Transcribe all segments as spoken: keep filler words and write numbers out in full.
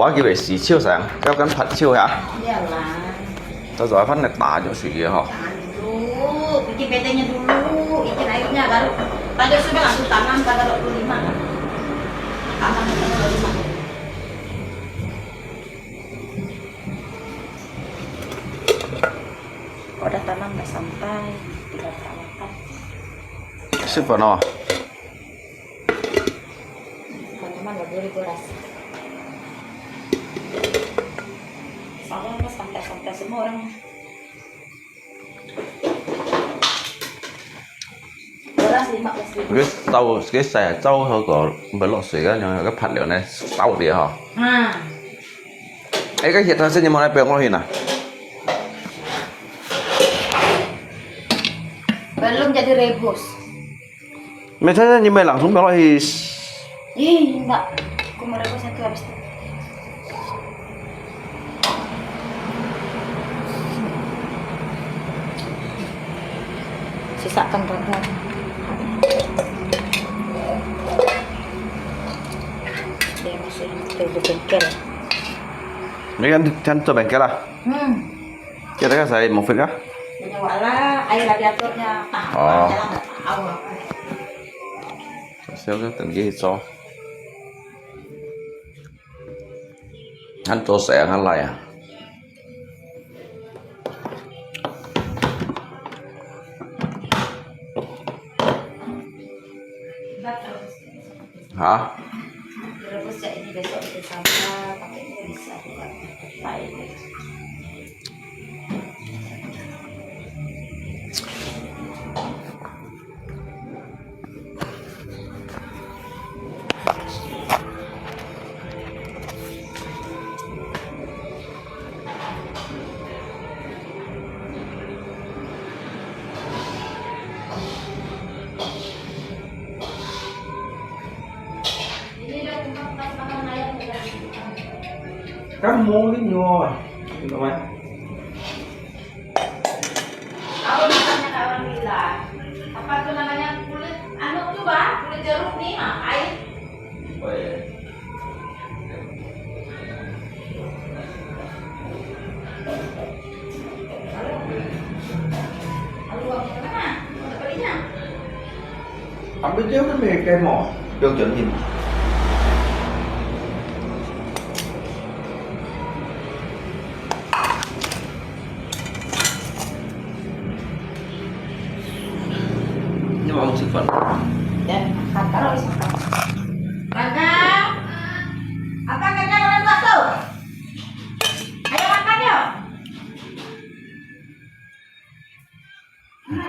我叫佢洗手先，要跟拍手呀。要啦。到時候飯來打就水个吼。Tahan dulu, bikin petenya dulu, bikin airnya baru tajuk sudah langsung tanam tanggal dua puluh lima. Tanam tanggal dua puluh lima. Kalau udah tanam nggak sampai, tinggal perawatan. Siapa no? Teman-teman nggak boleh boras. Soalnya kan santai-santai semua orang. Boras lima belas ribu. 佢收，佢洗，收好个，毋係落水个，用个拍料呢，收啲吼。嗯。哎，該其他先你莫來放落去呐。Belum jadi rebus. 没，你莫langsung放落去。 Ih, enggak. Aku mau rebus satu habis tu. Sisakan rata. Dia masih terus bengkel. Ini kan, kan tu bengkel lah. Hmm. Kita kan saya mau fik ah. Punya wala, air radiatornya tahan, oh, jalan nggak tahu apa. Saya kan tinggi so. Kan tu saya kan lah ya. Hah? Rebus ya ini besok itu sama, pakainya bisa buat pepaya. Kan mau ni nyo, gitu kan? Apa namanya kawan bilang? Apa tuh namanya kulit anu tuh, Bang? Kulit jeruk nih, makai. Oh, iya. Ambil dia kan mereka mau, yang jernih. 你妈妈吃饭了。 Ya, makan. Kalau bisa makan. Kakak, apa kakak orang tua tuh? Ayo makan yuk.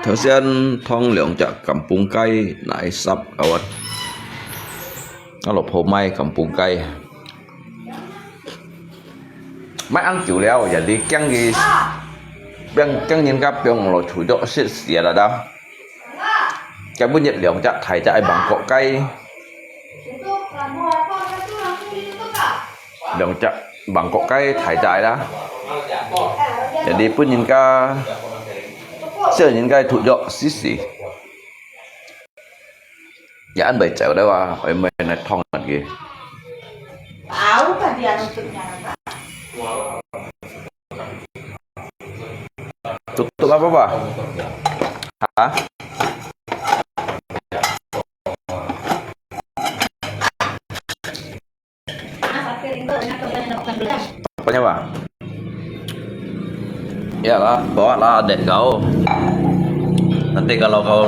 頭先燙兩隻甘榜雞，拿去煠，啊，𠊎，啊，老婆買甘榜雞。 買恁久了，也你驚佢，驚，驚人家放落去就食死了啦。今晡日兩隻大隻个芒果雞，兩隻芒果雞大隻啦，也你分人家，食人家毒藥死死。 Ya ăn bai chèo đấy wa, ôi mày này thong lắm kì. Tahu kan dia nutupnya apa? Tutup apa, Pak? Hah? Apanya, Pak? Iyalah, bawalah adik kau. Nanti kalau kau,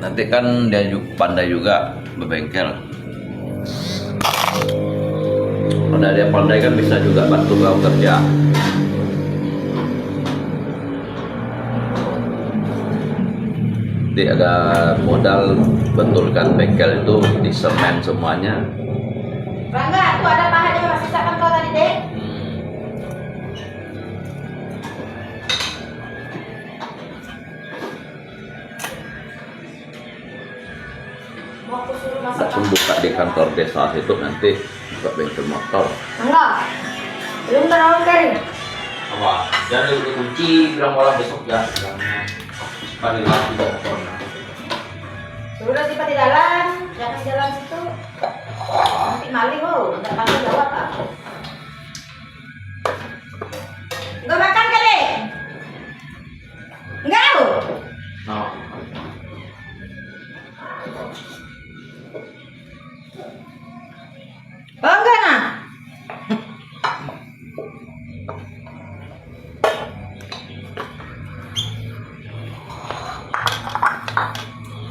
nanti kan dia ju-, pandai juga berbengkel. Kalau dia pandai kan bisa juga bantu kau kerja. Nanti ada modal betulkan bengkel itu, di semen semuanya. Bangga, tuh ada paha dia masih sisakan kau tadi, Dek. Hmm. Mau aku suruh masak. Ataupun buka di kantor desa situ nanti, buka bengkel motor. Enggak. Belum terlalu kering. Apa? Jangan lupa kunci, bilang orang besok ya. Bilang, panggil lagi motor. Suruh simpan di dalam, jangan di dalam situ. Nanti maling, oh, nggak tanggung jawab, ah.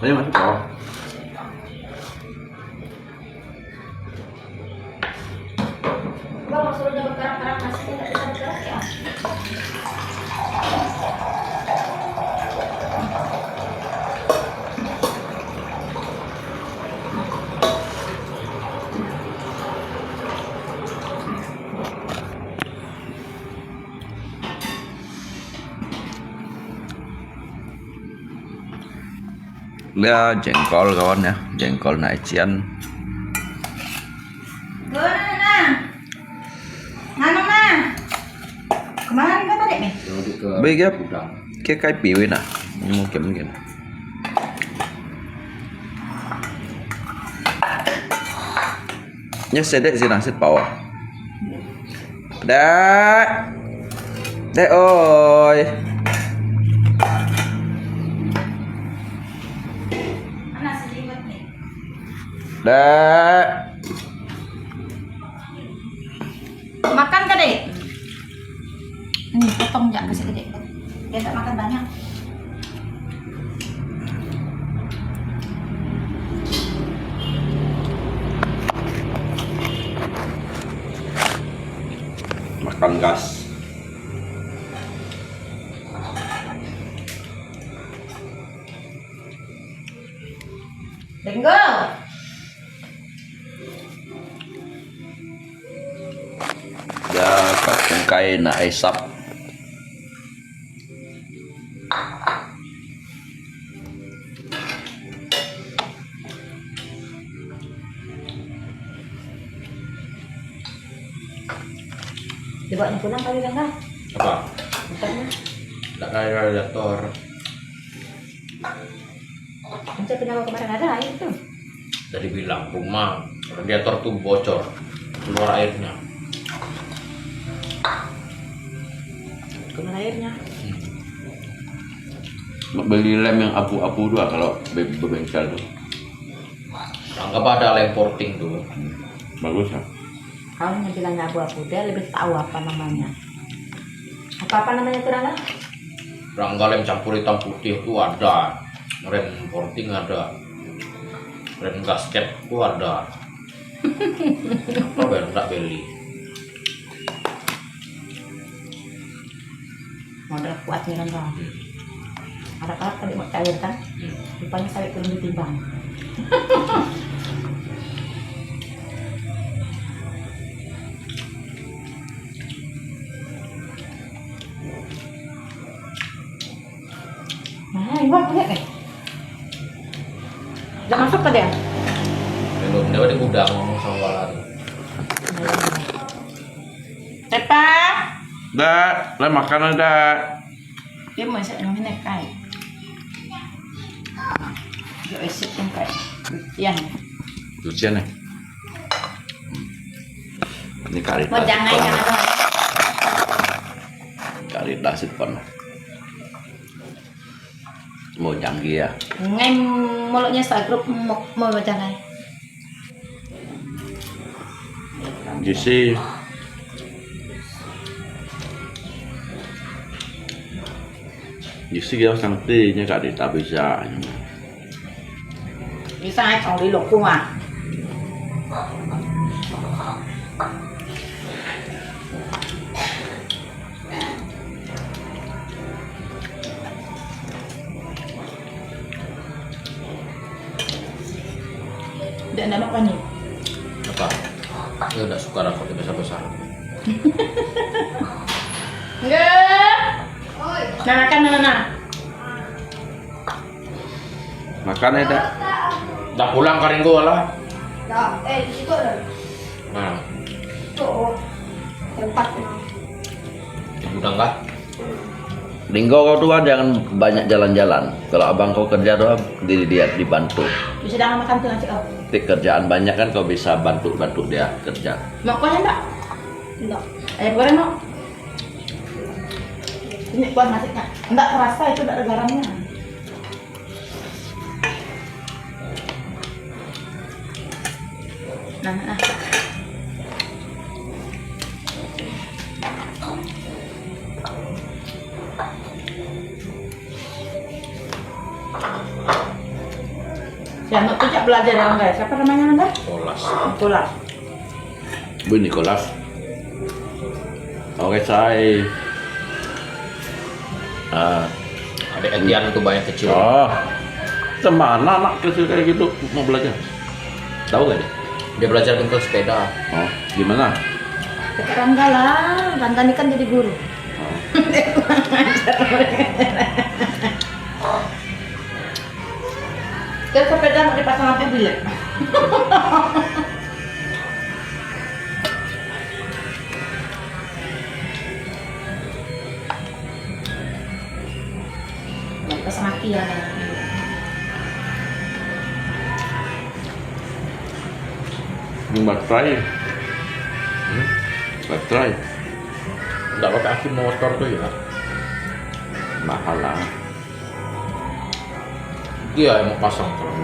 Ini masuk bawah. Lihat jengkol kawan ya, jengkol naik cian. Mana? Mana? Kemana kau tadi, Meh? Bagi apa? Kayak kai piwi na. Mungkin, mungkin. Nya sedek sih nasi bawah. Dek. Dek oi. Dek. Makan ka, Dek? Ni, potong ja, kasih ka, Dek. Dia tak makan banyak. Makan gas. Denggo. Ya, kapungkai na isap. Dibawa pulang kali dah lah. Apa? Makannya. Tak ada radiator. Macam kenapa kemarin ada air tu? Dari bilang rumah radiator tu bocor, keluar airnya. Keluar airnya. Hmm. Beli lem yang abu-abu tu lah kalau be- bebengkel tu. Anggap ada lem porting tu. Hmm. Bagus lah. Kalau yang bilangnya abu-abu, dia lebih tahu apa namanya. Apa-apa namanya tu, Rangga? Rangga lem campur hitam putih tu ada. Rem porting ada. Rem gasket tu ada. Apa baru tak beli? Modal kuat ni kan, Bang? Hmm. Harap-harap tadi mau cair kan? Hmm. Rupanya sawit belum ditimbang. Nah, iwak lihat eh. Udah masuk ke dia? Belum, dia di gudang ngomong sama Walan. Tepa? Dah, lah makan dah. Dia masak yang mana kai? Dia isi pun kai. Yang. Lucian eh. Ini kari. Mau jangan, jangan. Kari nasi pun. Mau janggi ya. Ngai mulutnya sagrup mau, mau jangan. Juicy. Juicy kaya sang ti nya kari tak bisa. Bisa ai chong li lok kung ah. Ndak, ndak makan ni. Apa? Dia ndak suka rokok dia besar-besar. Nggak. Nah, makan, nah, nah. Makan ya, Dak? Dah pulang ka Ringgo lah. Dah, eh, di situ ada. Nah. Itu, oh, tempat. Di gudang kah? Ringgo, kau tu kan jangan banyak jalan-jalan. Kalau abang kau kerja tu, di, di, dibantu. Bisa jangan makan tu nanti kau. Tapi kerjaan banyak kan, kau bisa bantu-bantu dia kerja. Mau kau enggak? Enggak. Ayam goreng mau? Ini kuah nasinya. Enggak terasa itu, enggak ada garamnya. Nah, nah. Ya, anak tu cak belajar dengan guys. Siapa namanya anda? Nicholas. Nicholas. Bu Nicholas. Oke, saya. Ah, Adik Etian itu banyak kecil. Oh. Sama anak-anak kecil kayak gitu mau belajar. Tahu gak dia? Dia belajar genggam sepeda. Oh, di mana? Dekat Rangga lah. Rangga ni kan jadi guru. Oh. Dia sepeda nak dipasang apa bilik? Pasang aki ya. Yung baterai. Hmm? Baterai. Nggak pakai aki motor tu ya? Mahal lah. Dia yang mau pasang terus.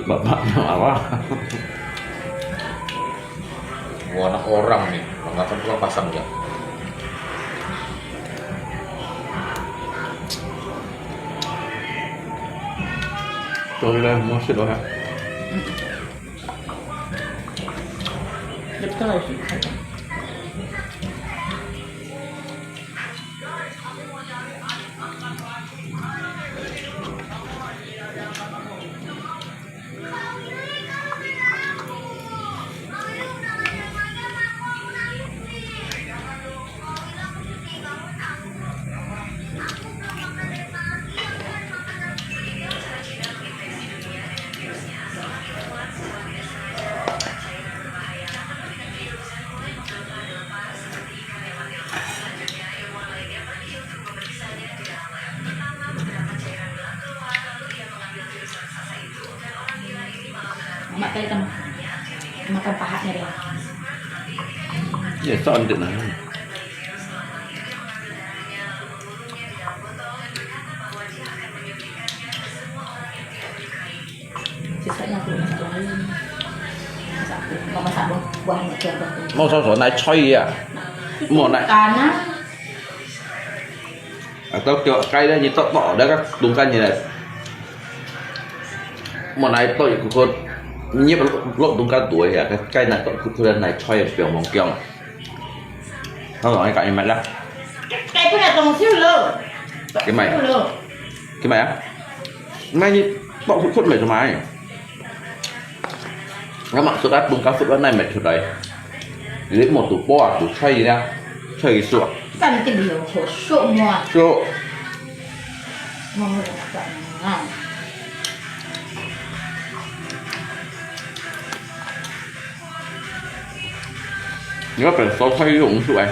Bapaknya apa? Wah, anak orang nih, mengapa tukang pasang ya? Sorry lah, masih doh ya. Betul sih. Mak tadi kan makan pahatnya dia. Ya, tak ada nah. Sisanya aku masak lain. Masak aku, mau masak buah, buah ni coba. Mau sao sao nai choi ya. Mau nai. Kana. Atau kêu cái đó như tọt tọt đó các đúng cái như này. Mau nai tọt cũng có nhiếp lộn đúng cái tuổi ya, cái cái này tọt cũng có này choi biang mong kiang. Không nói cái mày lắm. Cái cái này còn xíu lơ. Cái mày. Xíu lơ. Cái mày á? Mày như tọt cũng khốt mày cho mày. Ngắm mặt số đắt bông cá phút bát này mệt thật đấy. Lấy một tủ po à, tủ xoay gì nha. Xoay cái sụa. Cần tìm hiểu khổ sụa mua. Sụa. Mua một tủ ngon. Nếu cần số xoay dùng sụa ấy.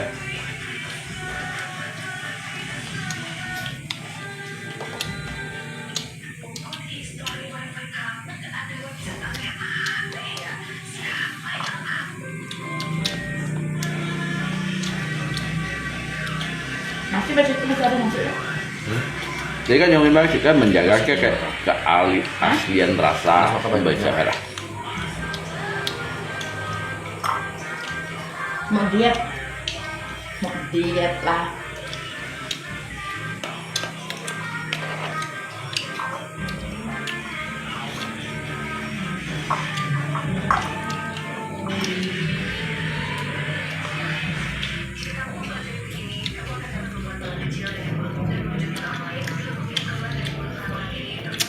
Nasi masih, masih ada nasi ya? Hmm? Jadi kan yang memang kita menjaga ke, ke, keali-, aslian rasa pembaca lah. Mau diet, mau diet lah.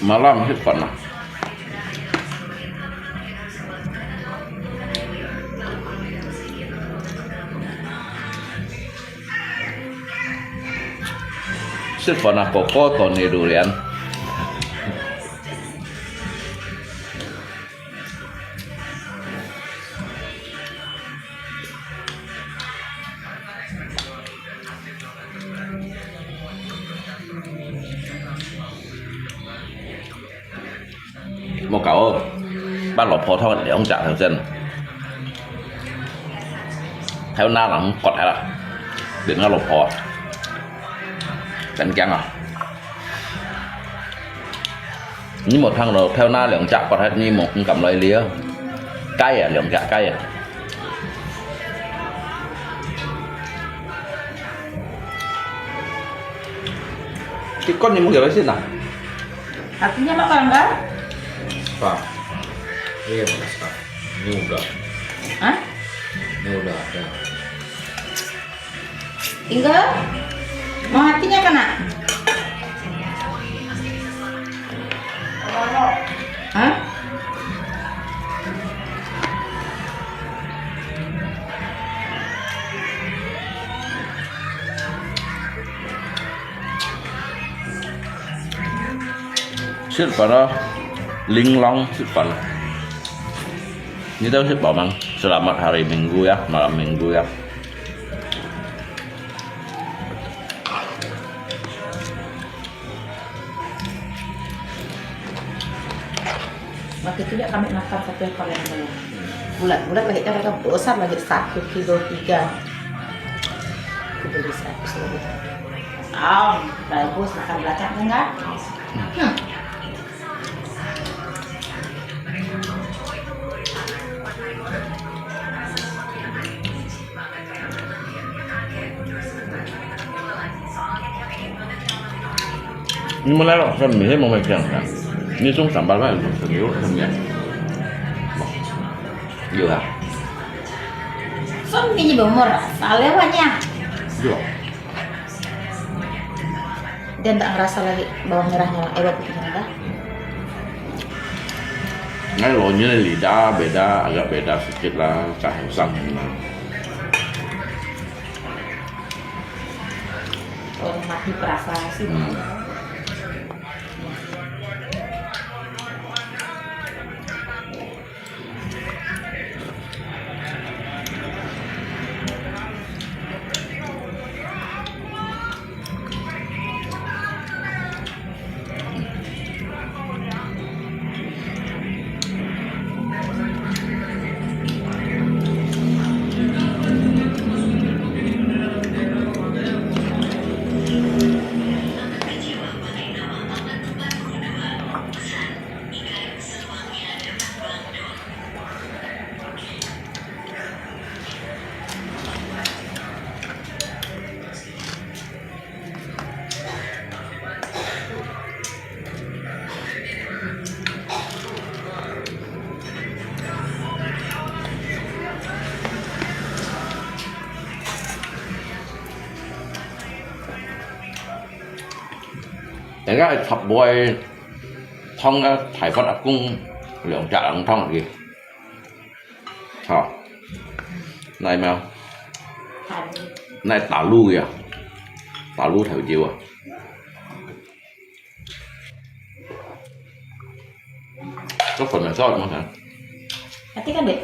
Malam hit fana. Sifana koko to ni durian. Mò kau, bát lò phò thon liang chak thang sen. Thai na lang kot hai la, liang lò phò. Kan kiang a. Ni mò thang lò, thai na liang chak kot hai ni mò kam lai lia. Kai a, liang chak kai a. Cái con này mua kiểu đấy xin à? Artinya apa, Kak? Apa? Iya, Mas. Ini udah. Hah? Ini udah ada. Tinggal? Mau artinya, Kak, nak? Hah? 食飯咯，玲珑食飯。你都食飽嗎？Selamat hari Minggu ya, malam Minggu ya. Waktu itu ya kami makan satu ekor yang banyak. Bulat-bulat lagi, kan, besar lagi, satu kilo tiga. Aku beli seratus lebih. Oh, bagus, makan belacan enggak? Hmm. 你們來了，說明天我們這樣的，你從上班來就朋友什麼的，有啊， Suami ibu murah, salewanya. 有。 Dia ndak ngerasa lagi bawang merahnya, eh, bawang putihnya dah. Ngai lo nyo ni lidah beda, agak beda sikit lah, cah usang memang. Orang mati perasa sih. Hmm. 大家係插杯湯啊，大發阿公兩隻人湯去。 好，來嘛，來打滷呀，打滷頭酒啊。這粉的sauce怎麼看？Nanti kan deh.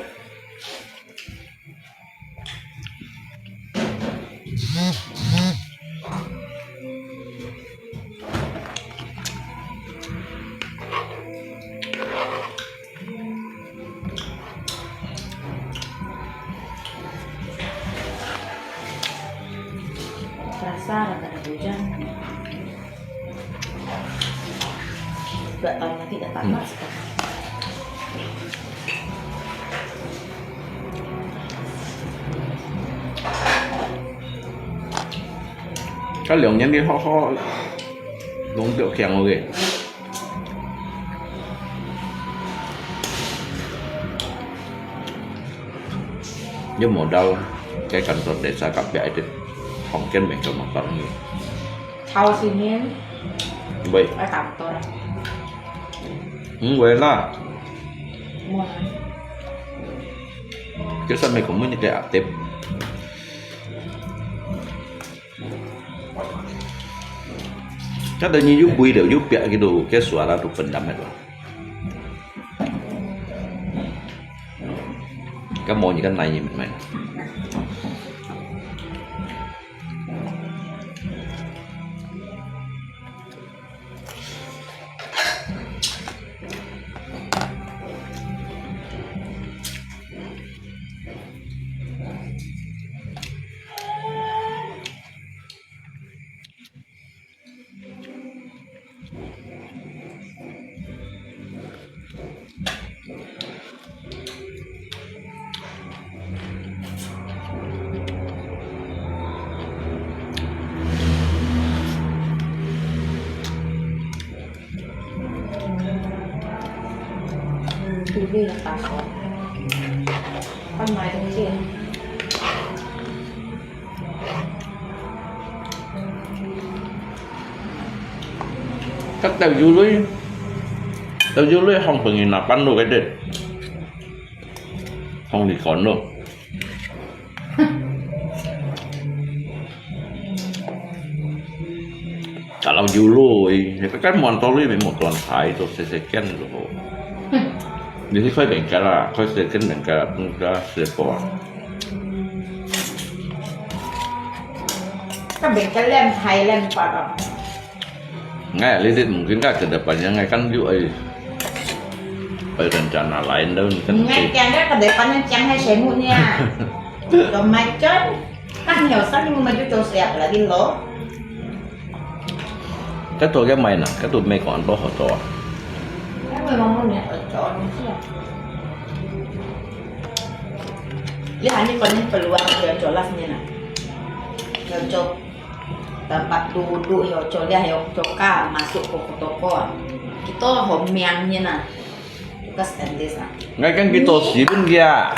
Terasa ada hujan. Dua tahun lagi dah tamat sekarang. 該兩年你好好弄到強个。你無到該kantor desa隔壁一隻房間，無做麼个。頭先呢？喂。愛打多啦。嗯，喂啦。無啦。 Kaya sa may kumun ni kaya atip. Kada ni yu bui deu yu pia gitu, kaya suara tu pendam itu. Kamu ni kan nai ni main. 搬来东西。該豆油類，豆油類放分人拿搬落个的，放你趕咯。 Kalau dulu, eh, kan muan tolu memang tuan kai tu sese kan tu. Jadi kau bengkel lah, kau second bengkel lah, pun dah sepo. Kan bengkel lain, Thailand pa. Ngai, lilit mungkin ka ke depannya ngai kan yu ai. Ai rencana lain dah kan. Ngai kian ka ke depannya kian hai semut nia. Kau macam kan heo sang ni maju to siap lagi lo. Kau tu ke main ah, kau tu mai kon to ho to. Kan memang mun nia to to ni siap. Lihat ni paling peluang dia jelas ni nah. Dia jawab. Tempat duduk yo, colia yo, coka masuk ke toko. Kita ho miang ni nah. Bukan standis ah. Ngai kan kita sibun dia.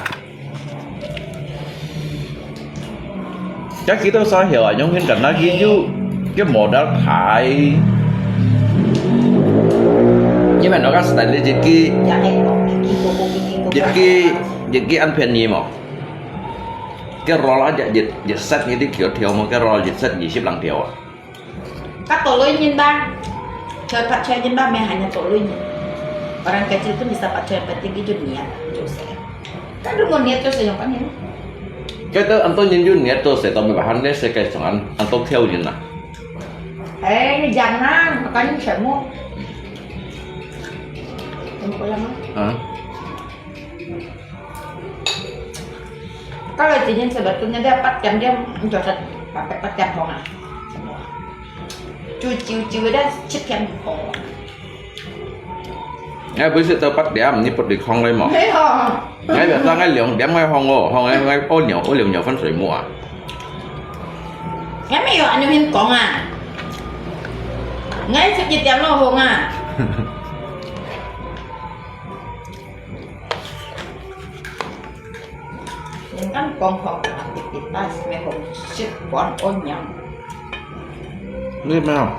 Ya kita sahil ah, nyong hin kan lagi ju. Ke modal thai. Ni mana kan standis jadi. Ya, eh, kok gigi, kok gigi, kok jadi, jadi an pian ni mo. Cái roll á, một, một, một set như tí kiểu theo một cái roll một set二十零條啊。Các tổ lưới nhìn ba, chơi phát chơi nhìn ba, mẹ hanya tổ lưới nhìn. Orang kecil pun bisa phát chơi, penting itu niat, Jose. Kan lu mau niat Jose yang paling. Cái đó anh tôi nhìn Jun niat Jose, tao mới bảo anh đấy sẽ cái sống anh, anh tôi theo nhìn à. Eh, jangan, makanya saya mau. Tunggu lama. Hah? Kalau jenis sebetulnya dia empat jam dia menjosot sampai empat jam kong ah. Semua. Cuci-cuci dia 七點 kong. Ngai bữa sẽ tao 八點，你不得空了嘛？ Ngai biasa ngai 兩點 ngai hong oh, hong ngai ngai 屙尿，屙兩尿分水母啊。 Ngai 沒有恁樣講啊。 Ngai 十一點 lo hong ah. Yang kan kong hong aktivitas, may hong sit kuan on yang. Ini memang.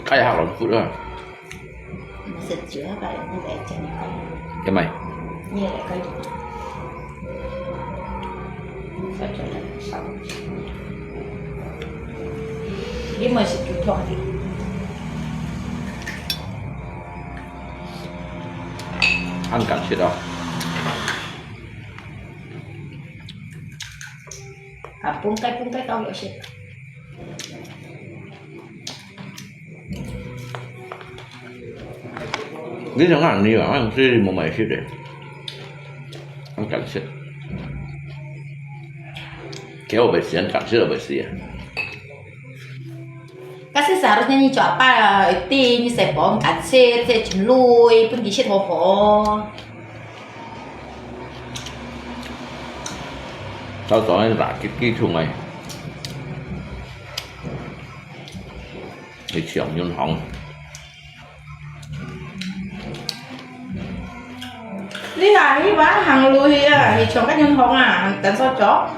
Kaya halal food ah. Masih jua kaya ni lecen. Kemai. Ni lecen. Ini masih tutup lagi. Ăn cắn thịt không? Kampung kai pung kai kau yok sih. Ini jangan ni lah, kan sih mau main sih deh. Ăn cắn thịt. Kéo về xí, ăn cắn thịt về xí. Kasi seharusnya ni coba, ti ni sepong, kasi se cemlui, pun kisit ho ho. Tao tao ni rak kit kit thung ai. Thì chiang yun hong. Ni lah, hi ba hang lu hi ah, hi chong ka yun hong ah, hang tan so chok.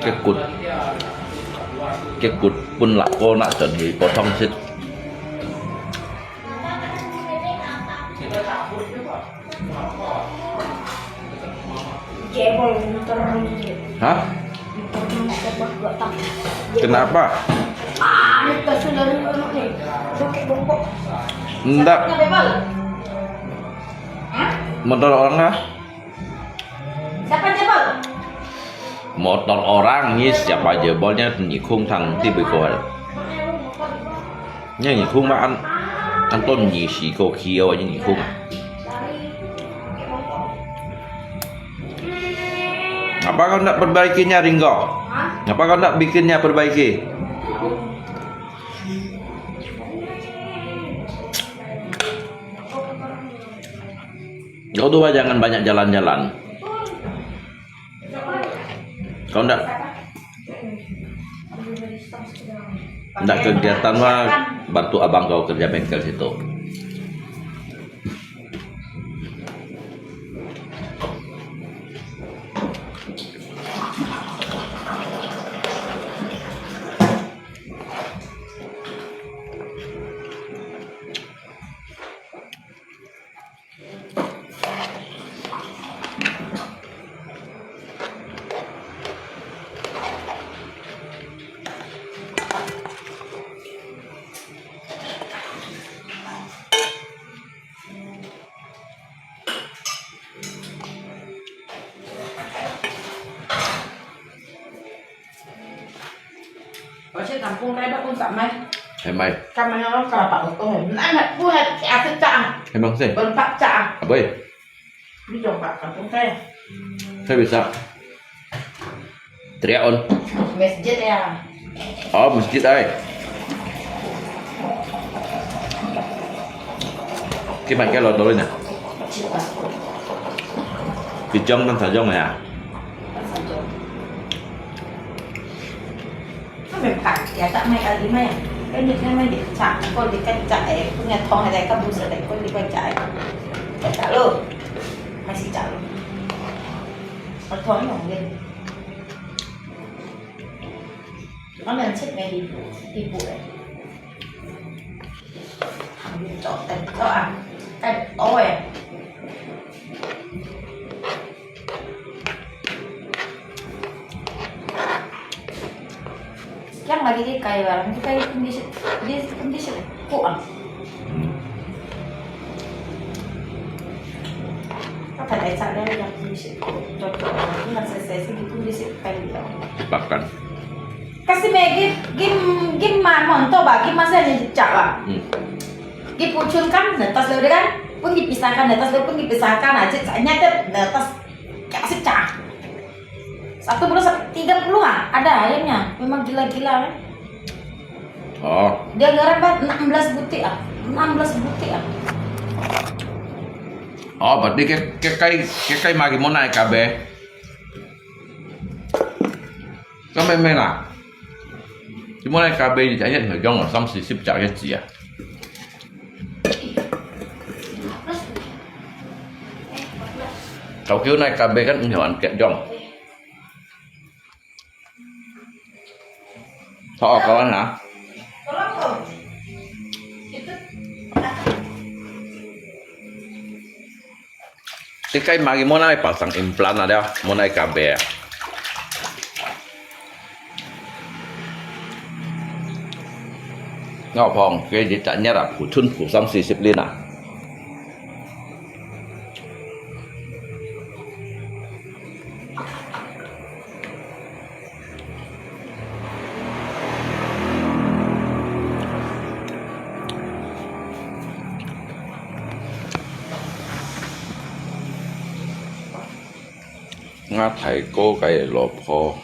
Cái cụt, cái cụt pun lạ cô nạ trần thì có thông xích. Jebol motor. Hah? Motor motor buat tak. Kenapa? Ah, ini kasih dari mana nih? Pakai bongkok. Ndak. Siapa jebol? Hah? Motor orang kah? Siapa jebol? Motor orang ni siapa jebolnya, 你空堂地不够了。 Nhớ nhị khung mà ăn, ăn tôn nhị sĩ cô khi yêu nhị khung à. Apa kau nak perbaikinya, Ringo? Apa kau nak bikinnya perbaiki? Kau tuh jangan banyak jalan-jalan. Kau ndak, ndak kegiatan mah, bantu abang kau kerja bengkel situ. Ở trên Tam Pung đây bác cũng dặm mày. Hay mày. Cam mày nó cà bảo tôi. Nãy mày bu hay chả thích chả. Hay mong sih. Bần bạc chả. Apa? Ví dụ bạc Tam Pung đây. Saya bisa. Triaon. Masjid ya. Oh, masjid ai. Kiman ka lo dolo na. Kijong tan sajong ya. Nó mày phải ya tak mày kali mày. Cái nhiệt này mày để chả, con để cắt chả ấy, con nhà thong này, cắt bù sữa đấy, con đi quay chả ấy. Chả chả luôn. Mày xí chả luôn. Nó thong nó không lên. Nó lên chết mày đi, đi bù đấy. Cho tao cho à. Cái ôi. Yang lagi di kai lah, di kai di di di kuang. Hmm. Apa dah cakap dia yang di si kuang, tu tu, tu masih saya sih gitu di si kai lah. Bahkan. Kasi may gim gim gim man mon to ba, gim masih ni cak ba. Hmm. Gim pucun kan, netas lo kan, pun dipisahkan, netas lo pun dipisahkan aja, nyata netas kasih cak. Satu puluh sampai tiga puluh ah, ada ayamnya. Memang gila-gila kan. Oh. Dia anggaran ber enam belas butik ah. Enam belas butik ah. Oh, berarti ke ke kai ke kai magi mona kabe. Kau main-main lah. Cuma naik kabe di jahit ngejong lah, sam sisip jahit sia. Tokyo naik kabe kan nyawan kek jong. Thok kawan ha. Tikai magi mona pasang implan ada, mona kabe. Ngau phong, kaya di tanya lah, pucun pusang sisip lina.𠊎大哥个老婆。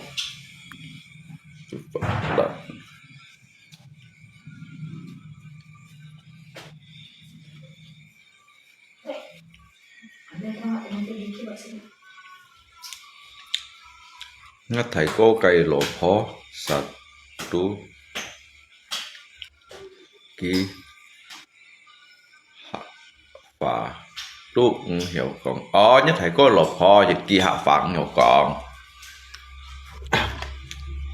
𠊎大哥个老婆，satu，佢客話都毋曉講。哦，你大哥老婆一句客話毋曉講。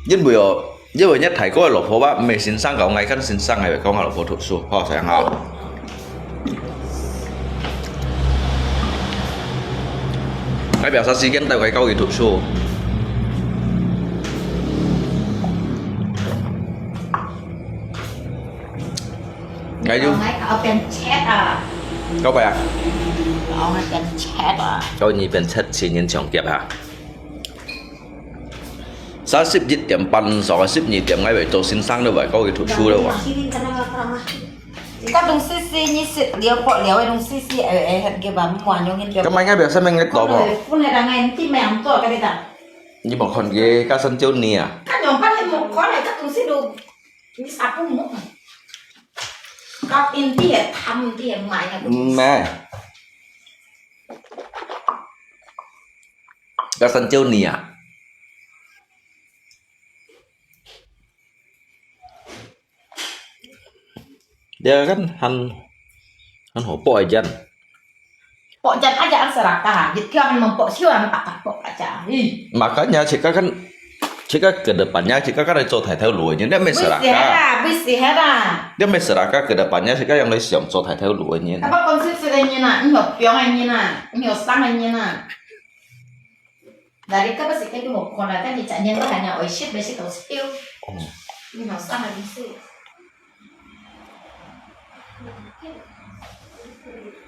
因為哦，因為你大哥个老婆話，毋係先生講，𠊎跟先生係講𠊎老婆讀書，好，sayang好。𠊎biasa時間帶佢去讀書。𠊎有。𠊎變赤啊！搞咩啊？𠊎變赤啊！搞你變赤，千年長劫啊！ 三十一點半，上个十二點，𠊎會做先生了，𠊎過去讀書了哇。該東西係你食了，喝了个東西係，哎，哎，該把無用个。今晚應該表示明个多無？分你當然知咩樣做，該你打。你無看佢，該三九你啊？該樣般你無看，該東西都，你啥不摸？啊，因為佢貪，佢買啊。毋係。該三九年啊。Dia kan han han hopok aja. Pok jan aja ang serakah, gitu ang mempok siu ang tak kapok aja. Ih. Makanya cika kan, cika ke depannya cika kan 做大頭路个人，你毋係 serakah. Bisa lah, bisa lah. 你毋係 serakah ke depannya cika yang 你想做大頭路个人。Apa konsep sila ni nak, nyo piong ni nak, nyo sang ni nak. Dari ka basi ka tu mo kona kan ni cak nyen ba hanya oi shit basi tau siu. Ni hau sang ni siu.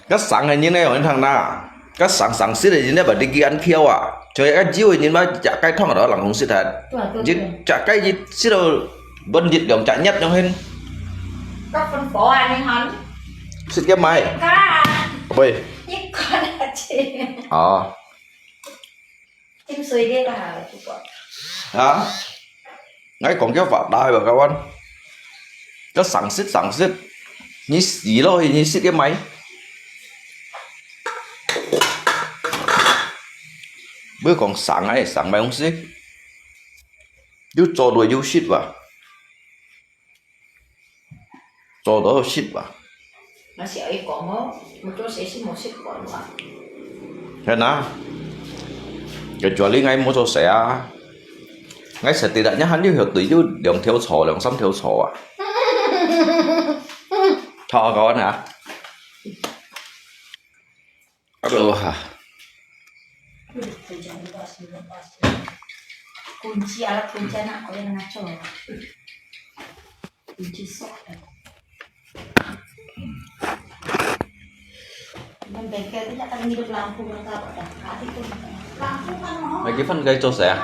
該生个人呢，用一趟啦。該生生食个人呢，把你幾安挑啊？就係該有个人嘛，食雞湯都冷空食忒。對啊，對啊，你食雞一食到分一兩隻月樣形。該分火啊，你看。食个咩？看。喂。你看啊，這。哦。 浸水个啦，主播。啊？𠊎講个話大个，kawan。該生食生食，你死咯，你食个咩？毋好講生个，生麼東西？又做到又食吧。 做到食吧。那是愛講哦，毋做事是無食飯哇。係啊，kecuali𠊎無做事啊。𠊎實際上還有條隊有兩條草，兩三條草啊。好，kawan啊。 Aduh, ha. Kunci, alat kunci anak ko yang ngaco. Kunci sok. Nang bengkel tu nak hidup lampu, nang apa dah. Hati tu. Lampu kan, oh. Lagi Fan kaya cos ya?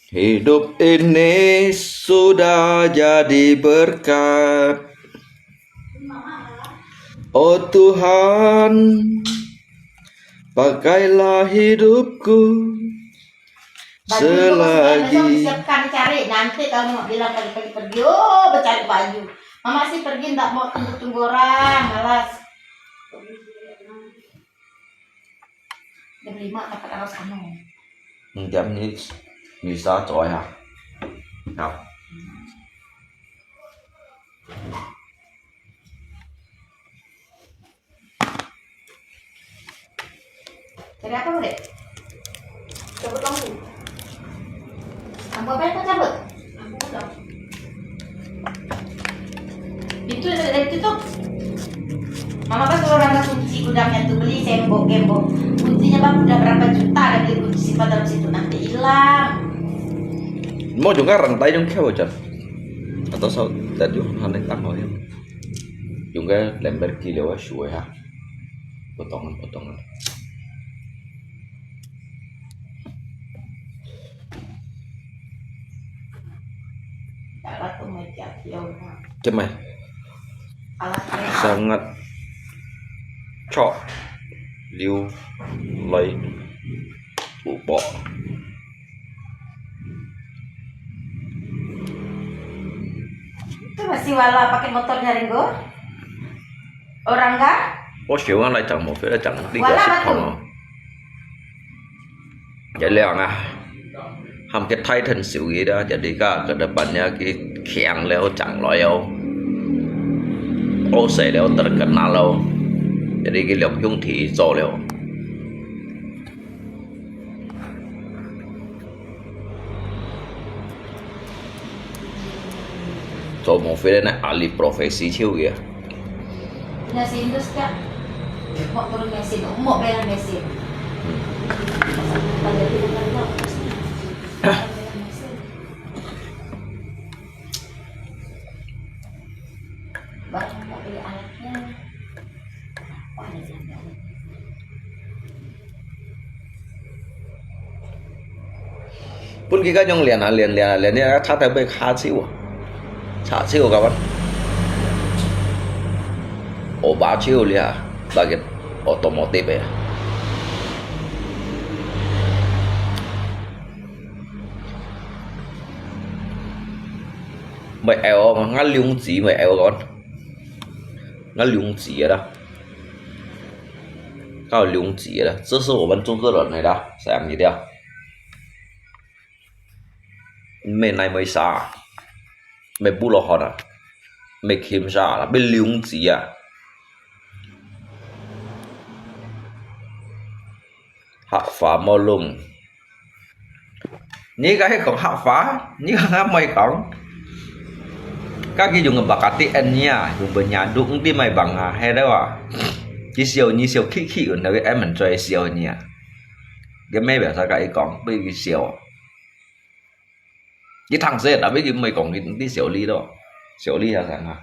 Hidup ini sudah jadi berkat. Oh Tuhan, pakailah hidupku selagi. Siapkan cari, nanti kalau mau bilang pergi, pergi, pergi, oh, bercari baju. Mama sih pergi, ndak mau tunggu-tunggu orang, malas. Jam lima dapat arus anu. Hmm, jam ni bisa coy ha. Nah. Cari apa, Dek? Cabut lampu. Lampu apa yang kau cabut? Lampu gudang. Itu, itu, itu tuh. Mama kan suruh Rangga kunci gudangnya tuh, beli sembok-gembok. Kuncinya bang udah berapa juta ada beli kunci simpan dalam situ, nanti hilang. Mau juga rantai dong kau, Jan. Atau sao, tadi hana tang ya. Juga lembar kilo suwe ha. Potongan-potongan. Cemai. Sangat cok liu lai bubok. Itu masih wala pakai motornya, Ringgo? Orang kah? 我想啊，來講無，非得講呢個系統哦。Wala batu. 一輛啊，含佢Titan少佢啦，一個个个半夜佢強了，漲來哦，好勢了，terkenal了，一個佢兩兄弟做了。 做無非呢，ahli profesi chiu ya. Mesin terus kak, mau turun mesin, mau bayar mesin. Hmm. Bang, mau beli alatnya. Apa ada yang Pun kita nyong lian ah, lian, lian, lian, lian, thà thà bê khá chiu à. Chả chiu kawan. Ổ bá chiu lia, bagian automotive ya. 會曉，𠊎兩子會曉講，𠊎兩子个啦，𠊎有兩子个啦，這是我們中國人的啦，想一條，沒奶沒啥，沒不落好的，沒欠啥啦，沒兩子啊。 客話無弄。你該講客話，你講乜會講？該佢用个白卡的恩呀，用白牙毒，你咪bằng啊，係了啊。佢笑你笑气气，用那个恩门嘴笑你啊。佢咩表示佢講，被佢笑。 佢聽識，tapi佢毋會講佢，佢笑你咯，笑你啊，成啊。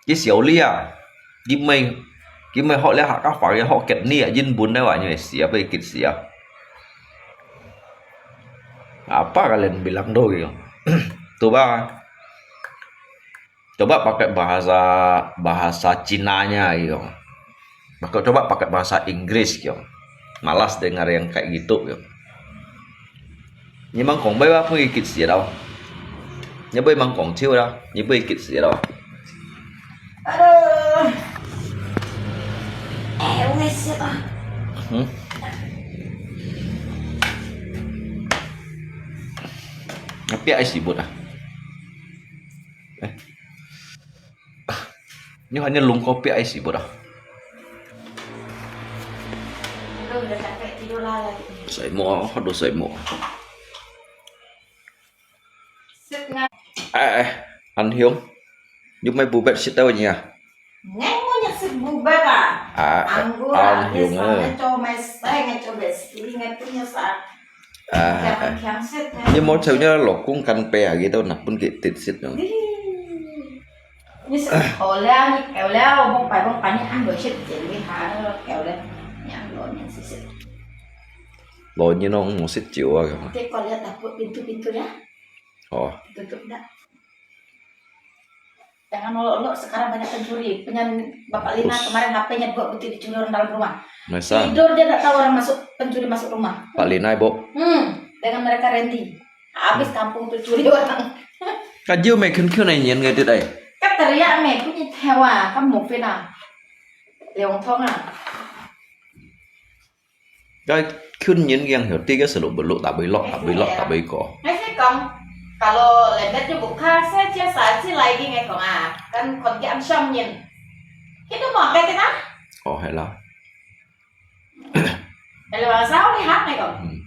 佢笑你啊，佢毋會，佢毋會學了客家話，佢學吉你啊，英文了啊，你會死啊，被激死啊。Apa kalian bilang tu gitu. Coba, coba pakai bahasa, bahasa Cinanya gitu. Pakai, coba pakai bahasa Inggris gitu. Malas dengar yang kayak gitu gitu. 你吂講白話，分佢激死咯。你毋好吂講笑啦，你分佢激死咯。Aduh. Eh, wes ah. Hmm? Tapi ai sibut ah. Eh. Ini hanya lungkau pi ai sibut ah. Aduh, udah capek tidur lah lagi. Sai mo, aduh sai mo. Sip nga. Eh, eh, anh Hiếu. Ñu mai bu bet sit tao nhỉ? Ngai mo nyak sip bu bet à? À, anh Hiếu ơi. Ngai cho mai sai, ngai cho bet si, ngai tu nyak sa. À, khiang, khiang sip ngai. Ñu mo chau ñu lo kung kan pe à, gitu na pun ki tit sit no. Đi. Ñu sip, ôi leo, ñu kéo leo, bông pai, bông pai, ñu ăn bơi sip, chén đi hả, kéo leo. Ñu ăn lo, ñu sip sip. Lo ñu no, mo sip chiu à, gitu. Oke, kau lihat dapur pintu-pintunya. Oh. Tutup dah. Jangan olok-olok, sekarang banyak pencuri. Punya Bapak Lina kemarin H P-nya dua butir dicuri orang dalam rumah. Masa? Tidur dia tak tahu orang masuk, pencuri masuk rumah. Pak Lina, Ibu? Hmm, dengan mereka Randy. Habis kampung tu curi orang. Kau jauh mai khun khun ai nyen ngai tit ai. Kau teriak mai, kau nyi thewa, kau mau fina. Leong thong ah. Kau khun nyen yang heo ti kau selalu beluk tak belok, tak belok, tak beko. Ngai sih kong, kalau lemet je buka, saya cia sa ci lai di ngai kong ah, kan kon ki am sham nyen. Kita mau angkat kita? Oh, hela. Kalau bahasa apa hak ngai kong? Hmm.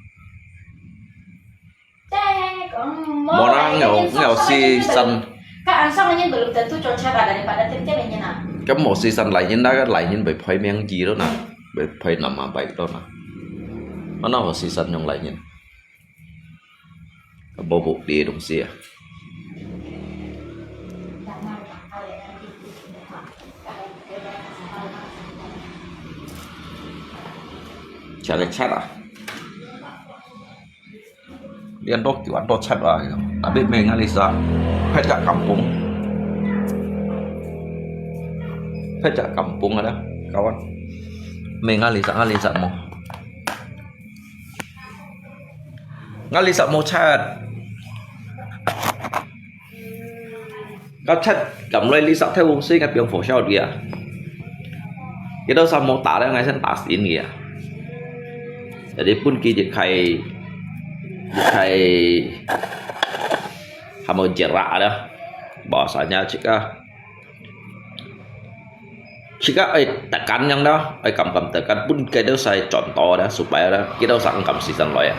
Mona ngau ngau si san. Kan ansang nyen belum tentu cuaca dah daripada tim-tim nyen ah. Kan mo si san lai nyen dah kan lai nyen bai phai meng ji lo na. Bai phai nama bai lo na. Mana ho si san yong lai nyen. Kan bo bu di dong si ah. Cari cara. Đi ăn tôk, kiểu ăn tôk chặt vào, à, biết mê ngã lý do. Phải trả cảm phúng. Phải trả cảm phúng rồi đó, các bạn. Mê ngã lý do, ngã lý do mô. Ngã lý do mô chặt. Kau chặt, cảm ơn lý do theo phúng sĩ ngã biếng phổ sao đi à. Cái đó sao mô tả đó, ngã sân tả xin kìa. Jadi pun ki jik khai, jik khai hamo jerak dah. Bahasanya jika, jika ai tekan yang dah, ai kam kam tekan pun kai dah sai contoh dah supaya dah kita usah engkam season lo ya.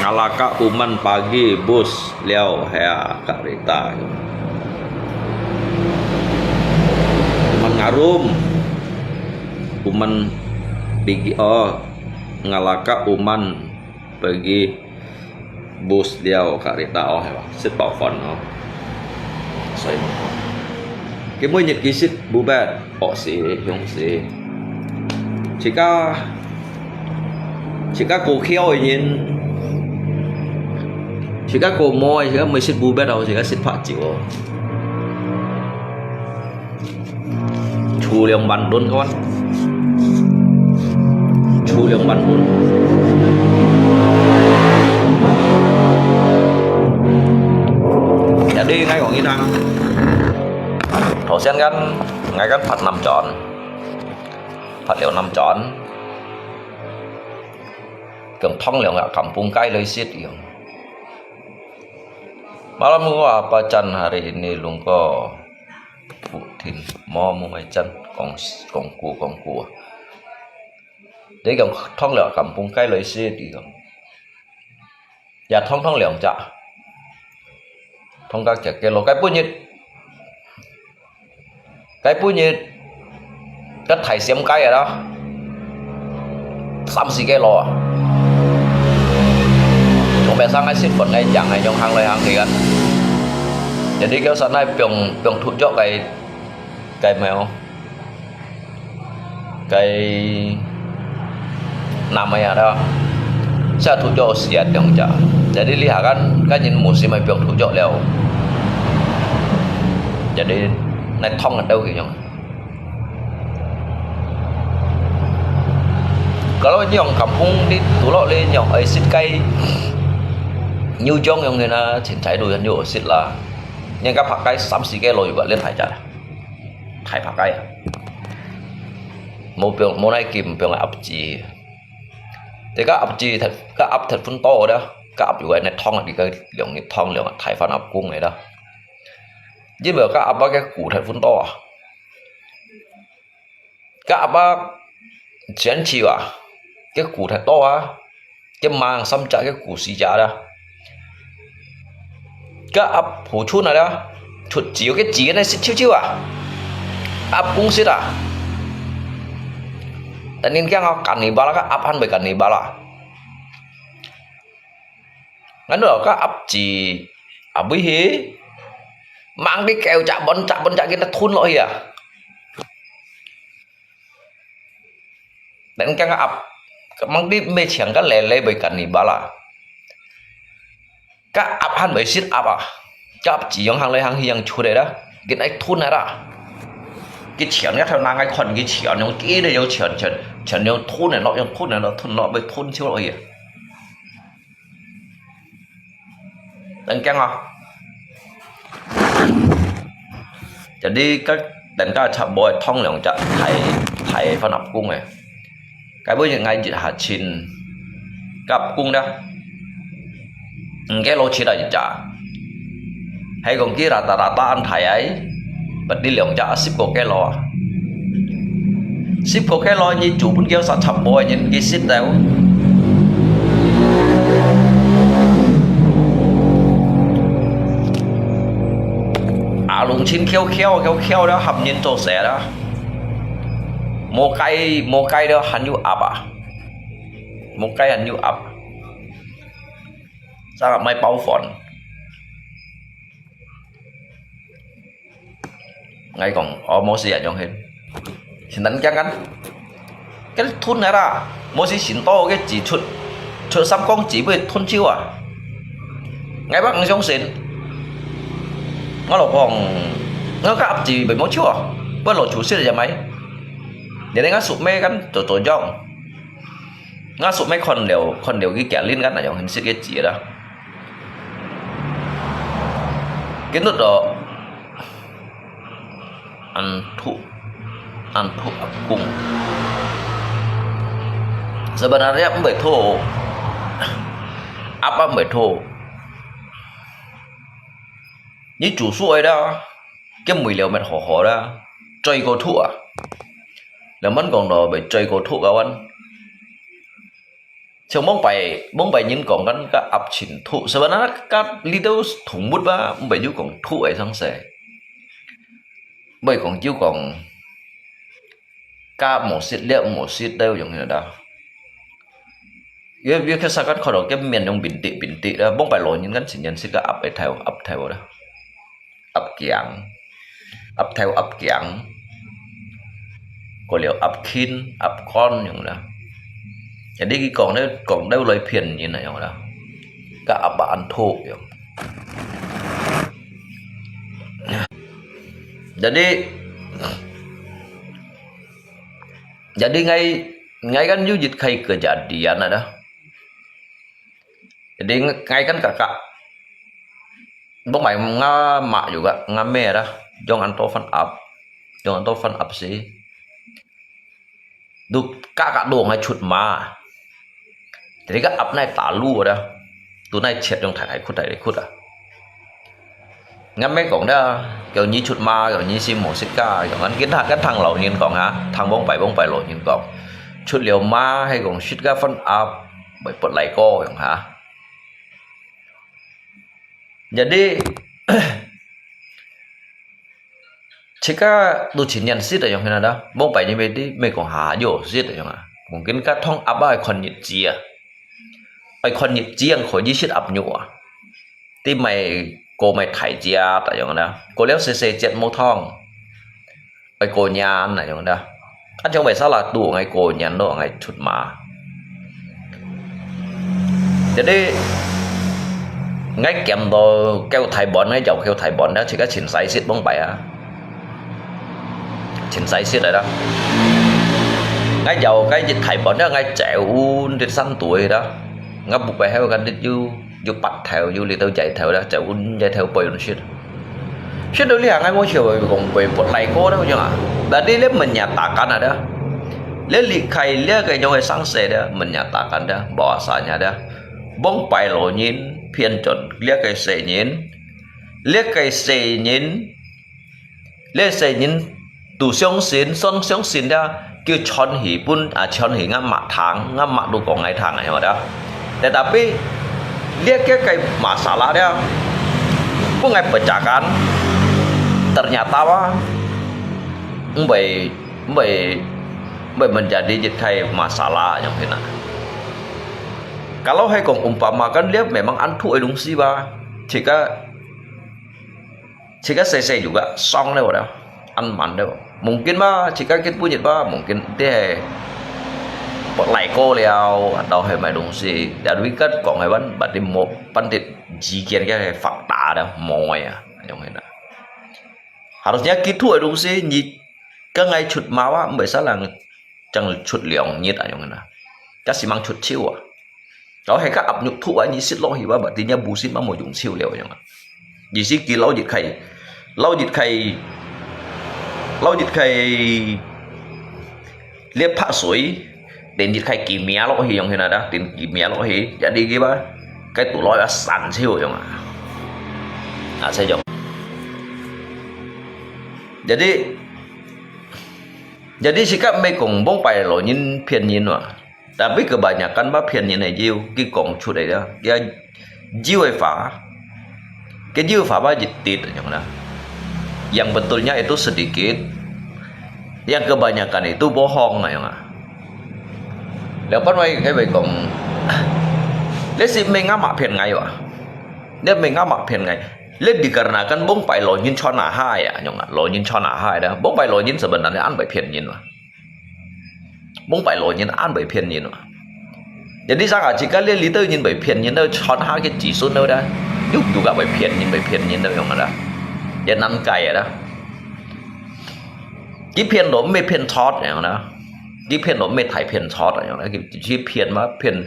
Ngalaka uman pagi bus liau hea karita. Uman ngarum, uman pigi oh ngalaka uman pergi bus liau karita oh, hewa. Sit bao phone oh. Sai mo. Ki mui nyit ki sit bu bet. Oh si, hiong si. Chika, chika ko khiao yin. Chika ko mo, chika mui sit bu bet oh, chika sit pha chiu oh. Chu liang ban dun kon. Chu liang ban dun. Siang kan, ngai kan phat nam chon, phat liao nam chon, keng thong liang a kampung kai loi sit yong. Malam ko apa chan hari ini lungko putin mo mo mai chan kong kong ku kong ku. Dei keng thong liang a kampung kai loi sit yong. Ya thong thong liang cha. Thong kak chak ke lo kai punit. Kai punit. Kat thai siam kai ada. Sam si ke lo. Chong pe sang ai sit pon ngai jang ai yong hang lai hang ke kan. Jadi kêu sana piong piong thu jok kai kai mèo. Cái nama ya đó. Sa thu cho sia tiang cha. Jadi lihat kan kan yin musim ai piong thu cho leo. Jadi nai thong đâu cái yong. Kalau nyong kampung di tulok le nyong ai sit kai nyu jong yong na chin chai du yan yo sit la. Nyang ka phak kai sam si ke lo yu ba len hai cha. Thai phak kai. Mo piong mo nai kim piong ap chi. Te ka ap chi ka ap that phun to da. Ka ap yu ai nai thong di ka liang ni thong liang thai fan ap kung ai da. Jin ba ka ap ba ke ku that phun to. Ka ap ba chian chi wa. Ke ku that to wa. Ke mang sam cha ke ku si cha da. Ka ap pu chun na da. Chut chi ke chi ne sit chiu chiu a. Ap kung sit a. Tanin kiang a kan ni ba la ka ap han bai kan ni ba la. Ngan lo ka ap chi a bui hi. Mang di kêu chak bon chak bon chak kina thun lo hi a. Then ka ap mang di me chiang ka le le bai kan ni ba la. Ka ap han bai sit ap a. Ka ap chi yong hang le hang hi yang chu de da. Kin ai thun na da. Ki chiang ya thau na ngai khon ki chiang yong ki de yong chiang chiang chiang yong thun ne lo yong thun ne lo thun lo bai thun chiu lo hi. Đang kiang a. Jadi ka dan ka cha boy thong liang cha thai thai fan ap kung e. Ka boy ngai jit ha chin. Kap kung da. Nge lo chi da cha. Hai kong ki rata rata an thai ai. Bật đi liang cha sip ko ke lo. Sip ko ke lo ni chu pun kêu sa chap boy ni ki sit tao. A lung chin kêu kêu kêu kêu đó hấp nhân tô sẽ đó. Mô cái mô cái đó han yu ap à. Mô cái han yu ap. Sa mai bao phòn. Ngai kong, o mo si ya jong hen. Sin tan kiang kan. Cái thun này ra, mo si sin to cái chỉ chut chut sam kong chỉ với thun chiu à. Ngai bác ngai jong sin. Ngai lo kong, ngai ka ap chỉ với mo chiu à. Bơ lo chu sit ya mai. Để ngai sụp me kan, to to jong. Nga sụp me khon liu khon liu ki kia lin kan na yong hin sit ke chi da. Ke nut do an thu an thu ap kung. Sebenarnya mbai thu ap mbai thu. Ni chu su ai da. Ke mui liu met ho ho da. Choi ko thu a. Liu man kong do bai choi ko thu ka wan. Chiang mong pai mong pai nyin kong kan ka ap chin thu. Sebenarnya ka little thung mut ba mong pai yu kong thu ai sang se. Mong pai kong yu kong ka mo sit liu mo sit deu yong ni da. Ye ye ka sa kan kho do ke mien yong bin ti bin ti da. Mong pai lo nyin kan chin nyin sit ka ap ai thai ap thai da. Ap kiang. Ap thai ap kiang. Ko liu ap khin, ap kon yong da. Jadi ki kong deu kong deu loi phian nyin na yong da. Ka ap ba an thu yong. Jadi jadi ngai ngai kan yu jit khai kejadian ada. Jadi ngai kan kakak. Bông mai nga ma juga nga me da. Jong an to fan ap. 用到番鴨絲，都嘎嘎都用來出麻。這個鴨來打滷个，都來切用大大塊大大塊啊。 𠊎毋係講啦，叫你出麻，叫你食無食个，講𠊎跟聽，跟聽老人講啊，聽往擺往擺老人講，出了麻係講食个番鴨，會發癩哥樣哈。Jadi，自家都盡量食个樣个啦，往擺你乜知，乜講下藥食个樣啊，講跟个通鴨啊，愛看日子啊，愛看日子啊，可以食鴨肉啊。 知買過買大隻，大樣啦。過了細細隻無通，愛過年，大樣啦。啊，像為啥啦，都愛過年咯，愛出麻。Jadi，𠊎見到狗大盤，𠊎就狗大盤啦，自家盡使食往擺啊。盡使食个啦。𠊎就該一大盤啦，𠊎走，你三對啦。 𠊎毋會曉个，你有，有八頭，有這兜這頭啦，就有這頭分人食。食到這下，𠊎無笑，講會發癩哥了，有影啊。Berarti這mennyatakan ada，這離開這个樣个生死了，mennyatakan ada，bahwasanya ada，往擺老人騙轉這个細人，這个細人 這細人都相信，相，相信了，佢傳去分，啊，傳去𠊎媽聽，𠊎媽都講𠊎聽，曉得。Tetapi，這个个masalah了，分𠊎pecahkan，ternyata啊，毋會，毋會，毋會menjadi一个masalah，樣个啦。Kalau係講umpamakan，這memang安土个東西吧，自家 自家細細有个爽了了，恁慢了。Mungkin吧，自家今晡日吧，mungkin這係發癩哥了，都係買東西。Tapi kan講个話，berarti無，berarti時間个發達了，無个啊，樣个啦。Harusnya gitu个東西，你跟𠊎出麻啊，毋會使人 正出兩日啊，樣个啦。也係吂出手啊。然後係个鴨肉土啊，你食落去啊，berarti你本身嘛無用手了，樣啊。意思佢撈一開，撈一開，撈一開，這白水，連一開佢名落去，樣个啦，連佢名落去，jadi佢吧，該肚內啊散手，樣啊。啊，這種。Jadi， Jadi，自家毋係講往擺老人騙人哇，tapi kebanyakan吧騙人个有，佢講出來个，佢有个話，佢有个話吧一滴樣啦。Yang betulnya itu sedikit, yang kebanyakan itu bohong樣啊。了，本來佢會講，這係毋係𠊎媽騙𠊎哇，這毋係𠊎媽騙𠊎。 這dikarenakan往擺老人傳下來啊，樣啊，老人傳下來啦。往擺老人sebenarnya恁會騙人嘛。往擺老人恁會騙人嘛。Jadi生啊，自家這裡頭人會騙人，都傳下个子孫了啦，又又个會騙人，會騙人了樣啦，也難改个啦。佢騙都毋係騙錯樣啦，佢騙都毋係太騙錯樣啦，佢佢騙嘛，騙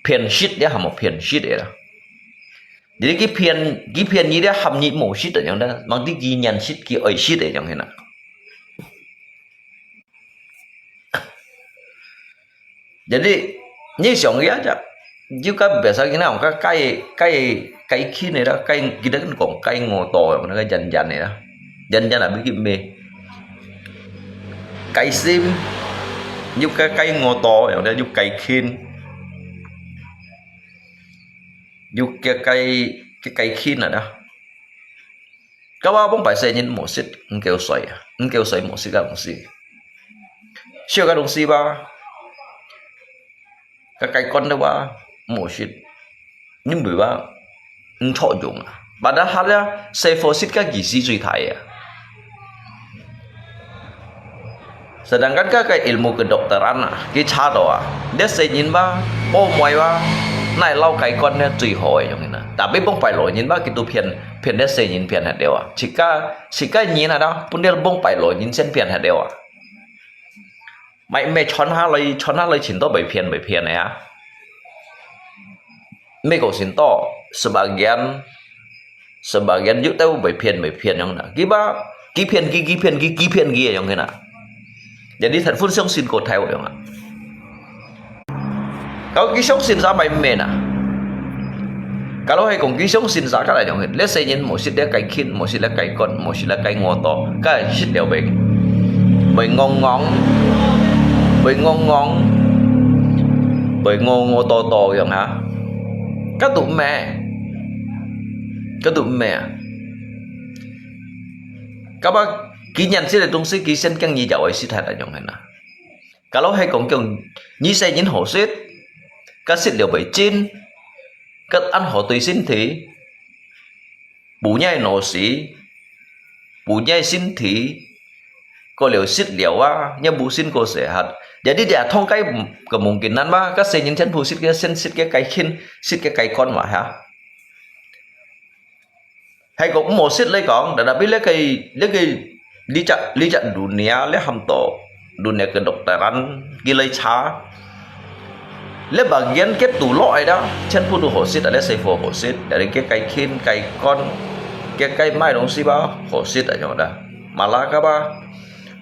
騙食也還無騙食个啦。 Jadi佢騙，佢騙你咧，喊你無食个樣咧，吂知佢願食，佢愛食个樣个啦。Jadi，你想一下，就个biasa个啦，个雞，雞，雞筋个啦，雞，佢等講雞ngô to，那個圓圓个啦，圓圓啊，不是咩？雞心，有个雞ngô to，有个有雞筋。 有个雞，个雞筋啊啦。該話往擺細人無食，毋夠水啊，毋夠水無食个東西。燒个東西吧，个雞肝个話，無食，因為話，毋著用啊。Padahal啊，細伙食个意思最大啊。 Sedangkan ka个ilmu kedokteran啊，佢查到啊，這細人吧，阿妹吧，拿來摎雞肝呢最好个樣呢。Tapi往擺老人吧，佢都騙，騙這細人騙忒了啊。自家，自家人啊，都分這往擺老人先騙忒了啊。毋係，毋係傳下來，傳下來，全都會騙，會騙个啊。毋係講全都，sebagian，sebagian有兜會騙，會騙樣啦。佢吧，欺騙佢，欺騙佢，欺騙佢个樣个啦。Jadi，分相信過頭个樣啊。Kalau佢相信啥，毋係啊。Kalau係講佢相信啥，該來樣个，這世人無食這雞脣，無食這雞肝，無食這雞耳朵，該食了會，會戇戇，會戇戇，會戇戇多多樣哈。該都毋係，該都毋係啊。該麼，佢認識个東西，佢先驚你就會食忒來樣个啦。 Kalau係講講，你細人好食，該食了會精，該恁好對身體，補你个腦屎，補你个身體，過了食了啊，你無心過sehat。Jadi，這通該个mungkin難嘛，該細人全部食个，先食个雞脣，食个雞肝嘛，哈。 係講毋好食來講，tetapi這个，這个，這隻，這隻dunia，這喊到dunia kedokteran，佢來查。這bagian佢堵落來啦，全部都好食啊，這細貨好食，jadi佢雞脣、雞肝，佢雞麼東西吧，好食啊，樣啦。Malah該吧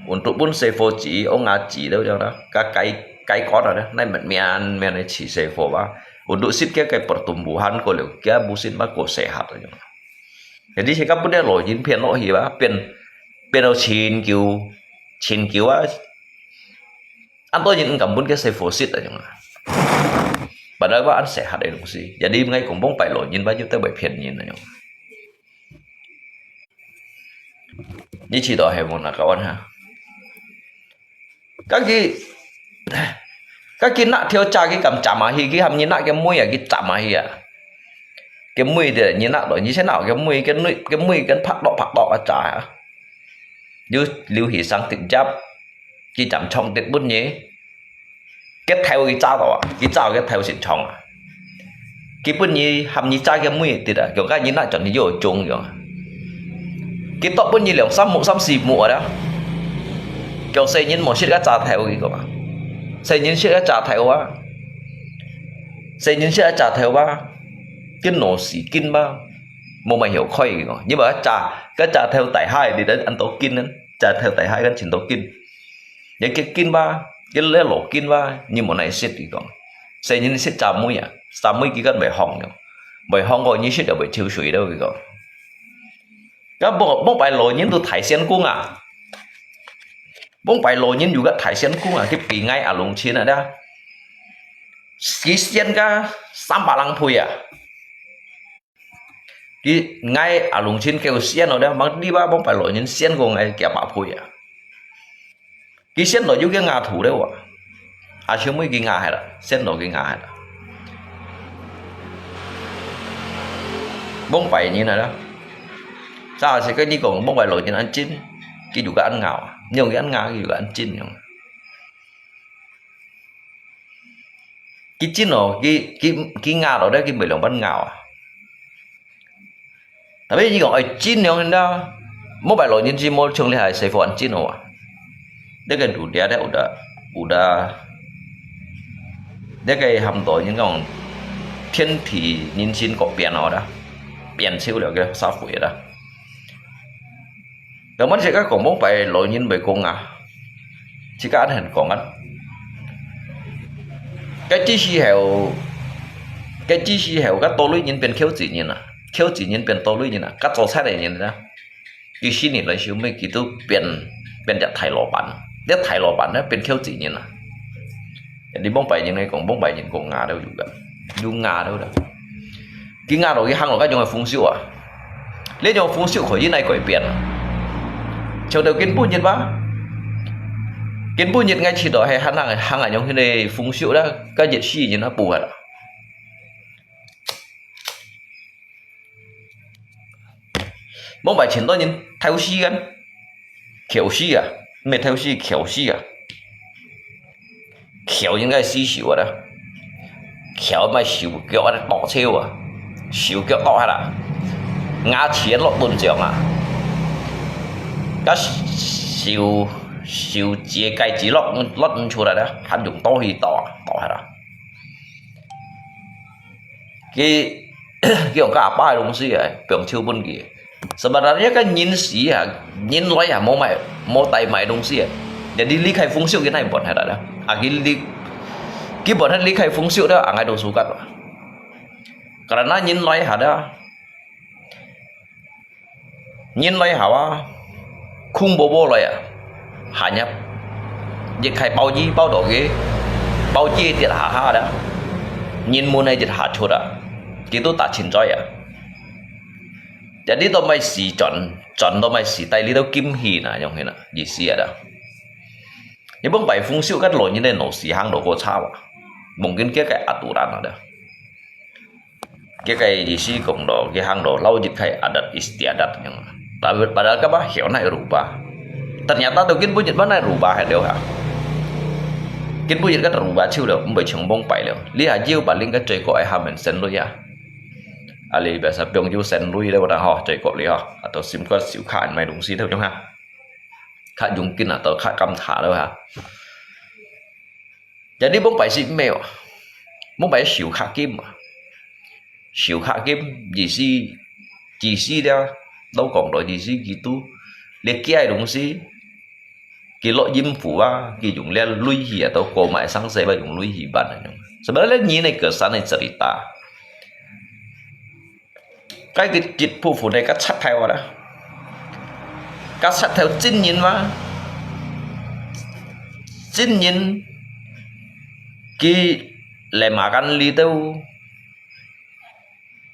，untuk分細貨子，orang ngaji了樣啦，該雞，雞肝啊，那綿綿个飼細貨吧。Untuk食佢个pertumbuhan，過了，佢無心嘛，過sehat啊，樣。 Jadi，自家分這老人騙落去吧，騙，騙到盡久，盡久啊！恁多人毋敢分該細貨食啊，樣啊。Padahal吧，恁sehat个東西。Jadi，𠊎講幫拜老人吧，絕對毋會騙人啊，樣。你知道係無？那個問哈？ 該佢，該佢拿條蛇，佢敢斬下去，佢喊你拿个尾啊，佢斬下去啊。个尾个，你拿落，你先拿个尾，个尾，个尾跟拍落拍落啊斬啊。留，留起生直接，佢斬長直分你。个頭佢炸到啊，佢炸个頭先長啊。 佢分你喊你炸个尾直啊，強个人啊，轉你又中樣啊。佢剁分你兩三目、三四目啊啦。強細人無食个炸頭，佢講啊，細人食个炸頭啊，細人食个炸頭啊，佢腦屎筋嘛，無乜曉開，佢講，你話炸，个炸頭大下，你得恁多筋呢，炸頭大下，跟盡多筋。 你个筋吧，你个老筋吧，你無耐食，佢講。細人食炸尾啊，炸尾佢个袂放了，袂放過你食了會抽水了，佢講。該無，無拜老人都大仙公啊，無拜老人有个大仙公啊，佢比𠊎阿龍親啊，佢仙个三百零倍啊。 佢𠊎阿龍親佢仙哦，這望你吧，望拜老人仙過𠊎幾百倍啊！佢仙到有个額頭了啊！阿小妹佢額係啦，仙到佢額係啦。望拜人係啦，啥係跟你講，望拜老人恁真，佢有个恁額啊，你用佢恁額，佢有个恁真樣。 佢真哦，佢佢佢咬落咧，佢袂兩般咬啊。Tapi你講愛真樣啦，莫拜老人知莫像你還細貨恁真哦啊。這个有咧，有的有的，這个喊到人講天地人心个變哦啦，變少了个社會啦。 Teman自家講莫拜老人袂講啊，自家恁樣講啊。該之時候，該之時候，該多類人變口子人啊，口子人變多類人啊，該做菜个人啊，佢死人來收尾，佢都變變隻大老闆，這大老闆呢變口子人啊。你莫拜人來講，莫拜人講啊都有个，有啊都啦。佢啊落去行落該種个風俗啊。 這種風俗可以來改變啊。像到今晡日吧，今晡日𠊎試到係還行還行用該个風俗啦，該熱死人啊，不會啦。莫拜前多人偷死个，竅死啊，毋係偷死，竅死啊。 竅應該係死手啊啦，竅毋係手腳啊，剁手啊，手腳剁下啦，牙齒落斷掌啊，該手手指个戒指落落毋出來啦，還用刀去剁啊，剁下啦。佢佢用佢阿爸个東西啊，放手分佢。Sebenarnya kan nyin si ha, nyin lai ha, mau mai, mau tai mai dongsi ha. Jadi 離開風俗佢哪會搬下來啦？啊，佢離，佢搬下 離開風俗了，啊，𠊎都suka啊。Karena nyin lai ha dah, nyin lai ha ah, khung bobo lai ah, hanya一開包衣包到佢，包衣跌下下dah, nyin mun ai跌下出啊，佢都打清楚啊。 Jadi到mai si轉，轉到mai si，帶你兜金去那樣去那，意思啊啦。你講拜風俗，該老人个老時行路過差哇，mungkin佢个aturan啊啦。佢个意思講咯，佢行路老一个adat istiadat樣。Tapi padahal kapal曉naik rubah. Ternyata tu kin bunyi mana rubah ada ha. Kin bunyi kan rubah chiu lo, mbai chung bong pai lo. Li ha jiu paling kan cuy ko ai ham sen lo ya. Ali biasa piong yu sen lui le pada ho, cuy ko li ho, atau sim ko siu kha mai dongsi tu ha. Kha yung kin atau kha kam tha tu ha. Jadi bông pai si mèo, bông pai siu kha kim, siu kha kim, gì si, gì si dia, đâu còn đó gì si gitu, liệt kia dongsi. Kì lok yim phủ á, kì dùng liá lui hì á, tau kô mài sáng sê bá dùng lui hì bàn á. Sebenarnya nyi này kesan này cerita. Cái kì chit phu phu này kà chặt theo á. Kà chặt theo chính nhân mà. Chính nhân kì lè mà gắn lý đâu.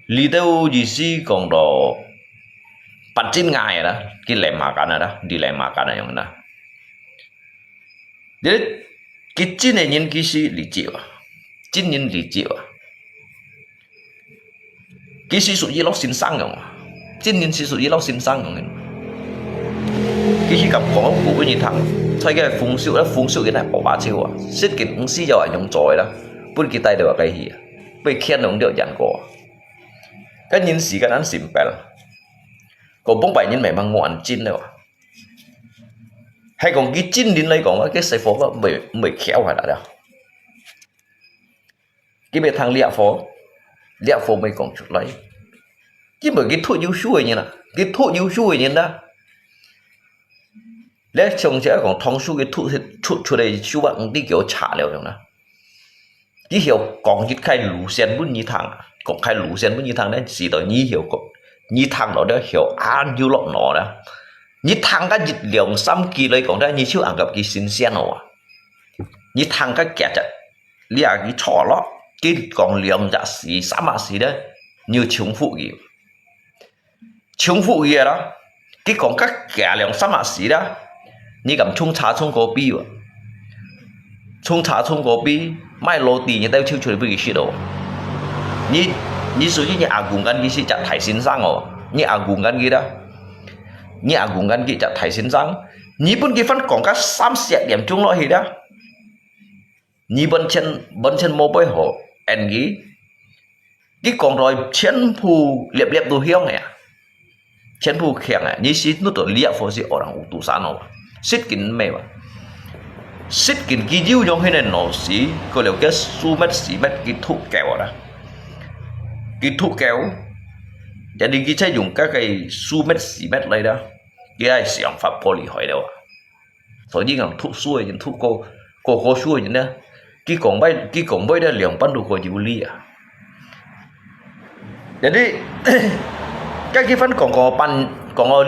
Lý đâu gì si còn đó. Bắt chính ngài đó, kì lè mà gắn đó, đi lè mà gắn đó. Jadi, kì chính cái nhân kì si lý chịu à. Chính nhân lý chịu à. Kì si sụt yi lốc xin sang yong à. Chính nhân si sụt yi lốc xin sang yong. Kì si cảm có cũ với nhị thằng. Thôi cái phung sụt đó, phung sụt cái này bỏ bá chịu à. Xích kì cũng si yau à, yong chọi đó. Bún kì tay đều à cái hì à. Bê khiên đồng điệu dàn cổ à. Cái nhân si cái nắn sim pel. Có bông bảy nhân mẹ mang ngoan chín đâu à. Hay còn kì chính đến đây còn cái xe phố đó mày, mày khéo hả đã đâu. Kì mày thằng liạp phố, liạp phố mày còn chút lấy. Kì mày kì thuốc yêu su ấy nhỉ nè, kì thuốc yêu su ấy nhỉ nè. Lẽ chồng sẽ còn thông su kì thuốc, thuốc, thuốc đây su bác đi kiểu trả liệu rồi nè. Kì hiểu còn kì khai lũ sen bún nhị thằng, còn khai lũ sen bún nhị thằng đấy, xí đó nhị hiểu còn, nhị thằng đó đấy hiểu an yêu lọc nó đấy. Nhị thằng cái dịch lượng xăm kì lấy còn đấy, nhị chiếu ăn gặp kì xin sen nó. Nhị thằng cái kẹt chặt, lia kì chọ lọ, kì còn lượng dạ xí, xăm mạ xí đấy, như chúng phụ kì. Chúng phụ kì đó, kì còn các kẻ lượng xăm mạ xí đó, nhị cảm chung trà chung có bi vậy. Chung trà chung có bi, mai lô tì nhị tao chiếu chuối bì xí đó. Nhị, nhị số nhị à gùng gắn kì xí chặt thải xin sang ồ, nhị à gùng gắn kì đó. Nhị à gùng gắn kì chặt thải xin sang, nhị bún kì phân còn các xăm xiết điểm chung lọ hì đó. Nhị bún chân, bún chân mô bối hổ, en kì. Kì còn rồi chân phu liệp liệp tu hiông nè. Chân phu khiang nè, nhị xí nút tổ liệp phô xí orang u tu san nô. Xít kín mê mà. Xít kín kì diu yong hên nè nô xí, có liều kia su mét xí mét kì thụ kéo đó. Kì thụ kéo. Jadi kì sẽ dùng các cái su mét xí mét lấy đó. Kì ai xiang pháp có lý hỏi đâu. Sổ dĩ ngắm thụ suối, thụ cô, cô cô suối nè. Kì còn bay, kì còn bay đã liang bắn đủ cô dịu lý à. Jadi, cái kì phân còn có bàn, còn có,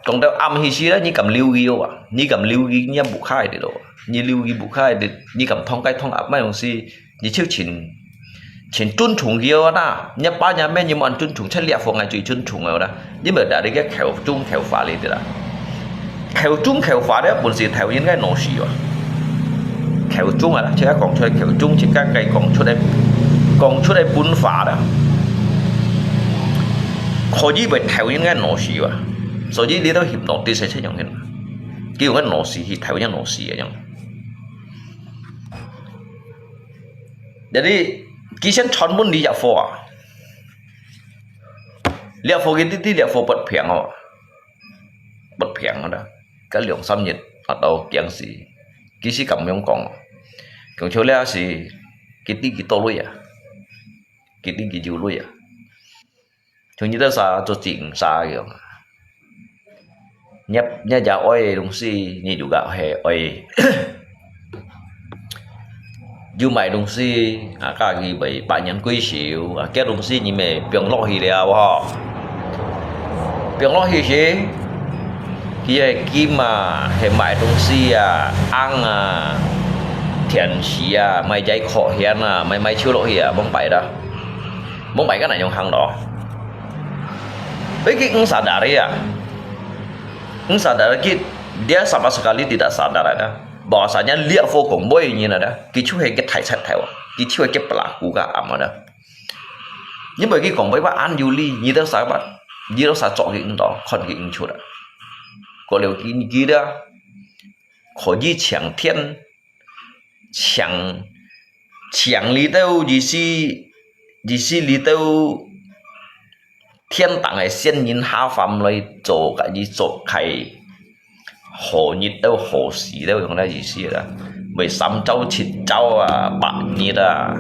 còn đâu âm hi xí đó, nhị cảm lưu ý à. Nhị cảm lưu ý nhắm bục khai đi đó. Nhị lưu ý bục khai đi, nhị cảm thông cái thông áp mai hông xí, nhị chiếu chỉnh 請尊重佢啊，那，你爸你媽你無尊重，出力放𠊎最尊重个啦。你無打你个口中口法你知啦。口中口法咧，本是頭人个老師啊。口中啊，自家講出來口中，自家个講出來，講出來本法啦。可以為頭人个老師啊，所以你都翕到啲細出樣个，叫个老師去頭人老師个樣。 Jadi，佢先傳問你這課啊。這課佢知知這課不平哦。不平啊，該兩三日啊，到驚死。佢是咁樣講哦。講出來是，佢知佢多累啊。佢知佢有累啊。 像你兜啥做正啥樣啊，若，若家愛个東西，你就个係愛。有買東西，啊，家己會百年歸手，啊，該東西你乜放落去了吼。放落去時，佢个金啊，係買東西啊，銀啊，電視啊，買隻可顯啊，買，買手落去啊，罔擺啦。罔擺个哪樣行咯？Pergi ang sadari啊。Ang sadari ki, dia sama sekali tidak sadar ada. Bahwasanya liak fo kong boy nyin ada. Ki chu he ke thai chat thai wa. Ki chu he ke pelaku ka am ada. Nyi boy ki kong boy ba an yu li, nyi da sa ba. Nyi da sa chok ki ndo, kon ki ing chu da. Ko liu ki, ki da. Ko yi chiang tian. Chiang, chiang li tau, yi si, yi si li tau. 天堂个仙人下凡來做个，佢做開，好日到好時到，用个意思啦。會三朝七朝啊，八日啊，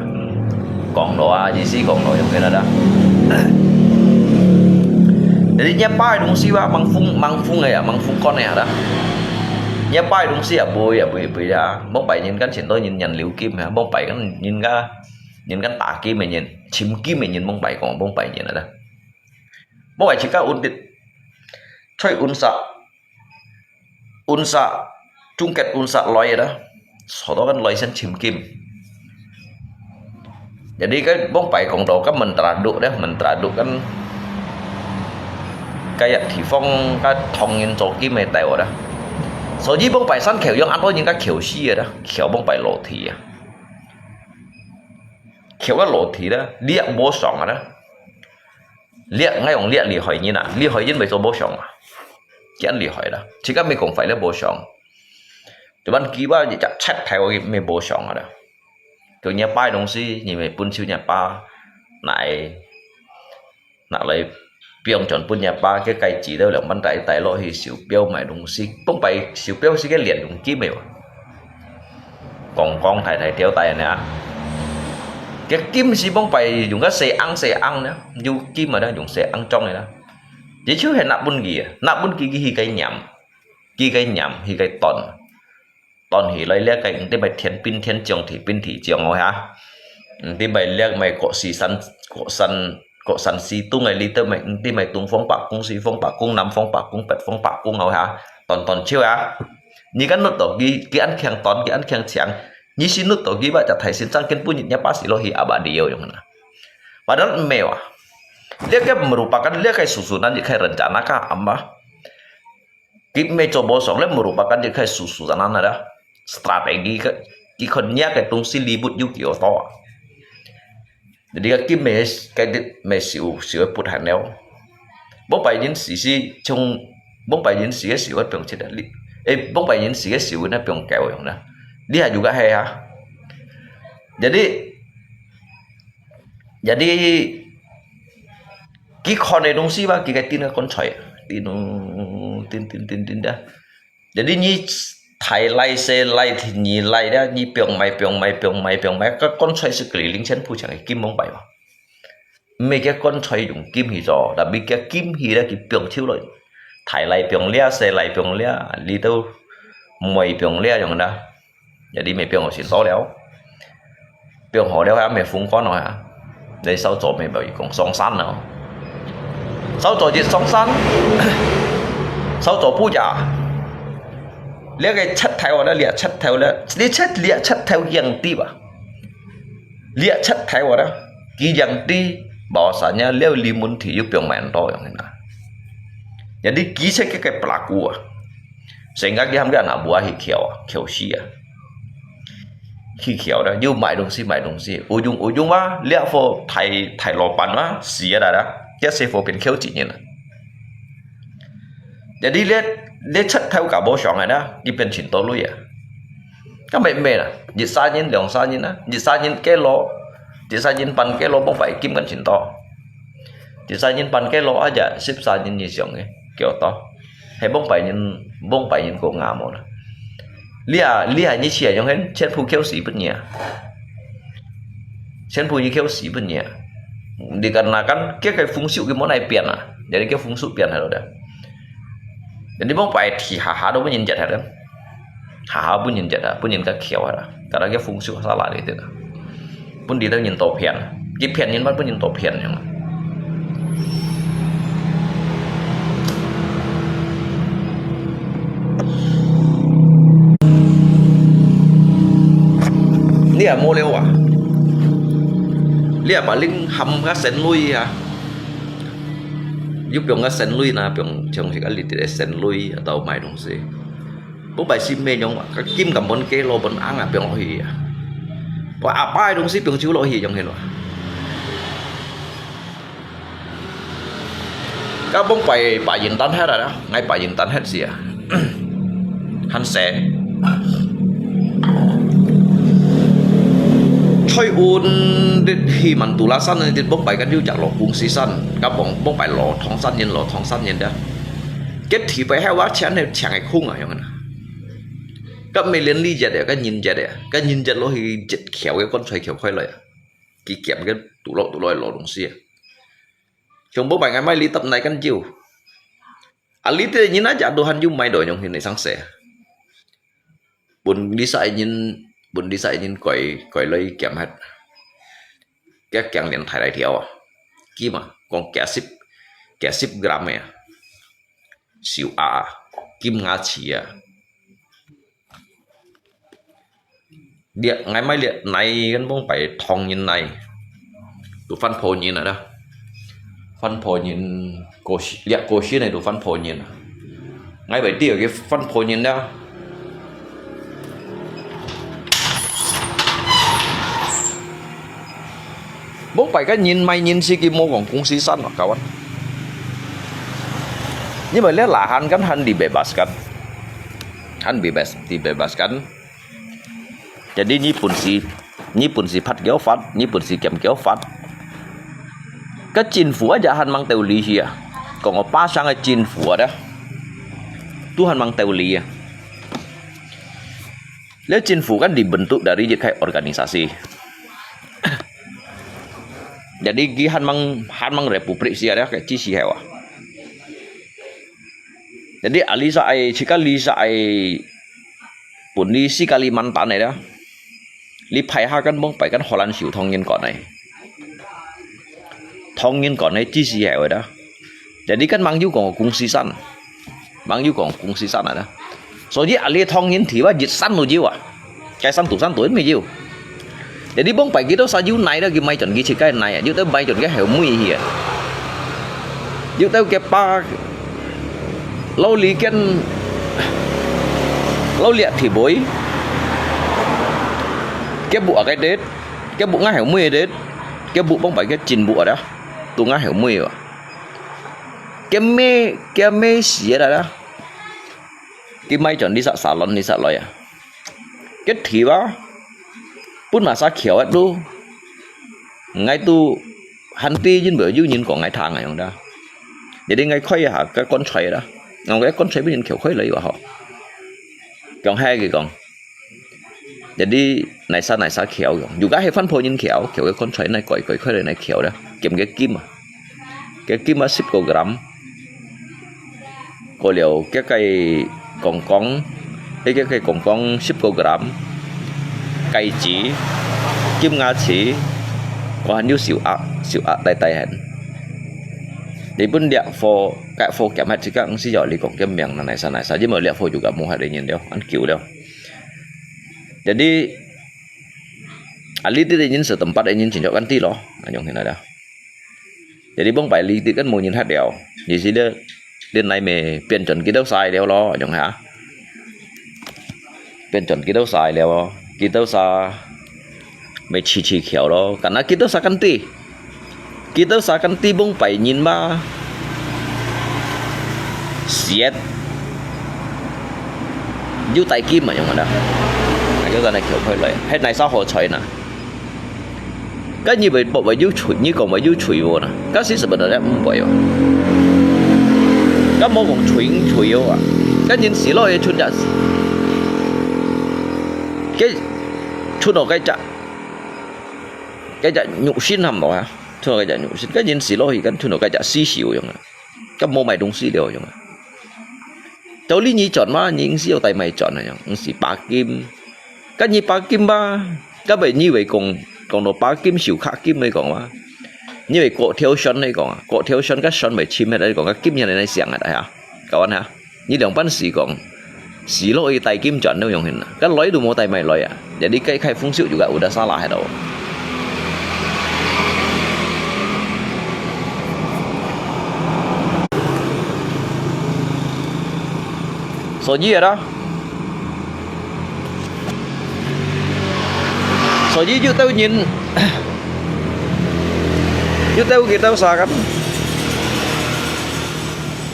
講落啊，意思講落用个啦。Jadi，若擺个東西啊，吂封，吂封个啊，吂封管个啊啦。若擺个東西啊，毋會啊，毋會，毋會啊。吂擺人間前頭人，人流金啊，吂擺人，人家，人家打金个人，尋金个人，吂擺講，吂擺人啊啦。 Bông ai chika undit. Choi unsa. Unsa. Chungket unsa loi đó. Sau đó kan loi sen chim kim. Jadi kan bông pai kong đó kan mentraduk đó, mentraduk kan cái thị phong cái thông nhân cho kim mai tai đó. Sau ji bông pai san khéo yong ăn thôi nhưng cái khéo si đó, khéo bông pai lô thị à. Khéo cái lô thị đó, đi ăn bố sòng đó. 這，𠊎用這厲害人啊，厲害人會做無相啊，真厲害啦！自家毋講壞了無相，就問佢話一隻七台我乜無相啊啦。就若爸个東西，你乜分手若爸，拿來，拿來放轉分若爸，佢該知道兩萬大大落去手錶買東西，講白手錶係个連用金个哇。 講講大大條大呢。个金係講白用个細盎細盎呢，有金啊，用細盎裝个啦。這就係拿分佢啊，拿分佢，佢去該拈，佢該拈，去該端，端起來了，該毋知買天兵天將，地兵地將哦哈，毋知買了買各四山，各山 各山西東个裡頭，毋知買東方伯公、西方伯公、南方伯公、北方伯公好哈，端端手啊。你敢摎到佢，佢恁強端，佢恁強強，你先摎到佢吧，就提醒正經本人一把屎落去阿爸你要用啦。Padahal毋係啊，這个merupakan這个susunan，這个rencana ka ama。 佢乜做無上咧，merupakan一个susunan ada strategi个，佢看若个東西利益有幾多啊。Jadi个金乜个啲乜少少个不閒了。Bông pai人時時從，bông pai人時个時个放出來，你，誒，bông pai人時个時个那放狗用啦，你還有个係啊？Jadi，jadi 佢看个東西吧，佢个釘个棺材，釘，釘，釘，釘，釘的。Jadi你大倈、細倈、二倈了，你放埋、放埋、放埋、放埋，个棺材係keliling全部像个金吂擺嘛。毋係个棺材用金去做，tapi个金去了，佢放手來。大倈放了，細倈放了，你都毋會放了用啦。 Jadi乜放好先到了，放好了還乜風乾了啊。你燒咗乜無講上山了，燒咗一上山，燒咗不呀？這个七頭啊，這七頭了，你七，這七頭樣子吧？這七頭啊，佢樣子無啥呢，了你問題又放蠻多樣啦。Jadi佢七个个pelaku啊。 Sehingga佢喊佢anak buah去竅啊，竅死啊。去竅了，又買東西，買東西，ujung-ujung嘛，這伙大，大老闆嘛，死了啦，這細伙變竅子人啊。Jadi這，這七頭搞無上个啦，佢變盡多鐳啊。該乜乜啦，一儕人、兩儕人啊，一儕人幾多，一儕人半幾多，莫擺金緊盡多。一儕人半幾多啊，也十儕人以上个，幾多。 係吂擺人，吂擺人過硬無啦。這啊，這啊，你試下用，全部竅死分你啊。全部你竅死分你啊。你看那kan，這个風水佢無來變啊，這个風水變下來了。你莫擺地下下都分人掘下个，下下分人掘下，分人家撬下啦，搞到个風水沙拉里头啦，分裡頭人多騙，佢騙人嘛，分人多騙樣啊。你也無了啊？你也把零含个神鐳啊？有放个神鐳呢，放像係个里底个神鐳，到買東西。不擺是咩樣啊？个金根本雞攞本硬啊，放落去啊。我阿爸个東西放手落去，樣係咯。該幫擺擺印單忒啦，𠊎擺印單忒時啊，還細。吹運的去曼都拉山的，幫擺跟有隻老公司山，該幫幫擺老唐山人，老唐山人的。Cái thí phải heo quá chén heo chén cái khung à, yang na. Cái mê liên ly jet ya, cái nhìn jet ya, cái nhìn jet lo hi jet khéo cái con xoay khéo khoai lo ya. Kì kiểm cái tủ lọ tủ lọ lo đông si ya. Chong bố bài ngày mai ly tập này căn chiu. À ly tê nhìn á chả đồ hăn yum mai đồ nhung hin này sáng sẻ. Bún đi sai nhìn, bún đi sai nhìn coi coi lấy kiểm hết. Cái kiểm điện thoại lại theo à. Kì mà, còn kẻ ship, kẻ ship gram ya. Siu a, kim nga chi a. Liak ngai mai liak nai kan bông pai thong nyin nai. Tu fan pho nyin a da. Fan pho nyin ko shi, liak ko shi nai tu fan pho nyin a. Ngai pai ti ke fan pho nyin da. Bông pai kan nyin mai nyin si ki mo kong kung si san ma kawan. Ni mai le la han kan han di bebas kan. Han bebas, di bebas kan. Jadi ni pun si, ni pun si phat kêu phat, ni pun si kiam kêu phat. Ka chính phủ aja han mang teu li hia. Kong o pa sang ka chính phủ ada. Tu han mang teu li ya. Le chính phủ kan dibentuk dari je kai organisasi. Jadi ki han mang han mang republik si ada kai chi si hewa. Jadi ali sa ai chika li sa ai pun li si Kalimantan ai da. Li pai ha kan bông pai kan Holland siu thong nyin kon ai. Thong nyin kon ai chi si hewa da. Jadi kan mang yu kong kung si san. Mang yu kong kung si san ada. So ji ali thong nyin thi wa jit san lu ji wa. Kai san tu san tu mi jiu. Jadi bông pai ki tau sa jiu nai da ki mai chon ki chi kai nai. Jiu tau mai chon ki heo mui hi. Jiu tau ke pa lau li ken lau liak thi boi. Ke bu a kai det. Ke bu ngai heo mui det. Ke bu bông pai ke chin bu a da. Tu ngai heo mui wa. Ke me, ke me si da da. Ki mai chon di sa salon di sa loi a. Ke thi wa. Pun ma sa khiao et lu. Ngai tu han ti yin bo yu nyin kong ngai thang ngai yong da. Jadi ngai khoi ha ka kon choi da. Ngong ka kon choi bi nyin khiao khoi loi wa ho. Kong hai ki kong. Jadi nai sa nai sa khiao yong. Yu ka he fan pho nyin khiao, khiao ke kon choi nai koi koi khoi loi nai khiao da. Kem ke kim a. Ke kim a sip ko gram. Ko liao ke kai kong kong, eh, ke kai kong kong sip ko gram, kai chi, kim nga chi, ko han yu siu a, siu a tai tai han. Di pun diak fo, kai fo kiam hat chika ang si yo li kong kiam miang na nai sa nai sa, ji mo liak fo juga mo hat di nyin liao, an kiu liao. Jadi, ali ti di nyin se tempat di nyin chin yo kan ti lo, anyong hin ada. Jadi bông pai li ti kan mo nyin hat liao. Di si de, de nai me pian chon ki tau sai liao lo, anyong ha. Pian chon ki tau sai liao, ki tau sa me chi chi khiao lo. Kana ki tau sa kan ti. Ki tau sa kan ti bông pai nyin ma. Siet. Yu tai kim ma yong da. Ngai yu ta nai khiao khoi loi. Hai nai sa ho choi na. Ka nyi bai bok bai yu chui, nyi kong bai yu chui wo na. Ka si sebenarnya mbai yo. Ka mo kong chui chui yo a. Ka nyin si lo ye chun ja. Ke chun o kai ja. Kai ja nyu sin ham lo ha. Chun o kai ja nyu sin. Ka nyin si lo hi kan chun o kai ja si si yo yong a. Ka mo mai dong si liao yong a. 道理你賺嘛，你毋使愛帶米賺啊，毋使把金。該你把金嘛，該毋係你會講，講到把金、手銬金來講嘛。你會割條線來講啊，割條線，該線會深个來講，該金人來想啊，大家，各位啊，你兩班時講，死落去帶金轉都用hin啊，該來都無帶米來啊。 Jadi該開風水juga udah salah itu. 所以啊，所以有兜人，有兜佢兜啥个，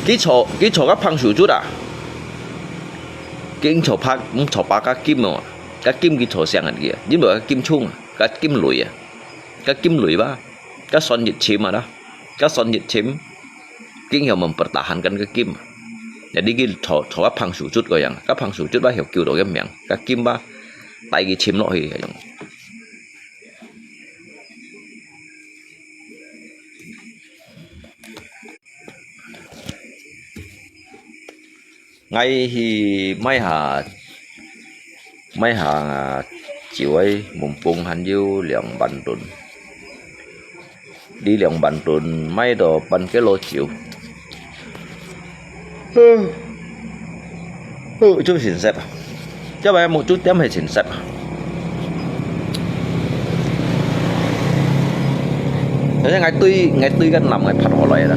佢坐，佢坐个旁手足啊，佢坐拍，坐把个金哦。 該金佢坐想个佢啊，因為該金重啊，該金累啊，該金累吧，該算一千啊啦，該算一千，佢曉mempertahankan該金啊。Jadi佢坐，坐个旁手足个樣，該旁手足吧曉救到个命，該金吧，帶佢沉落去个樣。 𠊎去買下，買下酒仔，mumpung還有兩萬銀。你兩萬銀買到半kilo酒。 哦，就真實啊。這擺目珠點係真實啊。而且𠊎對，𠊎對个南𠊎拍下來啦。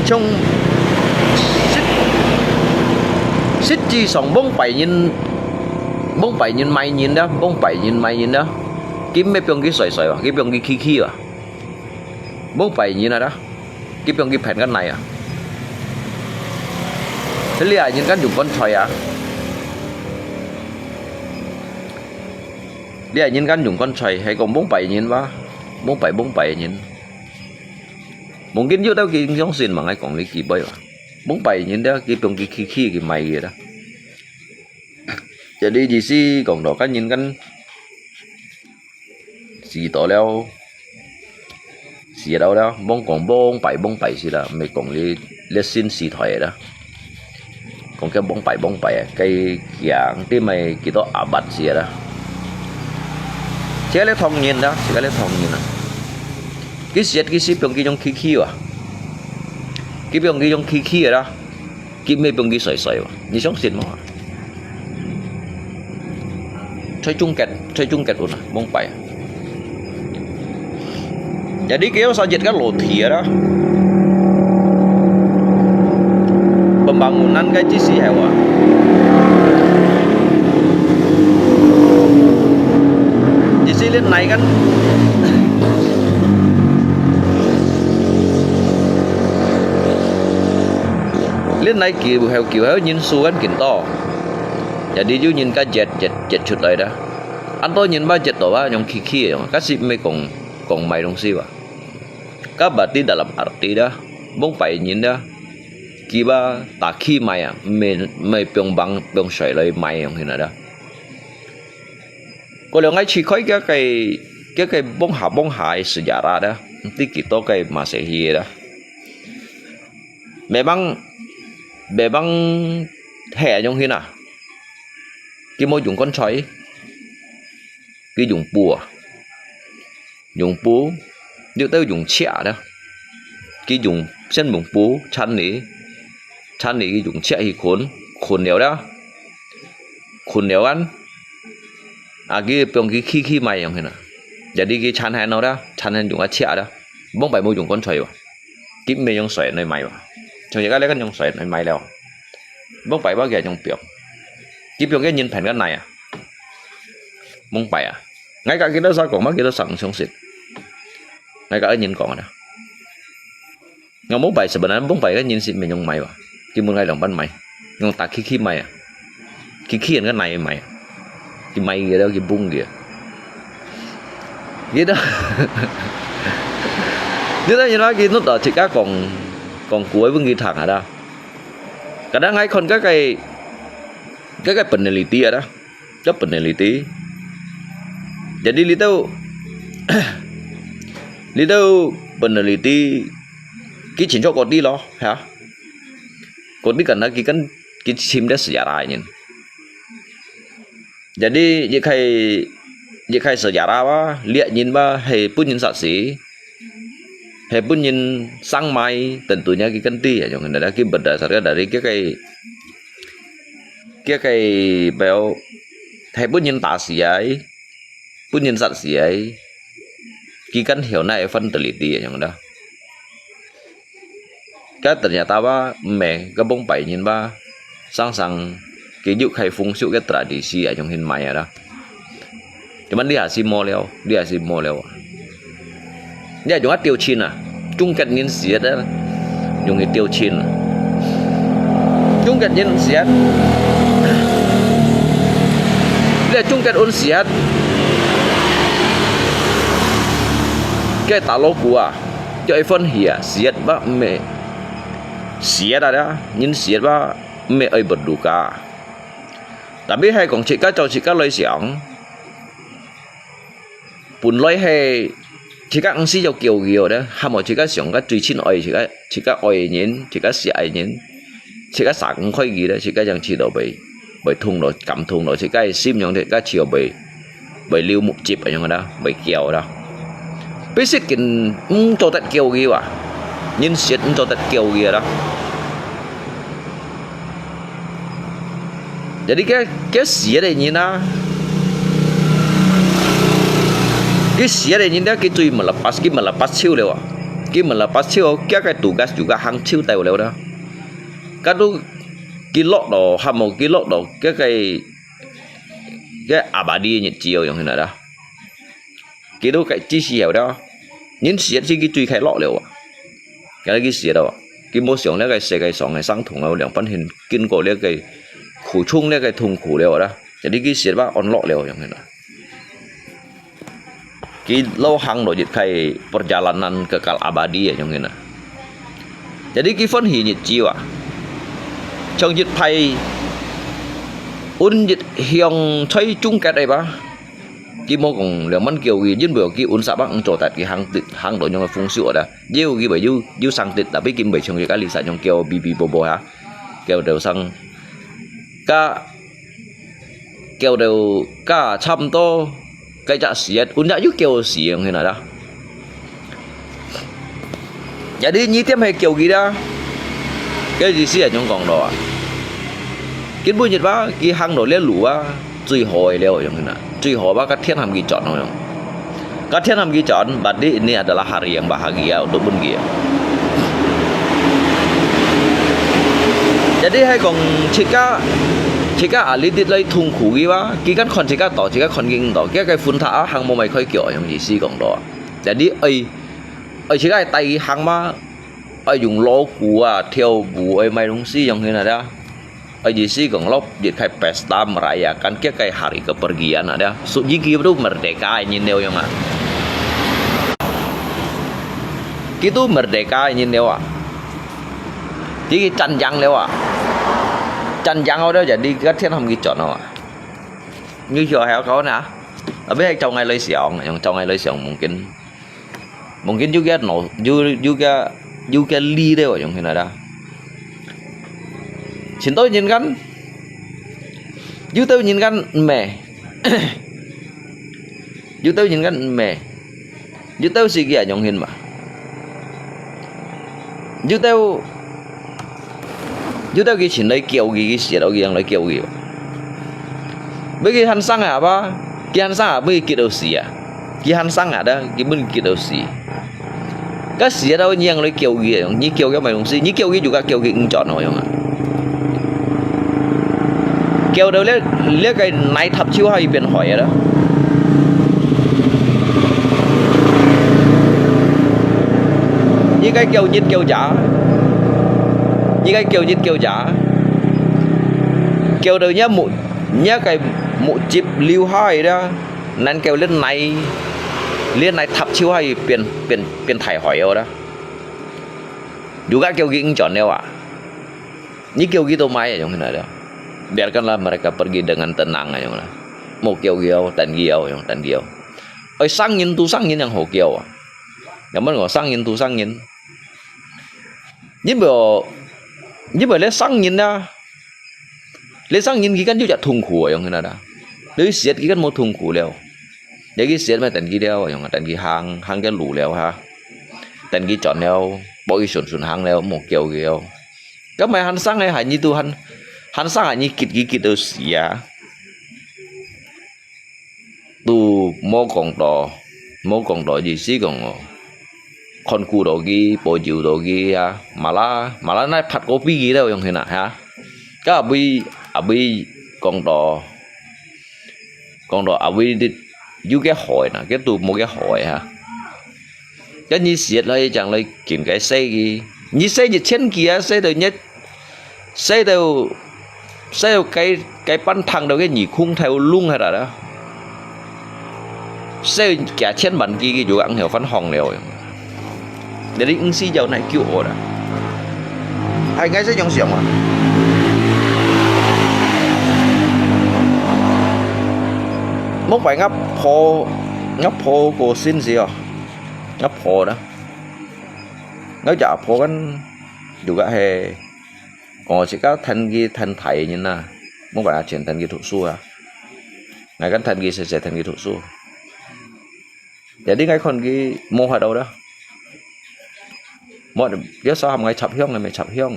像實，實際上，往擺人，往擺人買人啦，往擺人買人啦，佢毋係放佢衰衰啊，佢放佢企企啊。 往擺人啊啦，佢放佢騙个耐啊。這裡啊，人間用棺材啊。這人間用棺材，係講往擺人哇，往擺，往擺人。Mungkin有兜佢相信嘛，𠊎講你幾倍哇。往擺人了，佢放佢企企，佢賣佢啦。Jadi意思講到，該人間 死到了，死到了，莫講往擺往擺死啦，毋係講你，你先死忒啦。講个往擺往擺啊，該樣啲咪幾多阿伯死啦。自家咧唐人啦，自家咧唐人啊。佢死佢死，放佢用企企啊，佢放佢用企企个啦。 佢毋係放佢衰衰哇，你相信無啊？最終結，最終結論啊，往擺啊。Jadi佢有啥熱个樓梯啊啦。Pembangunan个意思係哇。意思你哪間？ 你來救後救後人數緊緊多，jadi有人家熱熱熱出來啦。恁多人嘛熱到啊，用企企个樣，該係毋係講講買東西哇？該berarti dalam arti啦，往擺人啦，佢話打氣買啊，毋係毋係放放放水來買樣去啦。過了𠊎去開个个个个往下往下个sejarah啦，毋知幾多个Masehi啦。 Memang memang係用去啊，佢無用棺材，佢用布啊，用布，有兜用尺啦，佢用先用布纏你，纏你佢用尺去捆，捆了啦，捆了啊，啊佢放佢企企買用去啊，jadi佢纏還好啦，纏還用啊尺啦，往擺無用棺材哇。 佢毋係用水來買哇，像而家這個用水來買了，往擺話佢用放，佢放个人騙个耐啊，往擺啊，𠊎甲佢兜儕講嘛，佢兜儕毋相信，𠊎甲人講啊，𠊎往擺sebenarnya往擺个人係毋係用買哇，佢問𠊎兩萬買，用打企企買啊。 佢企人个耐買，佢買个了，佢崩个。佢兜，佢兜原來佢弄到自家講講古个分佢聽啊啦。Kadang𠊎看个个个个peneliti啊啦，个peneliti。Jadi你兜，你兜 peneliti, ki chinchok kodi lo, ha. Kodi kan ki kan ki chim de sejarah nyin. Jadi, ye khai, ye khai sejarah ba, liak nyin ba, hai pun nyin saksi, hai pun nyin sang mai, tentunya ki kan ti, ya, yang hendak ki berdasarkan dari ki kai, ki kai bel, hai pun nyin ta siai, pun nyin saksi ai, ki kan hiau na evan teliti, ya, yang dah. Ka ternyata ba, me, ka bông pai nyin ba, sang sang, ki yu khai fung siu ke tradisi, ya, yang hin mai, ya, dah. Cuman dia si mo liao, dia si mo liao. Dia yung a tiêu chin à, chung kết nyin siat à, yung i tiêu chin. Chung kết nyin siat. Dia chung kết un siat. Ke ta lo ku à, cho i phun hia, siat ba me. Siat à, nyin siat ba me ai berduka. Tapi hai kong chika chau chika loi siang. 本來係自家毋使有叫佢个，還無自家想个最親愛，自家自家愛个人，自家惜个人，自家想毋開佢咧，自家樣試到會會痛咯，感痛咯，自家个心樣，自家試到會會流目汁个樣啦，會叫啦。必須緊毋做得叫佢啊，人識毋做得叫佢啦。 Jadi ke ke siat ni na. Ke siat ni dia ke tui melepas, ke melepas chiu leo. Ke melepas chiu, ke ke tugas juga hang chiu tau leo dah. Kadu ke lok do, hamo ke lok do, ke ke ke abadi ni chiu yang hina dah. Kitu kai chi siau dah. Nyin siat si ki tui khai lok leo. Kala ki siat dah. Ki mo siang le kai se kai song kai sang thung au liang pan hin kin ko le kai khu chung le kai thung khu leo dah. Jadi ki siat ba on lok leo yang hina. Ki lo hang lo jit khai perjalanan kekal abadi ya yang hina. Jadi ki phun hi nyit chiu ah. Chong jit phai un jit hiong choi chung kat ai ba. Ki mo kong liang man kiu ki jin bui ki un sa bang cho tat ki hang tit hang do nyong fung siu da. Jiu ki bui jiu jiu sang tit tapi ki bui chong ki ka li sa nyong kiu bi bi bo bo ha. Kiu do sang ka kiu do ka cham to kai cha siat un ya yu kiu siang hina da. Jadi nyi tiam hai kiu ki da. Kiu ji siat nyong kong do ah. Kin bu nyit ba ki hang do le lu ba. Chui hoi leo yang hina. Chui hoi ba ka thian ham ki chon yang. Ka thian ham ki chon, berarti ini adalah hari yang bahagia untuk pun ki. Jadi hai kong chika chika ali dit lai thung khu ki ba, ki kan khon chika to, chika khon ging to, ki kai phun tha hang mo mai khoi kio yang ji si kong do. Jadi ai ai chika tai hang ma ai yung lo ku a thiau bu ai mai dong si yang hina da. Ai ji si kong lop jit khai pesta merayakan kia kai hari kepergian ada. Su ji ki tu merdeka nyin leo yang ah. Ki tu merdeka nyin leo ah. Ki ki chan jang leo ah. Chan jang ada jadi ka thian ham ki chon ah. Nyu hio hai kau na. Tapi hai chau ngai lai siang, yang chau ngai lai siang mungkin. Mungkin juga no juga juga juga li deh yang hina da. Chin to nyin kan. Ju tau nyin kan me. Ju tau nyin kan me. Ju tau si kia yang hin ma. Ju tau Ju tau ki chin lai kiu ki ki siat au ki yang lai kiu ki. Bagi han sang ah ba. Ki han sang ah bagi kit au si ah. Ki han sang ah da ki bun kit au si. Ka siat au nyang lai kiu ki yang ni kiu ki mai dong si ni kiu ki juga kiu ki ng chon au yang ah. Kiu dau le le kai nai thap chiu ha i pian hoi ah da. Ni kai kiu nyit kiu ja. Ni kai kiu nyit kiu ja. Kiu dau nya mu nya kai mu chip liu hai da. Nan kiu len nai len nai thap chiu hai pian pian pian thai hoi au da. Juga kiu ki ng chon leo ah. Ni kiu ki to mai yang hina da. Biarkanlah mereka pergi dengan tenang yang lah. Mau kiu kiu tan kiu yang tan kiu. Oi sang nyin tu sang nyin yang ho kiu ah. Yang mana ngau sang yin tu sang yin. Ni bo, ni bo le sang yin na. Le sang yin ki kan ju ja thung khu yang na da. Le siat ki kan mo thung khu leo. Le ki siat ma tan ki leo yang tan ki hang hang ke lu leo ha. Tan ki chọn leo, bo ki sun sun hang leo, mo kiao kiao. Ka mai han sang ai hai ni tu han, han sang ai ni kit ki kit tu sia. Tu 無講到，無講到意思講哦，看顧到佢，保佑到佢啊，馬拉馬拉那拍過飛佢了，用佢那哈。該阿妹阿妹講到，講到阿妹有个好个呐，佢都無个好个哈。 該你食來講來緊該洗佢，你洗一千幾啊，洗到你，洗到，洗到該該半湯到个耳空頭窿下啦，洗幾千萬幾个就講有翻紅了。你你毋使要來救我啦，還應該係用想啊。莫怪我婆，我婆過身時哦。 阿婆啦，𠊎隻阿婆kan，如果係講自家跈佢跈大人啊，無辦法全跈佢讀書啊。𠊎kan跈佢細細跈佢讀書。Jadi𠊎看佢無法度啦。無，有時候喊𠊎插香，𠊎咪插香，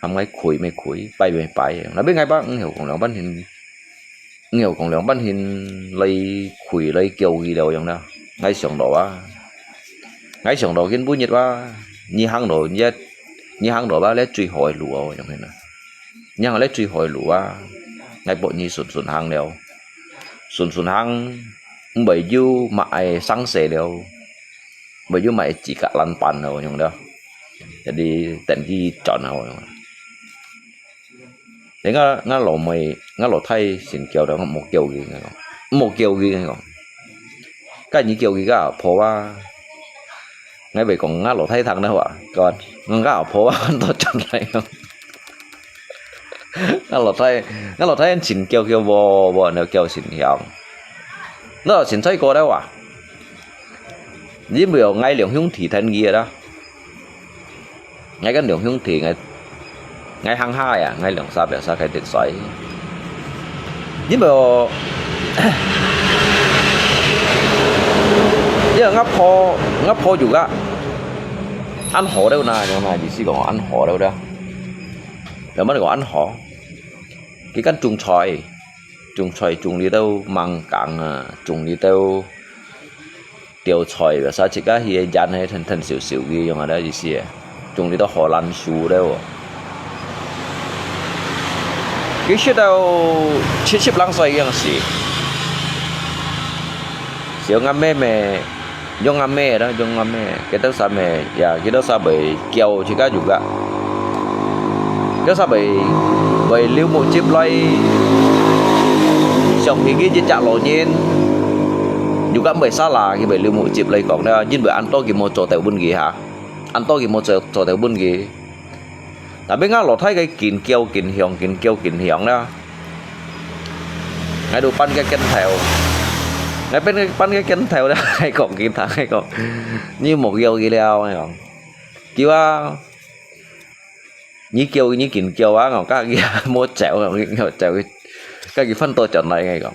喊𠊎跪咪跪，拜咪拜。Tapi𠊎爸毋曉講兩半天， 你有講兩半天來跪來叫佢了樣啦。𠊎想到啊，𠊎想到今晡日啊，你行到一，你行到啊，這最好个路哦，樣形啊。你行這最好个路啊，𠊎幫你順順行了，順順行，毋會有麼个生死了。 會有麼个資格難辦咯，樣了。Jadi等佢轉啊，樣。Then𠊎，𠊎老妹，𠊎老弟先叫了，莫叫佢，𠊎講，莫叫佢，𠊎講。該你叫佢个阿婆啊，𠊎會講𠊎老弟聽了話，講，𠊎个阿婆啊，都轉來哦。𠊎老弟，𠊎老弟先叫叫，無，無，你叫先響。你先出過了哇？ 因為𠊎兩兄弟跈佢啦。𠊎跟兩兄弟，𠊎，𠊎鄉下呀，𠊎兩儕表兄弟跈佢。因為，因為𠊎婆，𠊎婆有个，恁好了呐，樣啊，意思講恁好了啦。有麼个講恁好？佢跟種菜，種菜種哩到吂耕啊，種哩到 吊菜，biasa自家去个園係跈跈燒燒个樣啊，這意思誒。種哩到荷蘭樹了哦。佢食到七十零歲樣時，小阿妹妹，用阿妹啦，用阿妹，佢兜儕妹呀，佢兜儕會 叫自家有个。有時會，會流目汁來，想起佢一隻老人，有个毋會salah，佢會流目汁來講啦，因為恁多佢無做到分佢哈，恁多佢無做，做到分佢。Tapi𠊎老弟个緊叫緊響，緊叫緊響啦。 𠊎都扳个跟頭，𠊎扳个，扳个跟頭了，𠊎講佢聽，𠊎講，你莫叫佢了，𠊎講。佢話，你叫，你緊叫啊，𠊎講，佢無走，𠊎講，走，佢，佢翻到轉來，𠊎講。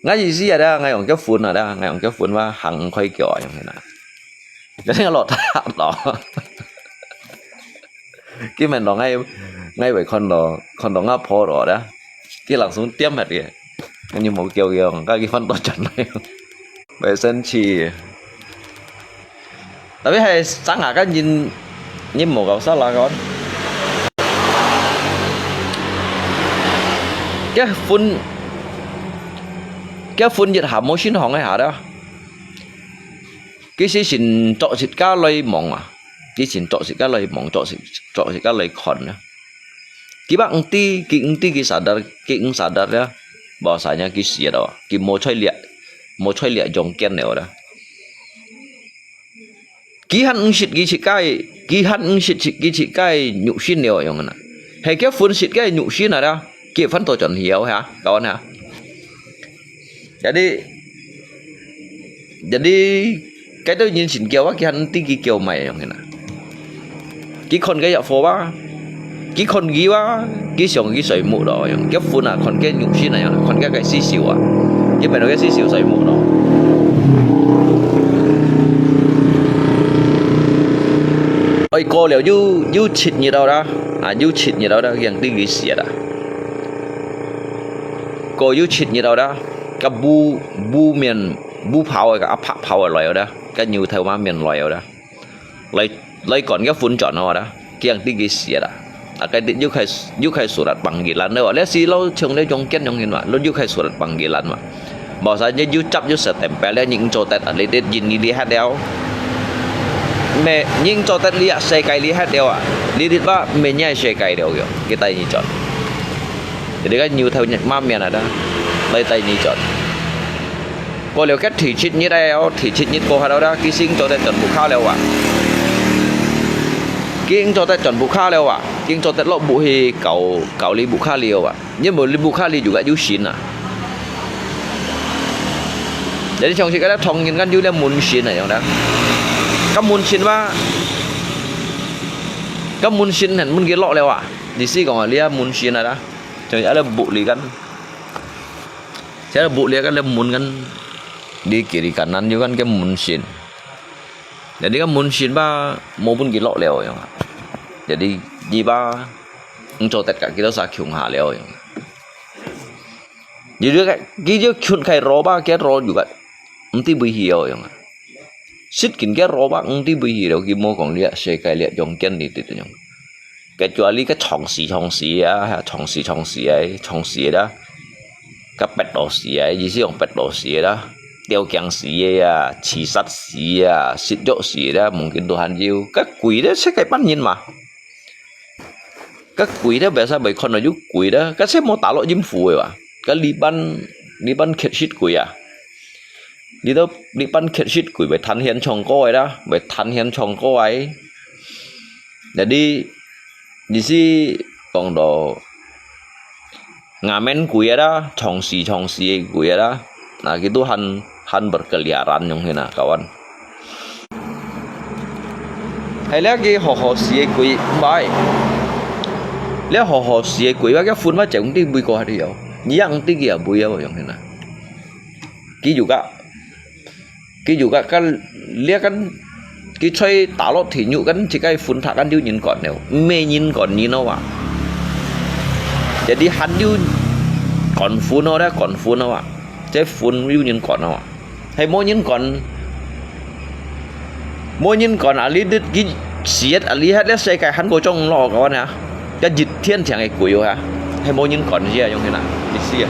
𠊎意思啊，𠊎講，結婚啊，𠊎講，結婚啊，行開腳啊，樣形啊。 Jadi ngalor tak lo. Ki men lo ngai, ngai wei kon lo, kon lo ngap pho lo dah. Ki langsung tiêm hết kìa. Ngai như một kiểu kiểu, ka ki phân to chân này. Wei sen chi. Tapi hai sang ha kan yin, yin một gạo sa la kon. Cái phun, cái phun dịch hàm mô sinh hỏng hay hả đó. Ki si sin chok sit ka loi mong ah. Ki sin chok sit ka loi mong, chok sit, chok sit ka loi khon ah. Ki bak ng ti, ki ng ti ki sadar, ki ng sadar ya. Bahwasanya ki siat ah. Ki mo choi liak, mo choi liak jong kian neo dah. Ki han ng sit ki sit kai, ki han ng sit ki sit kai nyu sin neo yong na. Hai kia phun sit kai nyu sin ah dah. Ki fan to chon hiao ha, kawan ha. Jadi, jadi 該兜人先噭啊，佢還毋知佢噭麼个樣形啊。佢看該隻火啊，佢看佢啊，佢想佢睡目咯樣，佢分啊，看該肉身啊樣，看該个屍首啊，佢變到該屍首睡目咯。哎，過了又，又七日了啦，啊，又七日了啦，佢正知佢死啊。過又七日了啦，該烏，烏面，烏袍个，該阿白袍个來了啦，該牛頭馬面來了啦。 來，來趕該分轉哦啦，佢正知佢死啦。啊，該又開，又開始啦，panggilan了，這死了像這樣見樣形嘛，又開始啦，panggilan嘛。無啥，你又執又食tembel了，你做得啊，你，你，你，你lihat了。咩，你做得你啊，世界你lihat了啊，你，你話，咩，你世界了，佢帶你轉。Jadi kan牛頭馬面啊，來帶你轉。 過了該第七日了，第七日過後了，佢正做得轉屋下了啊。佢正做得轉屋下了啊，佢正做得落屋去搞，搞你屋下了啊。因為你屋下你juga有神啊。Jadi常時該兜唐人間有這門神啊，樣啦。該門神嘛，該門神係門佢落了啊，意思講啊，你啊門神啊啦，就係這屋裡間。 Jadi屋裡kan，這門kan，di kiri kanan有kan該門神。Jadi該門神吧，無分佢落了樣啊。Jadi佢吧，毋做得甲佢兜儕共下了樣。佢就，佢就出開路吧，佢路就甲，毋知飛去了樣啊。 Sitkin該路吧，毋知飛去了，佢無講這世界這樣見你這樣。Kecuali該撞死撞死啊，撞死撞死啊，撞死啦。該逼到死啊，意思講逼到死啦。吊頸死个啊，自殺死啊，食藥死啦，mungkin都還有。該鬼咧，世界半人嘛。 該鬼咧，biasa會看到有鬼咧，該係無打落陰符个哇？該裡班，裡班乞食鬼啊？裡頭，裡班乞食鬼會彈絃唱歌个啦，會彈絃唱歌个。Jadi，意思講到，ngamen鬼个啦，撞死撞死个鬼个啦，nah，佢都還，還berkeliaran樣形啊，kawan。 係這个好好死个鬼，毋係。這好好死个鬼，𠊎个分𠊎正知飛過去哦。你也毋知佢也飛啊，樣形啊。佢就甲，佢就甲，甲，這間，佢在打落地獄間，自家分拆間有人管了，毋係人管人哦啊。Jadi還有管分哦，這管分哦啊，這分有人管哦啊。 係無人管，無人管啊！你，你，佢死啊！你，這世界還過種落个啊！該一天天个鬼啊！係無人管，係啊，樣形啊，意思啊。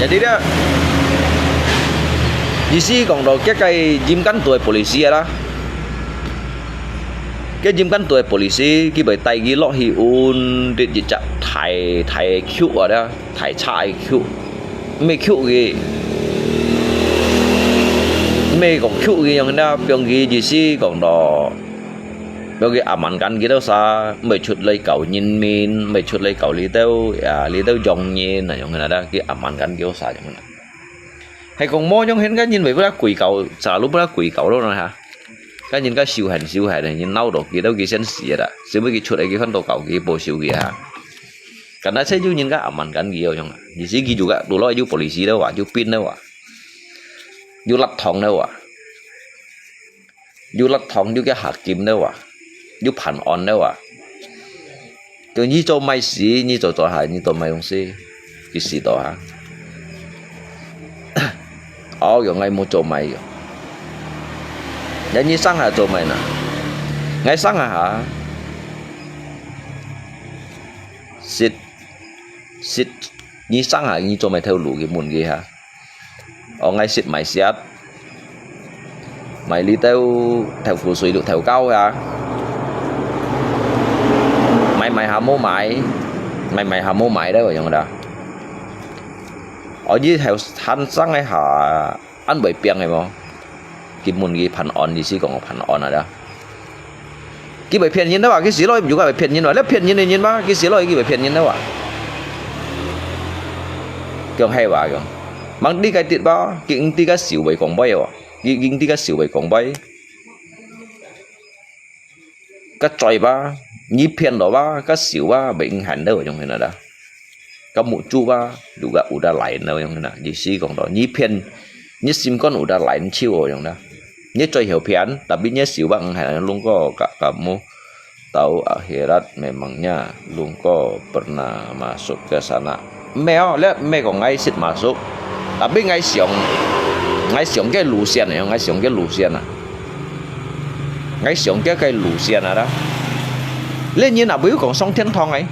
Jadi咧，意思講到，這个陰間都係polisi啊啦。 該陰間都係polisi，佢會帶佢落去運，一隻大，大个轎啊，大車个轎，毋係轎个，毋係講轎个樣啦，放佢意思講到，放佢amankan佢兜儕，毋係出來搞人民，毋係出來搞你兜，啊，你兜洋人啊，樣啦，佢amankan佢兜儕樣啦。係講無樣形个人，會分佢鬼搞，selalu分佢鬼搞咯，哈。 該人家修行修行个，人鬧到佢兜佢先死个啦，所以佢出來佢看到搞佢報仇佢啊。Karena係有人家amankan佢樣啊，意思佢就个，都落有polisi了啊，有兵了啊，有立堂了啊，有立堂有个hakim了啊，有判案了啊。 就你做麼个事，你做做下，你做麼个東西，佢試到哈。哦，原來無做麼个。那你上下做麼个呢？𠊎上下哈，食，食，你上下你做麼个頭路佢問佢哈？ 哦，𠊎食買食，買呢兜豆腐水綠豆糕啊，買買下無買，買買下無買咧，樣啦。哦，你頭先生个下，恁會變个無？佢問佢判案，意思講判案啊啦。 佢會騙人个哇，佢死落又會騙人哇，你騙人个人嘛，佢死落佢會騙人个哇。用海話講，吂知該跌吧，佢毋知該笑會講話哦，佢毋知該笑會講話。該嘴巴，你騙了吧，該笑啊，會影響到用个啦。該目珠啊，如果有得來呢，用个啦，意思講到，你騙，你心肝有得來，你笑哦，用啦。你最後騙，tapi你笑啊，影響到，弄个，該，該目。 Tahu akhirat memangnya lungko pernah masuk ke sana. 毋係哦，這毋係講𠊎識masuk，tapi𠊎想，𠊎想个路線啊，𠊎想个路線啊，𠊎想个个路線啊啦。這人啊，毋好講上天堂誒，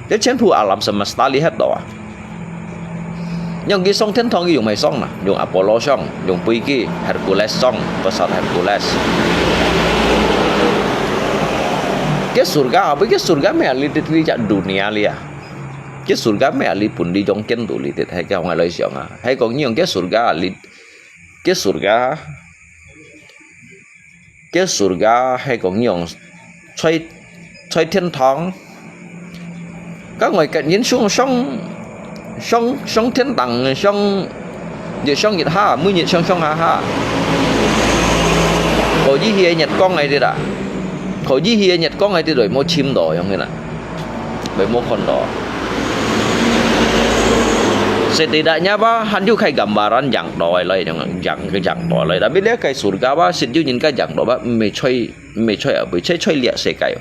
這全部alam semesta lihat到啊。 用佢上天堂，佢用麼个上嘛？用Apollo上，用飛機，Hercules上，pesawat Hercules。Ke surga apa? Ke surga meh ahli di, di dunia li ah. Ke surga meh ahli pun di jong ken tu li di, hai ke hong lai siang ah. Hai kong nyong ke surga li, ke surga 个surga係講樣，在，在天堂，該外國人上，上，上，上天堂，上，一上一下，每日上上下下。可以去个月光个啲啦，可以去个月光个啲就無尋到樣个啦。 Bai無看到。Setidaknya apa, han有个gambaran樣到來，樣，樣，樣到來。Tapi這个surga apa，實際人个樣到apa，毋係在，毋係在apa，在，在這世界。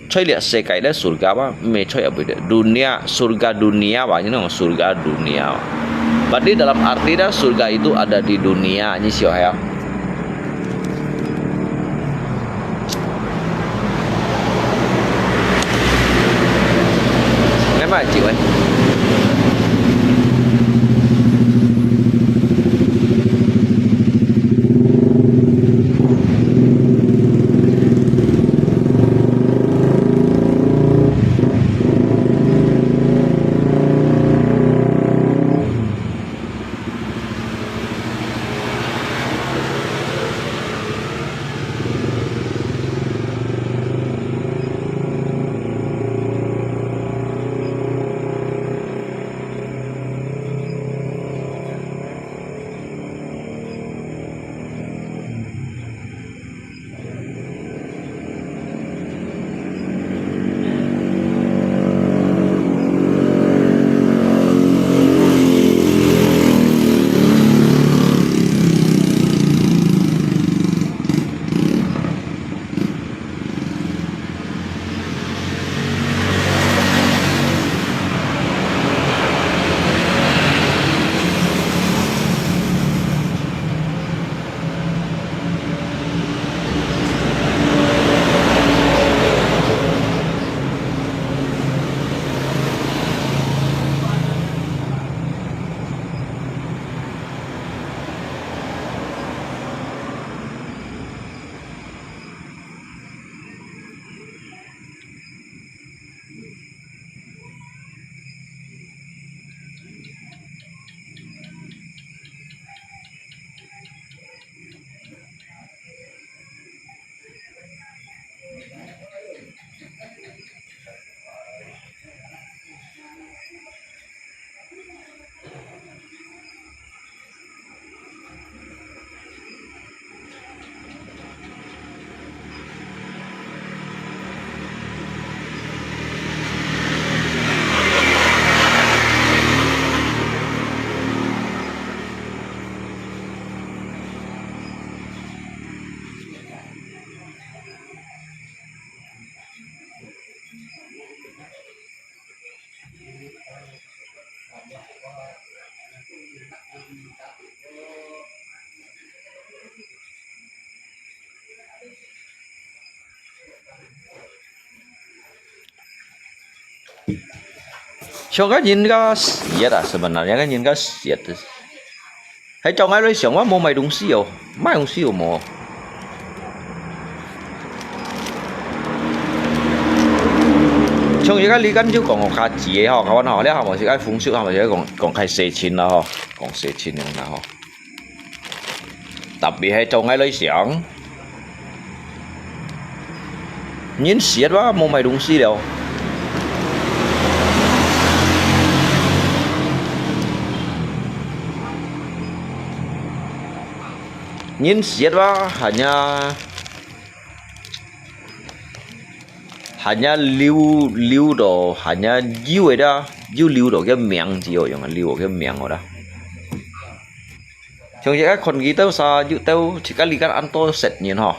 在這世界个surga apa，毋係在apa。Dunia, surga dunia apa，你know，surga dunia。Berarti dalam arti dah surga itu ada di dunia，你曉係啊？ Memang acik weh.像个人个事業啊，sebenarnya个人个事業，還照𠊎來想，𠊎無買東西哦，買東西有無？像而家你今朝講我較急个吼，講完吼，你係無係愛風俗，係無係講，講較細情啦吼，講細情樣啦吼。 Tapi係照𠊎來想，人死啊，無買東西了。人死啊，hanya，hanya留，留到，hanya有个啦，有留到个名字哦，用个留个名哦啦。像這个看佢兜啥，有兜，自家理解恁多殺人吼，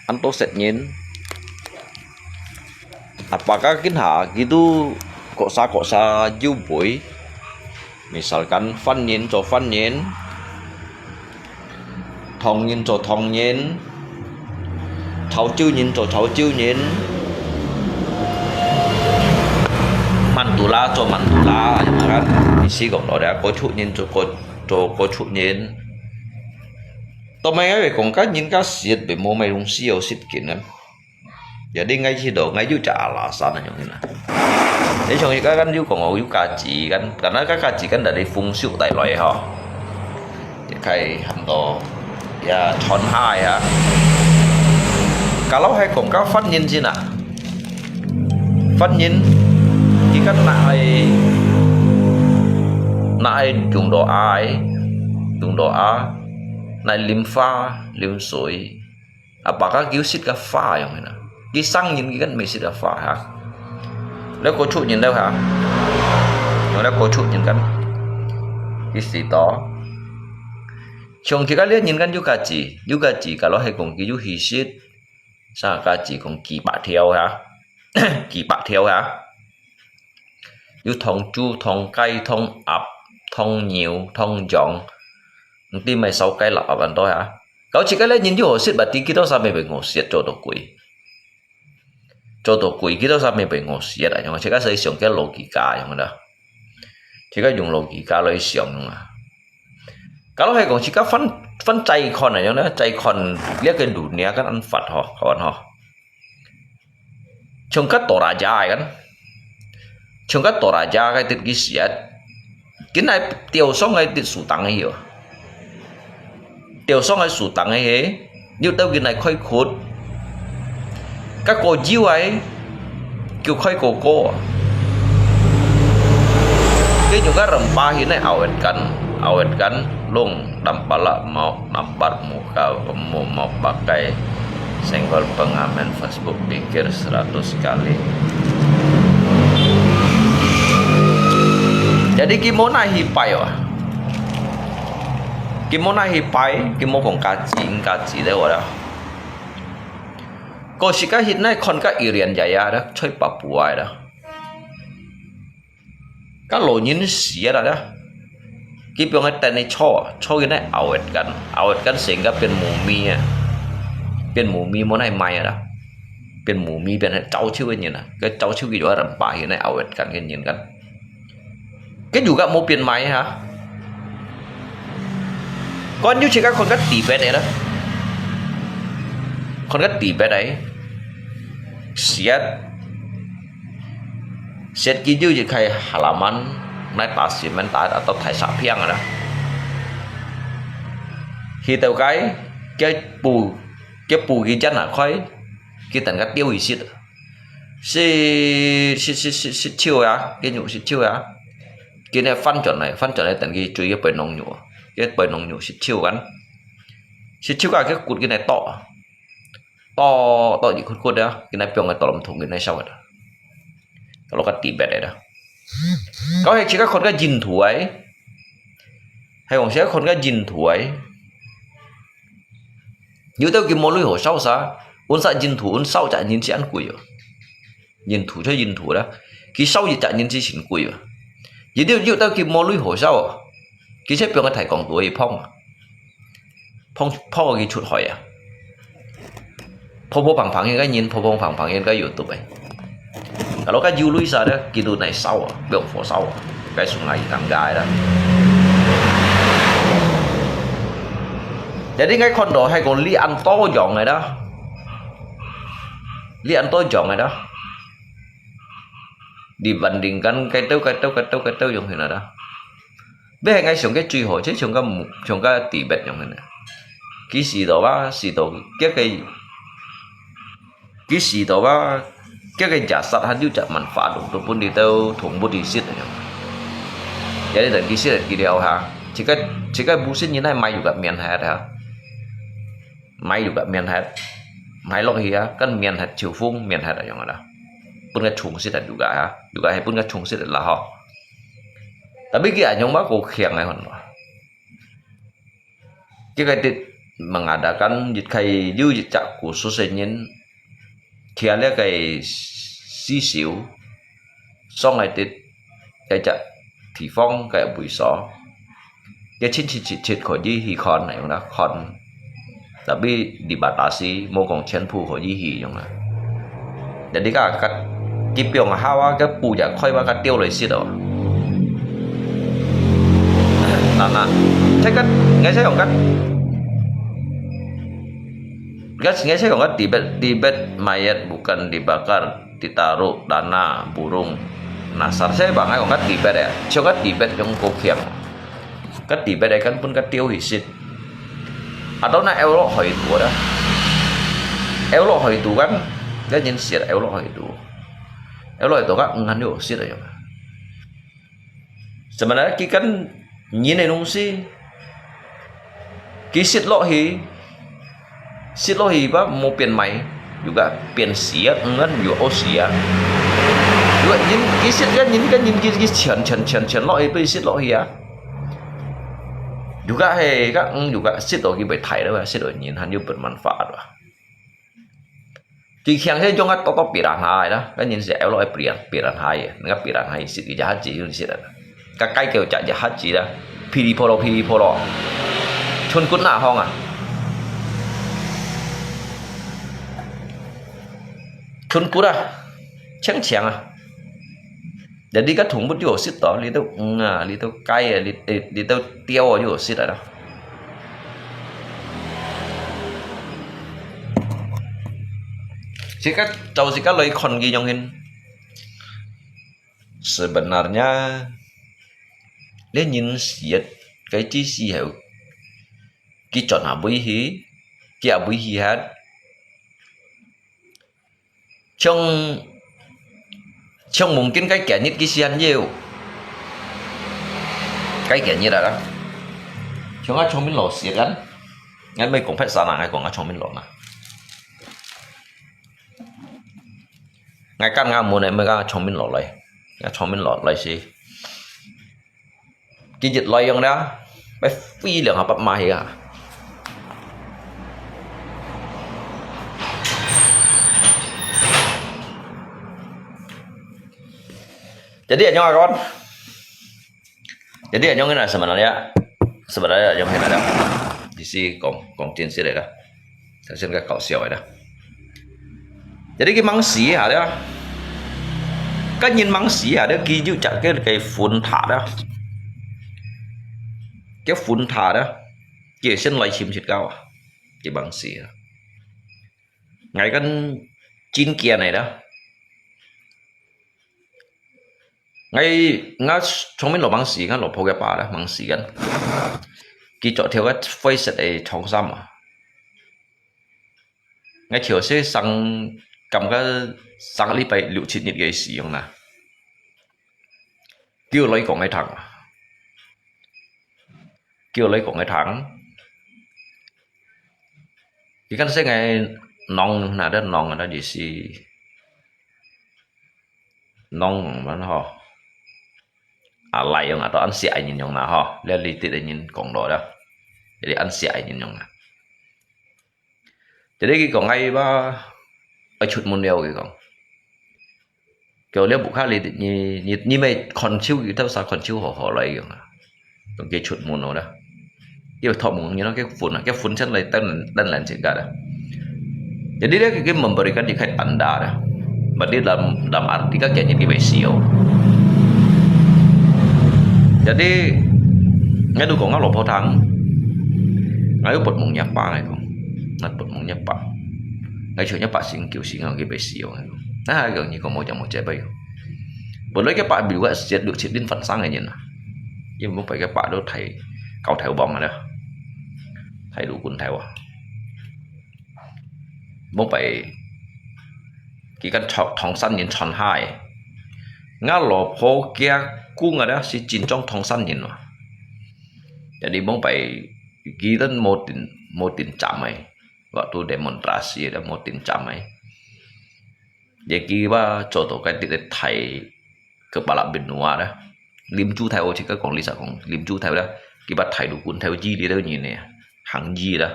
恁多殺人。啊，baka今下，佢都各儕各儕有位。 Misalkan番人做番人，唐人做唐人，潮州人做潮州人，Madura做Madura，係嘛？意思講到這，各族人做各，做各族人。到尾个講，个人家食，並無麼个東西有食緊啊。 Jadi，𠊎知道，𠊎有隻alasan啊，像恁啊。你像佢个，kan有講哦，有gaji kan，karena个gaji kan dari風俗帶來吼。也可以喊到，也傳下呀。Kalau係講个番人先啊，番人，佢kan拿來，拿來用到啊，用到啊，拿來淋花、淋水。 啊，baka佢有食个花樣个啦。佢生人佢kan毋係食个花哈。了各族人了哈，用了各族人kan，佢食到。像佢个這人kan有gaji，有gaji，kalau係講佢有去食，啥gaji講幾百條哈，幾百條哈。有燙豬、燙雞、燙鴨、燙牛、燙羊，毋知麼个燒雞、臘鴨恁多哈。 Kalau自家這人有好食，berarti佢兜儕乜會好食，做到貴。做到貴，佢兜儕乜會好食啊，用自家所以想个logika用啦。自家用logika來想用啊。Kalau係講自家翻，翻再看啊，用呢，再看這个dunia kan恁闊吼，kawan吼。 像个Toraja kan，像个Toraja个得佢食，今來吊喪个得樹頂个喲，吊喪个樹頂个係，有兜今來開窟，个過腰个，叫開哥哥啊。佢用个rempah ini awetkan，awetkan long dampala mau nampat muka mau mau pakai. Senggol pengamen Facebook pikir seratus kali. Jadi佢無拿去拜哦。佢無拿去拜，佢無講gaji，gaji咧我啦。過時个現在看个Irian Jaya啦，在Papua啦。 个老人死啊啦，佢放个凳仔坐，坐佢呢awetkan，awetkan成个變mumi啊，變mumi無奈賣啊啦，變mumi變走手个人啊，个走手佢就人把佢呢awetkan个人kan，佢就个無變賣哈。關於自家看个Tibet个啦，看个Tibet个，死啊！ Set佢就一開halaman，拿打cement打，打到大沙片个啦。去到該，佢補，佢補佢隻拿開，佢等佢丟去食。食，食，食，食，食手啊，佢肉食手啊。佢呢翻轉來，翻轉來等佢追佢背囊肉，佢背囊肉食手kan。食手啊，佢骨佢呢剁。 剁，剁一窟窟啊，佢那放个dolom thùng佢那燒个。Kalau个Tibet个啦。Kalau係自家看个印度个，係講自家看个印度个，有兜佢無鐳好燒啥，阮儕印度，阮燒隻銀錢貴哦。印度就印度啦，佢燒一隻銀錢真貴哦。有兜，有兜佢無鐳好燒哦，佢就放个大光度去放啊。 放，放佢出海啊。破破碰碰應該人，破破碰碰應該有毒个。Kalau該有類似个，佢都來燒啊，放火燒啊，該送來人家个啦。Jadi𠊎看到係講你恁多樣个啦，你恁多樣个啦，你bandingkan該兜該兜該兜該兜樣去啦。 Beh，𠊎想个最好，就像个木，像个Tibet樣个呢。佢死到啊，死到，佢个，佢死到啊，佢个jasad還有隻manfaat，都分你兜動物去食个樣。Jadi等佢食了佢了哈，自家自家無信人來買又个面核啊，買又个面核，買落去啊，跟面核秋風面核一樣个啦，分个蟲食啊，又个啊，又个係分个蟲食啦吼。Tapi佢恁樣嘛，過強个很咯。佢个啲mengadakan一个有一隻故事个人，佢个个四手，上个啲一隻地方个位所。佢親切切切可以去看，用啦看。Tapi dibatasi，無講全部可以去用啊。Jadi佢个佢放下啊，佢補隻開啊，佢丟來食哦。Nah，nah，這个，𠊎想用个，𠊎，𠊎想用个Tibet，Tibet mayat bukan dibakar, ditaruh tanah burung nasar. Saya bang, 𠊎講个Tibet啊，像个Tibet用過強。个Tibet个根本个丟去食。Atau na，丟落去肚啦，丟落去肚kan，該人食丟落去肚，丟落去肚个，嗯，還有食个用。Sebenarnya佢kan人个東西，佢食落去，食落去吧，無變壞，又个變死啊，嗯，又好死啊。又个人，佢食个人，个人佢，佢全全全全落去，被食落去啊。又个係个，嗯，又个食落去被大了啊，食落人還有bermanfaat啊。佢強勢用个多多別人下个啦，个人係愛落去別人別人下个，人家別人下个食，佢就下子就食了。个該叫隻隻下子啦，噼里啪啦噼里啪啦，春骨那方啊，春骨啊，強強啊。Jadi个動物就有食到，你都，嗯啊，你都該啊，你，你，你都丟啊，就有食了啦。自家，就自家來看佢樣形。Sebenarnya，你人死个，該只時候，佢轉下尾去，佢也尾去下。 像，像mungkin該幾日佢先有，該幾日啊啦。像阿昌明老師kan，𠊎毋係講別儕啦，𠊎講阿昌明老嘛。𠊎跟𠊎問个，毋係阿昌明老來，阿昌明老來時。 佢一來用了，愛飛兩下八碼去啊。Jadi，恁樣啊，講。Jadi，恁樣个，sebenarnya，sebenarnya，恁樣个啦。意思講，講真實个啦。 頭先个搞笑个啦。Jadi佢吂死下了，个人吂死下了，佢就隻个个分塔了，个分塔了，佢先來尋食到啊，佢吂死啊。𠊎跟真驚个啦。 𠊎，𠊎聰明老吂死，𠊎老婆个爸啦，吂死个。佢著條个灰色个長衫啊。𠊎條細生，感覺生禮拜六七日个時用啦。佢有來講个聽啊。佢有來講个聽。佢跟細个噥，拿得噥啊，那就是 噥man吼。啊，來用啊，都恁細个人用啦吼，這裡底个人講到啦，這裡恁細个人用啊。Jadi佢講，哎，吧，愛出門了，佢講。叫了屋下裡，你，你，你，你乜看守，佢兜儕看守好好來用啊。 同佢出門咯啦。佢托夢，然後佢分啊，佢分出來等，等人自家啦。Jadi咧，佢memberikan一個tanda啦。Berarti dalam, dalam arti kan，佢會死哦。Jadi，𠊎都講𠊎老婆聽，𠊎有發夢若爸，𠊎講，𠊎發夢若爸，𠊎像若爸先叫醒𠊎，佢會死哦，𠊎講。啊，佢講，你講無講無接背。本來佢爸比我一六七年發生个人啊。 因為佢爸都大，高頭王啊啦，大陸軍頭啊。無拜，佢跟唐，唐山人傳下个。𠊎老婆厥公啊啦，係真正唐山人啊。Jadi mong pai kita mau tin, mau tin camai. Waktu demonstrasi ada mau tin camai. Jadi kita coto kai tidak thai kepala benua dah. Lim chu thai, oh, cik kong lisa kong lim chu thai dah. Kita thai dukun thai ji dia dah ni ni. Hang ji dah.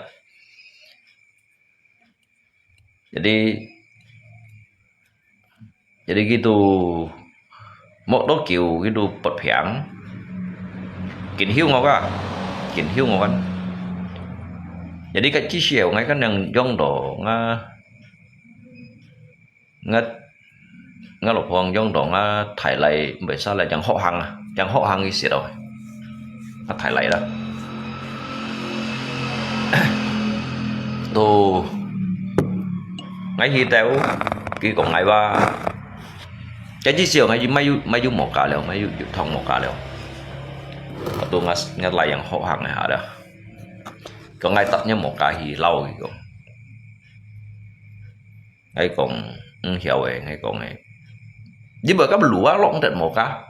Jadi, jadi gitu, mok to kiu gitu pet phiang. Kin hiu ngok ah, kin hiu ngok kan. Jadi kat chi siau ngai kan yang jong do nga, nga, nga lo phong jong do nga thai lai bai sa lai yang ho hang ah, yang ho hang i siat oi. Nga thai lai dah. Tu, ngai hi teo, ki kong ngai wa. Jadi chi siau ngai mai yu, mai yu mo ka leo, mai yu, yu thong mo ka leo. Tu nga, nga lai yang ho hang ha dah. Kong ngai tak nya mo ka hi lau ki kong. Ngai kong, hm, hiau e, ngai kong e. Ni ba ka lu a long tet mo ka.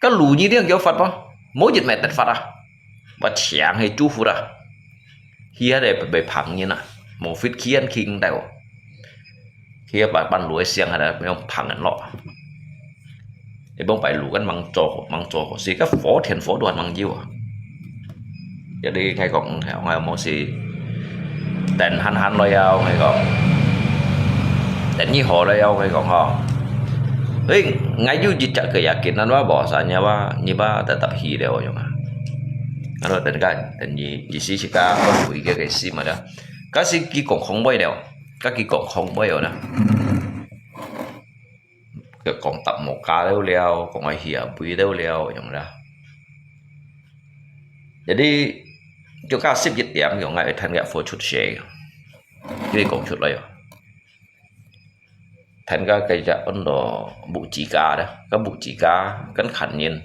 Ka lu ni diang kiau fat pa. Mo jit met tet fat a. Ba chiang he chu fu ra. Hia de be phang ni na. Mo fit kian king dai wo. Hia ba ban lu e siang ha da, me phang an lo. Ê, bông pai lù kăn măng chô, măng chô, si kă phô thiện phô đuan măng yiu à. Jadi ngai kong, ngai mô si, tên hăn hăn lo yau, ngai kong. Tên nyi hô lo yau, ngai kong hô. Ê, ngai yu jit chak kơ yakin nan wa bô sa nya wa, nyi ba tetap hi leo yong à. Ano tên ka, tên nyi, nyi si si ka, kong hui ke ke si ma da. Ka si ki kong khong boi leo, ka ki kong khong boi yau na. Kong tap mô ka leo leo, kong ai hia bui leo leo, yong da. Jadi, kiu ka sip yit tiang, yong ngai than gak phô chut she. Yui kong chut lai. Than gak kaya ôn do bu chi ka da, ka bu chi ka, kan khan yin.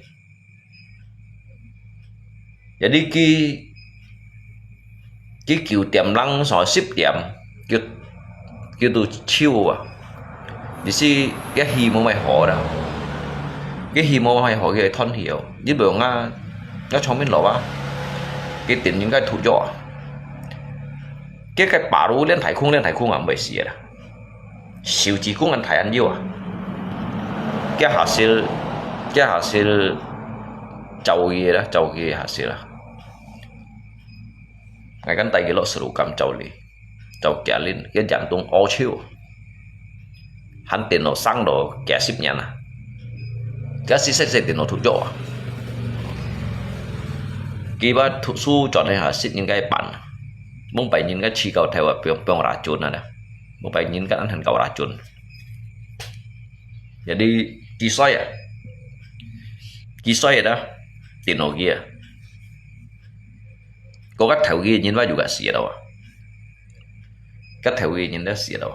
Jadi ki, ki kiu tiam lang so sip tiam, kiu, kiu tu chiu à. Di si, cái hi mô mai hô da. Cái hi mô mai hô cái thon hi ô. Di bơ nga, nga chong min lo ba. Cái tiền những cái thu cho. Cái cái bà ru lên thái khung, lên thái khung à, mày xì da. Siu chi kung ăn thái ăn yiu à. Cái hasil, cái hasil, chau gì da, chau gì hasil da. Ngai kan tai ki lo sru kam chau li. Chau kia lin, kia jang tung ô chiu. Hăn tiền nô sang đô kia sip nyan à. Kia si sek sek tiền nô thu cho à. Ki ba thu su chọn hay ha sip những cái bản. Mông pai những cái chi cầu theo à, piong, piong ra chun à da. Mông pai những cái ăn hẳn cầu ra chun. Jadi, ki soi à. Ki soi à da. Tiền nô kia. Kô kă thêu ki yin wa yu kă siat âu. Kă thêu ki yin da siat âu.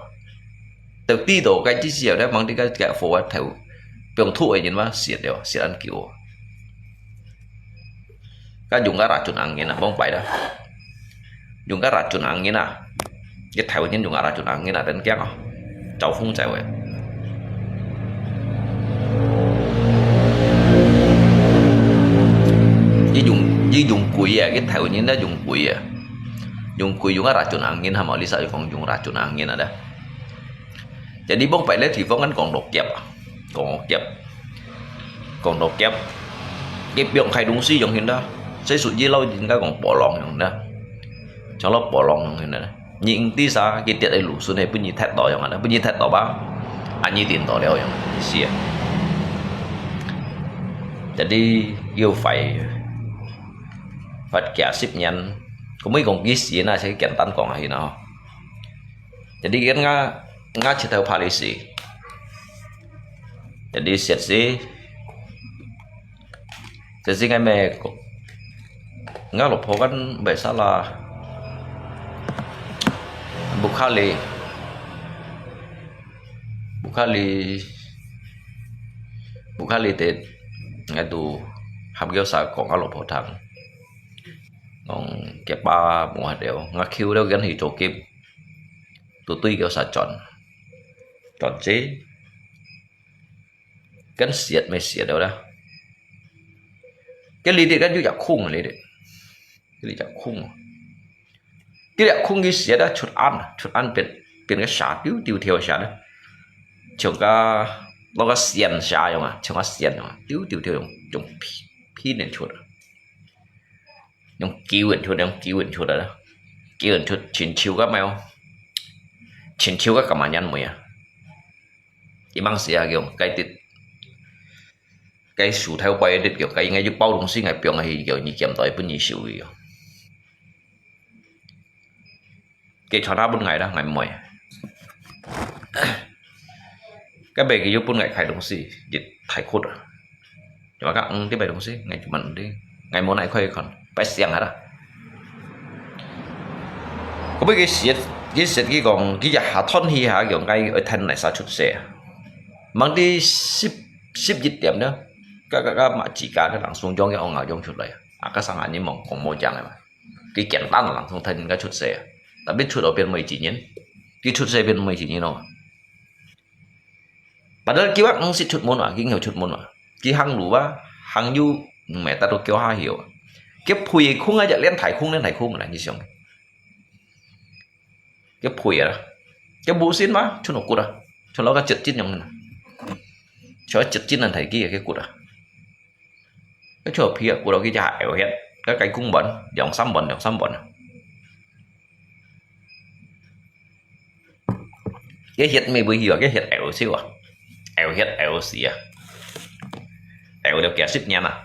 Tơ ti tô kă chi siat da mang ti kă kă phô kă thêu. Piong thu yin wa siat âu, siat ăn kiu. Kă yung kă ra chun ang yin a, bông pai da. Yung kă ra chun ang yin a. Kă thêu yin yung kă ra chun ang yin a, tên kiang a. Chau phung chai wei. Yi dùng, yi dùng quỷ à, cái thèo nhìn nó dùng quỷ à. Dùng quỷ dùng á ra chun ang nhìn hả mà lý sao còn dùng ra chun ang nhìn à đó. Jadi bông phải lấy thì phong ngắn còn đột kẹp à. Còn đột kẹp. Còn đột kẹp. Cái biong khai đúng si dùng hiện đó. Sẽ sụt dí lâu nhìn cái còn bỏ lòng dùng đó. Cho nó bỏ lòng dùng hiện đó. Nyi ing ti sa, ki tiet ai lu sun he, pun nyi thet to yong ana, pun nyi thet to ba. A nyi tin to leo yong, si a. Jadi, yêu phải, phải kia sip nyan. Ko mui kong ki si na, sẽ kiện tan kong ahi na. Jadi, kan nga, nga chỉ theo policy. Jadi, siat si, Jadi ngai me, nga lo pho kan bai sa la. Bukhali. Bukhali. Bukhali te ngai tu hap kêu sa kong nga lo pho thang. Ngong ke pa mo ha deo. Nga khiu deo gan hi cho kip. Tu tui kêu sa chọn. Chọn chế. Kan siat me siat deo da. 該裡底該有隻空啊，裡底，該裡隻空啊，該隻空佢寫得出暗啊，出暗變變个蛇，丟丟跳个蛇咧，像个落个線蛇樣啊，像个線樣啊，丟丢跳用用皮皮能出啊，用狗能出，用狗能出啊，狗能出，親像个咩哦，親像个咁樣人味啊，一般時啊叫該啲。 該樹頭擺一粒腳，該應該一包東西，𠊎放下去，叫你撿到，分你收去哦。佢傳下分𠊎啦，𠊎毋愛。該擺佢又分𠊎開東西，一大窟啊。就話講，嗯，這擺東西，𠊎就問你，𠊎無拿開看，擺想下啦。後尾佢寫，佢寫佢講，佢一下斷氣下，叫𠊎愛趁哪儕出世啊？ 吂知十十一點了，該該該麼自家个人送張个王牙將出來啊！啊，該生下人望講無講个嘛，佢簡單个人送聽人家出世啊，tapi出到變梅子人，佢出世變梅子人咯。Padahal佢話毋識出門啊，佢有出門啊，佢行路啊，行有毋係達到腳下曉啊，佢屁股空啊，就連太空連太空啦，你想。 佢皮啊，佢無線嘛，全部骨啊，全部个接近樣啊，全部接近人體个个骨啊，佢全部皮啊骨落去就搖血，佢該公本兩三本兩三本啊，佢血尾尾去啊，佢血搖手啊，搖血搖死啊，搖了幾十年啊。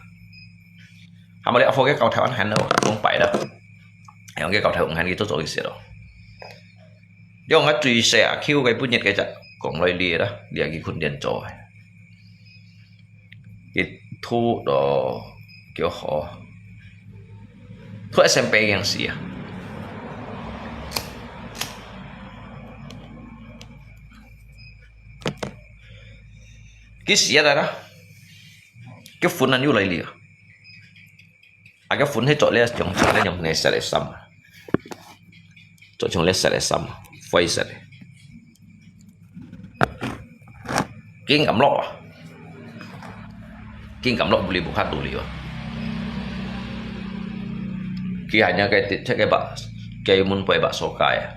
Hama liak fo ke kau thai an han lo, kong pai da. Yang ke kau thai ung han ke to zo isi lo. Yang a tui se a kiu ke punyet ke ja, kong loi lia da, lia ki kun den zo. Ki thu do kio ho. Thu S M P yang si a. Ki si a da da. Ki fun an yu loi lia. 啊，該粉係做了，用做了用呢色个衫，做像呢色个衫，灰色个。緊敢落啊！緊敢落，不離不下肚裡啊！佢還有該這個把，該門背把所蓋啊！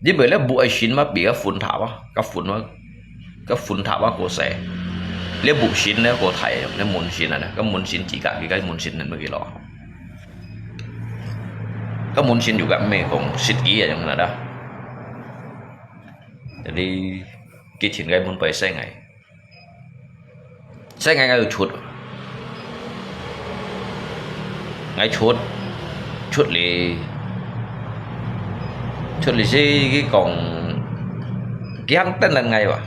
你為了不愛信嘛，比較粉塔啊，較粉啊！ 該粉塔啊過細，你木心呢過大，你門心啊呢，該門心自家，佢該門心能乜幾多？該門心有個咩講，實際啊，用哪啦？Jadi，佢前个門背細个，細个个有出。 𠊎出，出哩，出哩係佢講，佢肯等等𠊎哇。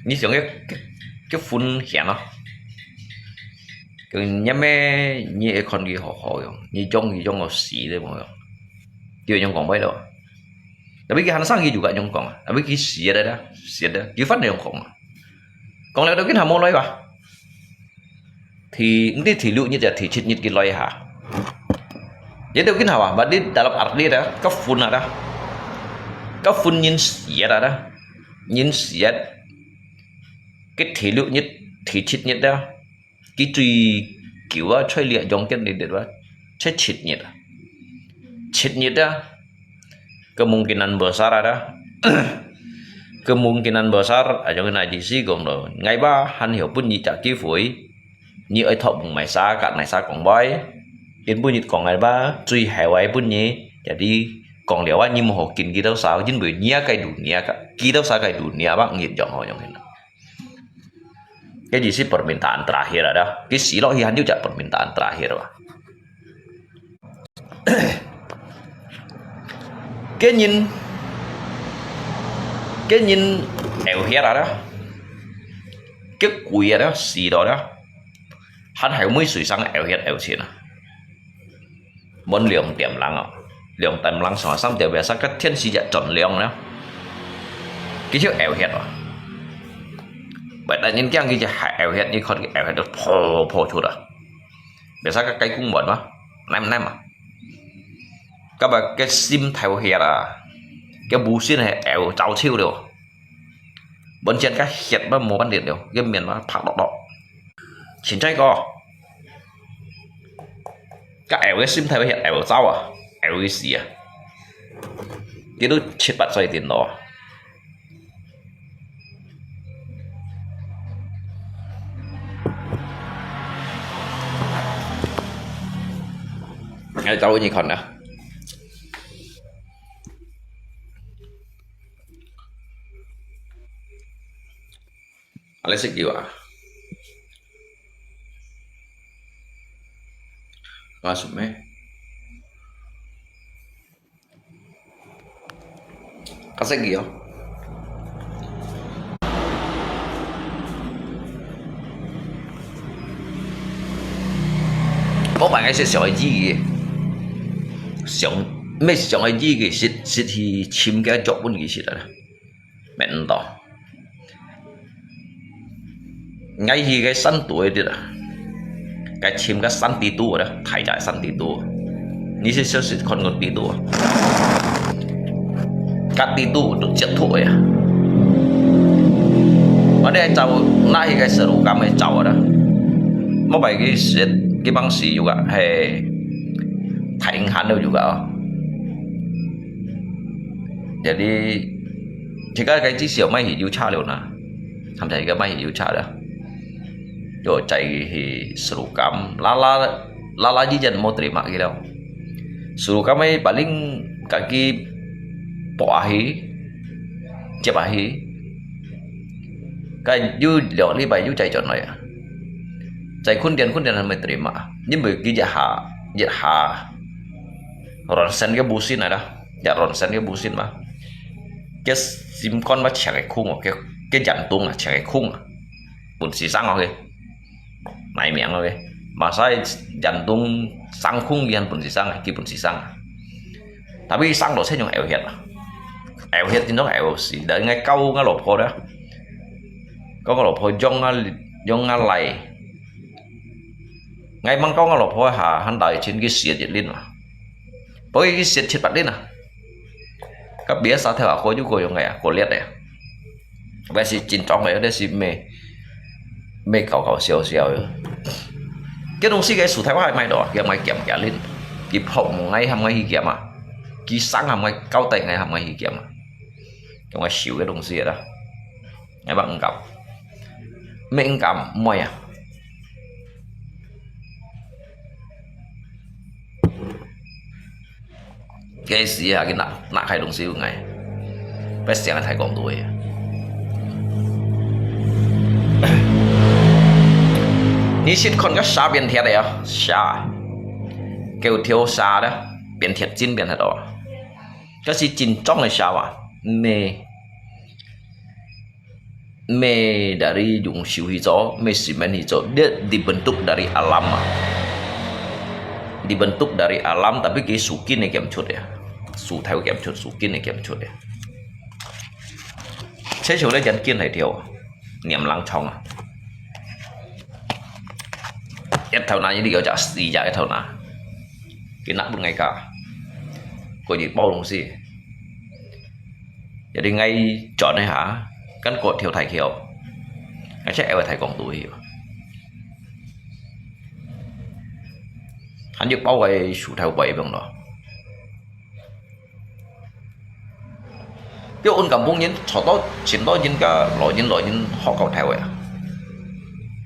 你想佢，佢，佢分享咯。佢若咩，你會看佢好好樣，你用，你用到死都無用。佢會用講話咯。Tapi佢還生佢就敢用講啊，tapi佢死了啦，死了，佢反正用講啊。講了都跟他無來吧。 Thì，毋知第六日也第七日佢來下。Jadi佢下啊，berarti dalam arti ada，該分啊，該分人死啊，人死啊。該第六日、第七日啊，佢最久啊，在這中間裡底啊，在七日啊。七日啊， Kemungkinan besar ada. Kemungkinan besar, aja ngena jisi gong do. Ngai ba han hio pun nyi cak kifui. Nyi oi thok mung mai sa, kat mai sa kong bai. Yin pun nyi kong ngai ba, cui hai wai pun nyi. Jadi, kong liao a nyi mo ho kin ki tau sa, yin bui nyi a kai du nyi a ka, ki tau sa kai du nyi a ba, ngi jong ho jong hin. Cái gì xí permintaan terakhir ada. Cái xí lo hi han diu jak permintaan terakhir ba. Cái nhìn, cái nhìn eo hiệt ada. Cái quỷ ada, xí đó ada. Hán hãy mới sủi sang eo hiệt eo xin à. Muốn 兩點零啊，兩點零上三點 biasa 个天時就轉涼啦。佢就 eo hiệt啊。Vậy là nhìn keng 佢就係 eo hiệt，你看佢 eo hiệt 都破破出啊。Biasa 个雞公門嘛，nem nem啊。Cái bà cái sim theo hiệt à, cái bù xin hè eo cháo chiêu điều. Bên trên cái hiệt mà mua bán điện điều, cái miền mà phạt đỏ đỏ. 清采个，个牛个心態會曉牛走啊，牛會死啊，佢都七八歲定咯。哎，找你看啊。 啊，你食藥啊？我食咩？我食藥哦。我本來係想个醫个，想，毋係想个醫个，係，係去尋个藥本个時啦。 免到。𠊎去个山肚个地啊，該尋个山地肚个，大隻山地肚。你係小時看過地肚啊？該地肚都截脱个啊。我這走，拿去个石路柑个走个啦。莫擺去食，去幫食有个，嘿，太硬漢了有个哦。 Jadi，自家个至少買汽油車了呐，他們一个買汽油車了，又再去Serukam，lala，lala之前無terima去了。Serukam个paling kaki pok ahi，接ahi，該又兩禮拜又再轉來啊。再訓練訓練，他們terima，因為佢一下一下，ronsen个busin ada。 也ronsen个busin嘛。个心肝嘛，淨个空哦，个，个jantung啊，淨个空啊，本事生哦个，耐命哦个。Masa jantung生空，佢還本事生啊，佢本事生啊。Tapi生到先用牛血啊，牛血變做牛屎，但係𠊎教𠊎老婆咧，教𠊎老婆用啊，用啊來。 𠊎吂教𠊎老婆下，還大以前佢食一輪啊。不過佢食七八輪啊。該別儕頭啊，過就過用个啊，過烈个啊。該係真重个，該係毋係，毋係搞搞笑笑个。該東西个薯條我還買到啊，佢買減幾輪，佢泡毋愛喊𠊎去減啊，佢生喊𠊎交代，𠊎喊𠊎去減啊，用𠊎燒个東西啦。 𠊎吂敢，毋敢，毋會啊。該時啊，佢拿，拿開東西有𠊎，別想个太講多个。你識看个蛇變鐵个啊，蛇，九條蛇个，變鐵真變鐵哦。該係真重个蛇啊，毋係 毋係dari用手去做，毋係semen去做，dia dibentuk dari alam啊。Dibentuk dari alam，tapi佢樹根个減出个，樹頭減出，樹根个減出个。這樹咧將根來條，黏冷床啊。一頭那一粒有隻四隻一頭那，佢拿分𠊎家，過去包東西。 Jadi𠊎轉一下，kan過條大橋，𠊎隻牛仔大港肚去。還有包个薯條皮放落。表安kampung人坐到，尋到人家老人老人學搞頭个啊。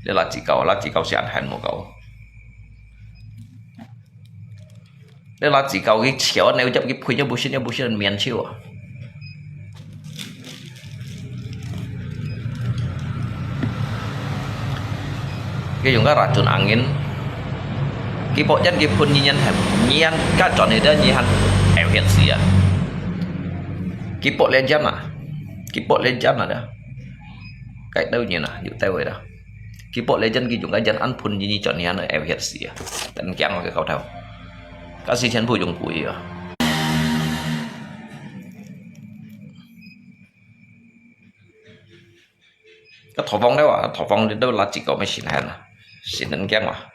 這垃圾狗，垃圾狗是恁閒無搞。 你拿自家个手，你入去配，又毋信，又毋信，面手啊！佢用个racun angin，佢博人佢噴你人，你人家轉去的，你還有血死啊！佢博人家嘛，佢博人家嘛的，該兜人啊，有兜位的。 佢博你人，佢用个人安噴你，你轉你安有血死啊！等驚我个口頭，該時全部用鬼啊！該土方了啊，土方你都垃圾狗咩神仙啊，神人驚啊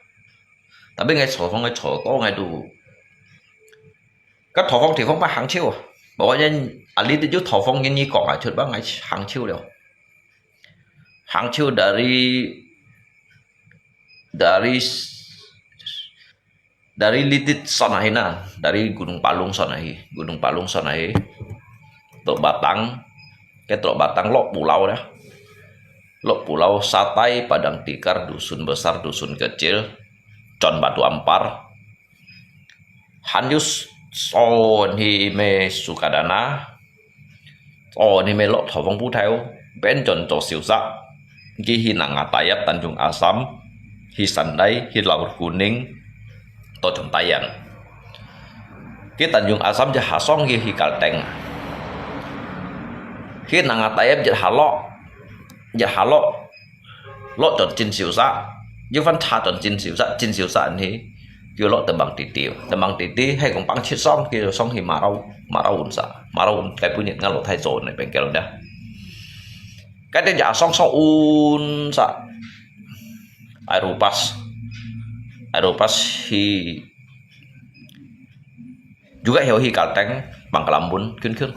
！Tapi𠊎坐方个坐到𠊎都，該土方地方乜行手啊！無人啊，你就土方人你講啊，出把𠊎行手了。 行手dari， dari dari Lititson ahi na, dari Gunung Palung son ahi, Gunung Palung son ahi. Teluk Batang, ke Teluk Batang Lok Pulau dah. Lok Pulau, Satai, Padang Tikar, Dusun Besar, Dusun Kecil, Con Batu Ampar. Han yu son hi me Sukadana, 哦，你咪落台風布頭，變轉做小石，佢去Nangatayab、Tanjung Asam，去Sandaye、去Laut Kuning，到Jontayan。佢Tanjung Asam一下上去去Kalteng，去Nangatayab一下落，一下落，落轉真小石，又翻差轉真小石，真小石去，又落Tembang Titi，Tembang Titi係講放七上，佢就上去Marau。 Maraun sa, Maraun kay bunyi nga lo thai zo ne bengkel ne. Kay dia ja song song un sa. Aeropas, Aeropas hi juga heo hi Kalteng, Pangkalambun, kun kun.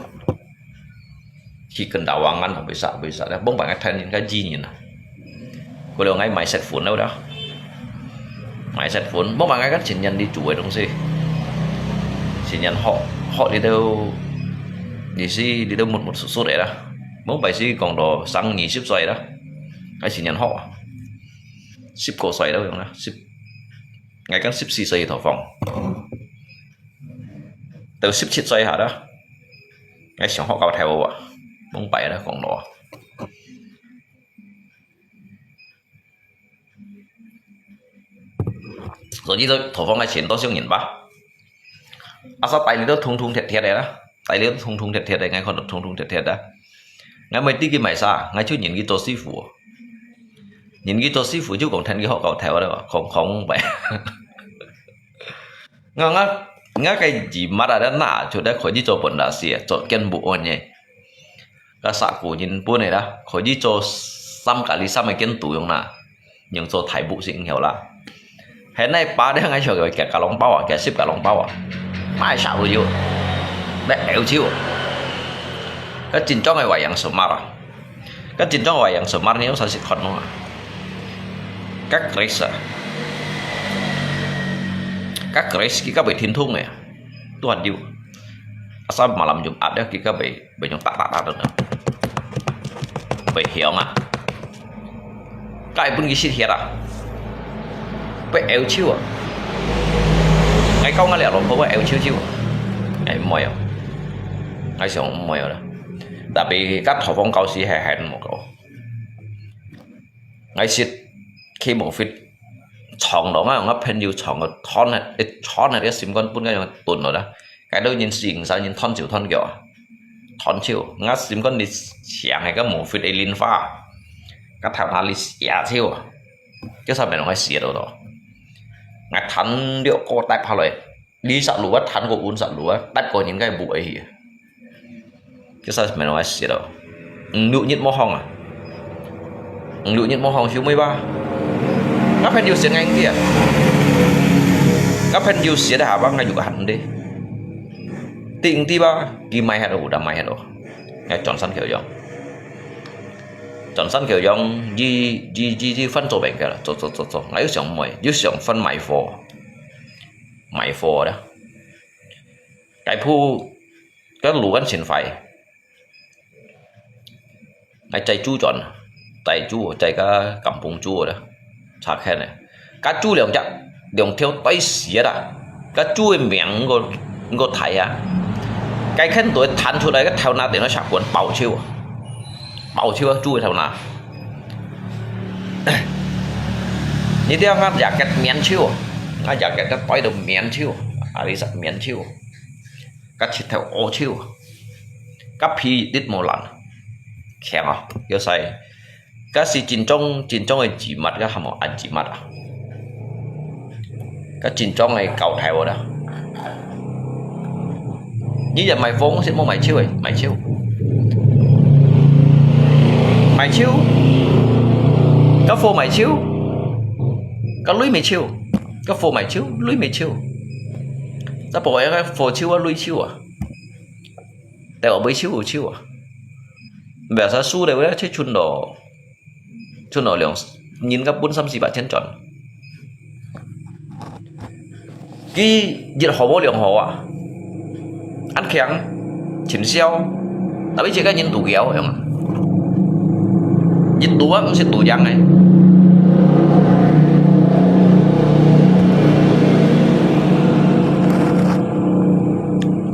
Hi Kendawangan, bisa bisa dah. Bông bang thai nin kay ji nin. Ko leo ngai mai set phone lo dah. Mai set phone, bông bang ngai kan 前年你做个东西。前年學，學你都，你是，你都木木熟熟个啦。Bông bang si kong do sang 二十歲啦。Ngai 前年學啊，十個歲都用啦，十，ngai kan 十四歲頭放，到十七歲下啦。Ngai 想學教頭啊，bông bang啦講到啊。 所以都頭放个錢都少人吧。阿叔帶你都通通鐵鐵个啦，帶你都通通鐵鐵个，𠊎看到通通鐵鐵个。𠊎毋知佢買啥，𠊎就認佢做師傅。認佢做師傅就講聽佢學教頭啦，講講白。𠊎𠊎𠊎个姨媽啊，那就在可以做本大師，做建築安呢。 該石鼓人本个啦，可以做三个里三个建築用啦，用做大屋先曉啦。還那把咧，𠊎曉得夾个籠包啊，夾十个籠包啊，賣石都有，來歐洲。該真正个外洋手嘛啦，該真正个外洋手嘛，你有啥事看咯啊？該 Grace 啊，該 Grace 佢个袂停通个，都還有。Asal malam Jumat dia，佢个袂 Banyong tak tak tak tak. Banyong ah. Kay pun kisit hiat ah. Pe eu chiu ah. Ngai kau ngai liak lompo pe eu chiu chiu. Ngai moi ah. Ngai siang moi ah. Tapi kat thofong kau si he hen mo kau. Ngai sit khi mo fit. Chong lo ngai ngai phen yu chong thon he, thon he sim kon pun ngai tun lo da. Kay do nyin sing sa nyin thon chiu thon kyo. Thon chiu, ngah sim kon ni siang he ka mufit e lin fa. Ka tham ha li sia chiu. Kyo sa men ngah sia do do. Ngah than liu ko tai pha loi. Li sa lu wa than ko un sa lu wa, tai ko nyin kai bu e hi. Kyo sa men ngah sia do. Ndu nyit mo hong a. Ndu nyit mo hong siu mui ba. Ngah phen yu sia ngai ngi a. Ngah phen yu sia da ha ba ngah yu ka han de. Ting ti ba, ki mai ha do, da mai ha do. Ngai chon san kyo yong. Chon san kyo yong, yi, yi, yi, yi fan zo beng ka la, zo, zo, zo, zo. Ngai yu siang moi, yu siang fan mai fo. Mai fo da. Kay phu, ka lu kan chin fai. Ngai chai chu chon, chai chu, chai ka kampung chu da. Cha khen ne. Ka chu liang jak, liang thiau tai sia da. Ka chu e miang ngo, ngo thai a. Kay khen tu than chu lai ka thau na den sa kuan pau chiu. Pau chiu chu e thau na. Ni dia ngah jacket mian chiu. Ngah jacket ka tai do mian chiu. Ari sa mian chiu. Ka chit thau o chiu. Ka phi dit mo lan. Khiang a, yo sai. Ka si chin chong, chin chong e ji mat ka ha mo an ji mat a. Ka chin chong e kau thai wo da. Ni ya mai fong sit mo mai chiu e, mai chiu. Mai chiu. Ka fo mai chiu. Ka lui mai chiu. Ka fo mai chiu, lui mai chiu. Ta po ya ka fo chiu a, lui chiu a. Te o bui chiu chiu a. Bia sa su de wa che chun do. Chun do liang, nyin ka pun sam si ba chen chon. 佢一好無兩好啊，恁強，盡痟，tapi自家人肚枵，樣啊。一肚啊，毋識肚樣个。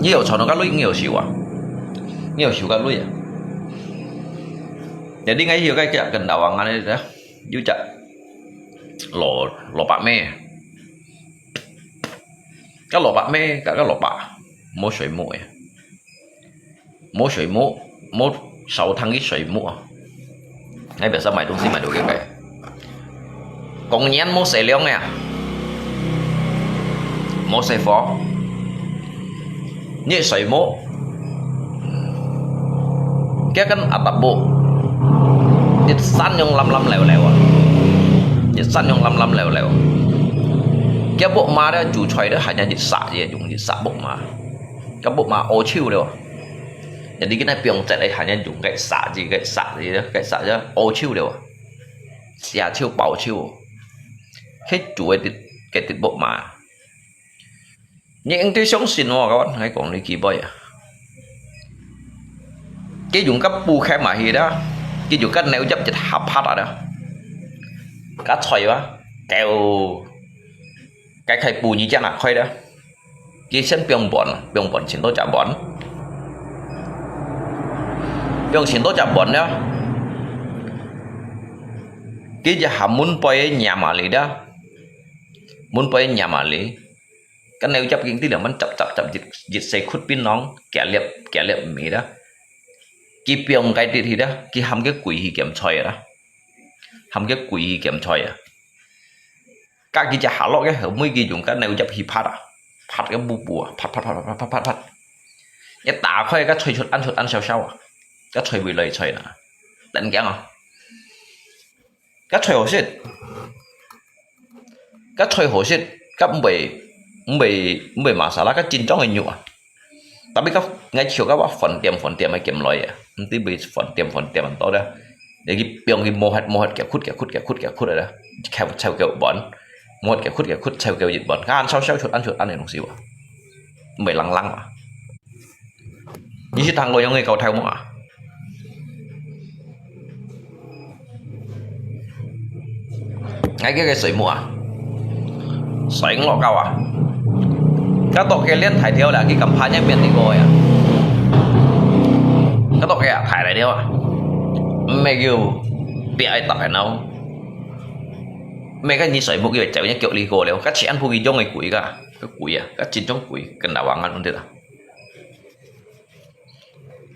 你有賺到个鐳，你有收啊？你有收个鐳啊？Jadi，𠊎有个，个老王啊，有隻蘿，蘿蔔咩？ 該蘿蔔咩？該，該蘿蔔，無水母个，無水母，無燒燙个水母啊！𠊎平時買東西買到个个，公園無洗涼个啊，無洗貨，熱水母，佢跟阿達布，一山用淋淋溜溜啊，一山用淋淋溜溜。佢木馬咧，煮菜咧，還有一殺，用一殺木馬，該木馬屙臭了。人哋今日放隻咧，還有用該殺字，該殺字，該殺字屙臭了，寫臭包臭，佢煮个滴，个滴木馬。 你應該相信我，𠊎，𠊎講你幾倍啊？佢用个布開埋去啦，佢用个牛入一下拍啊啦，个菜啊，掉，該開布你將拿開啦，佢先放盤，放盤先到隻盤，放先到隻盤了，佢一下門背个黏啊哩啦，門背个黏啊哩。 該牛入經啲兩蚊，集集集一，一細窟檳榔，幾粒幾粒毋係啦。佢放該滴去啦，佢喊佢跪去撿菜啊啦，喊佢跪去撿菜啊。該佢隻下落个後尾，佢用該牛入去拍啊，拍个布布啊，拍拍拍拍拍拍拍，一打開，該菜出恁出恁燒燒啊，該菜會來菜啦，等驚啊！ 該菜好食，該菜好食，該毋會，毋會，毋會masalah，該正宗个肉啊。Tapi該，𠊎笑該話飯店，飯店个撿來啊，毋知會飯店，飯店多咧。你去放去無核，無核，夾窟，夾窟，夾窟，夾窟个啦，摷，摷夠碗，無核，夾窟，夾窟，摷夠一碗，該恁燒燒出，恁出，恁个東西哇，毋會冷冷啊。 你識聽過樣个狗頭無啊？𠊎个个水母啊，水母落狗啊，該到个連大條啦，佢敢怕人變你个呀？該到个啊，大來了啊，毋係叫別愛搭个喏，毋係个你水母叫走人腳裡過了，該全部佢用个鬼个，个鬼啊，該真種鬼，跟大王啊，對啦。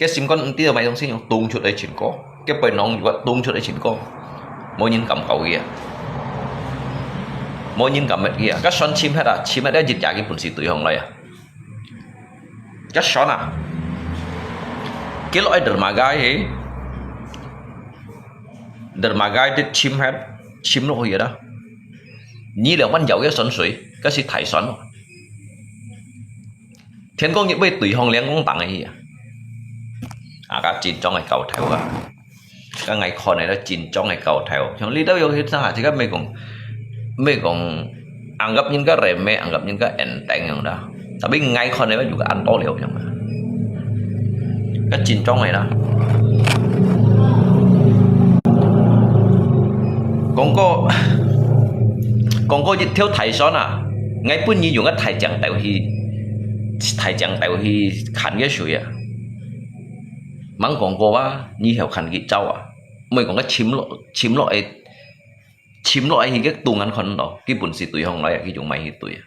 个心肝毋知道買東西，用動出來尋過，个背囊如果動出來尋過，無人敢搞佢啊，無人敢搣佢啊，个船沉忒啊，沉忒啊，一隻佢本事對方來啊，个船啊，佢落去dermaga去，dermaga直沉忒，沉落去啦，你兩萬搖个船水，个係大船咯。 天光日尾對方兩公檔个去啊。啊，个真正个狗頭啊！个𠊎看个咧，真正个狗頭。像你兜有去啥，這个毋係講，毋係講，anggap人个remeh，anggap人个enteng樣啦。Tapi𠊎看个有个恁多了樣啊。个真正个啦。講過，講過一條大船啊！ 𠊎本人用个大槳頭去，大槳頭去牽个水啊。吂講過啊，你曉牽佢走啊？毋係講个沉落，沉落个，沉落个去个東岸看到，佢本事對方來啊，佢用麼个去對啊？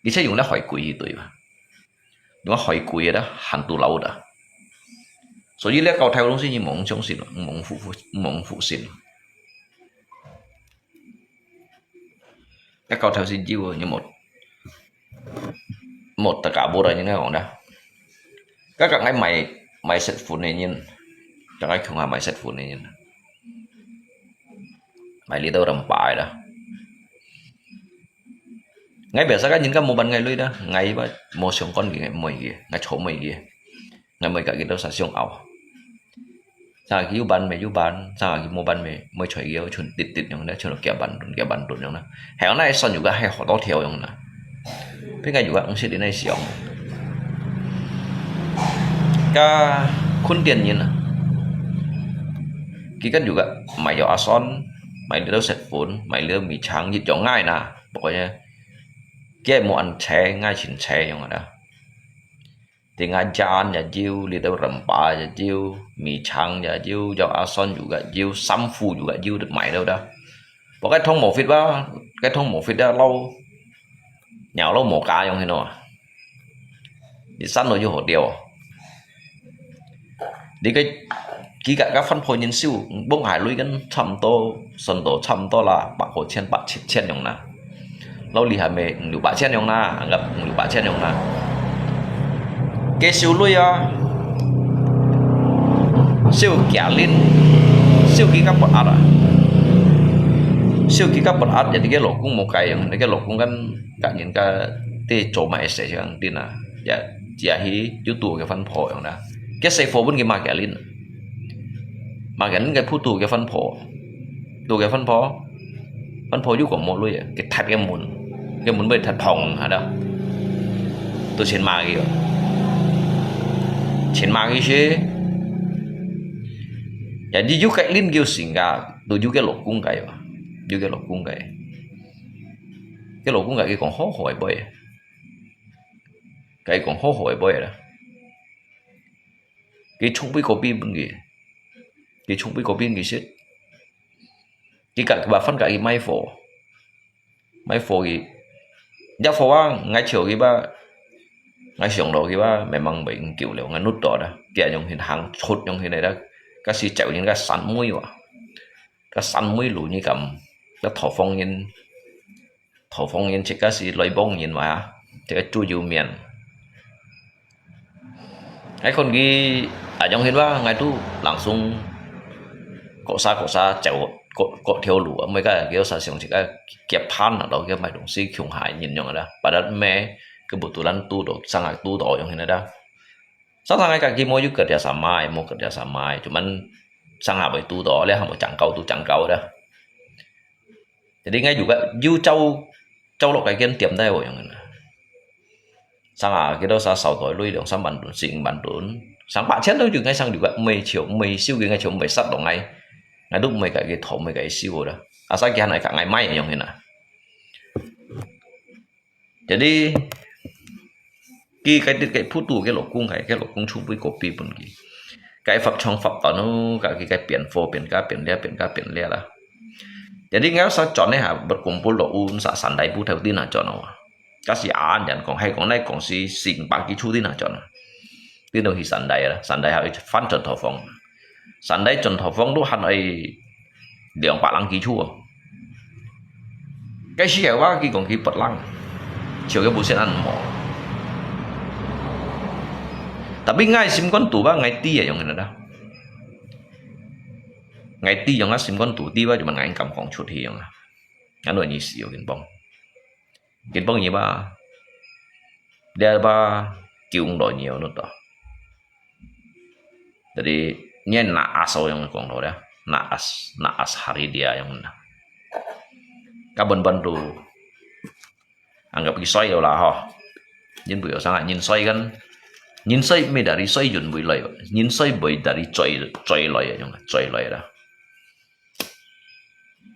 而且用了海龜去對啊，用海龜个啦，還都老的。所以這狗頭東西你莫相信，莫服，莫服信。 該狗頭先有，你莫，莫得个無來，應該講啦。該个𠊎買，買食粉个人，該个共下買食粉个人，買這兜人擺啦。𠊎biasa个人家無辦𠊎鐳啦，𠊎無相干个，𠊎毋會个，𠊎坐毋會个，𠊎毋會甲佢兜相拗。 Sanga佢有辦咩有辦，sanga佢無辦咩，無吹佢，像直直樣咧，像幾萬噸、幾萬噸樣咧。係啊，那算有个係好多條樣啦。分个有个毋識恁樣想。个困點人啊，佢个有个買了阿酸，買了食粉，買了米腸，一樣愛啦，不過呢，佢無恁齊，愛清齊樣个啦。 Tinggal jan ya jiu, lidah rempah ya jiu, mi chang ya jiu, yau ason juga jiu, samfu juga jiu, được mày đâu đó. Bố cái thông mổ phít ba, cái thông mổ phít đó lâu, nhau lâu mổ cá yong hino. Đi săn rồi jiu hổ tiêu. Đi cái ký cả các phân phối nhân siêu, bông hải lui gắn trăm tô, sân tô trăm tô là bạc hổ chen, bạc chip chen yong na. Lâu li hà mê, ngũ bạc chen yong na, ngập ngũ bạc chen yong na. Cái siêu lui à, siêu kia linh, siêu ký các bật át à. Siêu ký các bật át, jadi cái lỗ cung một cái yong, cái lỗ cung gắn cả những cái tê chỗ mày sẽ cho tin à. Ya, ya hi, YouTube cái phân phối yong na. Cái sẽ phổ biến cái mà kia linh. Mà cái linh cái phu tu cái phân phối. Tu cái phân phối. Phân phối yuk có một lui, cái thật cái muốn. Cái muốn bây thật thòng hả đó. Tu xin mà cái. Xin mà cái chứ. Ya, đi yuk cái linh kiêu sinh cả. Tu yuk cái lỗ cung cái. Yuk cái lỗ cung cái. Cái lỗ cung cái cái còn hó hỏi bây. Cái còn hó hỏi bây đó. Kì chung bui kopi bun kì. Kì chung bui kopi kì sit. Kì kak kì ba phan kak kì mai phô. Mai phô kì. Ya phô wang, ngai chiu kì ba. Ngai siong lo kì ba, memang bai kiu liu, ngai nut to da. Kì yong hin hang chut yong hin da. Ka si cheu yin ka san mui wa. Ka san mui lu ni kam. Ka tho phong yin. Thổ phông yên chắc cái gì lấy bông yên mà, chắc cái chú dụ miền. Cái con ghi, à, giống hiện ba, ngay tu làng sung, có xa, có xa, chèo, có, có theo lũ, mấy cái kiểu xa xiong chắc cái kiếp phan là đó, cái mấy đồng sĩ khiung hại nhìn nhau đó. Bà đất mẹ, cái bộ tụ lăn tu đó, sang ngày tu đó, giống hiện đó. Sang sang ngày cái kia mua yuk cái dia samai, mua cái dia samai, cuman sang hà bai tu đó, lẽ hà bai chẳng cầu, tu chẳng cầu đó. Jadi ngai juga yu châu châu lộc cái kiên tiệm đây rồi yang na. Sang à cái đó sa sáu tuổi lui dong sang bản tuần, sinh bản tuần. Sang bạc千đâu juga ngai sang juga mười triệu, mười siêu cái ngai triệu mười sắt dong ngai. Ngai đúc mười cái cái thổ mười cái siêu đó. Asa kia này cả ngày mai yang na. Jadi, cái cái cái phu tu cái lộc cung cái, cái lộc cung chung với copy bun kì. Cái pháp trong pháp tỏ nó, cái cái cái biển phô, biển cá, biển lia, biển cá, biển lia là. Jadi, ngau sa chọn này hả, bật cùng bút lộc un sa sẵn đại bút theo tin hả chọn nó. Cái gì án dần còn hay còn này còn si sinh bạc ký chu tin hả chọn nó. Tin đâu thì sẵn đại là, sẵn đại hả, phát chọn thổ phóng. Sẵn đại chọn thổ phóng lúc hẳn ấy, 兩百零幾處哦。該時候啊，佢講佢發冷，笑佢無先恁無。Tapi ngai心肝肚啊，ngai知啊，用个啦。Ngai知用啊，心肝肚知啊，就問ngai敢講出去用啊。Anu你笑緊幫，緊幫你吧，你吧，救來你哦，那到。 Jadi, nyen naas yang kong lo dia. Naas, naas hari dia yang na. Ka bun bun tu. Anggap ki soi lo lah ho. Nyen bui sang nyen soi kan. Nyen soi mi dari soi yun bui loi. Nyen soi bui dari choi, choi loi yang, choi loi dah.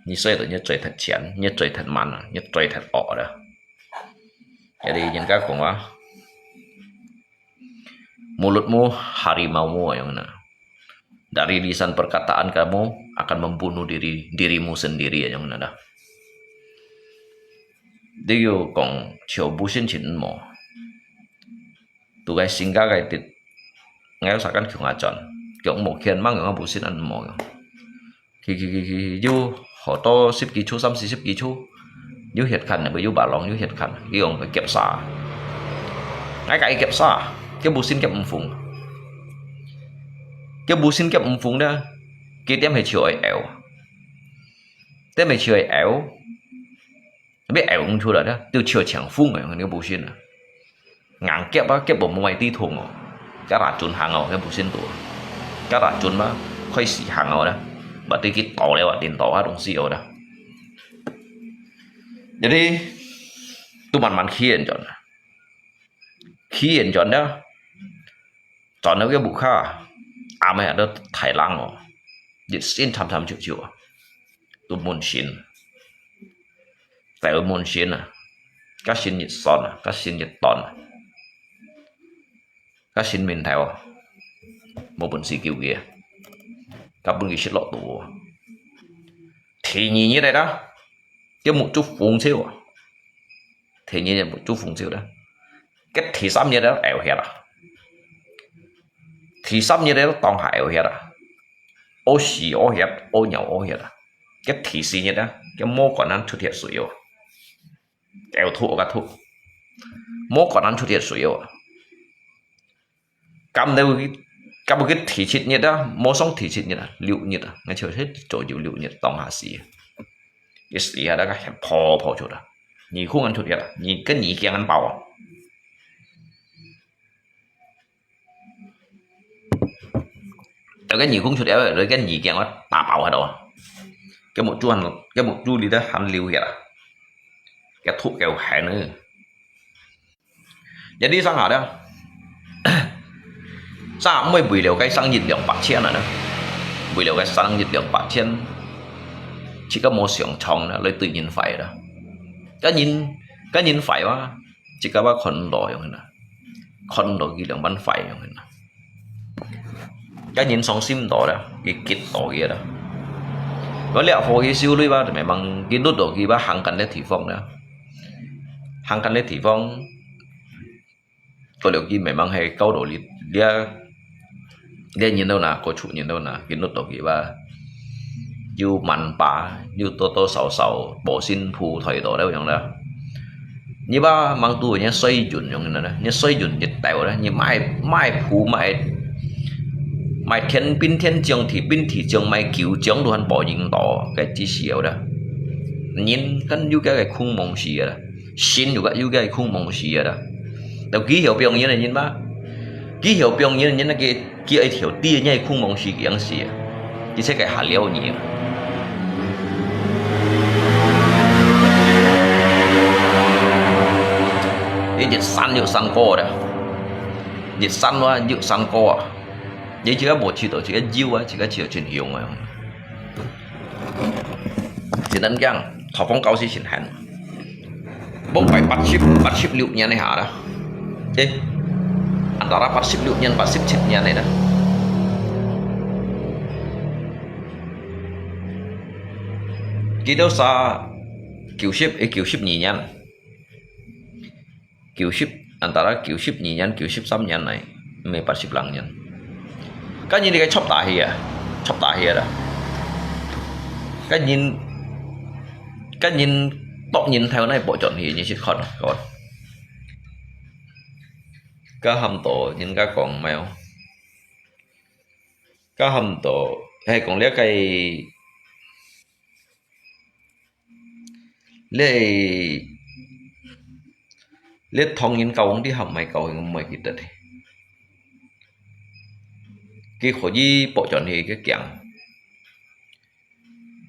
Nyen soi tu nyen choi thật chén, nyen choi thật man, nyen choi thật o dah. Jadi, nyen ka kong ah. Mulutmu harimaumu, ayong na. Dari lisan perkataan kamu akan membunuh diri, dirimu sendiri, ayong na dah. Dia kong chiu bu sin chin mo. Tu gai singga gai tit. Ngai sa kan kiu ngachon. Kiu mo kian mang yong bu sin an mo yong. Kì kì kì kì, yu, hò tô sip kì chu, sâm sì sip kì chu. Yu hiet khăn, bơ yu bà lòng, yu hiet khăn. Kì ong bơ kiep sa. Ngai kà kiep sa, kiep bu sin kiep ung phung. Kiep bu sin kiep ung phung da. Kì tiêm hè chiu ai eo. Tiêm hè chiu ai eo. Bơ eo ung chu da da, tiu chiu chiang phung ai, ngai bu sin a. Ngang kiep á, kiep bông mông ai tí thùng ò. Cá rà chun hàng ò, cái bu sin tù. Cá rà chun má, khói xì hàng ò đó. Bà tí kít tổ leo à, tin tổ á, đông xì ò đó. Jadi, tu man man khiên chọn. 去完轉了，轉到該屋下，阿姆啊，都大冷哦，一身慚慚臭臭啊，都悶身，走悶身啊，甲身一酸啊，甲身一斷啊，甲身面頭啊，無本事救佢啊，甲分佢食落肚啊。第二日來啦，該目珠紅燒啊，第二日目珠紅燒啦，該第三日啊，嘔血啊，第三日啊，當下嘔血啊，屙屎屙血，屙尿屙血啊，該第四日啊，該毛管啊出血水哦，嘔吐个吐，毛管啊出血水哦。 甲到，甲到佢第七日啊，無上第七日啊，六日啊，𠊎就係做有六日當下死，佢死下來个血泡泡出來，耳空恁出血啊，耳，个耳鏡恁爆啊。有个耳空出血，有个耳鏡啊打爆下到啊，个目珠還，个目珠裡頭還流血啊，个吐个血呢。 一日生下咧，生下毋會為了該生一兩百千啊呢，為了該生一兩百千，自家無上蒼呢，來對人壞啦。該人，該人壞哇，自家話看毋到樣啦，看毋到佢兩萬壞樣啦。 該人傷心到啦，佢激到佢啦。我這火佢修理吧，memang佢摝到佢吧，行緊个地方啦，行緊个地方，到了佢memang係搞到你，這，這人到哪，過處人到哪，佢摝到佢吧，又蠻巴，又多多少少，保身鋪抬到了樣啦。 你把忙肚人家水準用的呢，你水準一到了，你賣，賣鋪賣，賣天兵天将，地兵地将，賣九将都還保人到，該至少的。人跟有个个空蒙死的，心有个，有个空蒙死的。都幾曉表演的人嘛，幾曉表演的人那个 佢一條知人家空蒙死樣死啊，而且佢還了你啊。你一山又山高的，一山哇又山高啊，你自家無去到，自家有啊，自家去到真雄啊。 一等獎，頭放教師先喊。莫怪八十，八十六年个下啦。誒，安達啦八十六年、八十七年个啦。佢兜儕九十，誒，九十二年。 九十，安達啦九十二年、九十三年來，毋係八十零年。該人你个插大戲啊，插大戲啦。該人，該人剁人頭那部轉去，你去看，看。該喊到人家講咩哦？該喊到，係講這个 你，你唐人教皇帝還毋係教皇，毋會記得个。佢可以駁轉去个鏡。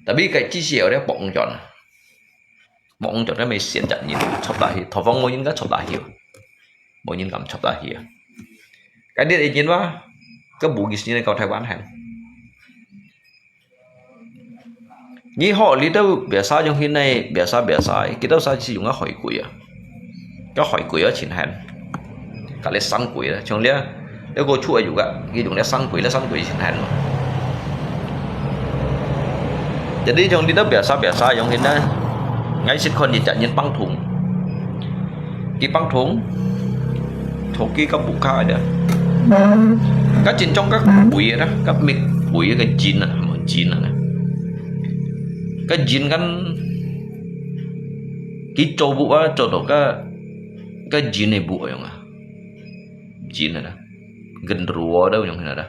Tapi該至少了駁轉，駁轉了咪選擇人，插大戲，頭放無人敢插大戲，無人敢插大戲啊。該你个人哇，个無意思个到台灣行。 你好，你兜biasa用迄呢，biasa biasa，佢兜儕係用个海龜啊，个海龜啊，真罕，甲你山龜啦，像你啊，你个出个有个，佢用个山龜，你山龜真罕咯。Jadi用你兜biasa biasa用迄呢，𠊎識看一隻人放痛。 佢放痛，同佢个屋下个，个真正个肥个啦，个搣肥个个人啊，無人啊，个人kan，佢做屋啊，做到个个人个屋樣啊，人啊啦，genderuwo都用个啦。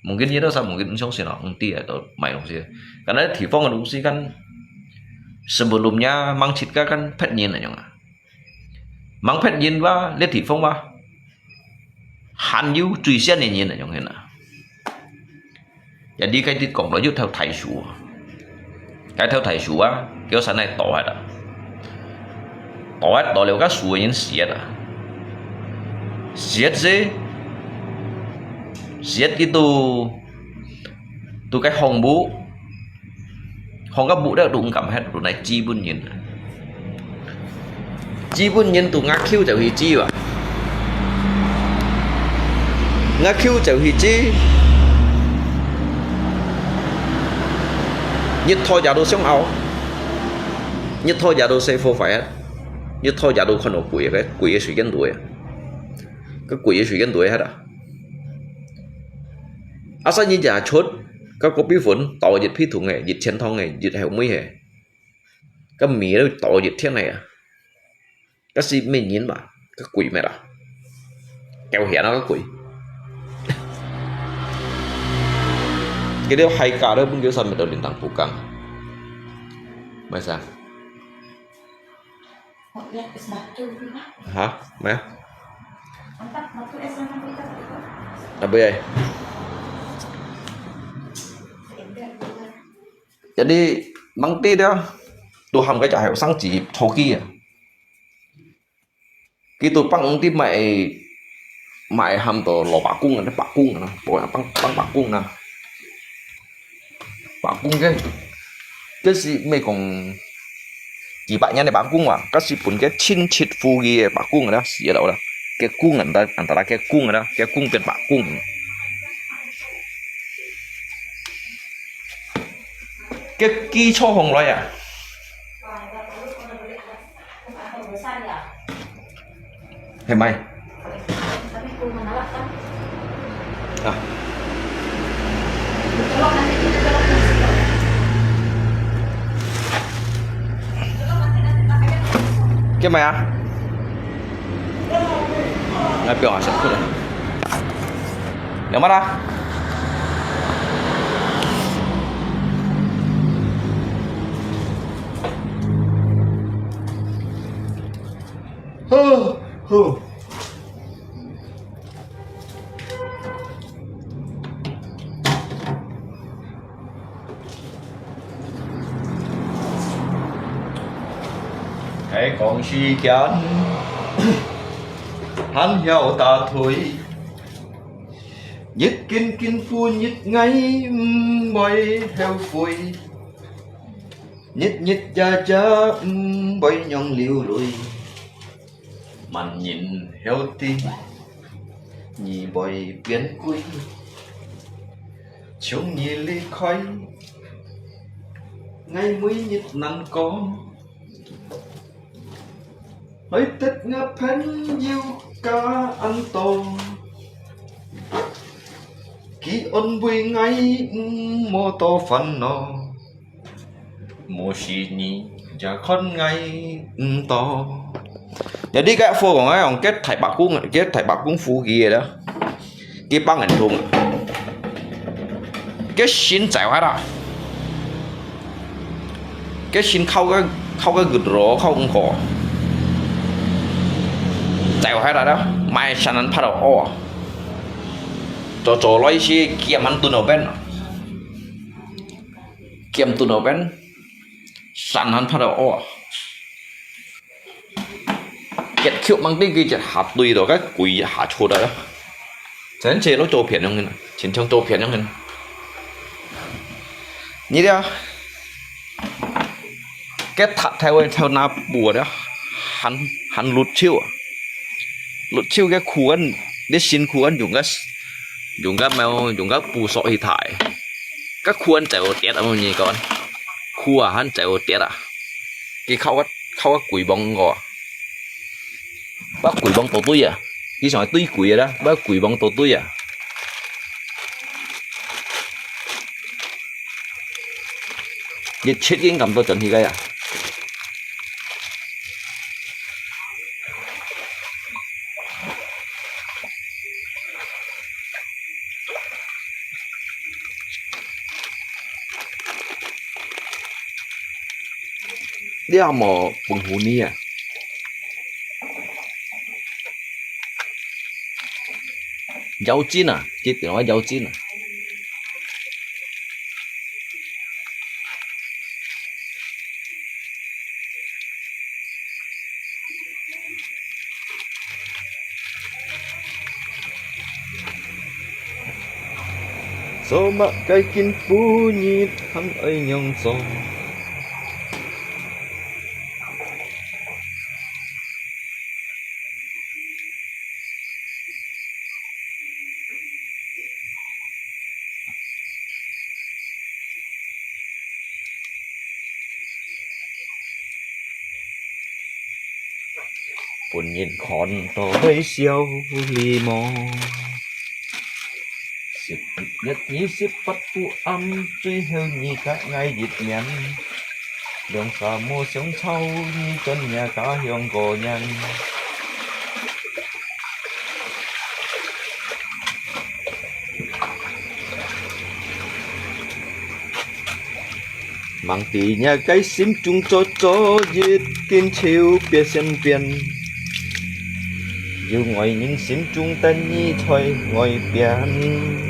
Mungkin你都啥，mungkin相信咯，唔知啊，都买东西。Karena地方个东西kan sebelumnya mang cit ka kan phet nyin na nyong a. Mang phet nyin wa, le ti phong wa. Han yu chui sian nyin na nyong hen a. Ya di kai tit kong lo yu thau thai shu. Kai thau thai shu wa, kêu sa nai to hat a. To hat to liu ka shu nyin siat a. Siat se, siat itu, tu cái hong bu, hong cái bu đó đúng cảm hết, tu này chi bún nhân. Chi bún nhân tu ngã khiu chịu hi chi ba. Ngã khiu chịu hi chi. Nhiệt thò giá đồ sống ao. Nhiệt thò giá đồ xe phô phải hết. Nhiệt thò giá đồ khăn ổ quỷ cái, quỷ cái sự dân đuổi. Cái quỷ cái sự dân đuổi hết à. Asa nyi ja chốt, cái có bí phấn, tàu dịch phi thùng này, dịch chiến thong này, dịch hẻo mũi hè. Cái mì đó tàu dịch thiên này à. Cái gì mì nhìn mà, cái quỷ mẹ đó. Kéo hiền nó cái quỷ. Cái điều hay cả đó, bún kiểu sao mẹ đầu lên tặng phủ căng. Mày sao? Hả? Mẹ? Apa ya? Jadi, mang ti dia, tu ham cái chả hiểu sang chỉ thô kia. Cái tu păng ti mày, mày ham to lo bạc cung, bạc cung, bác băng, băng bạc cung nè. Bạc cung cái, cái gì mày còn幾百年的bạc cung啊, cái gì本cái親戚夫妻的bạc cung啊，死了啦。Cái cung啊，anh ta, anh ta cái cung à, cái cung變bạc cung. Cái ký số hông rồi à? Hay mày. À. Cái mày à? Ngay, 不要啊，小兔子。 Yang mana? Huh, huh. Cái còn si chán, hẳn hiao ta thôi. Nhịt kín kín phu nhịt ngay, ưm, bòi heo phôi. Nhịt nhịt ya ya, ưm, bòi nhông liu lui. Màn nhìn heo ti, nhị bòi piến kui. Chúng nhị ly khói, ngay mũi nhịt nắng có. Hơi Tết ngập phén yêu cả ăn tô. Ký ôn bùi ngay, ưm, mô tô phấn nô. Mô sĩ nhị, chả khôn ngay, ưm, tô. Jadi cái phu còn cái, còn cái thầy bác cũng, cái thầy bác cũng phu kia đó. Cái băng ảnh thùng. Cái xin chạy hết à. Cái xin khâu cái, khâu cái gửi rổ, khâu cũng có. Chạy hết à đó. Mai sẵn ăn phát đồ ô. Cho, cho lối xí kia mắn tu nổ bên. Kiêm tu nô bên, sẵn hẳn phát đồ ô. Kiệt khiu mang đi cái chết hạt tùy đó, cái quỷ hạt chua đó. Chén chế nó châu phiến giống như này, chiến tranh châu phiến giống như này. Như thế à? Cái thật theo, theo na bùa đó, hẳn, hẳn lụt chiêu à. Lụt chiêu cái khuôn, đi xin khuôn dùng cái, dùng cái mèo, dùng cái bù sọ hi thải. Cái khuôn chạy ô tiết à, mọi người con. Khu à, hẳn chạy ô tiết à. Cái khâu cái, khâu cái quỷ bóng ngò. Bác quỷ bóng tổ tui à. Cái sỏi tui quỷ đó, bác quỷ bóng tổ tui à. Nhiệt chết cái ngắm tôi trần thì cái à. Đi à, mò bùng hù ni à. Dấu chín à, chỉ nói dấu chín à. 做麼个今晡日還愛仰做？ 分人看到會笑你無？十月二十八不暗，最後你佮𠊎一面，兩儕無相吵，你轉若家鄉過年。 吂知若个心中早早已經就別先變，有愛人心中等你在外邊。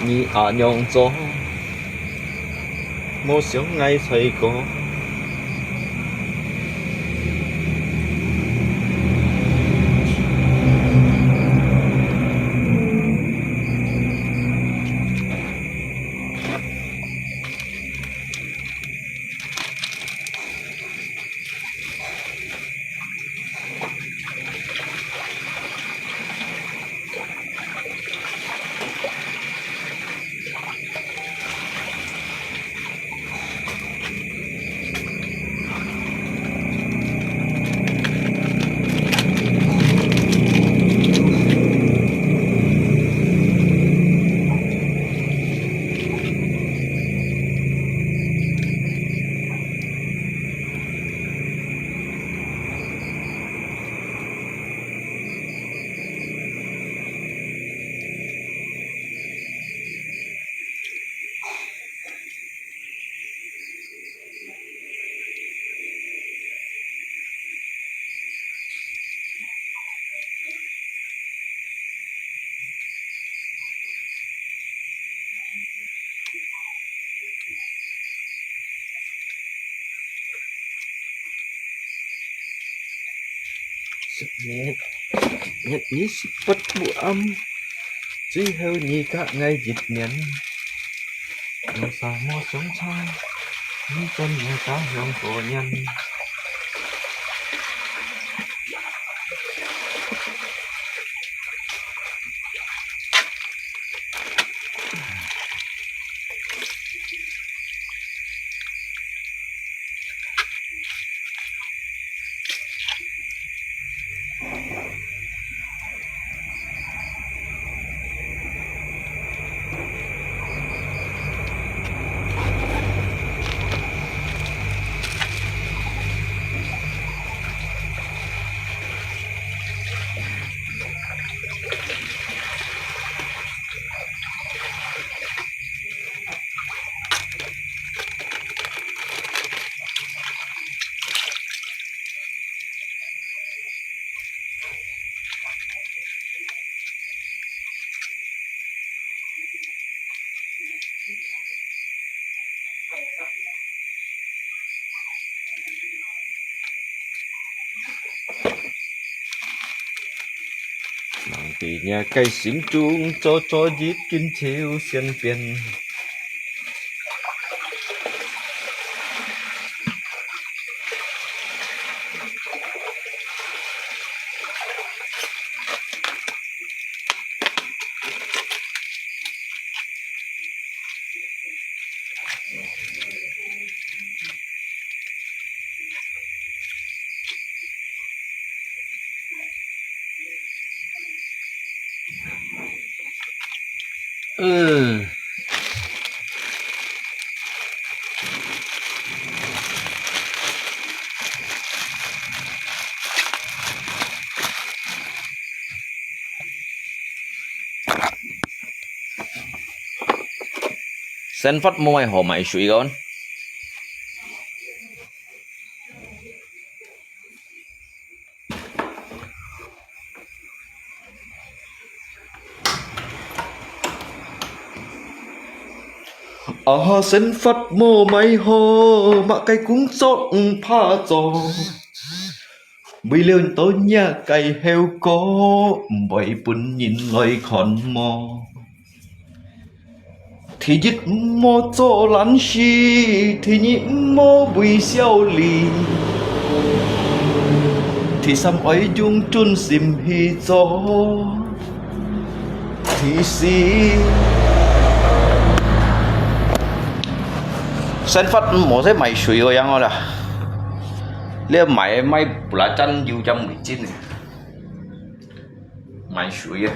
你恁樣做，無想𠊎在過。 十月，十月二十八不暗，最後你佮𠊎一面，兩儕無相吵，你轉若家鄉過年。 吂知若个心中早早已經就先變。 嗯。生活無買好買水个。 啊，生活無買好，麼个工作毋怕做。為了到若个後果，毋會分人來看無。第一，毋好做懶尸；第二，毋好為小利；第三，愛用盡心去做。 第四，生活毋好再買水个樣个啦。你買，買布拉赞油酱味精个，买水个。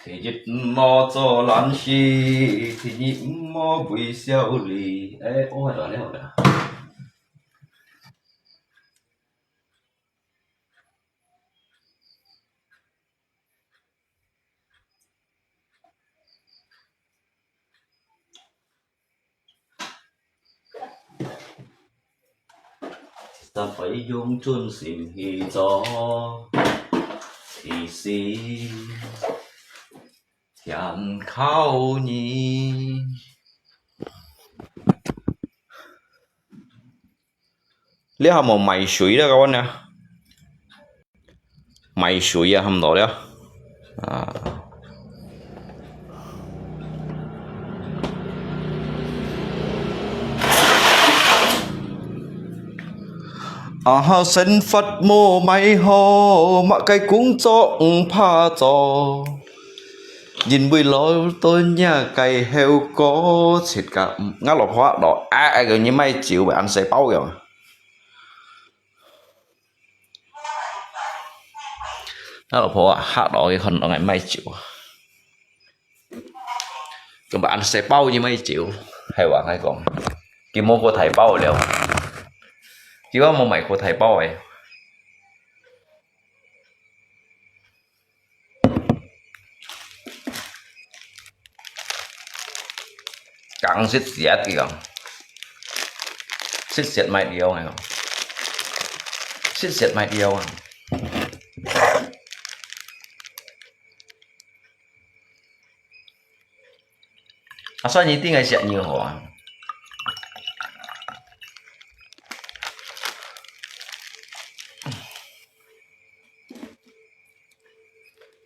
第一，毋好做懶尸；第二，毋好為小利。哎，哦，好了，好了。 第三，愛用盡心去做；第四，全靠你。你還無買水了，各位呢？ 買水啊，差毋多了。啊。啊哈，生活無買好，麼个工作毋怕做，因為老到若个後果，自家，吾老婆咯，哎，哎，个你買酒，會恁細包樣。 吾老婆啊，嚇到佢看到𠊎買酒啊。佢話恁細包你買酒，係話𠊎講，佢無過大包了。佢話無買過大包个。 講食食佢講，食食買料个講，食食買料啊。啊，所以你定个食牛河啊。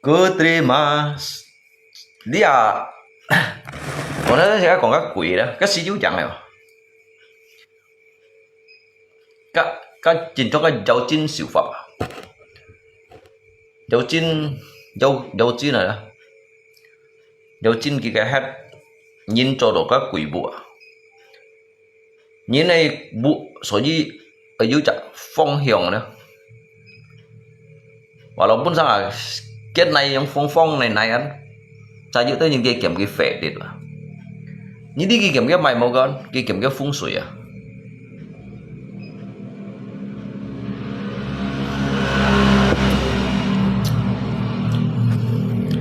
Ku terima。你啊，我那時講較貴啦，較四九講个哦。較，較正宗个妖精手法啊。妖精，妖，妖精啊，妖精佢个係人做到較貴物啊。 人个物，所以愛有隻方向呢。Walaupun sanga kiat nai yang phong phong nai nai kan, sayur tu yang kiat kiam kiat fek dit lah. Ni di kiat kiam kiat mai mau kan, kiat kiam kiat feng shui ah.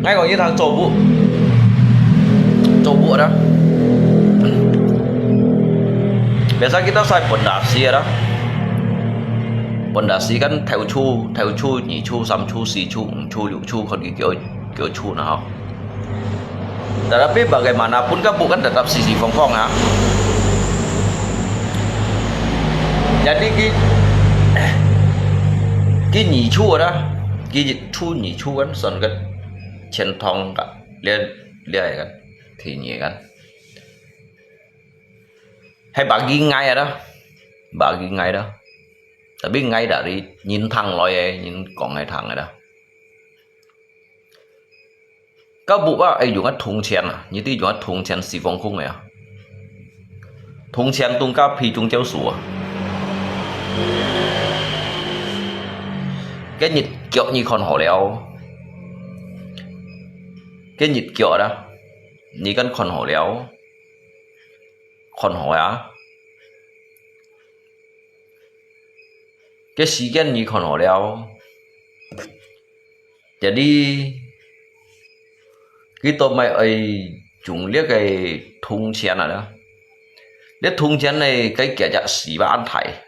Ngai kong yun hang 做屋，做屋啦。Biasa kita sai pondasi lah. Pondasi kan 頭厝，頭厝、二厝、三厝、四厝、五厝、六厝，看佢幾多，幾多厝呢吼。 Tetapi bagaimanapun kan bukan tetap四四方方啊。Jadi佢，佢二厝啦，佢一厝二厝kan，算个全堂个，了，了个，第二个。係bagi ngai啦，bagi ngai啦。Tapi ngai dari人聽來个，人講个聽个啦。 該屋啊，愛用个銅錢啊，你知用个銅錢四方方个啊。銅錢同該皮中照數啊。該日腳你看好了，該日腳啦，你敢看好了，看好啊。該時間你看好了。 Jadi，佢都毋愛用這个銅錢啊啦。這銅錢呢，該價值四萬台。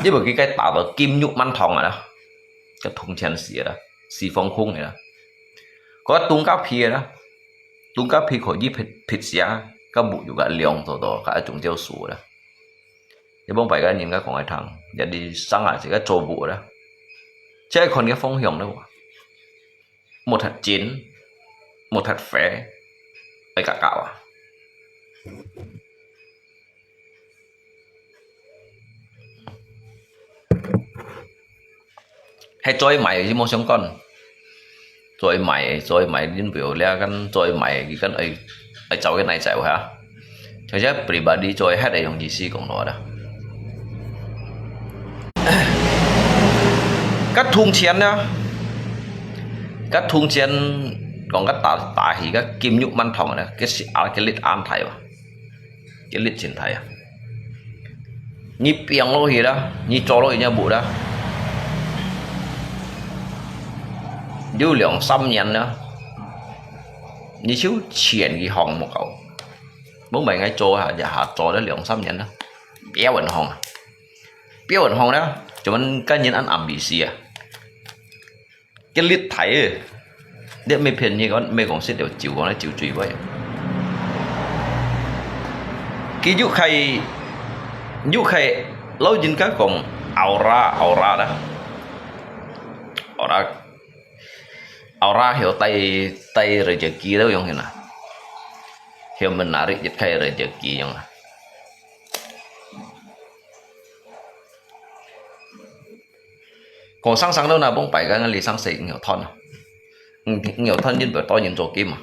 因為佢該打到金玉滿堂啊啦，該銅錢死啊啦，死放空啊啦。該東家皮啊啦，東家皮可以撇，撇下，該木有个量做到，該一種叫數啦。你望擺个人家講个聽，人哋生啊，自家做木啦，這看个方向了。莫忒緊，莫忒快，愛較較啊。係做買係無相干，做買，做買，恁無聊，跟做買，佢跟愛，愛走个哪走哈？就係pribadi做，係用意思講落啦。該銅錢呢？該銅錢講个打，打起个金玉滿堂呢，个是啊，个力安大哇，个力真大啊！你放落去啦，你做落去就無啦，有兩三年啦，你就錢佢放無夠。無買，𠊎做啊，一下做了兩三年啦，標穩放啊，標穩放啦，做麼个人恁暗意思啊？个力大誒，你毋係騙人講，毋係講食了酒，講了酒醉喂。佢又開，又開，老人家講aura，aura啦，aura，aura曉帶，帶rezeki了用个啦，曉menarik一開rezeki用啊。 講生生都那幫擺个，你生死毋曉斷啊，毋，毋曉斷，因為多人做金啊。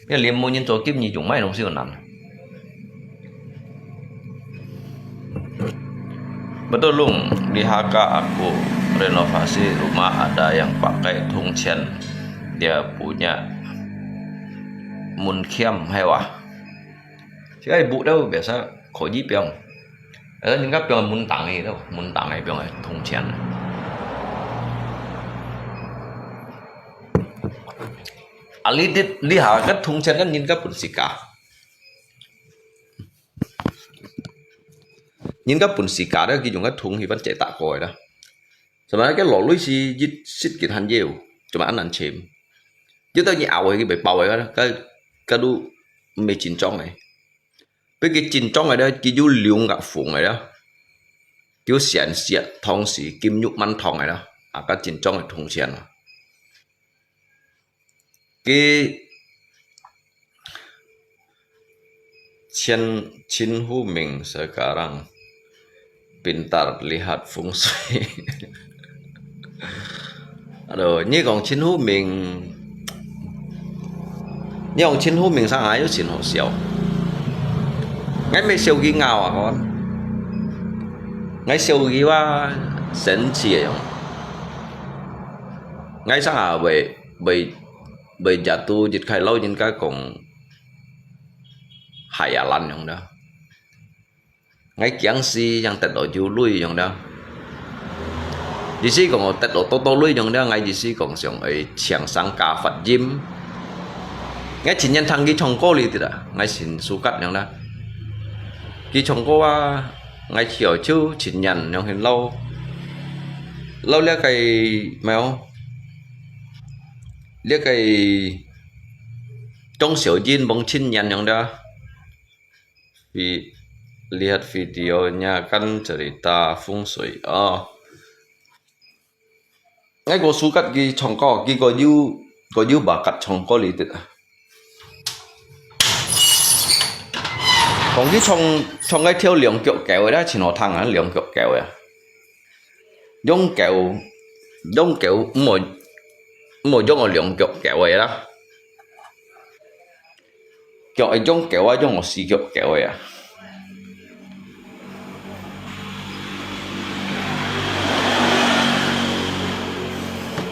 因為你無人做金，你用麼个東西有難。Betul, Lung, di H K aku renovasi rumah ada yang pakai 铜錢, dia punya 門檻 係哇。這个木頭biasa可以放，呃，人家放門頂个咯，門頂个放个銅錢。啊，你，你，你下个銅錢，人家分自家，人家分自家了，佢用个銅去分自家打過个啦。什麼个落水是一息佢還有，怎麼恁難尋？一到你拗个，佢袂爆个，該，該都毋係真裝个。 比佢真裝个咧，佢有兩个縫个咧，有顯色，同時金玉滿堂个咧，啊，个真裝个銅錢啊。佢陳，陳富明sekarang pintar lihat 風水。Aduh，你講陳富明，你講陳富明生下又真好笑。𠊎毋係笑佢拗啊，講，𠊎笑佢話生趣个樣。𠊎生下會，會，會jatuh一開老人家講，害啊爛樣啦。 𠊎驚死，正得到有鐳樣了。意思講，得到多多鐳樣了，𠊎意思講，想愛請生加發音。𠊎前日聽佢唱歌哩，對啦，𠊎真suka樣啦。佢唱歌啊，𠊎聽就前日樣很老，老了个，無，這个張小燕望前日樣了。 Vi-, lihat videonya kan cerita 風水。哦。𠊎个suka佢唱歌，佢个有，个有bakat唱歌哩，對啊。講佢唱，唱个跳兩腳狗个啦，真好聽啊，兩腳狗个啊。 用狗，用狗，毋好，毋好用个兩腳狗个啦。腳會用狗啊，用个四腳狗个啊。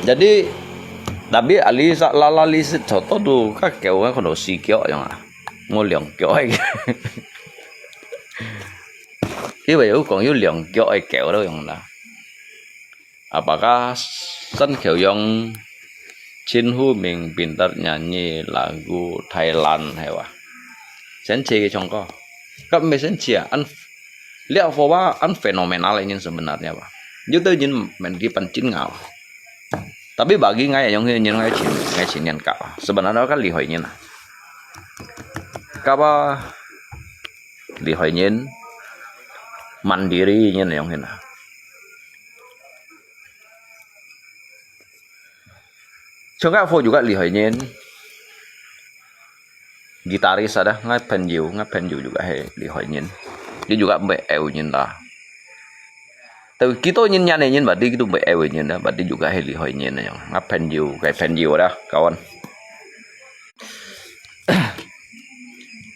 Jadi, tapi ahli sa-, lala lisit soto tu ka狗啊，可能四腳樣啊，無兩腳个。 因為有講有兩腳个狗都用啦。Apakah山口洋陳富明 pintar nyanyi lagu Thailand係哇？生趣个唱歌，該毋係生趣啊，恁，這火吧，恁fenomenal个人sebenarnya吧。有兜人問佢半真ngawang。Tapi bagi𠊎，用个人𠊎情，𠊎情願甲啊，sebenarnya甲厲害人啊。甲啊，厲害人，mandiri人用个啊。 像該火juga厲害人，gitaris ada，𠊎朋友，𠊎朋友juga係厲害人，佢juga毋會out人啦。Tapi幾多人，恁樣人，berarti佢都毋會out人啦，berarti juga係厲害人啊，𠊎朋友，該朋友啦，kawan。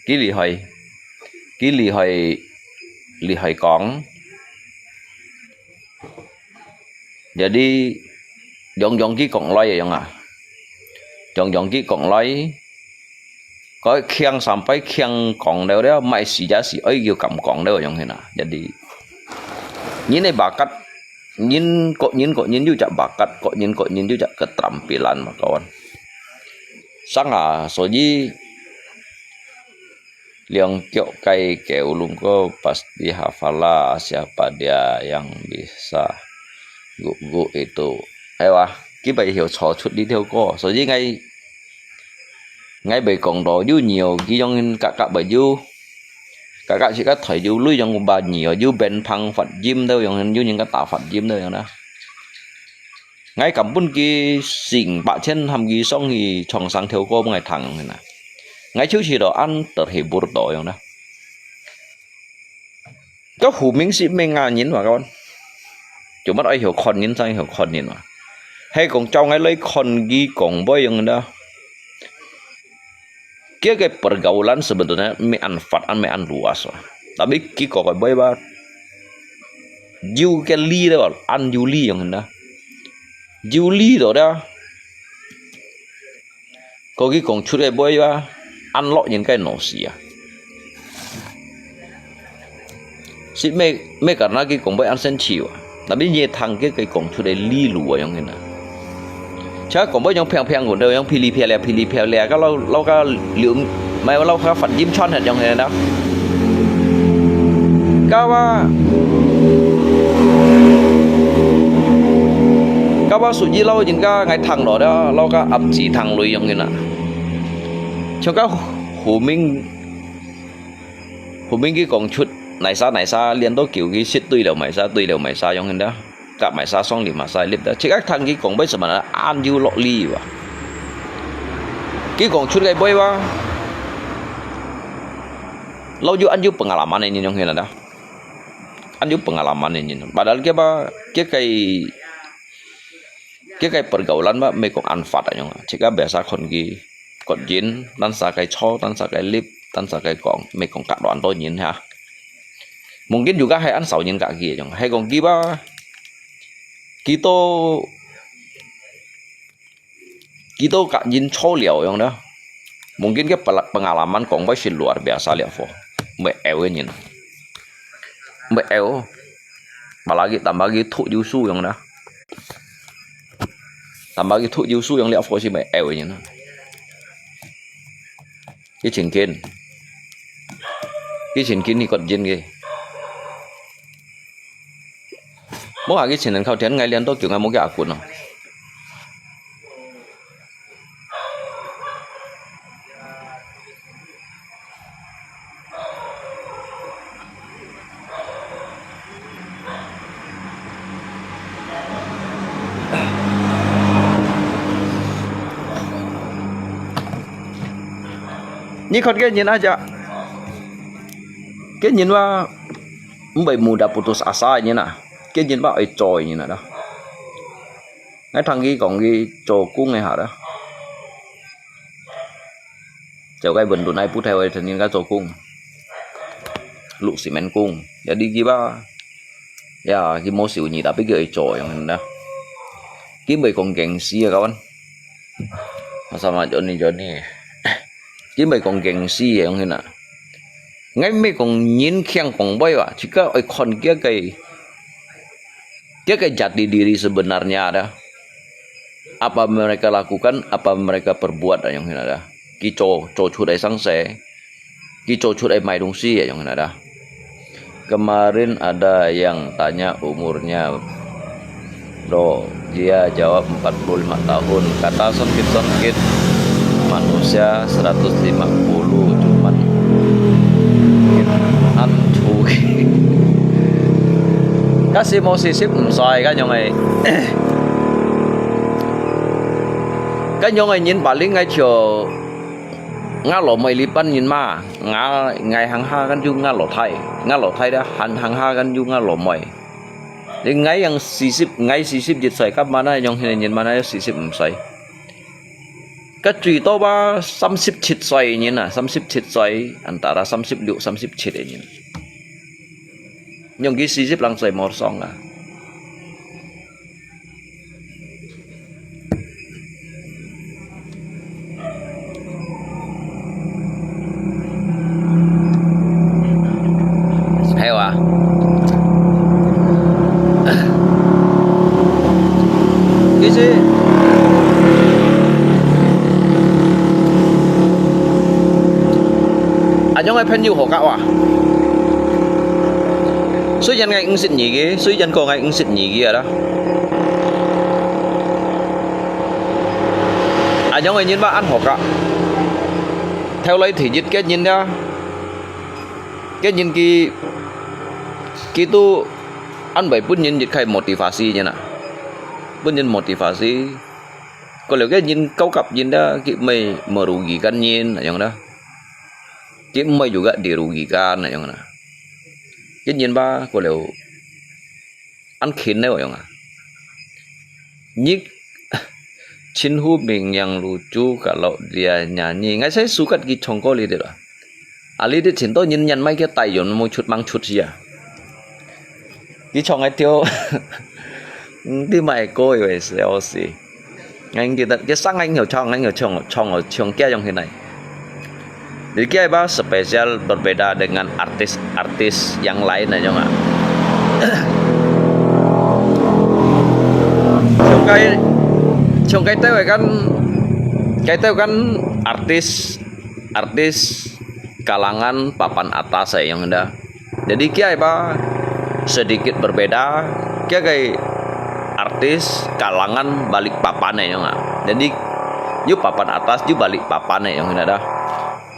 佢厲害，佢厲害，厲害講。 Jadi，樣樣佢講來个樣啊，樣樣佢講來，該強sampai強講了了，毋係時間時，哎，又敢講了樣个啊。Jadi，人个bakat，人各人各人有隻bakat，各人各人有隻keterampilan嘛，kawan。Sanga，所以 兩腳該狗，如果pasti hafal lah siapa dia yang bisa guguk itu。係哇，佢會曉唱出這條歌，所以𠊎，𠊎會講到有nhiều，佢用格格會有，格格自家退有鐳，用把nhiều，有變通發音都用，有人家打發音都用啦。 𠊎敢分佢四五百千，喊佢上去唱成條歌分𠊎聽啊。𠊎就試到恁terhibur到樣啦。該Hu Ming係麼个人嘛，kawan？做麼愛曉看人，正曉看人嘛？係講照𠊎來看佢講話樣啦。 佢个pergaulan sebenarnya毋係恁闊，毋係恁luas啊。Tapi佢个話吧，有个理了，恁有理樣啦。有理到了，佢講出个話吧，恁落人个腦屎啊。 係麼，麼个那佢講話恁生趣啊。Tapi你聽佢，佢講出个理路啊，樣个啊。像講話樣平平个，都樣噼里啪啦，噼里啪啦，該老，老个流，毋係老个發音串个樣个啊。該話，該話屬於老人家，𠊎聽落了，老个鴨子聽雷樣个啊。像該Hu Ming 後面佢講出哪儕哪儕練到久，佢識對了麼儕，對了麼儕樣个，甲麼儕上，立麼儕立个。自家聽佢講，為什麼呢？恁有落力哇！佢講出个話哇，老有恁有pengalaman个人樣个啦，恁有pengalaman个人。Padahal佢吧，佢个，佢个pergaulan吧，毋係講恁發啊樣啊。自家biasa看佢， 各人，單儕个坐，單儕个立，單儕个講，毋係講隔到恁多人哈。Mungkin juga係恁少人甲佢个樣，係講佢吧，佢都，佢都甲人坐了樣啦。Mungkin佢pengalaman講話係luar biasa了，無，毋會out个人，毋會out，apalagi tambah佢讀有書樣啦。 Tambah佢讀有書樣了，開始毋會out个人啊。佢真緊，佢真緊，佢个人个。無啊，佢真能靠天，𠊎練到久，𠊎無佢阿滾哦。 你看个人啊，這，个人話，毋會mudah putus asa个人啊，个人話愛做个人啊，𠊎聽佢講佢做工个下啦。 就該文頓愛不太會同人家做工，摝西門工，jadi佢吧，ya，佢無收入，tapi佢愛做樣啦。佢毋會講gengsi啊，kawan。Sama Johnny，Johnny，佢毋會講gengsi樣啦。𠊎毋係講人強講話啊，自家愛看佢个，佢个jati diri sebenarnya ada。Apa mereka lakukan, apa mereka perbuat，樣形啊。佢做，做出个生事，佢做出个買東西，樣形啊。Kemarin ada yang tanya umurnya, bro. Dia jawab empat puluh lima tahun. Kata songkit-songkit, manusia seratus lima puluh, cuman 安徒. 假使無四十五歲，該樣个，該樣个人，paling𠊎就 吾老妹這班人嘛，吾，𠊎鄉下間就吾老弟，吾老弟咧，還鄉下間就吾老妹。你𠊎樣四十，𠊎四十一歲，該mana樣，現在人mana四十五歲。該最多吧，三十七歲人啊，三十七歲，antara三十六、三十七个人。樣佢四十零歲無爽啊。 係哇。其實，恁樣个朋友好搞啊。雖然𠊎毋識你个，雖然講𠊎毋識你个啦。 恁樣个人嘛恁好搞。頭來第一个人啊，个人佢，佢都恁會分人一个motivasi人啊，分人motivasi。過了个人高級人啊，佢毋係merugikan人，恁樣啦。佢毋係juga dirugikan，恁樣啦。个人嘛，過了，恁勤个樣啊。 你稱呼名yang lucu kalau dia nyanyi。𠊎最suka佢唱歌這兜啦。啊，這兜盡多人nyan mai个帶有，無出，吂出去啊。佢唱个條，嗯，你買歌有意思，笑死。𠊎記得，佢上个有唱，𠊎有唱，唱，唱，唱，唱，唱，Jadi kia iba spesial berbeda dengan artis-artis yang lain aja nggak? 像該，像該兜个kan，該兜kan artis，artis kalangan papan atas aja nggak. Jadi kia iba sedikit berbeda, kia kay artis kalangan Balikpapan aja nggak. Jadi, yu papan atas, yu Balikpapan aja nggak dah.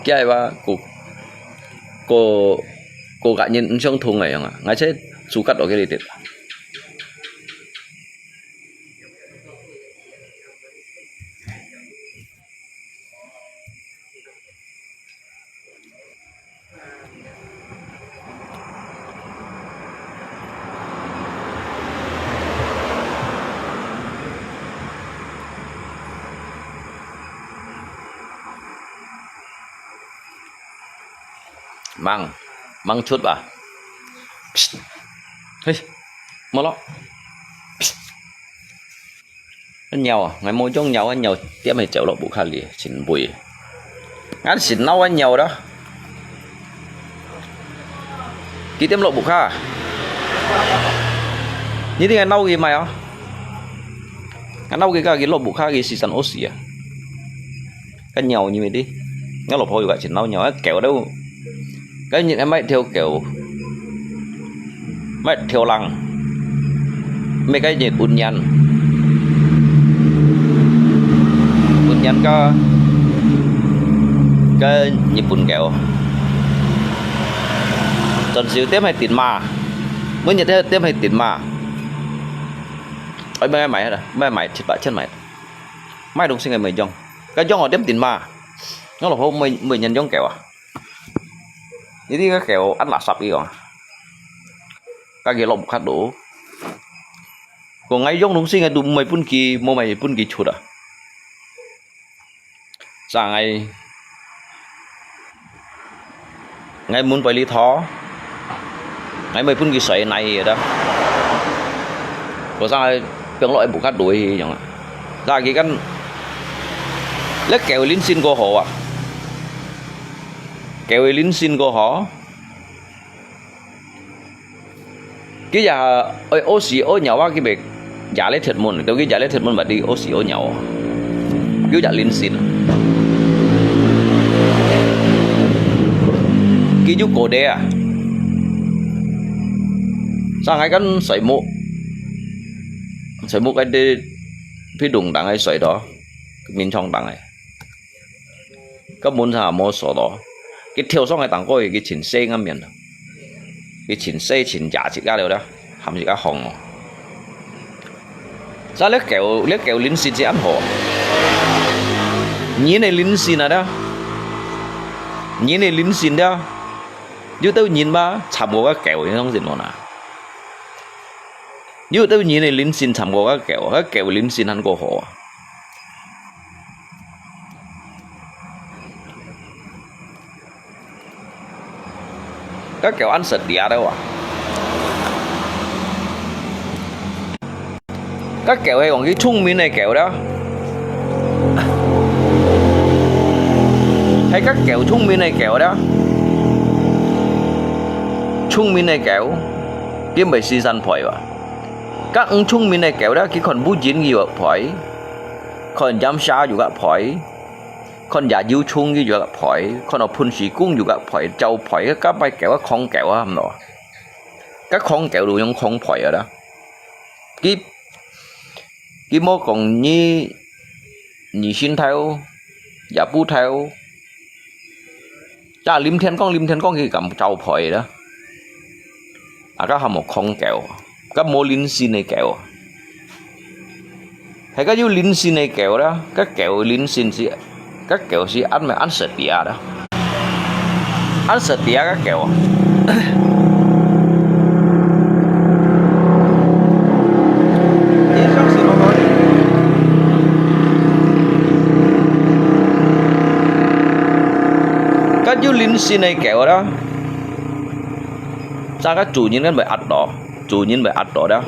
Kia iba ku, ku, ku kak nyin ensong thung aja nggak. Ngai cai sukat oke litit. Mang, mang cut ba? Psst. Hei, malo. Psst. Nyawa, ngai mo jong nyawa nyaw tiam hei chau lo bukha li, sin bui. Ngan sin nau nyaw dah. Ki tiam lo bukha. Ni ti ngai nau ki mai ah. Ngan nau ki ka ki lo bukha ki sisan osi ah. Kan nyaw ni mi ti. Ngan lo pho yu ka sin nau nyaw, kêu đâu. Cái nhiệt em mày theo kiểu mày theo lăng. Mày cái nhiệt bún nhăn. Bún nhăn có cái nhiệt bún kéo. Tuần siêu tiếp hay tin mà. Mới nhiệt tiếp hay tin mà. Ôi, mày mày hả? Mày mày chết bạ chết mày. Mày đúng sinh ngày mày jong. Cái jong ở tiếp tin mà. Nó là hôm mày mày nhận jong kéo à? Jadi ka kêu ăn lạ sập đi à. Ka kêu lộc khát đủ. Còn ngay giống đúng sinh ngay đủ mày pun kỳ, mua mày pun kỳ chuột à. Sa ngay, ngay muốn phải lý thó. Ngay mày pun kỳ sấy này vậy đó. Có sa ngay, piang lộc em bù khát đủ gì chẳng à. Sa kỳ căn, lẽ kêu lính xin cô hổ à. Kêu lính xin cô hổ. Ki ya, ôi, ô si ô nhau á, ki bek ya lê thiệt môn, tao ki ya lê thiệt môn bật đi ô si ô nhau. Ki ya linh xin. Ki yu cô đê à. 上海跟水木，水木个地，皮弄当个水多，眠床当个。个门上也无锁咯，佢跳上个当个，佢全身个面咯，佢全身全家自家了了，含自家红哦。所以你狗，你狗灵性是安好，人个灵性啊，人个灵性了，有兜人嘛，差不多个狗，你相信我呐。 有兜人个灵性參過个狗，个狗灵性還過好啊。个狗恁識嗲个哇。个狗係講佢聰明个狗了，係个狗聰明个狗了，聰明个狗。 佢毋會四散吠哇。該毋聰明个狗咧，佢看烏蠅佢就吠，看蟬蛇就佢吠，看野有蟲佢就佢吠，看到噴水公就佢吠，就吠，該擺狗啊，狂狗啊，毋咯？該狂狗就用狂吠啊啦。佢，佢無講你，你心頭，也不頭， 呀，臨天光，臨天光佢敢走吠啦。啊，該還無狂狗，該無靈性个狗。係該有靈性个狗啦，該狗靈性是，該狗是恁樣恁識嗲啦，恁識嗲个狗。你相信我講，該有靈性个狗啦。 正个主人个會壓到，主人會壓到啦。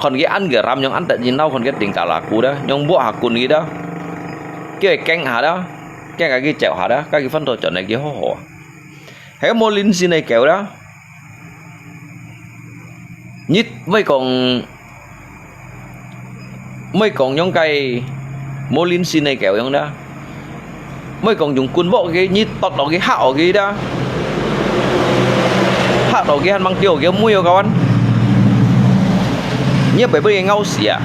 看佢恁个ram，用恁得人惱，看佢定格laku啦，用摸下棍佢啦，叫佢驚下啦，驚下佢走下啦，該佢翻到轉來佢好好啊。係無靈性个狗啦。你莫講 莫講用該無靈性个狗樣啦，莫講用棍摸佢，你剁落去嚇哦佢啦，嚇到佢還吂叫佢妹哦，kawan。你也會分佢咬死啊！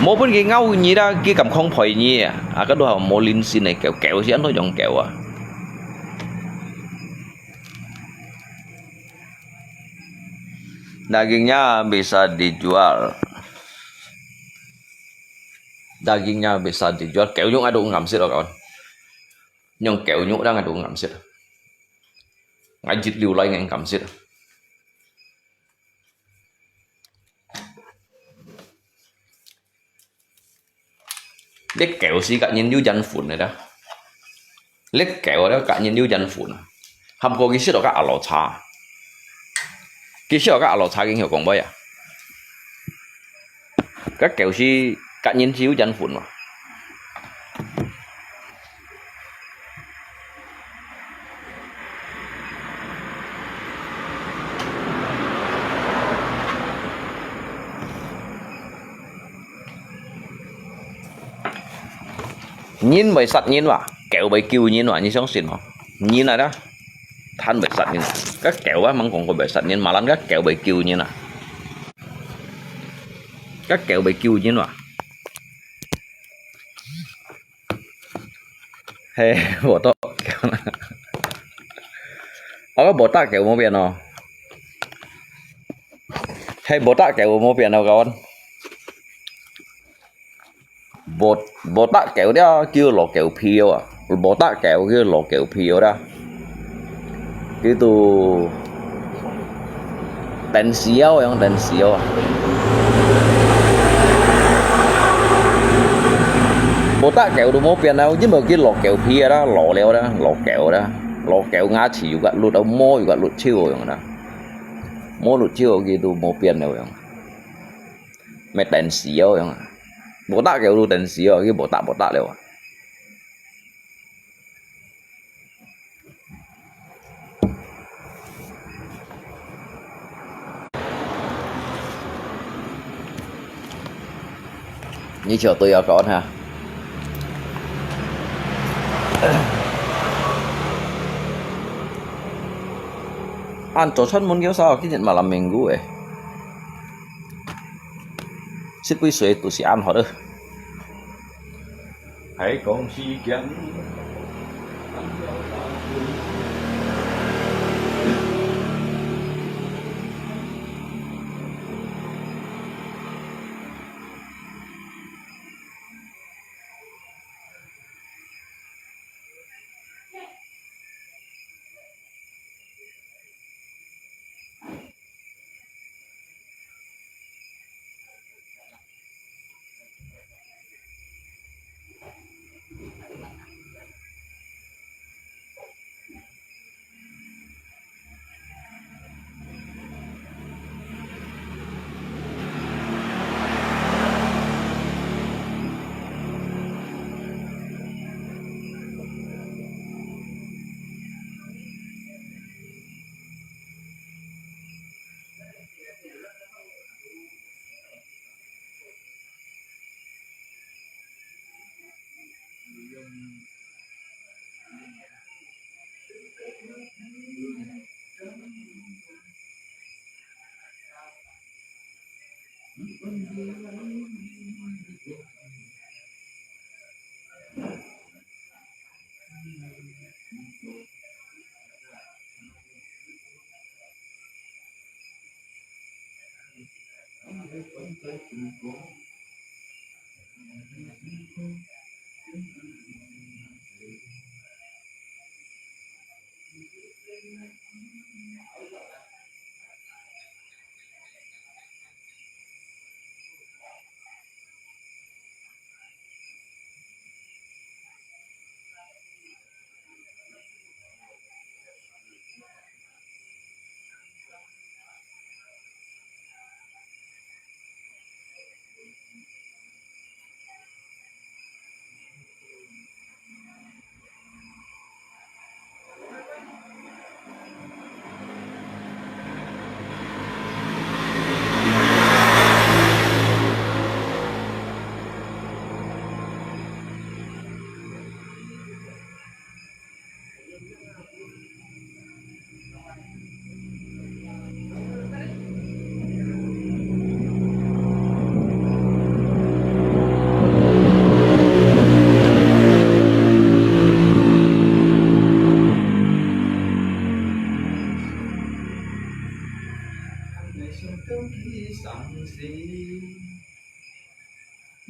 無分佢咬你啦，佢敢狂吠你啊！啊，該都係無靈性个狗，狗係恁樣樣狗啊！ Dagingnya bisa dijual. Dagingnya bisa dijual. Kêu nhúc ai đủ ngắm xịt rồi con. Nhưng kêu nhúc đang ai đủ ngắm xịt. Ngai jit liu lai ngai ngắm xịt. 這狗係甲人有緣分个啦。這狗咧甲人有緣分啊，含過佢識到个阿羅茶，佢識到个阿羅茶，佢曉講話啊。該狗係甲人係有緣分嘛。 人會殺人哇，狗會救人哇，你相信無？人啊啦，佢會殺人。該狗啊，吂講過會殺人，嘛，人該狗會救人啊。該狗會救人哇。 係，無打狗。啊，無打狗無變哦。係，無打狗無變哦，kawan。無，無打狗了，叫老狗皮哦啊。無打狗叫老狗皮哦啦。 Gitu. Tensiau yang tensiau. Botak kẹo tu 無變啊，因為佢老狗皮啊啦，老了啦，老狗啦，老狗牙齒有个律啊，毛有个律手樣啦，毛律手佢都無變了樣，咩tensiau樣啊，botak kẹo tu tensiau，佢botak botak了啊。 你就對我講哈。恁早出門个時候，今日malam minggu欸，食杯水都係恁好个。還講時間。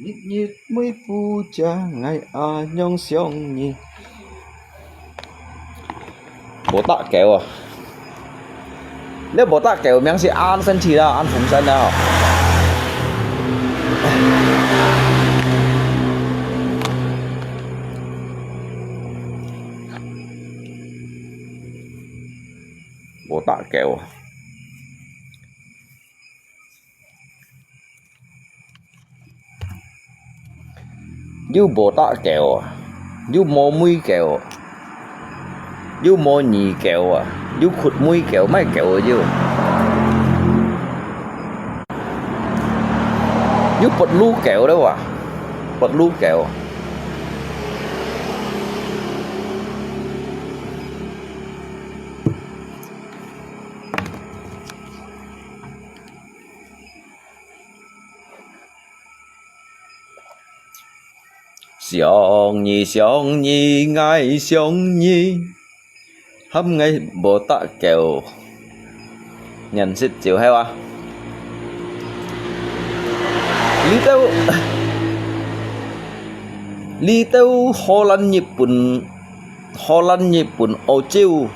日日每步將，𠊎恁樣想你。Botak kèo啊！這botak kèo名係恁神奇啦，恁風神啦。Botak kèo啊！ 有botak kèo啊，有無尾kèo啊，有無耳kèo啊，有窟尾kèo，麼kèo啊有。有botlu kèo了哇，botlu kèo。 想你，想你，𠊎想你，喊𠊎botak kèo。認識就係啊。這兜，這兜荷蘭、日本，荷蘭、日本、歐洲，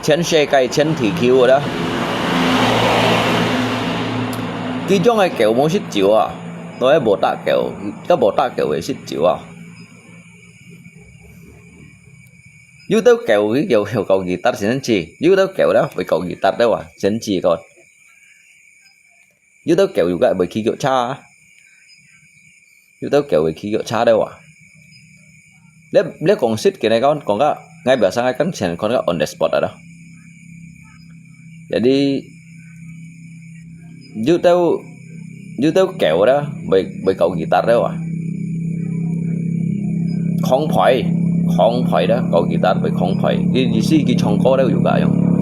全世界、全地球个啦。佢種个狗無食酒啊，都係無打狗，都無打狗个食酒啊。有兜狗佢有，有搞吉他，先知，有兜狗啦，會搞吉他个哇，先知个。有兜狗有个會騎腳車啊。 有兜狗會騎腳車个哇。你，你講實个，你講，講个，𠊎biasa𠊎kan全看个on the spot啊。Jadi，有兜，有兜狗啦，會，會搞吉他个哇。狂吠，狂吠啦，搞吉他會狂吠。佢意思佢唱歌都有个樣。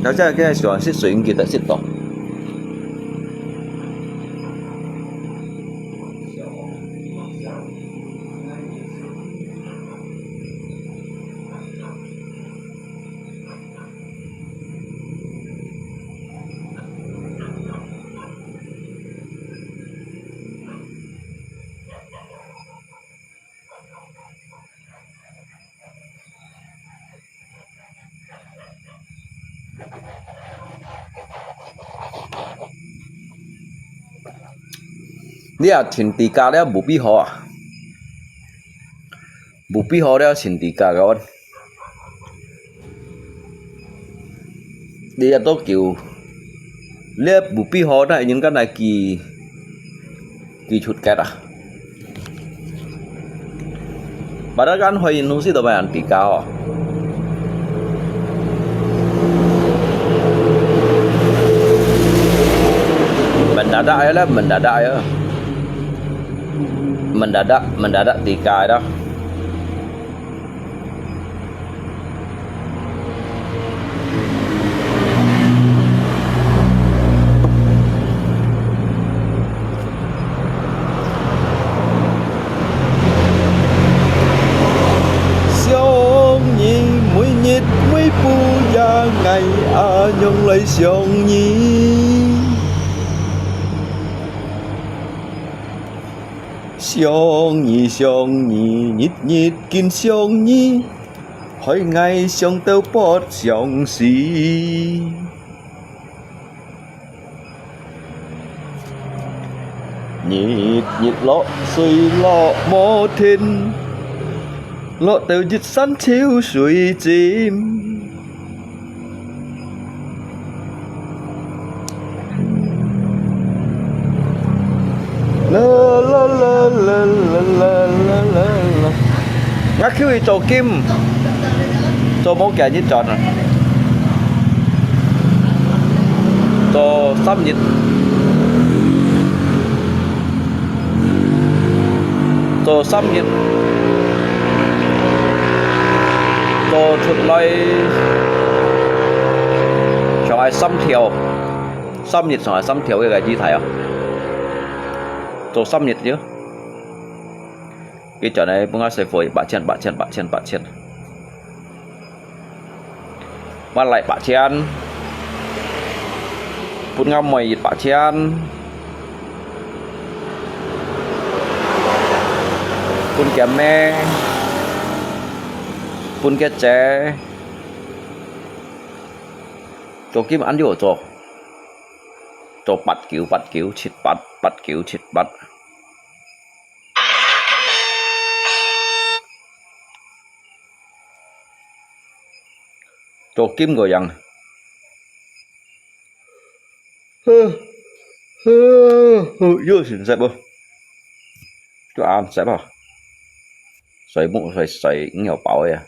頭先个小食水應該得食到。 你啊，穿低價了無必好啊，無必好了穿低價个。你也都叫，你也無必好，那人家來寄，寄出街啊。 Padahal kan hoi Indonesia tu bayar tiga oh. Mendadak aja lah, mendadak aja. Mendadak, mendadak tiga dah. 想你每日每步呀，𠊎啊仰來想你。想你，想你，日日緊想你。 害𠊎想到發想死。日日落水落無停，落到一身潮水浸。 啦啦啦啦啦啦啦啦。𠊎去做金，做無幾日轉啊？做三日，做三日，做出來上海三條。 三日上下三條个个姿態啊，做三日了。佢轉來分𠊎師傅八千、八千、八千、八千，還來八千，分𠊎妹一八千，分佢姆，分佢姐。 做金恁樣做，做八九八九七八，八九七八。做金个樣。 有成色無？就恁色無？水木水水，你有包呀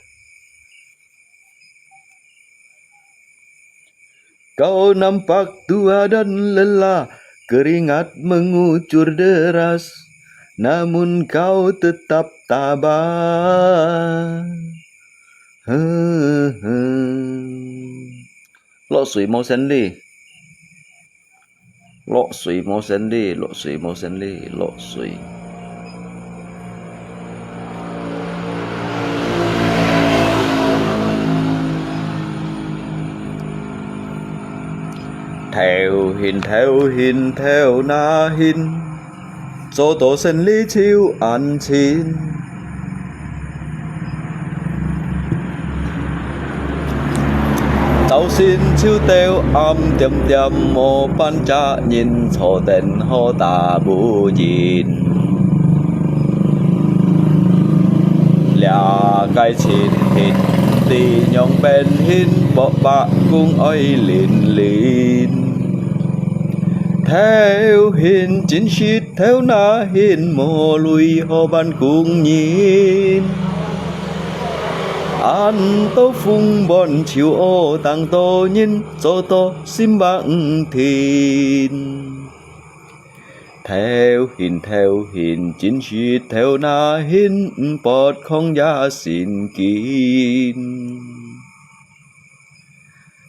？Kau nampak tua dan lelah, keringat mengucur deras, namun kau tetap tabah. 落水無生理，落水無生理，落水無生理，落水。頭眩，頭眩，頭那眩， 做到生理就恁親。朝晨就到暗點點，無半隻人坐等好打無人。這个情形，知仰變形，博伯公愛玲玲。頭眩精神 頭那眩無鐳好辦工人，恁多風滿樹哦，當多人做到心橫停。頭眩頭眩，精神頭那眩，毋發狂也神經。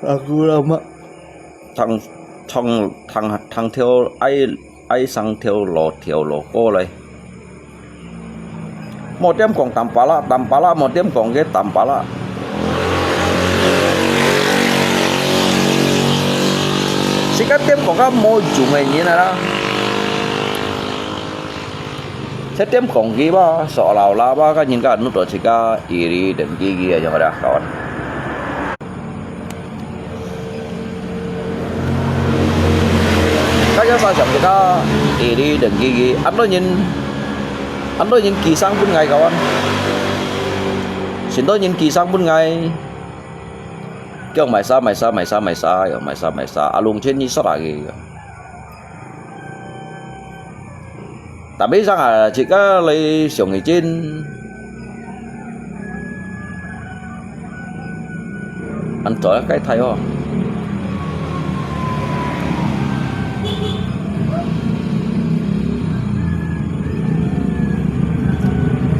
Aku lama. Thang, thang, thang, thang theo ai, ai sang theo lo theo lo ko lai. Mo tiêm kong tam pala, tam pala, mo tiêm kong ke tam pala. Sika tiêm kong ka mo jung ai nyin ala. Sa tiêm kong ki ba, so lau la ba, ka nyin ka nu to sika iri dan ki ki ya jong ada kawan. Kaya sa siam kita iri dan gigi. Ando nyin, ando nyin kisang pun ngai kawan. Sindo nyin kisang pun ngai. Kiong maisa, maisa, maisa, maisa, yo maisa, maisa. Alung chen ni sa lagi. Tapi sang a, jika lai siung ijin. An toy kai thai ho.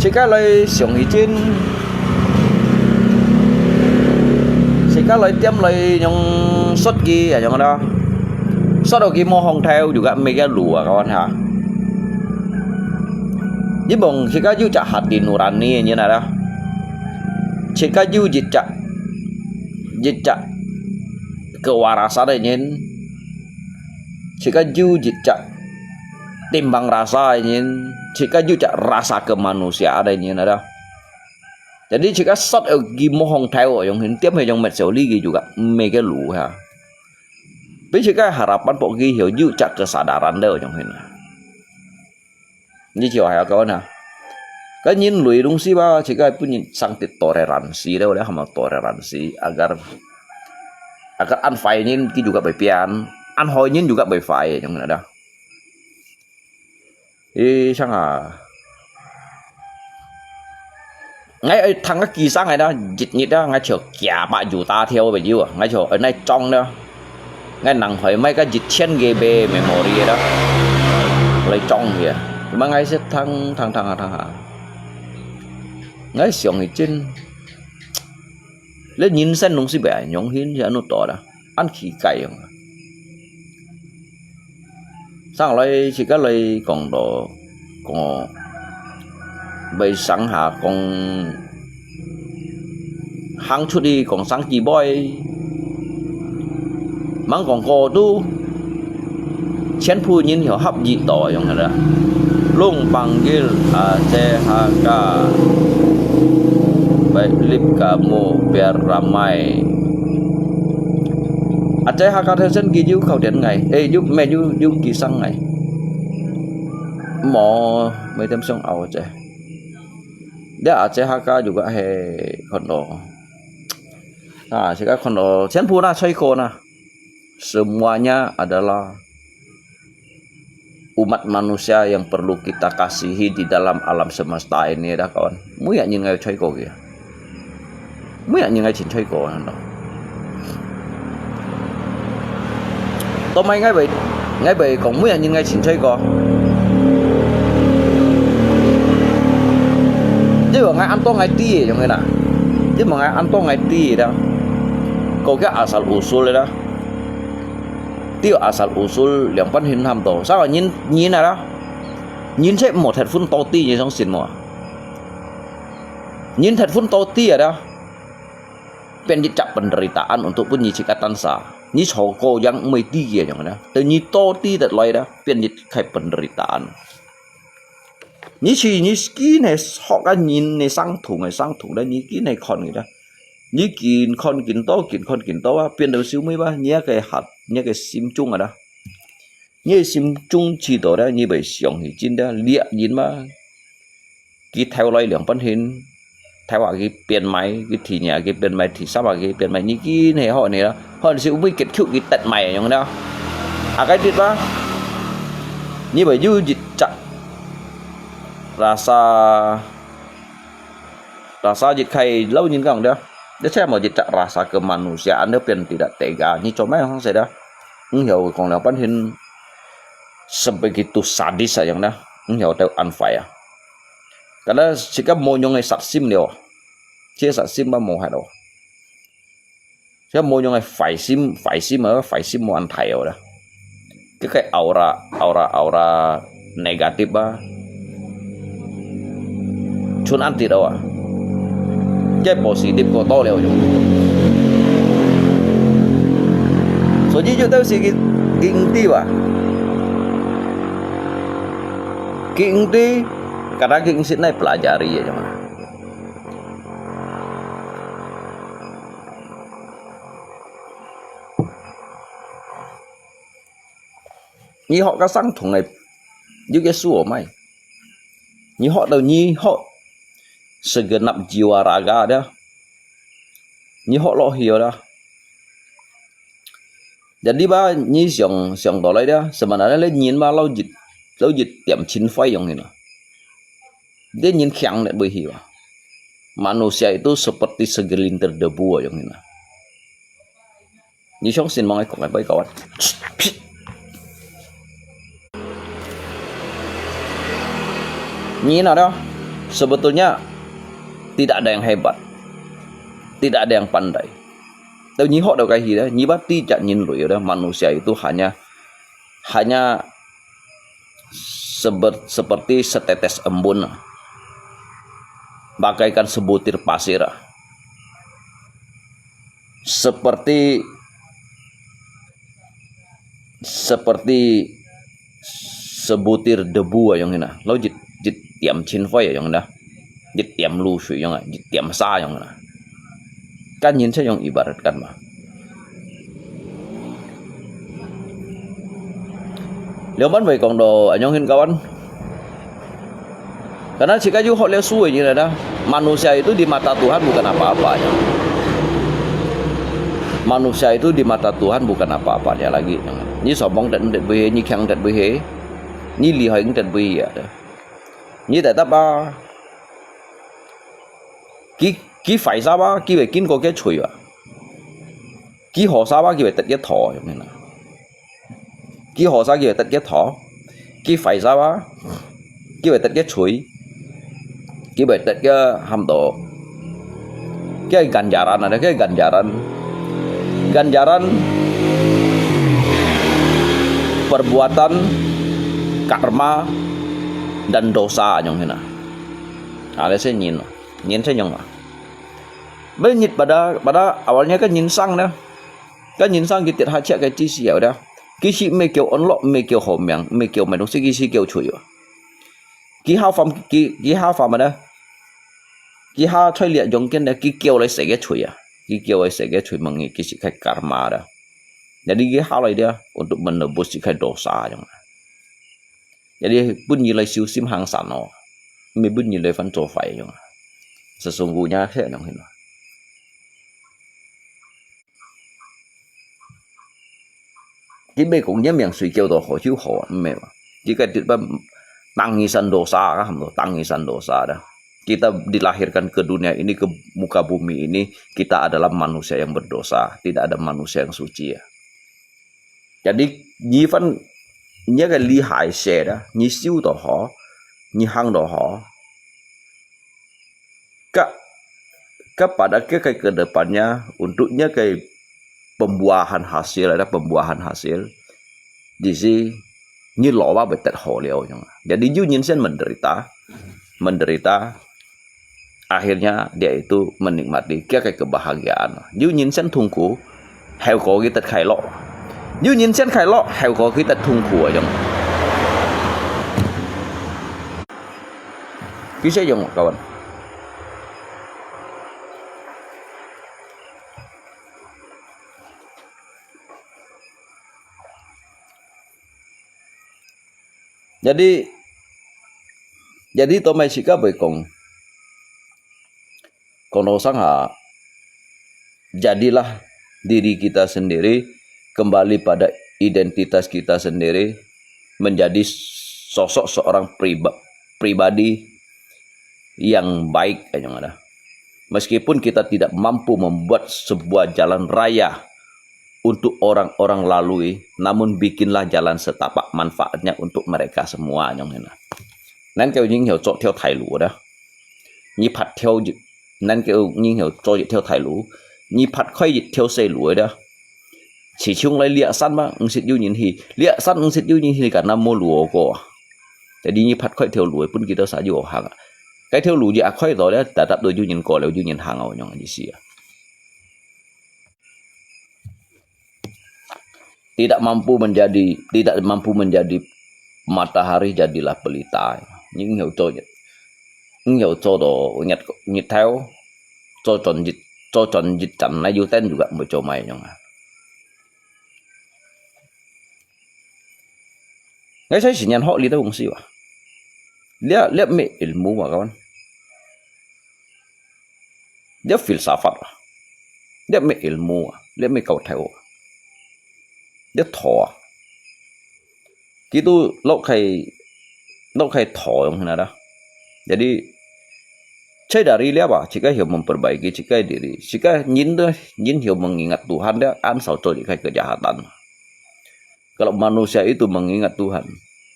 Jika lai siung ijin. Jika lai tiêm lai nyong sot ki, ya nyong da. Sot ki mo hong thai juga me kia lu a kawan ha. Ni bong sika yu chak hati nurani nyin ada. Sika yu jit chak, jit chak kewarasan nyin. Sika yu jit chak timbang rasa nyin. Sika yu chak rasa kemanusiaan nyin ada. Jadi sika sot ki mo hong thai o yong hin tiêm he yong met siu li ki juga me kia lu ha. Pi sika harapan po ki hiu yu chak kesadaran de yong hin. Ni chiu hai kawan ha. Kan nyin lui dong si ba, sika pun nyin sang ti toleransi de, udah hama toleransi agar, agar an fai nyin ki juga bai pian, an hoi nyin juga bai fai yong hin ada. Ih, sang a. Ngai ai thang ka kisang ai da, jit nyit da, ngai chiu kia ba yu ta theo be yu a, ngai chiu ai nai chong da. Ngai nang hoi mai ka jit chen ge be memory da. Lai chong ye. Ma ngai se thang, thang, thang, thang, thang. Ngai siung ijin. Le nyin sen dong si be, yong hin ya nu to da. An ki kai yong. Sang lai sika lai kong to, kong bai sang ha kong hang chut di kong sang ki boi. Mang kong ko tu, chen phu nyin hiu hap yi to yong ha da. Lung pang gil a che ha ka. Bai lip ka mu biar ramai. Ache Hakka thai sen ki yu khâu tian ngai, eh, yu me yu, yu ki sang ngai. Mo, me tem song au ache. Dia Ache Hakka juga he kondo. Ah, sika kondo, chen phu na choi ko na. Semuanya adalah umat manusia yang perlu kita kasihi di dalam alam semesta ini dah kawan. Muya nyin ngai choi ko kia. Muya nyin ngai chin choi ko nando. To mai ngai bai, ngai bai kong muya nyin ngai chin choi ko. Jadi ngai an to ngai ti yong na. Jadi ngai an to ngai ti dah. Ko kia asal usul dah. Ti asal usul liang pan hin ham to. Sa nyin, nyin ada. Nyin che mo thet phun to ti nyi song sin mo. Nyin thet phun to ti ada. Pian jit chak penderitaan untuk pun nyi chik atan sa. Nyi cho ko yang mei ti ye yang ada. Te nyi to ti tet lai ada. Pian jit kai penderitaan. Nyi chi nyi skin he sok a nyin ne sang thung he sang thung da nyi kin he khon ngi da. Nyi kin khon kin to kin khon kin to a pian dau siu mui ba nyi a ke hat nyi a ke sim chung a da. Nyi sim chung chi to da nyi bai siong hi chin da liak yin ma. Ki thai lai liang pan hin. Thai wa ki pian mai, ki thi nya ki pian mai, thi sa wa ki pian mai, nyi kin he ho ni la. Ho ni siu mui ket khiu ki tet mai yong da. A kai tit ba. Nyi bai yu jit chak. Rasa, rasa jit khai lau nyin kang da. Da che mo jit chak rasa kemanusiaan da pian tidak tega. Nyi chom mai hong se da. Ng hiau kong liang pan hin sebegitu sadis a yong da. Ng hiau teu an fai a. Kada sika mo nyong e sat sim liao. Che sat sim ba mo hai lo. Siapa yang ada 壞心，壞心啊，壞心無恁大哦啦。該个 aura，aura，aura negatif啊，全恁直哦啊。該 positif過多了種。所以就都係佢，佢毋知啊，佢毋知，kadang佢毋識來pelajari啊，種啊。 你學个相同个，有个書無賣。你學到你學segenap jiwa raga dia，你學落去了。Jadi吧，你想，想到來dia，sebenarnya人嘛，老一，老一點塵灰樣个啦。你人強了會去吧？Manusia itu seperti segelintir debu樣个啦。 你相信無？𠊎講个，毋好搞啊。你那的，sebetulnya tidak ada yang hebat, tidak ada yang pandai. Tapi你學到个係咧，你把地下人類咧，manusia itu hanya hanya seperti setetes embun, bagaikan sebutir pasir, seperti seperti sebutir debu ayong hina, lo jit jit tiam chin fai ayong hina, jit tiam lu shui ayong, jit tiam sa ayong hina. Kan nyin sa ayong ibaratkan ma. Liu man wei kong do ayong hin kawan. Karena jika yu hok liu sui ni ada, manusia itu di mata Tuhan bukan apa-apanya. Manusia itu di mata Tuhan bukan apa-apanya lagi. Ni sombong tet tet bui, ni kiang tet bui, ni lihai tet bui ya. Ni tetap ah. Ki ki fai sa ba, ki wei kin ko ke chui ba. Ki ho sa ba, ki wei tet ke tho ayong hina. Ki ho sa, ki wei tet ke tho, ki fai sa ba, ki wei tet ke chui, ki wei tet ke ham to. Ke ganjaran ada, ke ganjaran. Ganjaran perbuatan karma dan dosa ayong hina. Ada se nyin, nyin se nyong ma. Bel nyit pada, pada awalnya kan nyin sang dah. Kan nyin sang ki tet ha ciak ke ci siau dah. Ki si me kêu on lok, me kêu ho miang, me kêu me dong si ki si kêu chui ba. Ki ha fam, ki, ki ha fam ada. Ki ha chui liak jong ken dah, ki kêu lai se ke chui ah. Ki kêu lai se ke chui mengi ki si kai karma dah. Jadi ki ha lai dia untuk menebus si kai dosa jong. Jadi pun nyi lai siu sim hang san no. Mi pun nyi lai fan zo fai jong. Sesungguhnya he nong hin. Ki bei kong nyi miang sui kêu to ho hiu ho, me ba. Ki kai tit ba tangisan dosa kah, ham to tangisan dosa dah. Kita dilahirkan ke dunia ini, ke muka bumi ini, kita adalah manusia yang berdosa, tidak ada manusia yang suci ya. Jadi nyi fan nyi ke lihai se dah, nyi siu to ho, nyi hang to ho. Ka, kepada ke kai ke depannya, untuknya kai pembuahan hasil, ada pembuahan hasil. Di si nyi lo ba betet ho liau nyong. Jadi yu nyin sen menderita, menderita, akhirnya dia itu menikmati kia kai kebahagiaan. Yu nyin sen tungku, heo ko ki tet khai lo. Yu nyin sen khai lo, heo ko ki tet tungku ayong. Ki se yong kawan. Jadi, jadi tomai sika bui kong, kong no sang ha, jadilah diri kita sendiri, kembali pada identitas kita sendiri, menjadi sosok seorang priba, pribadi yang baik ayong ada. Meskipun kita tidak mampu membuat sebuah jalan raya untuk orang-orang lalui, namun bikinlah jalan setapak manfaatnya untuk mereka semua ayong hina. Nan kêu nyi heo chok theo thai lu dah. Nyi phat theo, nan kêu nyi heo chok theo thai lu. 你發開一條細路仔了，市場來掠山嘛，毋識有人去，掠山毋識有人去，敢若無路好過啊。Jadi你發開條路仔，分佢兜儕有好行啊。該條路一開到了，tetap都有人過了，有人行啊，恁樣意思啊。Tidak mampu menjadi, tidak mampu menjadi matahari, jadilah pelita. 你毋曉做日，毋曉做到日，日頭，做轉日，做轉日站，那有燈juga毋會做麼个用啊。𠊎在新加坡學這東西哇。這，這咩ilmu啊，kawan？這filsafat啊，這咩ilmu啊，這咩教條啊，這道啊。Kita落去，落去道用那啦。Jadi，在dari這啊，自家曉memperbaiki自家diri，自家人都，人曉mengingat Tuhan，dia安少做一個kejahatan. Kalau manusia itu mengingat Tuhan,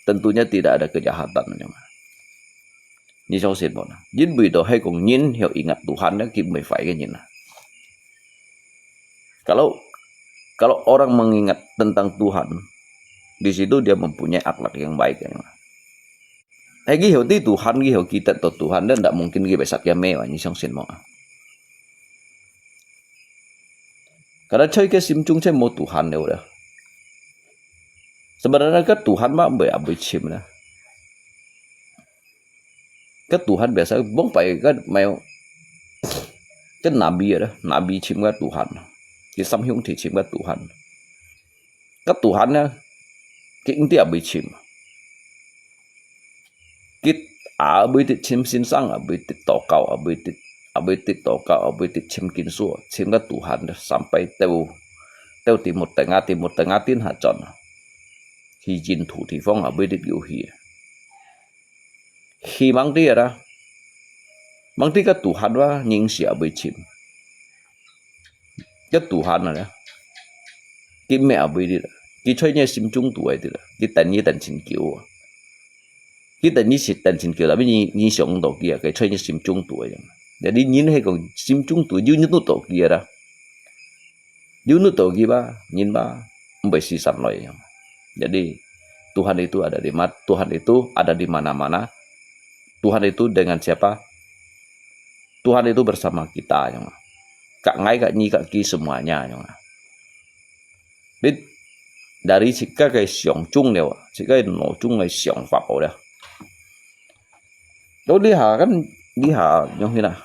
tentunya tidak ada kejahatan. 你相信無呢？因為都係講人曉ingat Tuhan，佢毋會壞个人啊。Kalau, kalau orang mengingat tentang Tuhan, di situ dia mempunyai akhlak yang baik. Hai佢曉知Tuhan，佢曉記得到Tuhan，dia ndak mungkin佢會殺佢咩啊？你相信無啊？ Karena在佢心中就無Tuhan了啦。Sebenarnya ke Tuhan mah毋會，也毋會尋啦。Ke Tuhan biasa，往擺ke無，ke Nabi啦，Nabi尋个Tuhan，佢三兄弟尋个Tuhan。Ke Tuhan呢，佢毋知也毋會尋。 佢也毋會得尋先生，也毋會得禱告，也毋會得，也毋會得禱告，也毋會得尋經書，尋个Tuhan sampai到，到Timur Tengah，Timur Tengah天下轉啊。去印度地方也毋會得有去啊。希望知啊啦，望知个Tuhan哇，認識也毋會尋。 Ke Tuhan啊，佢毋會也毋會得，佢在你心中肚个得啦，佢等你等真久啊。佢等你是等真久，tapi你，你想毋到佢啊，佢在你心中肚个。Jadi人係講心中肚，有你肚到佢啊啦。有你肚到佢吧，人吧，毋會四散來。Jadi Tuhan itu ada di ma-, Tuhan itu ada di mana-mana. Tuhan itu dengan siapa? Tuhan itu bersama kita，樣啊。Kak ngai, kak nyi, kak ki semuanya，樣啊。你dari自家个想中了，自家个腦中个想法好了。到這下kan，這下樣形啊？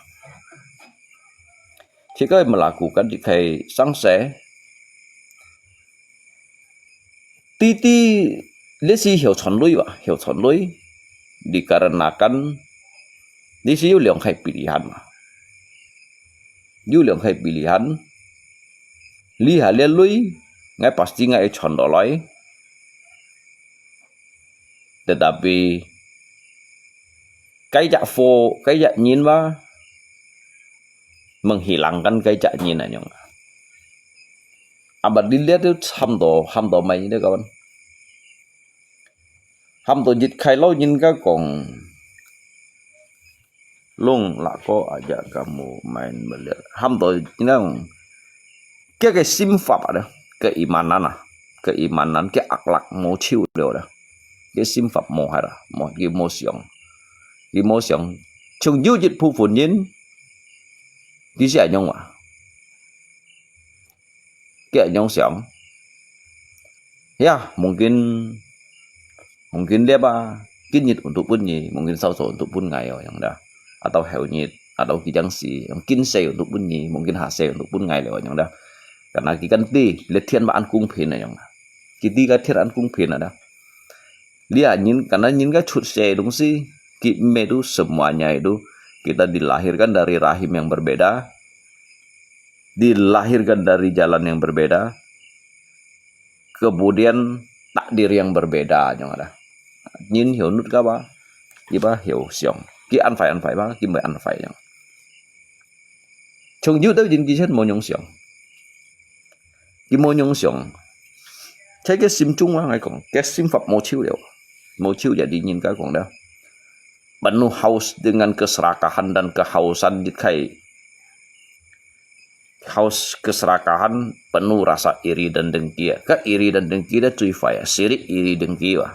自家个melakukan自家个生死， Titi，這是曉傳累吧？曉傳累，dikarenakan，這是有兩個pilihan嘛。有兩個pilihan，這下這累，𠊎pasti𠊎會傳落來。Tetapi，該隻貨，該隻人嘛，menghilangkan該隻人啊，樣啊。Amat dilihat tu差毋多，差毋多麼个呢，kawan？差毋多一開老人家講，long lako aja kamu main beliat。差毋多，你講，佢个心法啊，keimanan啊，keimanan，佢akhlak無臭了啦，佢心法無害啦，無，佢無想，佢無想，像有一部分人，佢係恁樣啊。 Kiak nyong siang. Ya, mungkin, mungkin dia ba, kin nyit untuk pun nyi, mungkin sao sao untuk pun ngai, oh, yang dah. Atau heo nyit, atau kijang si, yang kin se untuk pun nyi, mungkin ha se untuk pun ngai, oh, yang dah. Karena kikan ti, le tian ba an kung pin, yang dah. Kiti ka tian an kung pin, dah. Lia nyin, karena nyin ka chut se dong si, ki me tu semuanya itu, kita dilahirkan dari rahim yang berbeda, dilahirkan dari jalan yang berbeda, kemudian takdir yang berbeda, nyong ada. Nyin hiu nut ka ba, iba hiu siang. Ki an fai an fai ba, ki mei an fai yang. Chung yu tau yin ki chen mo nyong siang. Ki mo nyong siang. Chai ke sim chung wa ngai kong, ke sim fap mo chiu liao. Mo chiu jadi nyin ka kong da. Penuh haus dengan keserakahan dan kehausan di kai. haus keserakahan, penuh rasa iri dan dengki. Ka iri dan dengki dah最坏啊，sirik iri dengki啊。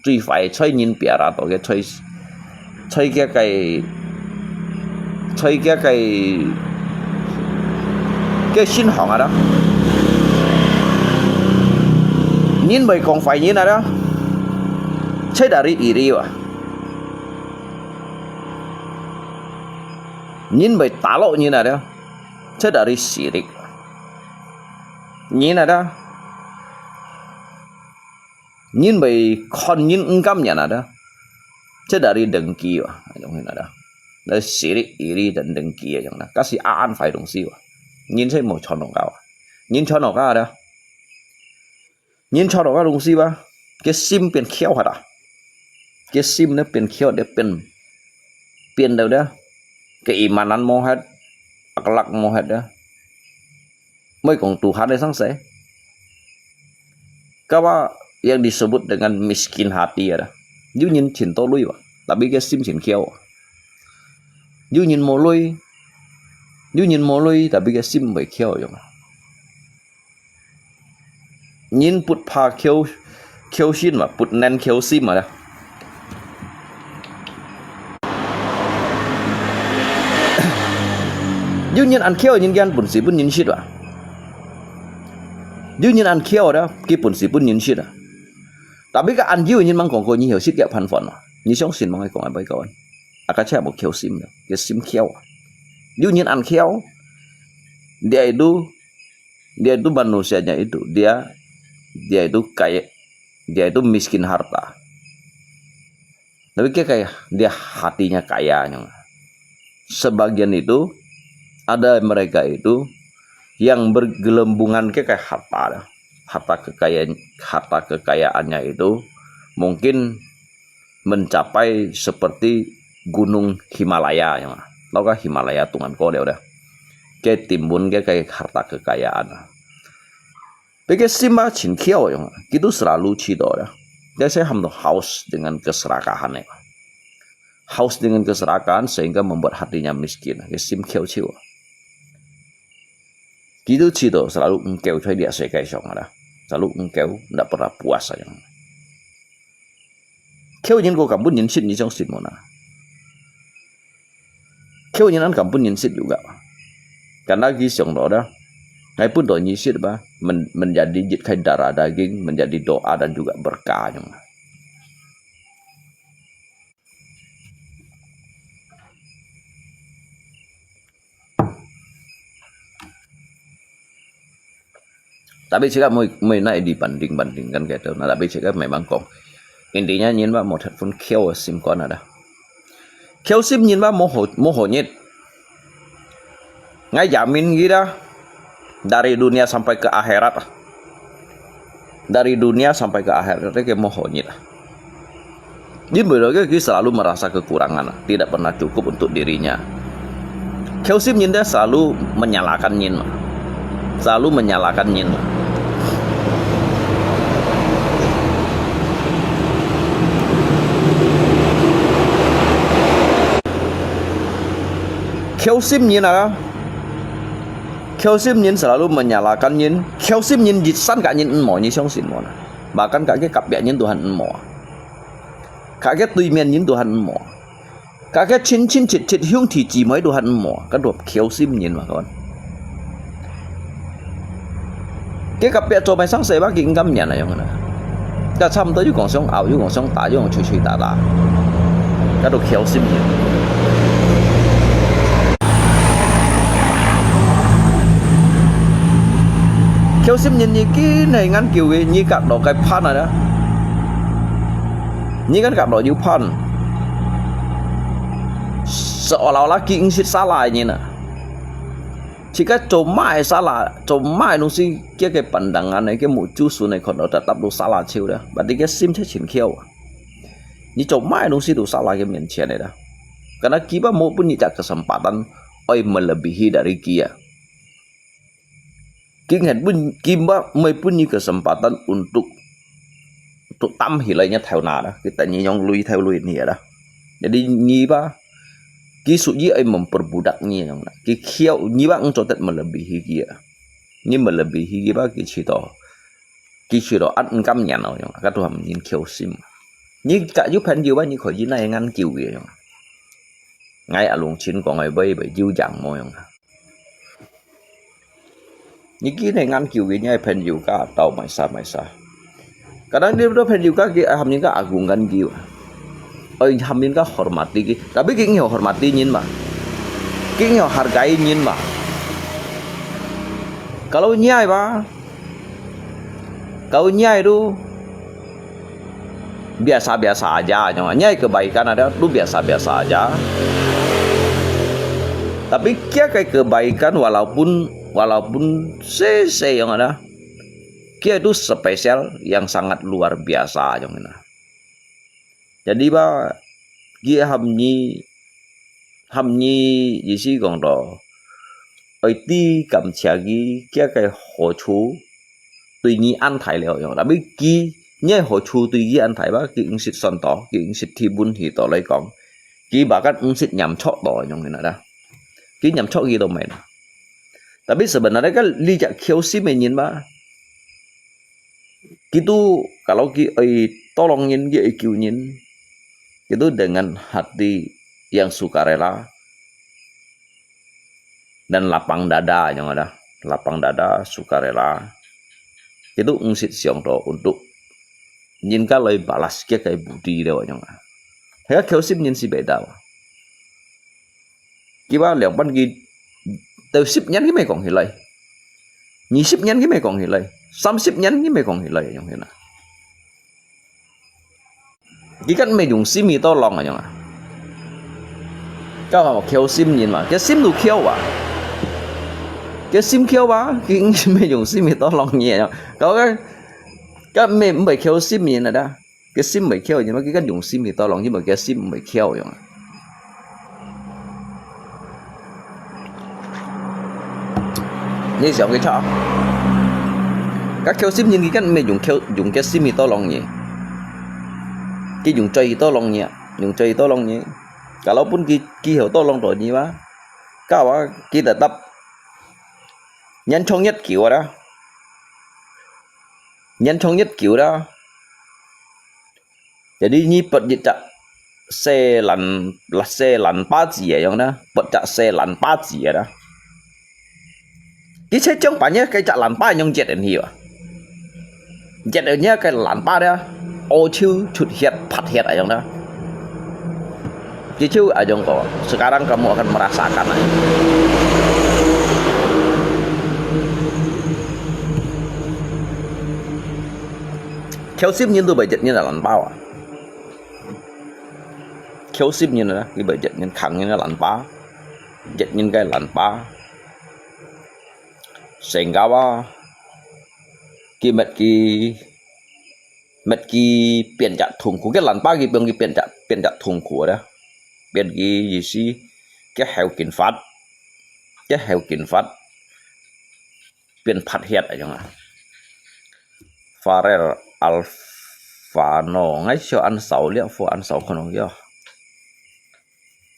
最坏在人biara到个，在在个个在个个个信仰啊啦。人會講坏人啊啦，在哪里iri啊？人會打落人啊啦，在哪里sirik？人啊啦，人會看人毋甘人啊啦，在哪里dengki啊？用啊啦，那sirik iri dan dengki啊，用啦，該係恁壞東西啊。人在無傳統教啊，人傳統教啊啦。 人傳統个東西吧，个心變翹忒啊。个心呢變翹，變變到呢，个imanan無忒，akhlak無忒呢。莫講Tuhan个生死，kawa yang disebut dengan miskin hati啊，有人盡多鐳哇，tapi个心盡翹啊。有人無鐳，有人無鐳，tapi个心會翹用。 人不怕翹，翹心嘛，不能翹心嘛啦。有人恁翹，人个本事分人食啊。有人恁翹啦，佢本事分人食啊。Tapi ka恁有人吂講過，你曉食个飯飯啊？你相信吂？講个，kawan，啊，ka cha無翹心了，个心翹啊。有人恁翹，dia itu dia itu manusianya itu, dia dia itu kaya, dia itu miskin harta. Tapi kaya dia hatinya kaya. Sebagian itu ada mereka itu yang bergelembungan ke kaya harta, harta kekayaan, harta kekayaannya itu mungkin mencapai seperti gunung Himalaya，有吗？那个 Himalaya 东南角了的，个顶门个个 harta kekayaan。Tapi 个心啊，真巧用，佢都 selalu 祈祷的。Dia saya hamdo haus dengan keserakahan 呢。Haus dengan keserakahan sehingga membuat hatinya miskin，个心巧手。佢都祈祷 selalu engkau 在这世界上啊啦，selalu engkau，ndak pernah puas sayang。 巧人个敢分人食，你相信無啦？巧人恁敢分人食juga。Karena佢想到啦，ngai分到你食吧，men-，menjadi jit kai darah daging, menjadi doa dan juga berkah. Tapi cakap moi, moi nak dibanding-bandingkan gitu. Nah, tapi cakap memang kong. Intinya nyin ba mau telepon kêu sim kon ada. Kêu sim nyin ba mau ho, mau ho nyit. Ngai jamin kita dari dunia sampai ke akhirat. Dari dunia sampai ke akhirat ke mau ho nyit. Dia selalu merasa kekurangan, tidak pernah cukup untuk dirinya. Kêu sim nyin dia selalu menyalahkan nyin, selalu menyalahkan nyin. Kêu sim nyin ah, kêu sim nyin selalu menyalahkan nyin. Kêu sim nyin jitsan ka nyin emo, nyi siang sin mo na. Bahkan ka ke kapiak nyin Tuhan emo. Ka ke tuimian nyin Tuhan emo. Ka ke chin chin chit chit hiung thi chi moi Tuhan emo. Ka duap kêu sim nyin ma kon. Ke kapiak cho mai sang se ba ki ngam nyan na yong na. Ka cham to yu kong siang au, yu kong siang ta, yu kong chui chui ta ta. Ka duap kêu sim nyin. Kêu sim nyin nyi ki nei ngan kêu ke nyi kak do kai phan na da. Nyi kan kak do yu phan. Seolah-olah ki ngsit salah nyin na. Chika cho mai salah, cho mai nung si kia ke pandangan ne, ke mu chu su ne kon do tatap do salah chiu da. Bati ke sim che chin kêu. Nyi cho mai nung si do salah ke mien chien ne da. Karena kiba mo pun nyi tak kesempatan, oi melebihi dari kia. King het pun, kimba moi pun nyi kesempatan untuk, untuk tam hilai nya thau na da. Kita nyi yong lui thau lui ni da. Jadi nyi ba, 佢屬於愛memperbudak你樣啦。佢巧，你話毋做得melebihi佢啊。你melebihi佢吧，佢試到，佢試到恁毋甘願咯樣，佢都喊人巧心。你假有朋友吧，你可以拿研究佢樣。𠊎阿龍親講个，會會有樣無樣啊。 你今日研究佢，你个朋友家到買啥买啥。Kadang你都朋友家佢，喊人家agung kan佢，愛喊人家hormati佢，tapi佢毋曉hormati人嘛，佢毋曉hargai人嘛。Kalau你愛吧，kalau你愛都 biasa-biasa aja，你知道吗？Nya kebaikan ada tu biasa-biasa aja. Tapi kia kai kebaikan walaupun walaupun sese yang ada, kia itu spesial yang sangat luar biasa yang ada. Jadi ba, kia ham ni含你意思講到，愛知感謝佢，佢个好處對你恁大了樣。Tapi佢，你个好處對佢恁大吧，佢毋識算到，佢毋識提問去到來講，佢bahkan毋識念錯到樣个啦。佢念錯佢都毋係啦。Tapi sebenarnya kan你隻巧心个人嘛，佢都，kalau佢愛tolong人，佢愛救人，佢都dengan hati yang sukarela dan lapang dada，你知道嗎？Lapang dada, sukarela。Itu毋識想到untuk人家來balas佢个budi了，你知道嗎？Hay巧心人係beda。佢話兩班佢，到十年佢毋會講起來，二十年佢毋會講起來，三十年佢毋會講起來，你知道嗎？ 佢kan毋係用心去tolong啊，樣啊。佢話巧心人嘛，佢心都巧啊。佢心巧啊，佢毋係用心去tolong你啊。佢个，佢毋係，毋係巧心人啊啦。佢心毋係巧，因為佢kan用心去tolong，因為佢心毋係巧樣啊。 你想佢錯，該巧心人佢kan毋係用巧，用佢心去tolong你，佢用嘴去tolong你，用嘴去tolong你。Kalaupun佢，佢曉tolong到你嘛，佢話佢tetap延長一久啦，延長一久啦。 Jadi你拔一隻細蘭，細蘭巴子个樣呢，拔隻細蘭巴子个啦。佢切將把你該隻蘭巴樣折等去啊，折等你該蘭巴咧，屙手出血、發血啊樣呢。佢就啊樣講，sekarang kamu akan merasakan啊。 巧心人都毋會折人个蘭巴啊。巧心人啊，佢毋會折人，囥人个蘭巴，折人个蘭巴。Sehingga啊，佢搣佢，搣佢變隻痛苦，該蘭巴佢變佢變隻，變隻痛苦啊。變佢意思，佢後勁發，佢後勁發。 變發血啊，樣啊。Farel Alfano，ngai sio ansau liak fo ansau kono yo.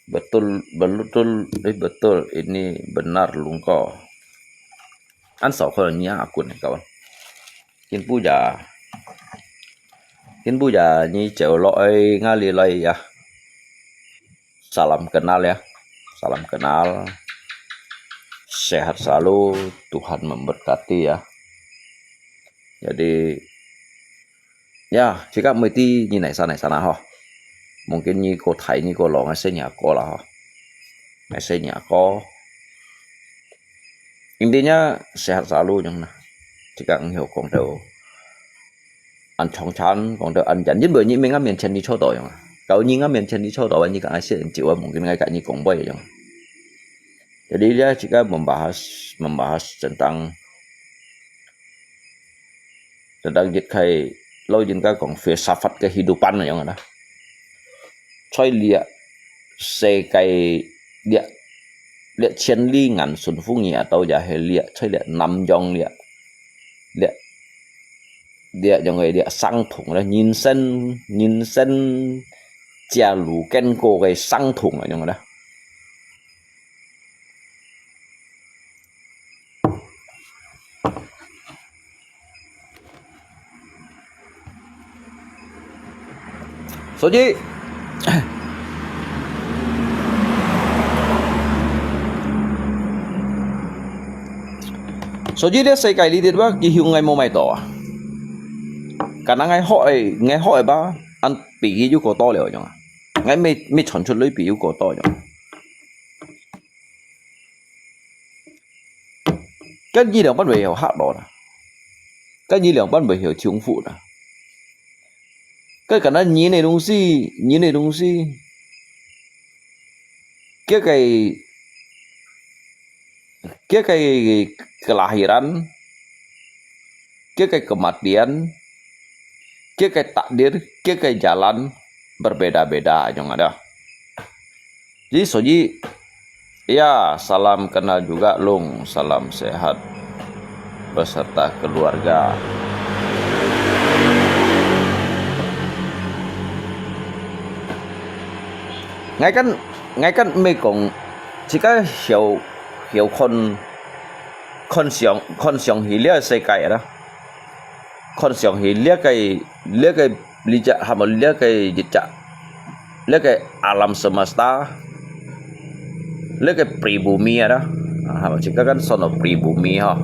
Betul, betul, eh, betul, ini benar lungko. Ansau kono nia akun, kawan. Kin puja. Kin puja ni jauh lo ai ngali lai ya. Salam kenal ya. Salam kenal. Sehat selalu, Tuhan memberkati ya. Jadi, ya, jika mesti ni naik sana, naik sana ho. Mungkin ni ko Thai ni ko lo ngai se nya ko lah ho. Ngai se nya ko. Intinya sehat selalu yang nah. Jika engkau kong tau. Ăn chóng chắn, kong tau ăn chắn, yin bơi nyi meng ngam mian chen ni cho tau yang. Kau nyi ngam mian chen ni cho tau, nyi ka ai sian jiu, mungkin ngai ka nyi kong bơi yang. Jadi dia jika membahas, membahas tentang, tentang jit kai, lo yin ka kong filsafat kehidupan yang ada. Choi lia, se kai lia, lia chen li ngan sun fung ya tau ya he lia, choi lia nam yong lia. Lia, lia yang lia sang thung la, nyin sen, nyin sen, jia lu ken ko ke sang thung la yang la. 所以，所以這世界裡底哇，佢向𠊎無買到啊。敢若𠊎學个，𠊎學个吧，恁比佢又過多了樣啊。𠊎未，未傳出來比佢過多樣。該一兩半會曉學到啦，該一兩半會曉重複啦。該敢若人个東西，人个東西，佢个，佢个kelahiran，佢个kematian，佢个takdir，佢个jalan berbeda-beda，你知道。Jadi所以，ya, salam kenal juga Long, salam sehat beserta keluarga.𠊎kan，𠊎kan毋係講，自家曉，曉看，看上，看上去這世界啦。 看上去這个，這个宇宙，還有這个宇宙，這个alam semesta，這个pribumi啊，啊，還有自家kan sono pribumi吼。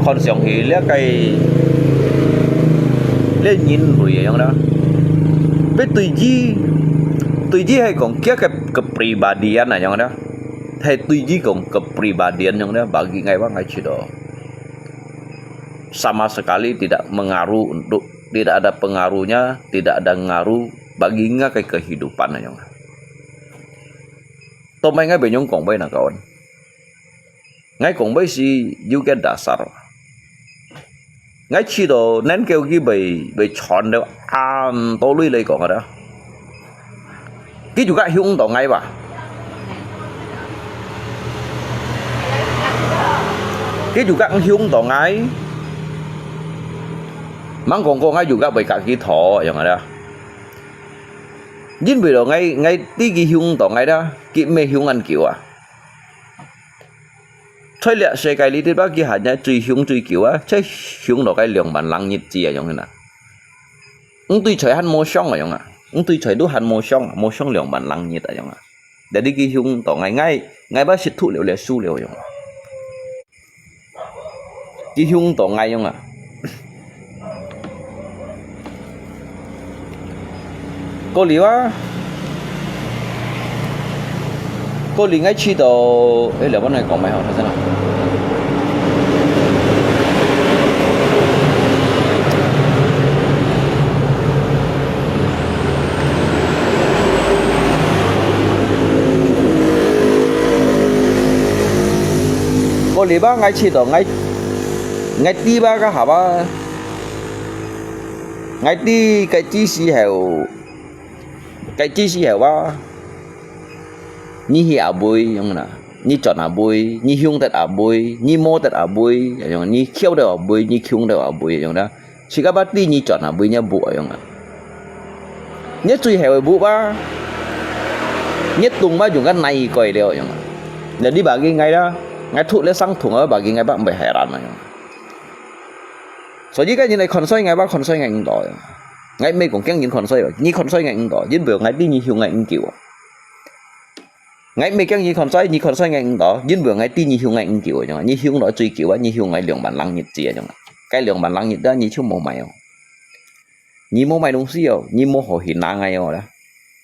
看上去這个，這人類个樣啦，別對佢，對佢係講佢个，个pribadian啊樣啦。 係對佢講个pribadian樣呢，bagi𠊎話，𠊎覺得sama sekali tidak mengaruh untuk, tidak ada pengaruhnya, tidak ada ngaruh bagi𠊎个kehidupan樣。Tapi𠊎會用講話哪kawan？𠊎講話係有个dasar。 𠊎試著能夠佢會，會賺到恁多鐳來講个啦。佢就較凶到𠊎吧。佢就較凶到𠊎。吂講過𠊎就較會甲佢討樣个啦。因為咯，𠊎，𠊎知佢凶到𠊎啦，佢毋係凶恁久啊。 在這世界裡底吧，佢還係最凶最久啊，在凶到該兩萬零日子啊，樣形啊。毋對在還無上啊，樣啊。毋對在都還無上啊，無上兩萬零日啊，樣啊。Jadi佢凶到𠊎，𠊎，𠊎吧識吐了了輸了，樣啊。佢凶到𠊎，樣啊。 過了啊，過了𠊎試著，誒，這本來講咩好，等陣啊。過了吧，𠊎試著，𠊎，𠊎知吧，該下吧。 𠊎知該知時候，該知時候啊，你去阿尾樣啦，你賺阿尾，你凶得阿尾，你無得阿尾，樣，你翹得阿尾，你窮得阿尾，樣啦。自家吧知你賺阿尾，你無樣啊。你最後會無吧？你動吧，用个哪一個了樣啊？那你bagi𠊎啦，𠊎吐了生痛啊，bagi𠊎吧，毋會害人啊樣。 所以該人來看衰𠊎吧，看衰𠊎毋到。𠊎毋係講驚人看衰哦，你看衰𠊎毋到，因為𠊎知你凶𠊎毋久啊。𠊎毋係驚你看衰，你看衰𠊎毋到，因為𠊎知你凶𠊎毋久啊，你凶到最久啊，你凶𠊎兩萬零日子啊，該兩萬零日啊，你就無買哦。你無買東西哦，你無好去拿𠊎哦啦，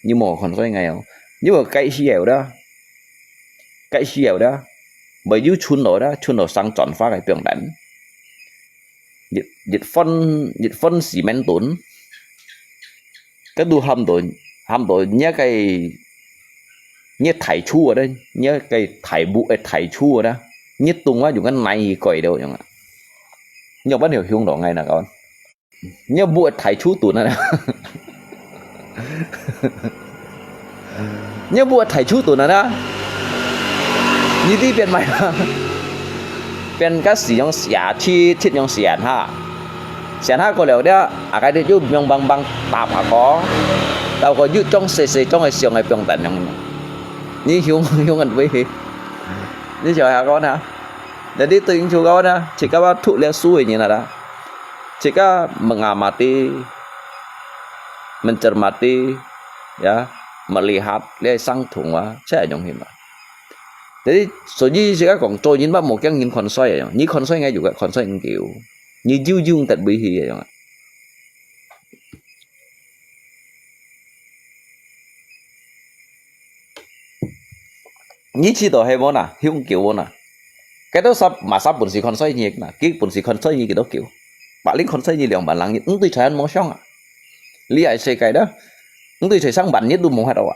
你無好看衰𠊎哦，你無該時候啦。 該時候啦，會有存落啦，存落生轉化个病人。一，一分，一分四萬噸，該都喊到，喊到若个，若大樹啊咧，若个大木个大樹啊啦，你動啊用个泥去改了樣啊。你有辦法用到𠊎哪个？ 你屋个大樹墩啊！你屋个大樹墩啊！你知變咩啊？變个時用寫，七，七用寫哈。寫下過了了，啊，該就用梆梆打把鼓，到个又裝細細裝个像个放等樣。你想，想个位，你想下講啊？Jadi對應就講啊，自家話讀了書个人啊啦。 自家mengamati mencermati, ya, melihat，這係相同啊，這係恁樣形嘛。Jadi，所以自家講，做人嘛無驚人看衰啊，你看衰𠊎，juga看衰你，你有有得威脅啊，恁樣啊。 你知道係無哪？香蕉無哪？該兜啥，麼儕本事看衰你哪？佢本事看衰你幾多蕉？Paling看衰你兩萬零日，毋對在恁無相啊！這下世界啦，毋對在三萬日都無法度啊！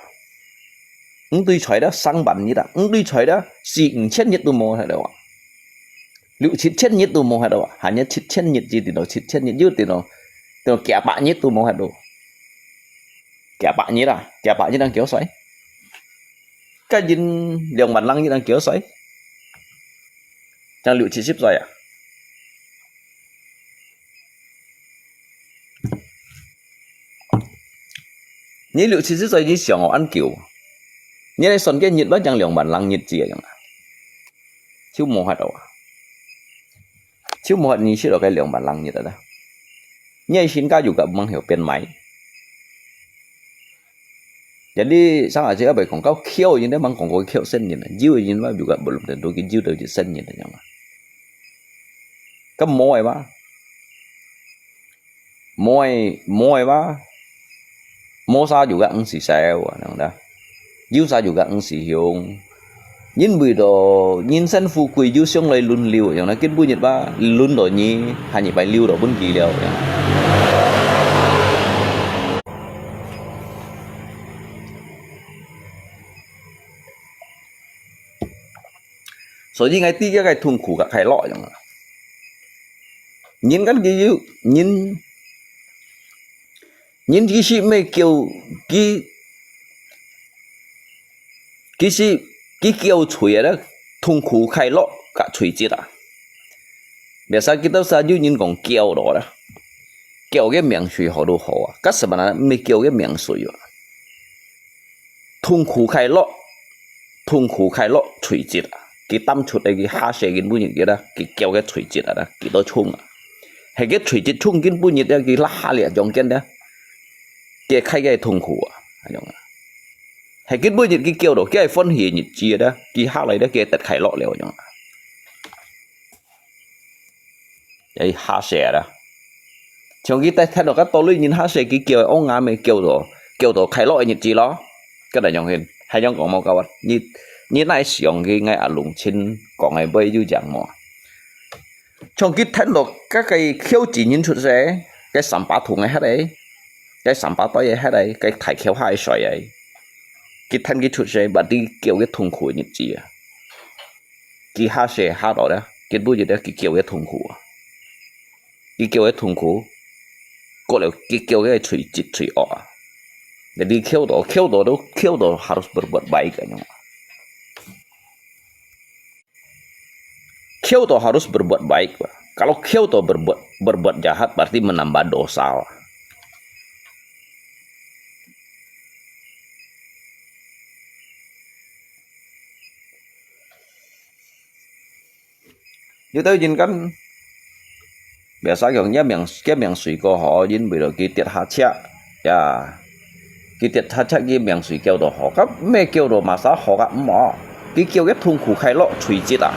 毋對在啦三萬日啊，毋對在啦四五千日都無法度啊！六七千日都無法度啊！還有七千日至到七千日，又到到到幾百日都無法度。幾百日啊，幾百日恁樣衰。 該人兩萬零日恁樣衰，正六七十歲啊！你六七十歲你想哦，恁久，你來算該日，正兩萬零日子啊，就無法度啊！ 就無法度認識到該兩萬零日啊啦。你个身家juga毋曉變賣。Jadi，上下節也袂講到巧，人家吂講過巧仙人啊，有个人嘛juga belum tentu佢有到一仙人啊，樣啊。該無个嘛，無个，無个嘛， 無儕juga毋使愁啊，恁樣啦。有儕juga毋使凶。因為到人生富貴有相來輪流，恁樣啦，今晡日吧，輪到你，下二擺留到分佢了，恁樣。所以𠊎知這个痛苦个快樂，恁樣啦。人間佢有，人 人其實乜叫，佢，其實佢叫衰啊，痛苦快樂个衰折啊。Biasa kita selalu人講叫到啦，叫个命衰好都好啊，該sebenarnya乜叫个命衰啊。痛苦快樂，痛苦快樂衰折啊，佢擔出來佢下世今晡日佢啦，佢叫个衰折啊，幾多重啊。 係該衰折重今晡日啊，佢拉下了中間呢，佢開个痛苦啊，恁樣啊。係今晡日佢叫到，佢歡喜日子啊，佢下來呢，佢得快樂了，恁樣啊。哎，下世啊，像佢得聽到个道理，人下世佢叫个，哦，𠊎乜叫到，叫到快樂个日子咯，該恁樣形，還樣講無夠啊？你，你哪想佢，𠊎阿龍親講个話有影無？ 像佢聽到該个巧子人出世，該三把銅个核仔，該三把袋个核仔，該大橋下个水仔，佢聽佢出世，捌佢叫个痛苦个日子啊。佢下世下到了，今晡日了，佢叫个痛苦啊。佢叫个痛苦，過了佢叫个衰折衰惡啊。Jadi叫到，叫到都，叫到harus berbuat baik恁樣啊。 Khéu to harus berbuat baik, Pak. Kalau khéu to berbuat, berbuat jahat, berarti menambah dosa, Pak. Yua tau yin kan, biasa kiòng ya miang, ya miang sui ko ho, yin vì lo ki tiet ha chia, ya. Ki tiet ha chia ki miang sui kiau to ho, ka me kiau to masa ho ka mo. Ki kiau ke thùng khổ khai lo chui chit a.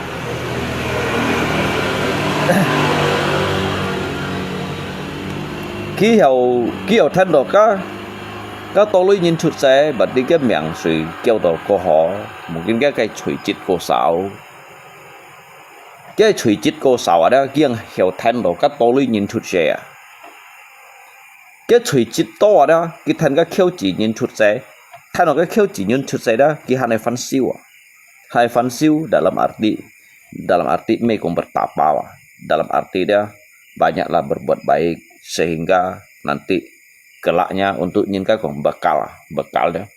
Ki hiau, ki hiau than to ka, ka to lui yin chut se, but di ke miang sui kiau to ko ho, mungkin ke kai chui chit ko sao. Ke chui chit ko sao ada, kiang hiau than to ka to lui yin chut se a. Ke chui chit to ada, ki than ka khiau chi yin chut se, than to ka khiau chi yin chut se da, ki han ai fan siu a. Hai fan siu dalam arti, dalam arti me kong bertapa a. Dalam arti dia, banyaklah berbuat baik, sehingga nanti kelaknya untuk nyin ka kong bekal a, bekal dia.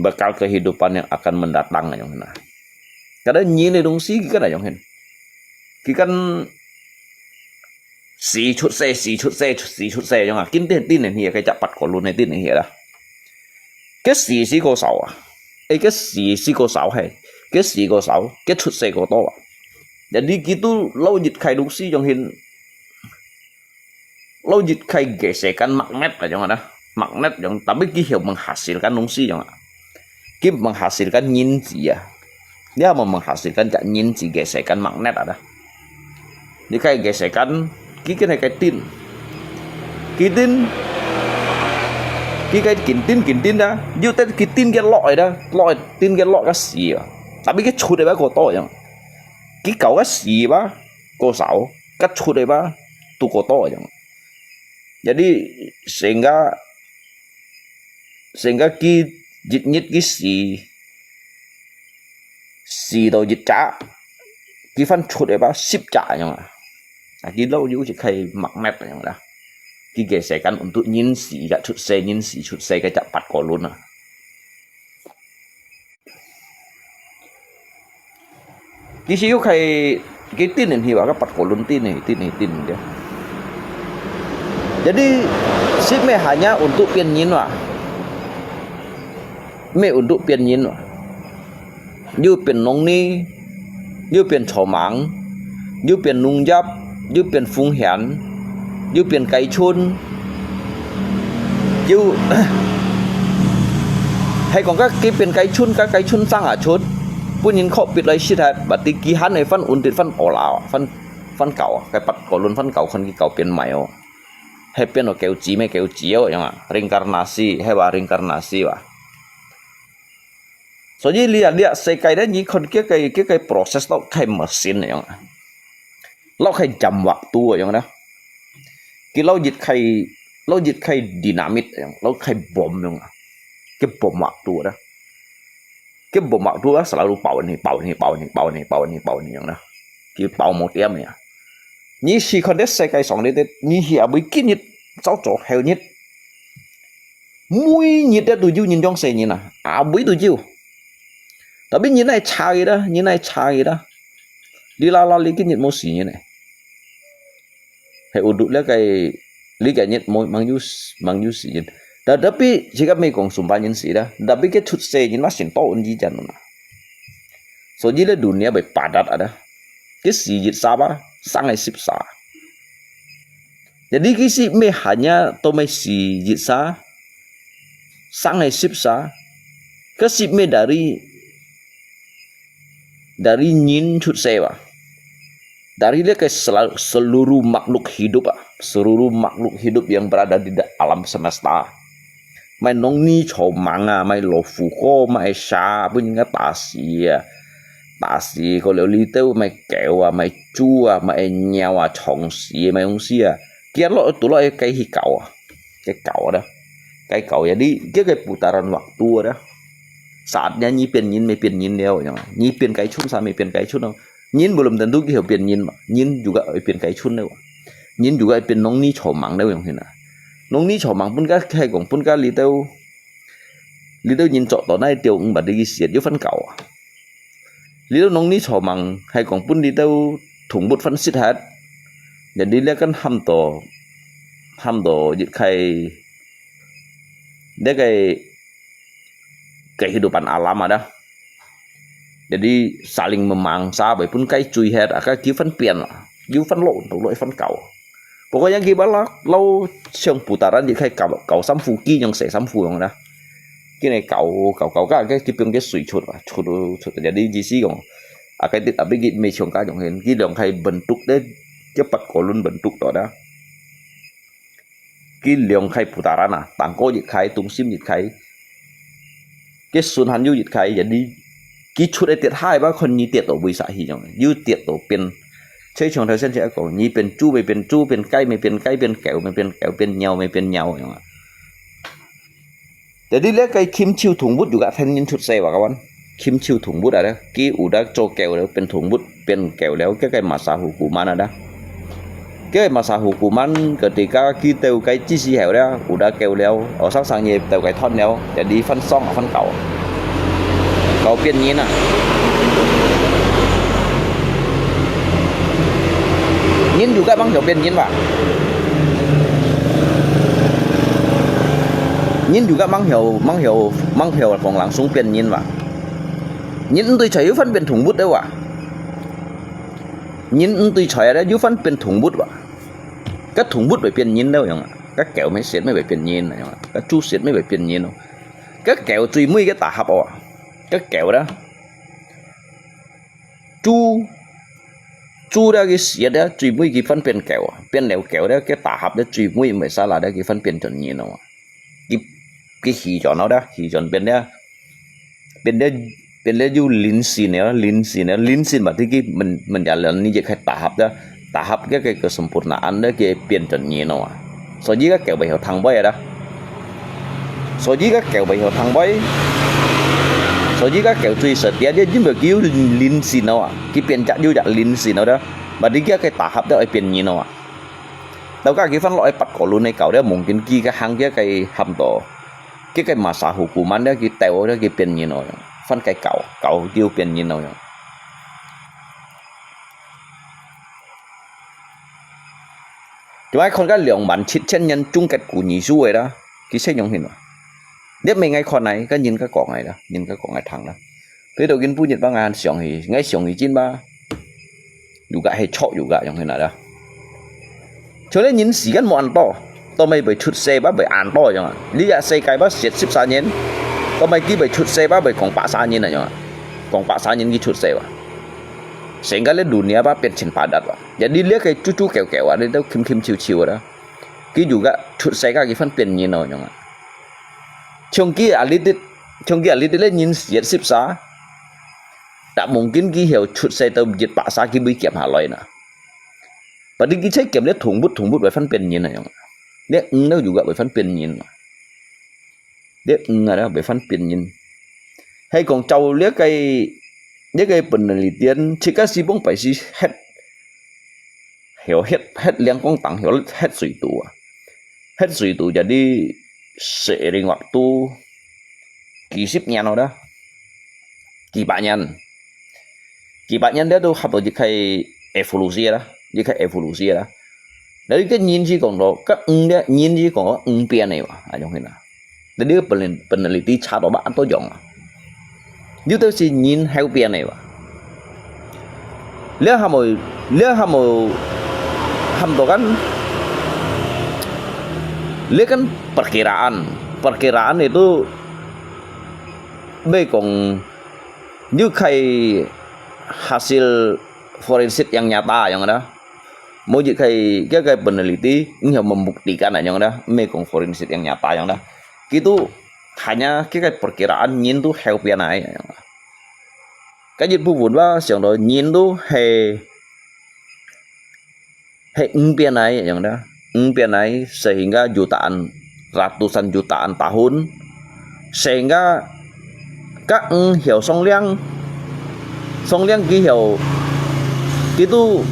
Bekal kehidupan yang akan mendatang yang na. Kada nyin ni dong si, ki kan ayong hen. Ki kan si chut se, si chut se, si chut se, yong a. Kin tin, tin ni, ke chak pat ko lu ni, tin ni la. Ke si si ko sao a. E ke si si ko sao he. Ke si ko sao, ke chut se ko to a. Jadi kitu lau jit khai dong si yong hen. Lau jit khai ge se kan mak met a yong a. magnet樣，tapi佢曉menghasilkan東西樣啊。佢menghasilkan銀紙啊。你有無menghasilkan隻銀紙gesekan magnet啊？你該gesekan，佢跟係該tin，佢tin，佢該緊tin緊tin啊，又得佢tin佢落去啦，落去tin佢落个死啊。Tapi佢出去吧過多樣，佢搞个死吧過少，佢出去吧都過多樣。Jadi sehingga sehingga佢一日佢死，死到一隻，佢翻出來吧十隻樣啊。啊，佢老有一個magnet樣啦。佢个世間untuk人死，一出世人死出世个隻八個輪啊。 其實又可以，佢定人去吧，个八個輪定人，定人，定人。Jadi，sip meh hanya untuk 變人哇，meh untuk 變人哇，又變農民，又變草蜢，又變農業，又變風險，又變雞春， 又，係講該佢變雞春，該雞春生啊出，分人copy來食下，berarti佢還係翻undit翻olah，翻，翻狗啊，該八個輪翻狗，看佢狗變埋哦。係變到狗子咩狗子哦，樣啊，reinkarnasi，係話reinkarnasi哇。所以你啊，你啊，世界咧，你看佢个，佢个process都係machine樣啊。 老係jam waktu樣啦。佢老一開，老一開dinamit樣，老開bom樣啊。佢bom waktu啦。佢bom waktu啊，selalu爆呢，爆呢，爆呢，爆呢，爆呢，爆呢樣啦。佢爆無點呀。你試看這世界上呢，你係每今日、早早、後日，每日都有人樣死人啊，啊，每都有。Tapi你哪查佢啦，你哪查佢啦。 你啦啦，你今日無死人呢？係有毒了个，你今日無，吂有，吂有死人。Tetapi，這个毋係講sumpa人死啦，tapi佢出世人嘛，先多人之間啦。所以咧，dunia會padat啊，佢死一儕啊，生个十儕。Jadi，佢sip meh hanya都毋係死一儕，生个十儕，佢sip meh dari dari人出世哇。Dari這个sel-，seluruh makhluk hidup啊，seluruh makhluk hidup yang berada di da-，alam semesta。Mai nong ni chau manga，mai老虎哥，mai蛇，分人家打死啊，打死過了裡頭，mai狗啊，mai豬啊，mai鳥啊，蟲死，mai東西啊，佢落，都落去該去搞啊。 該狗啦，該狗呀，你，這个putaran waktu啦。Saatnya你變人，meh變人了，樣啊。你變雞春，saat meh變雞春咯。人belum tentu佢曉變人嘛，人juga會變雞春了。人juga會變nong ni chau mang了，樣形啊。Nong ni chau mang分該，係講分該裡頭，裡頭人做到哪一條，毋捌你去食，又翻狗啊。 Liu nong ni chau mang，係講分你兜動物分食忒。Jadi liu kan ham到，ham到一開，這个kehidupan alam ada。Jadi saling memangsa，會分該追忒，啊，該佢分變啦，又分落，落，落，分狗。 Pokoknya佢把老，老像putaran一開搞，搞三副機樣，洗三副樣啦。今日搞，搞，搞，搞，佢，佢變个水出啊，出，出，jadi意思講，啊，該啲，tapi佢毋係像該樣形，佢兩開bentuk咧，佢八個輪bentuk到啦。佢兩開putaran啊，當過一開，中心一開， 佢循環又一開，jadi佢出來跌下，要看你跌到位啥去樣，又跌到變。就像頭先先講，你變豬meh變豬，變雞meh變雞，變狗meh變狗，變鳥meh變鳥樣啊。Jadi這个禽獸動物juga天然出世哇，kawan。禽獸動物啊，佢有得做狗了，變動物，變狗了，這个masa hukuman ada。 Kaya masa hukuman ketika佢兜該知識後了，有得狗了，哦，生生也兜該斷了，jadi分爽啊，分狗。狗變人啊。人juga吂曉變人哇。人juga吂曉，吂曉，吂曉講langsung變人哇。人毋對才有分變動物的哇。人毋對才啊，有分變動物哇。 該動物會變人了樣啊，該狗meh蛇meh會變人啊樣啊。該豬舌乜會變人哦。該狗最尾个大合哦，該狗啦，豬，豬了佢舌了最尾佢翻變狗啊，變了狗了，該大合了最尾毋係沙拉了，佢翻變成人哦。佢，佢氣喘了，氣喘變了，變了，變了有靈性了，靈性了，靈性嘛，佢，佢，men-，menjalankan一切大合了，大合个，个，kesempurnaan了，佢變成人哦啊。所以个狗會曉聽話啦。所以个狗會曉聽話。所以个狗最實際，因為佢有靈性了啊，佢變隻有隻靈性了，嘛，佢个，个大合了會變人哦啊。到該佢翻落去八個輪个狗了，mungkin佢个行个，个喊到，佢个masa hukuman了，佢到了，佢變人哦，翻个狗，狗就變人哦。就愛看該兩萬七千年終結古尼書个啦，佢寫樣形啊。這毋係𠊎看个，該人家講个啦，人家講个聽啦。 佢都今晡日吧，𠊎想起，𠊎想起真吧，又个係錯又个樣形啦。像這人時間無恁多，到尾會出世吧，會恁多樣啊。你這世界吧，七十三年，到尾佢會出世吧，會講百三年啊樣啊，講百三年佢出世吧。成個這dunia吧，變成padat吧。Jadi這个豬豬狗狗啊，你都輕輕笑笑啦。佢又个出世个，佢翻變人咯樣啊。像佢啊，你啲，像佢啊，你啲這人七十三， Tak mungkin佢曉出世到一百三，佢會減下來呢。Berarti佢才減了動物，動物會翻變人啊，樣。這魚了又个會翻變人啊。這魚啊，會翻變人。係講照這个，這个penelitian，自家西方白是核，曉核，核亮光燈，曉核水度啊。 核水度jadi seiring waktu幾十年了啦，幾百年，幾百年了都合到一个evolusi啦，一个evolusi啦。Jadi个人是講到，个魚咧，人是講到魚變个嘛，啊，樣形啊。Jadi个penel-，peneliti查到吧，都樣啊。 有兜係人後變个哇。這還無，這還無，喊到kan，這kan perkiraan。Perkiraan itu，毋係講，有个hasil forensik yang nyata樣个啦。無一个，該个peneliti，你要membuktikan樣个啦，毋係講forensik yang nyata樣啦。Gitu，hanya該个perkiraan人都後變个樣啦。 Kan一部分吧，想到人都係，係魚變个樣啦，魚變个，sehingga jutaan，ratusan jutaan tahun，sehingga个魚曉商量，商量佢曉，佢都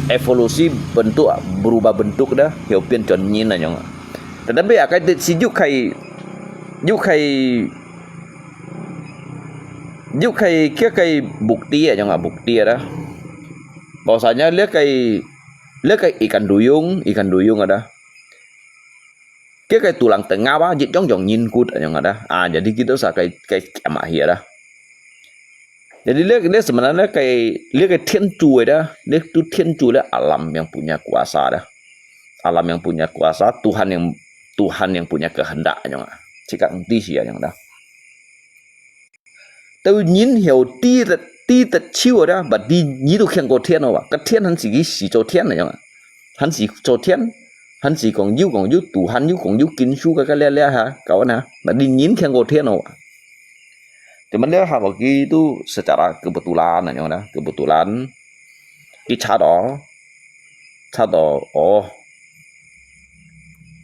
evolusi bentuk，berubah bentuk dah，曉變成人个樣啊。Tetapi啊，該係有个，有个 有个，該个bukti啊，樣啊，bukti啊。Bahwasanya這个，這个ikan duyung，ikan duyung啊，該个tulang tengah吧，一樣樣人骨啊，樣啊。Ah，jadi kita sa个，个，个嘛去啊。Jadi這，這sebenarnya个，這个天主个，這都天主个alam yang punya kuasa dah。Alam yang punya kuasa，Tuhan yang，Tuhan yang punya kehendak，樣啊。自家毋知事啊，樣啊。 到人曉知得，知得手个啦，berarti你都看過天了哇？个天還係佢始造天个樣啊？還係造天？還係講有講有Tuhan，有講有Kinsu个，个這，這哈，kawan哈？Berarti人看過天了哇？Cuman這哈，佢都secara kebetulan个樣啦，kebetulan。佢查到，查到，哦，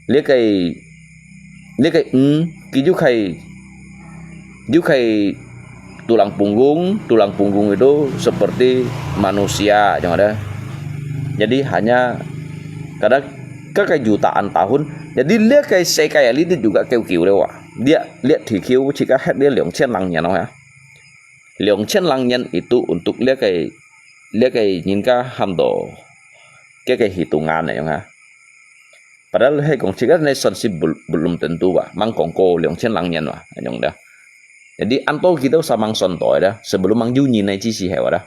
這个，這个，嗯，佢有个，有个tulang punggung，tulang punggung itu seperti manusia，樣个。Jadi hanya，kata，个个jutaan tahun。Jadi這个世界啊，你都有个久久了哇。這，這地球自家核這兩千零年了哈。兩千零年itu untuk這个，這个人家喊到，个个hitungan个樣哈。 Padahal係講，自家呢算係belum，belum tentu哇，吂講過兩千零年哇，恁樣dah。Jadi，恁多佢都sa吂算到个，sebelum吂有人个之時候啊。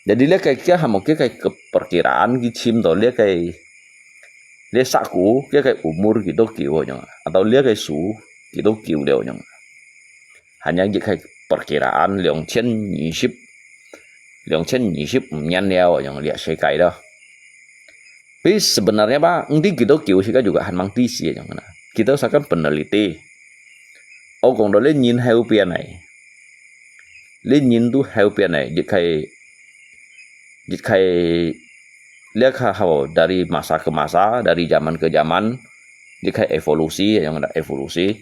Jadi，這个，佢還無佢个，个perkiraan，佢尋到這个，這石牯，這个umur幾多久啊，恁樣啊，atau這个樹幾多久了，恁樣啊。Hanya一个perkiraan兩千二十，兩千二十五年了，恁樣這世界了。Tapi sebenarnya ba，毋知幾多久，世界juga還吂知時，恁樣啊。Kita usahakan peneliti. Oh，講到這人後邊呢，這人都後邊呢，一个，一个，這个好，dari masa ke masa，dari zaman ke zaman，一个evolusi，yang ada evolusi.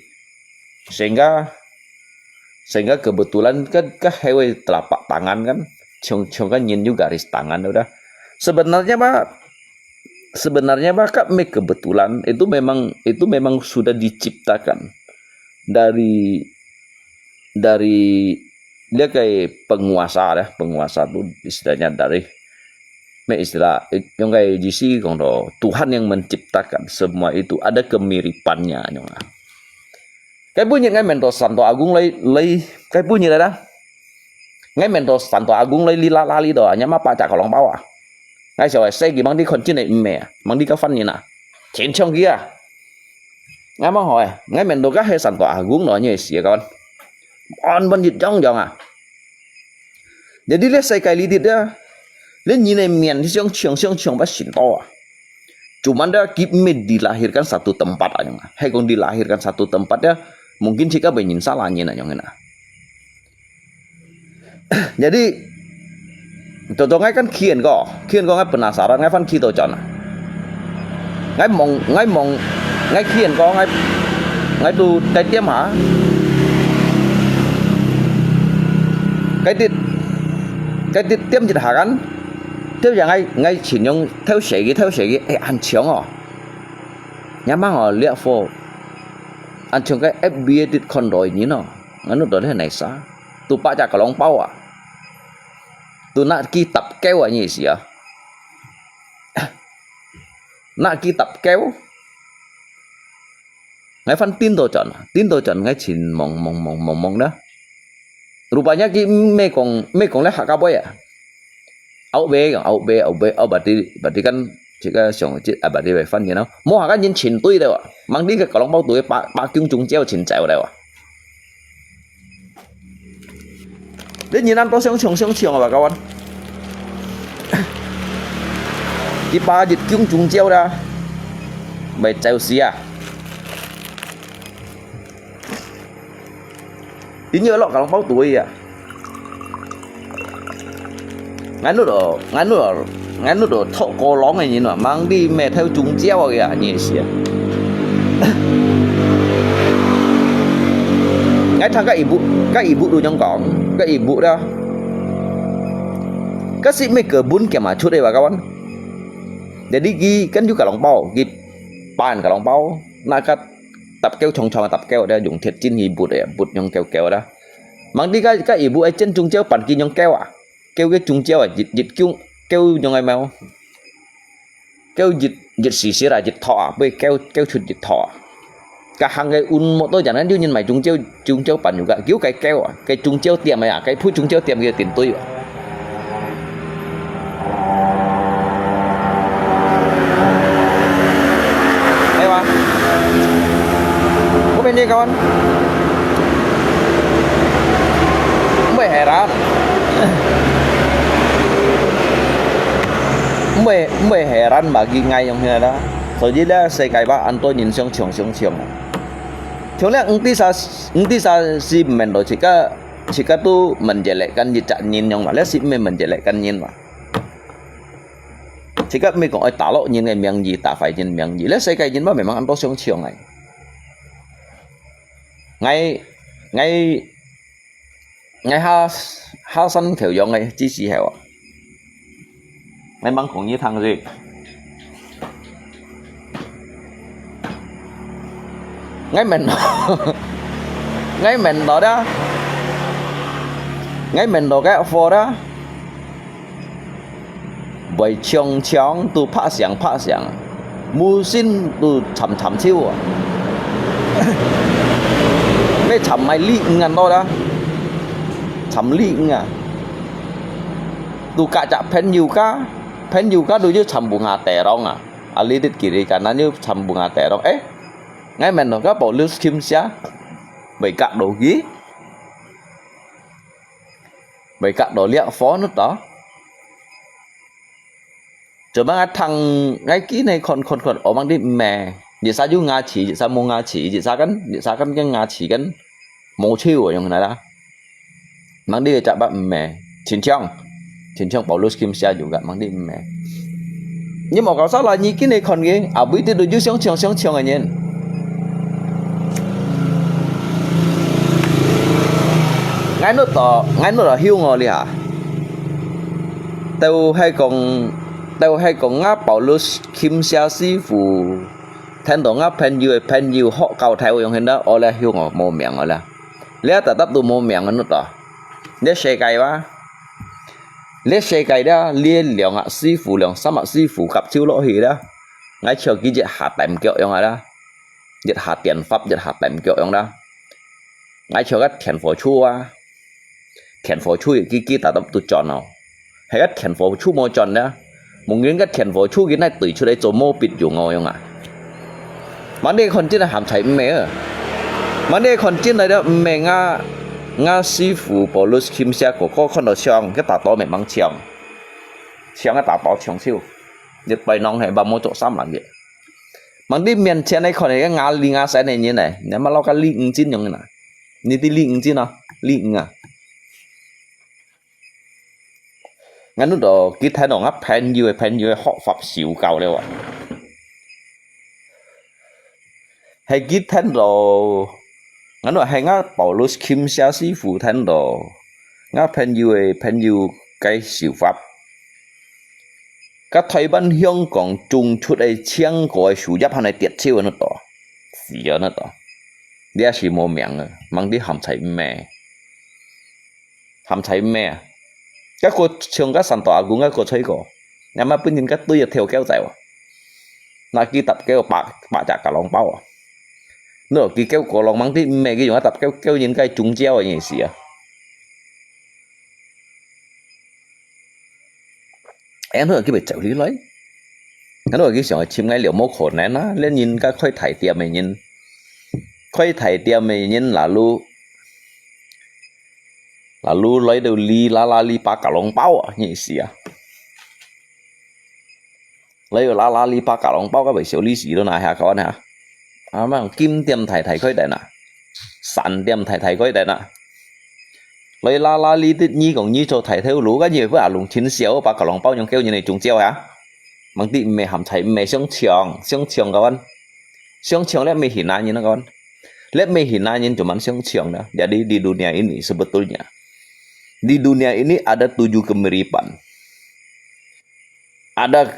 Sehingga，sehingga kebetulan kan，kan hewan telapak tangan kan，像，像kan人有garis tangan udah. Sebenarnya ba, sebenarnya ba，kan meh kebetulan, itu memang, itu memang sudah diciptakan dari, dari 這个penguasa咧，penguasa tu istilahnya dari，meh istilah，用个意思講到Tuhan yang menciptakan semua itu ada kemiripannya，恁樣啊。該本日𠊎面到Santo Agung來，來，該本日來啦。𠊎面到Santo Agung來，哩啦啦哩到啊，你媽八隻个籠包啊！𠊎想係細个，吂知看真个毋係啊，吂知个犯人啊，全搶佢啊！𠊎吂好誒，𠊎面到个係Santo Agung咯，你係死个，安分一樣樣啊！Jadi這世界裡底啊，這人个面像像像像不神道啊！Cuman dia佢meh dilahirkan satu tempat啊，係講dilahirkan satu tempat啊，mungkin自家會認識啦人啊，樣啊。Jadi，做做𠊎kan去anko，去anko𠊎penasaran，𠊎翻去到轉啊。𠊎望，𠊎望，𠊎去anko，𠊎，𠊎都在店下。該啲，該啲店一下kan，店下𠊎，𠊎形容偷寫个，偷寫个，哎，恁像哦。Nyamang哦，這貨，恁像个F B个啲看到个人哦，anu到咧哪啥，都八隻个籠包啊。 都拿佢搭狗啊，你意思啊？拿佢搭狗。𠊎翻顛倒轉啊，顛倒轉𠊎尋望望望望望啦。Rupanya佢毋係講，毋係講咧客家話啊。Out way講，out way，out way，out berarti，berarti kan，這个上節啊，berarti會翻譯咯。無客家人尋對了啊，吂知个个籠包都會把，把弓中招尋走了啊。 你人恁多相像相像啊，kawan。佢把一弓中招啦，會走死啊。佢要落个籠包對啊。Nganu to，nganu to，nganu to，thok kolong个人啊，吂知咩偷中招个啊，你係啊。𠊎聽个ibu，个ibu都樣講，个ibu啦。該係咩个本个嘛出个話，kawan。Jadi佢跟住个籠包，佢扮个籠包，那个搭狗長長个搭狗，用鐵針去撥个，撥用狗狗啦。吂知个，个ibu愛真中招扮佢用狗啊。 狗个中招啊，一，一弓，狗用个mau。狗一，一時時啊，一托啊，會狗，狗出一托啊。Kahang个運無多人，有人買中招，中招朋友个，狗个狗啊，个中招店个啊，个鋪中招店个定對啊。係嘛？我俾你講。 Mbuat heran. Mbuat, mbuat heran bagi ngai yang hina dah. Jadi dah sekai ba anto nyin siang siang siang siang. Cuma engti sa, engti sa si mendo cika, cika tu menjelekkan jejak nyin yang malah si menjelekkan nyin mah. Cika mi kong ai talok nyin ngai miang ji, ta fai nyin miang ji. Lah sekai nyin mah memang anto siang siang ai. Ngai, ngai, ngai ha, ha san khêu yong ngai, chi si heo. Ngai mang kong ni thang si. Ngai men, ngai men lo da. Ngai men lo cái phô da. Bơi chiang chiang tu phá xiang phá xiang. Mu sin tu chăm chăm chiu à. Mê chăm mai li ngan lo da. Chăm li nga. Tu ka chak phen yu ka. Phen yu ka tu yu chăm bu nga tè rong à. 啊，你得佢个，那又全部ngā teh咯。誒，𠊎問咯，該Paulus Kim Sia，會隔到佢？會隔到這火呢？Tua？Cuma ngā聽，ngā記呢看看看，哦，吂知咩？一下有牙齒，一下無牙齒，一下kan，一下kan跟牙齒kan，無手啊，用哪啦？吂知个隻bát咩？親像，親像Paulus Kim Sia juga，吂知咩？你無搞錯啦，你今日看个，啊，毋一定都有相像相像个人。𠊎腦到，𠊎腦到曉我哩哈。都係講，都係講啊，Paulus Kim Sia師傅，聽到啊朋友个朋友學教頭用現在，哦咧，曉我無名个啦。 這搭搭都無名个，你知道？這世界哇，這世界這，這兩個師傅，兩三個師傅合手落去這，𠊎像佢一下踮腳樣啊啦，一下電法，一下踮腳樣啦。𠊎像个電火柱啊，電火柱佢，佢搭搭都轉哦。 係个電火柱無轉呢，無人个電火柱佢哪對出來做毛筆用哦用啊。吂知看真係含在毋係啊，吂知看真來了毋係啊，吾師傅Paulus Kim Sia哥哥看到像，佢打到明明像，像个打到像手，一擺弄係把無做三萬个。吂知面前來看个牙里牙山个人呢，你媽老个李五金用个啦，你知李五金啊？李五啊？ 𠊎等到佢聽到吾朋友个朋友个學法受教了啊。係佢聽到，𠊎等係吾Paulus Kim Sia師傅聽到，吾朋友个朋友个受法。甲台灣、香港種出个青果个樹葉還來跌手，恁樣多，死啊，恁樣多。這係無命啊，吂知含在毋係。 含在毋係啊。該個像該山大阿公該個吹過，若麼分人該對啊跳狗仔啊。那佢搭狗百，百隻格朗包啊。喏，佢狗過浪吂知毋係佢用啊搭狗，狗人該中招个意思啊。哎，喏，佢會走入來。喏，佢想尋𠊎了，無可能啊，連人該開大店个人，開大店个人，lalu lalu來到哩啦啦哩把格朗包啊，你死啊！來到啦啦哩把格朗包，該會小利息都拿下搞啊！啊嘛，金店大大開店啊，散店大大開店啊！來啦啦哩的，你講你做大頭路，該你會不阿龍親小把格朗包用叫人來中招啊？吂知毋係含在毋係相搶，相搶搞啊！相搶咧，毋係現代人啊搞啊！ Let me hinanya cuman siang-siang dah. Jadi di dunia ini sebetulnya, di dunia ini ada tujuh kemiripan. Ada,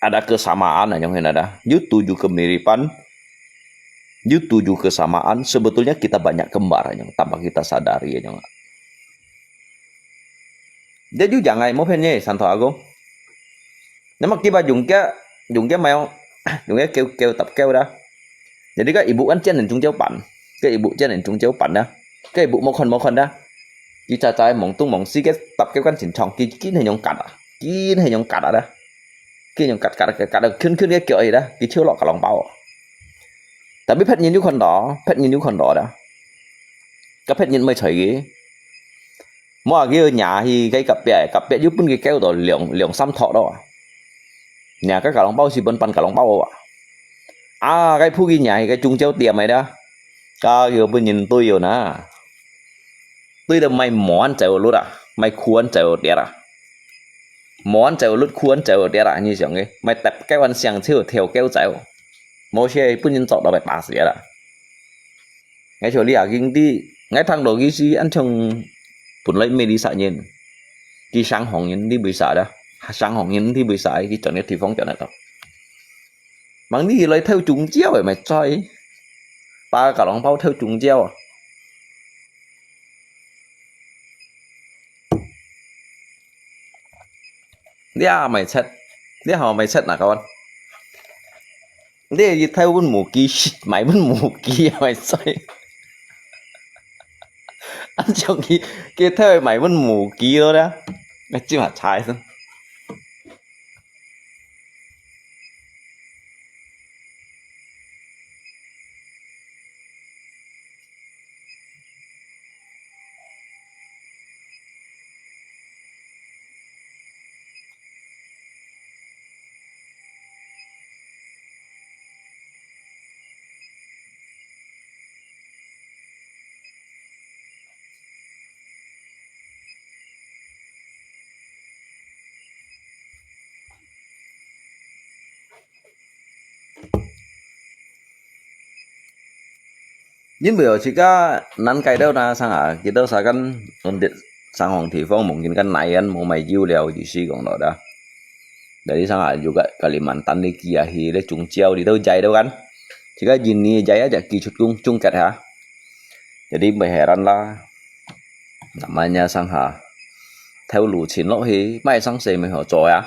ada kesamaan yang ada. Yu tujuh kemiripan, yu tujuh kesamaan. Sebetulnya kita banyak kembar yang tanpa kita sadari yang. Jadi jangan mau penye santo aku. Nama kiba jungkia, jungkia mayong, jungkia kêu kêu tập kêu dah. Jadi cái ibu kan chân nên chúng cháu bạn, cái ibu chân nên chúng cháu bạn dah. Cái ibu mau khon mau khon dah. Đi cha cha mong tung mong si cái tập kêu kan chỉnh chong ki ki này nhung cắt à, ki này nhung cắt à dah. Ki nhung cắt cắt cắt cắt khuyên khuyên cái kiểu ấy dah, ki chiếu lọ cả lòng bao. Tapi phet nhìn du khon đó, phet nhìn du khon đó dah. Cái phet nhìn mới thấy cái. Mua cái nhà thì cái cặp bè, cặp bè yu pun cái kéo đó liang liang sam thọ đó. Nhà cái cả lòng bao si pun pan cả lòng bao à. À, cái phu cái nhà thì cái chung chéo tiệm mày đó. Cái yu pun nhìn tôi yu na. Tôi đó mày món chéo lút à, mày khuôn chéo tiệt à. Món chéo lút khuôn chéo tiệt à, như vậy cái. Mày tập cái văn siang chéo theo kéo chéo. Mua xe pun nhìn chọn đó mày ta xỉa à. Ngay sau lý à kinh đi, ngay thẳng đó cái gì anh chồng pun lại mê đi xã nhân. Cái sang hỏng nhân đi bơi xã đó. Sang hỏng nhân đi bơi xã, cái chọn cái thì phong chọn đó. Mang đi lại theo chúng chiêu vậy mày chơi. Ta cả lòng bao theo chúng chiêu à. Đi à mày chết. Đi hò mày chết nè các bạn. Đi theo bên mù kỳ, mày bên mù kỳ mày chơi. Anh chồng kia, kia theo mày vẫn mù ký đó đó. Mày chứ mà trái xí. 因為哦，自家難解到那sang啊，kita sa kan untuk sang hong地方mungkin kan naian mau mai jiu liao，意思講到的。Jadi sang啊，有个Kalimantan ni kia hi le Chungchew di tau jai tau kan. Jika jin ni jai aja ki chut kung chungkat ha. Jadi mai heran lah. Namanya sang ha. Theo 路線落去，mai sang se mai ho cho ya.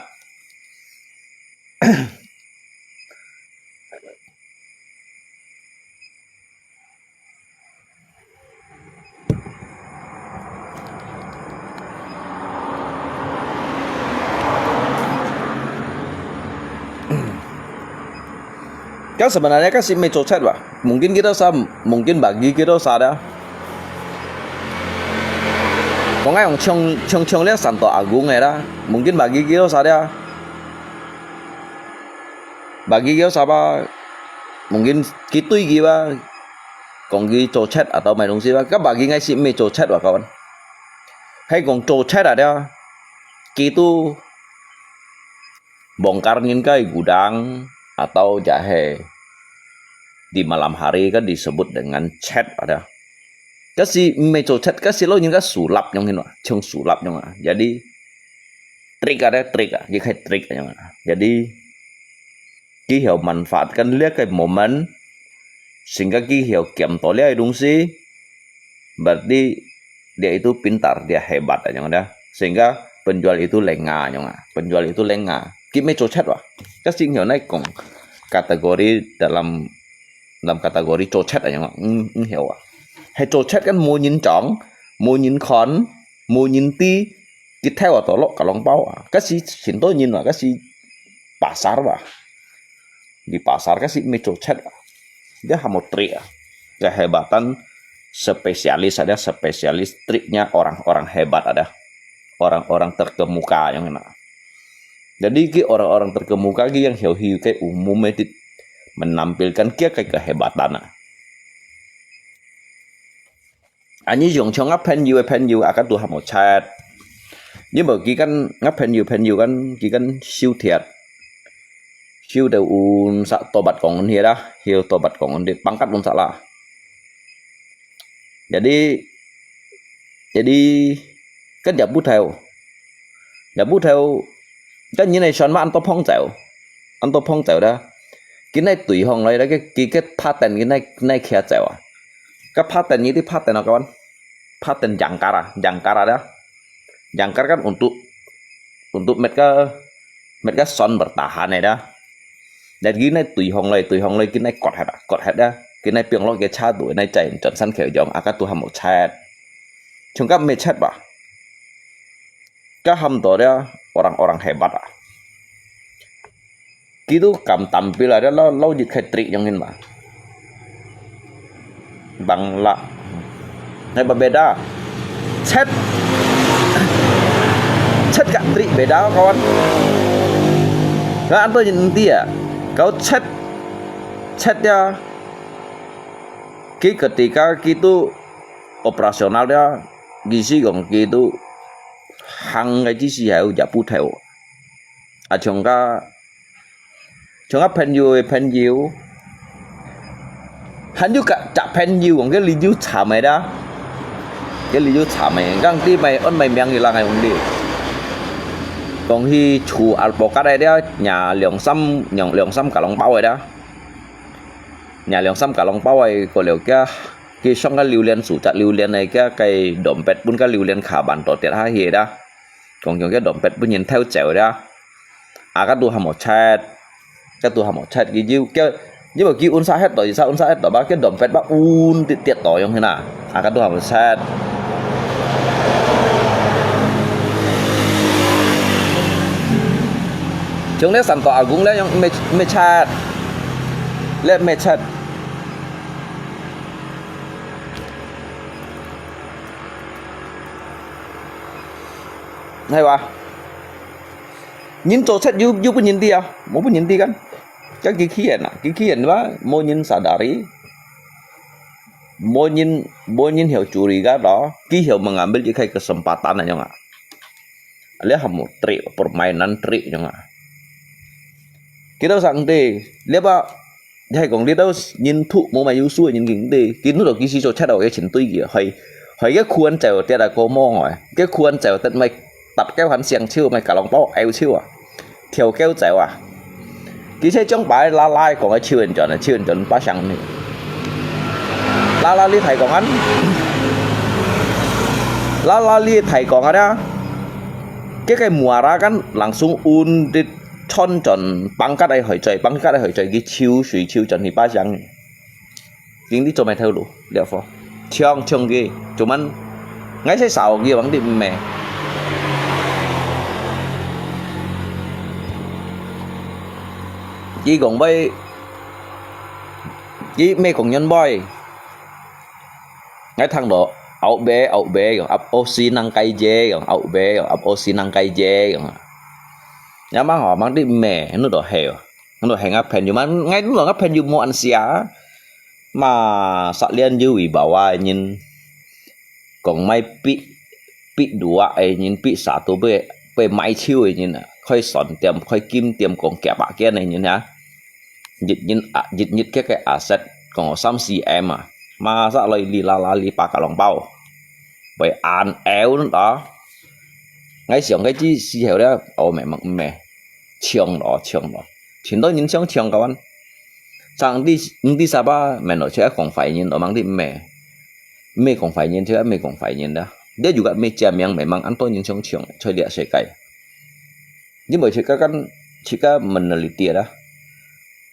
該 sebenarnya kan si mei cocet ba? Mungkin kita sa, mungkin bagi kita sa dia. Kong ai yong chong chong chong lia Santo Agung ai da. Mungkin bagi kita sa dia. Bagi kita sa ba? Mungkin kitui ki ba? Kong ki cocet atau mai dongsi ba? Ka bagi ngai si mei cocet ba kawan? Hai kong cocet ada. Kitu bongkar ngin kai gudang atau jahe di malam hari kan disebut dengan cet ada. Kasi mei cocet kasi lo ngin ka sulap nyong hin wa, chong sulap nyong ah. Jadi trik ada trik ah, ki khai trik nyong ah. Jadi ki hiau manfaatkan lia kai momen sehingga ki hiau kiam to lia dongsi. Berarti dia itu pintar, dia hebat nyong ada. Sehingga penjual itu lenga nyong ah. Penjual itu lenga. Ki mei cocet wa. Kasi hiau nai kong kategori dalam dalam kategori cocet nyong ah. Eng eng hiau wa. Hai cocet kan mo nyin chong, mo nyin kon, mo nyin ti, ki theo wa to lo kalong pau wa. Kasi sinto nyin wa, kasi pasar wa. Di pasar kasi mei cocet wa. Dia hamo trik ah. Kehebatan spesialis ada, spesialis triknya orang-orang hebat ada. Orang-orang terkemuka nyong na. Jadi ki orang-orang terkemuka ki yang hiu hiu ke umum itu menampilkan kia ke kehebatan ah. Ani yong chong a朋友个朋友啊，个都還無chat。因為佢跟啊朋友朋友跟佢跟收貼，收到un sa tobat kong un hiya dah，hiya tobat kong un di pangkat un sa lah。Jadi jadi kan dia不透，dia不透，kan你那算嘛安到碰走，安到碰走dah。佢那對方來，佢佢佢拍等，佢那那徛走啊。个拍等，你的拍等啊，kawan。 Paten jangkar ah, jangkar ada. Jangkar kan untuk untuk met ka met ka son bertahan ada. Dan gini tui hong lai, tui hong lai gini kot hada, kot hada. Gini piang lo ke chadu, nai chai chon san kheu jong, aka tu ham chat. Chungkap me chat ba. Ka ham to dia orang-orang hebat ah. Kitu kam tampil ada lo lo jit khai trik jong hin ba. Bang la. Nai ba beda. Chat. Chat ka trik beda kawan. Ka anto jin dia. Kau chat. Chat dia. Ki ketika kitu operasional dia. Gisi gong kitu. Hang ngai gisi hai uja puteu. A chungka Chungka朋友个朋友，還有个隻朋友，講个理由慘个啦，个理由慘个，講知咪安咪名个人个兄弟，講去厝阿伯家个了，若兩三兩兩三个籠包个啦，若兩三个籠包个，過了个，佢上个榴槤樹隻榴槤个，个个dompet分个榴槤卡板到跌下去啦。 講講个dompet分人偷走啦。啊，該都還無chat，該都還無chat，佢就叫，因為佢unsa het到，unsa het到吧，个dompet吧un跌跌到樣去啦。啊，該都還無chat。像你三大阿公咧，樣毋係毋係chat，你毋係chat。 係哇？人做賊又又分人知啊，無分人知kan？Kan機器人啊，機器人吧，無人sadari，無人無人曉處理个咯，佢曉mengambil一個kesempatan樣啊。你還無trik，permainan trik樣啊。Kita sangti，你吧你係講這兜人土無麼有數个人經濟，佢努力佢係做出來个錢對佢，係，係个苦人走跌啊過毛个，个苦人走跌，麼搭个還上手，麼搞龍包拗手啊，跳高走啊。佢係將把拉拉講个手人轉啊，手人轉八成呢。拉拉你太講啊，拉拉你太講啊，這个muara kan langsung undit 穿轉放假个海水，放假个海水，佢抽水抽轉去巴掌。經理做咩頭路？了火，搶搶佢，做乜？𠊎係燒佢，橫直毋係。佢講會，佢咩講人會？𠊎聽到，out be，out be，講，up osi nang kai je，講，out be，講，up osi nang kai je，講。Nyamang ho，橫直毋係，你都係哦。 Anu heng a朋友嘛，ngai anu a朋友無恁sia。Mà salian有位包啊人，講買必必dua个人，必啥都被被買手个人啊，開船店、開金店，講幾百間个人啊，日日啊，日日个个aset，講三四M啊，masa來哩啦啦哩八个籠包，會恁吂啊？𠊎想个之時候咧，哦，memang毋係，搶咯，搶咯。 全都人想搶个完。上帝，你知啥吧？Menurut saya講壞人，orang ti meh。Meh講壞人，就係meh講壞人啦。Dia juga meh家名，memang恁多人想搶，在這世界。因為自家kan，自家meneliti啦。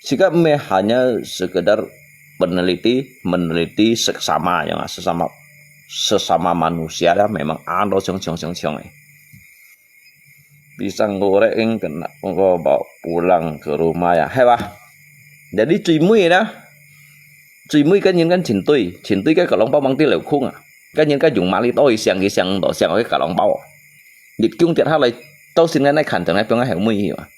自家meh hanya sekedar meneliti，meneliti sesama，ya，sesama sesama manusia啦，memang恁多想搶搶搶个。 Pisang goreng kena ko bawa pulang ke rumah ya，係吧？Jadi最尾啦，最尾跟人跟前隊，前隊个个籠包mang ti流空啊，跟人个用馬力多去上去上到上个个籠包，日光跌下來，到時間來看，正來放个後尾去嘛。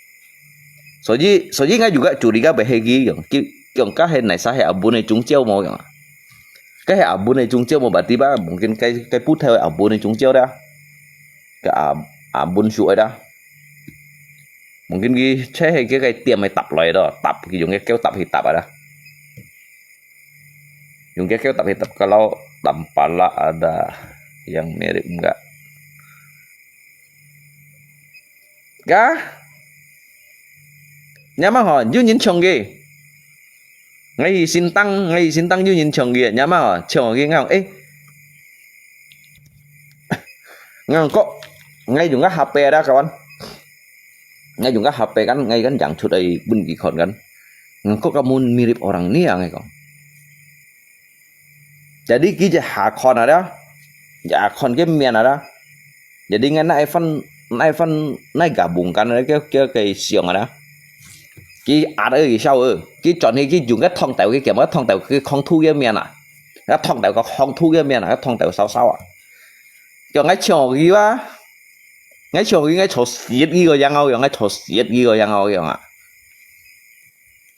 所以，所以𠊎juga curiga bahaya用，用个係哪啥係阿文个宗教無用啊？个係阿文个宗教無berarti吧？Mungkin个个不頭阿文个宗教啦。 个阿阿文叔个啦。Mungkin佢車係佢个店个搭來咯，搭佢用个膠搭去搭啊啦。用个膠搭去搭，kalau tampalak ada yang mirip enggak？Kah？Nyamang ho，有人搶佢。 𠊎去Sintang，𠊎去Sintang有人搶佢，nyamang ho，搶佢講，誒，𠊎講，𠊎用个HP啦，kawan。𠊎用个HP kan，𠊎kan yang出來分佢看kan。𠊎講kamu mirip orang ni啊，𠊎講。Jadi佢一下看啊啦，一下看个面啊啦。Jadi𠊎拿一份，拿一份，拿gabungkan个个个相啊啦。 佢壓个佢笑个，佢轉去佢用个燙斗，佢撿个燙斗，佢燙土个面啊，个燙斗个燙土个面啊，个燙斗燒燒啊。叫𠊎搶佢啊，𠊎搶佢，𠊎吵死佢个樣啊，𠊎吵死佢个樣啊，樣啊。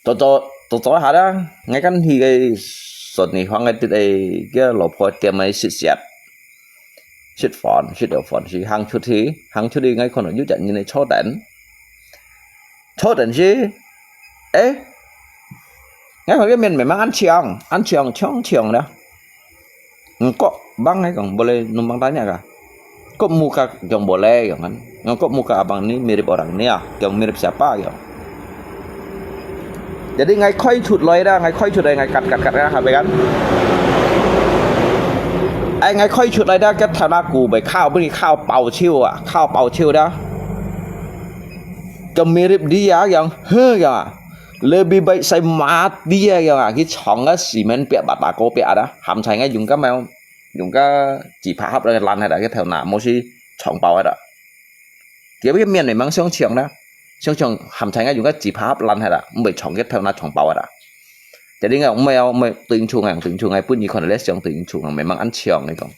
做做做做一下啦，𠊎跟佢个順利放个啲个个老婆店个食食。 食飯，食了飯，是行出去，行出去，𠊎看到有隻人个坐等，坐等是，誒，𠊎看个面memang恁像，恁像，像像啦。毋過，bang，𠊎講，boleh numpang tanya kah？Kok muka yang boleh，樣啊？Kok muka abang ni mirip orang ni啊？Yang mirip siapa？樣。 Jadi𠊎開出來啦，𠊎開出來，𠊎cut cut cut啦，下背kan。哎，𠊎開出來啦，个頭那股被敲，分佢敲爆手啊，敲爆手啦。Yang mirip dia yang，呵，樣啊，lebih baik saya mati啊，樣啊，佢撞个四面壁、bata ko壁啊，含在𠊎用个咩，用个紙拍盒來爛下啦，个頭那，無是撞爆下啦。 佢个面memang像像啦，像像含在𠊎用个紙拍盒爛下啦，毋會撞个頭那撞爆下啦。Jadi𠊎毋會，毋會對應出，𠊎對應出，𠊎本意看到咧想對應出，memang恁像个講。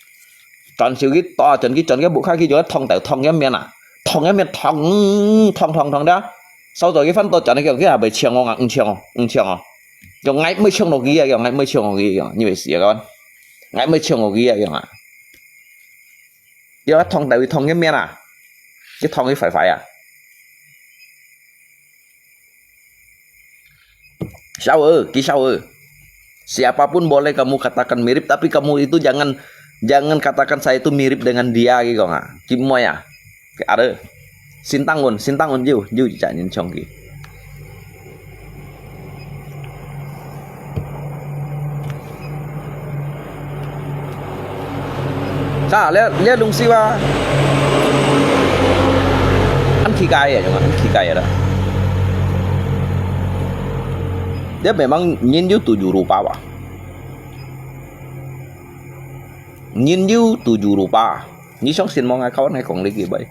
轉手去打，轉去轉个屋下去，用个燙斗燙个面啊，燙个面燙，燙燙燙啦。燒到佢翻到轉个，佢也袂像哦，毋像哦，毋像哦。用𠊎毋會像落去啊，用𠊎毋會像落去，用，你會死啊，講。𠊎毋會像落去啊，用啊。 要燙到佢燙个面啊，佢燙佢壞壞啊。Siapa, ki siapa. Siapapun boleh kamu katakan mirip, tapi kamu itu jangan jangan katakan saya itu mirip dengan dia, ki kong ah. Ki moi ah. Ada. Sintangun, sintangun jiu, jiu cak nyin chong ki. Sa, lia lia lungsi wa. An kikai ya, jangan an kikai ya dah. Dia memang nyin jiu tujuh rupa wa. Nyin jiu tujuh rupa. Ni siang sin mo ngai kawan ngai kong lagi bai.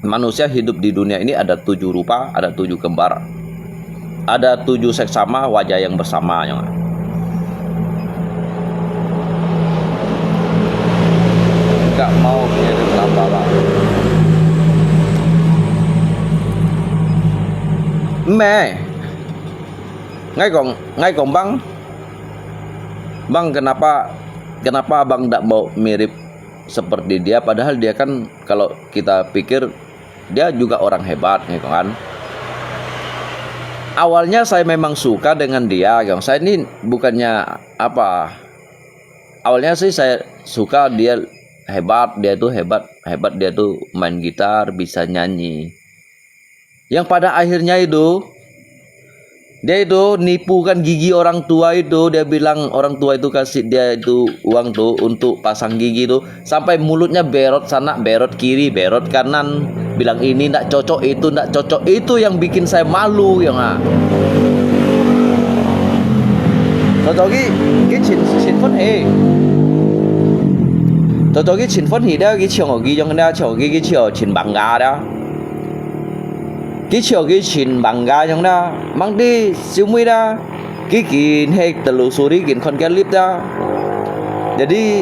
Manusia hidup di dunia ini ada tujuh rupa, ada tujuh kembar. Ada tujuh seksama, wajah yang bersama nyo. Enggak mau kirim apa-apa. Me. Ngai kong, ngai kong bang. Bang kenapa kenapa bang ndak mau mirip seperti dia, padahal dia kan kalau kita pikir dia juga orang hebat gitu kan. Awalnya saya memang suka dengan dia, gitu. Saya ini bukannya apa. Awalnya sih saya suka dia hebat, dia itu hebat, hebat dia tuh main gitar, bisa nyanyi. Yang pada akhirnya itu dia itu nipukan gigi orang tua itu, dia bilang orang tua itu kasih dia itu uang tuh untuk pasang gigi tuh, sampai mulutnya berot sana, berot kiri, berot kanan, bilang ini ndak cocok, itu ndak cocok, itu yang bikin saya malu ya nggak. Cocok ki, ki chin chin pun he. Cocok ki chin pun he dah, ki chiong ki yang dah, chiong ki ki chiong chin bangga dah. Ki chiau ki chin bangga yong na, mang di siu mui da, ki kin he telusuri kin khon ke lip da. Jadi,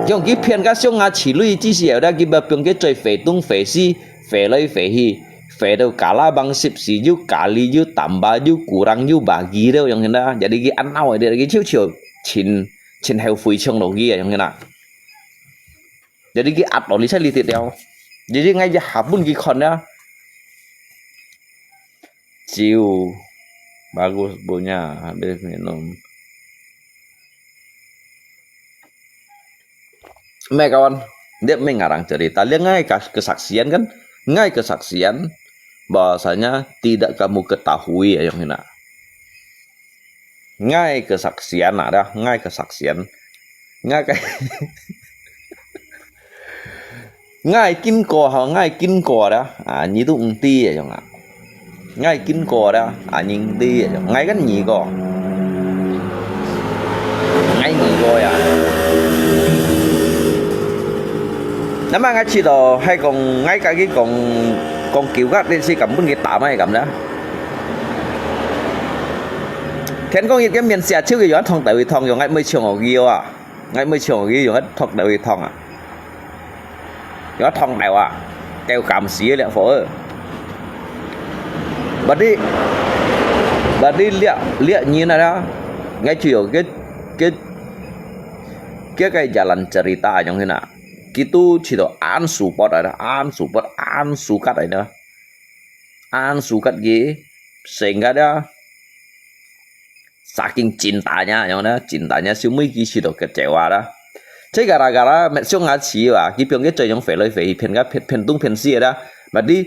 yong ki phian ka siung nga chi lui chi siau da, ki ba piong ke choi fe tung fe si, fe lai fe hi, fe dau kala bang sip si yu, kali yu, tamba yu, kurang yu, bagi dau yong hin da. Jadi ki an nau de ki chiu chiu chin, chin heu fui chiong lo ki yong hin da. Jadi ki at lo li sai li ti liao. Jadi ngai ja habun ki khon ya. Ciu. Bagus punya, habis minum. Meh kawan, dia meh ngarang cerita. Dia ngai kas-, kesaksian kan? Ngai kesaksian bahwasanya tidak kamu ketahui ya yang hina. Ngai kesaksian ada, ngai kesaksian. Ngai ke-, ngai kin ko ha, ngai kin ko ada. Ah, ni tu enti ya jong ah. Ngai kin ko ada, ah, ni enti ya jong. Ngai kan ni ko. Ngai ni ko ya. Nama ngai chi to, hai kong, ngai ka ki kong, kong kiu ka, ti si kam pun ki ta mai kam da. Khen kong yit ke mien sia chiu ke yuan thong tai wi thong yong ngai mui chiong o gi yo a. Ngai mui chiong o gi yong ngai thong tai wi thong a. Yong thong tai wa. Teo kam si le fo. Bati, bati lia, lia nyi na da. Ngai chiu yo ke, ke, ke kai jalan cerita yong hina. Kitu chido an support ada, an support, an sukat ada. An sukat gi, sehingga dia saking cintanya, yang mana cintanya si mui ki sido kecewa dah. Cai gara-gara met siung nga chi wa, ki piong ke cai yang feloi fei, pian ka pian, pian tung pian si dah. Berarti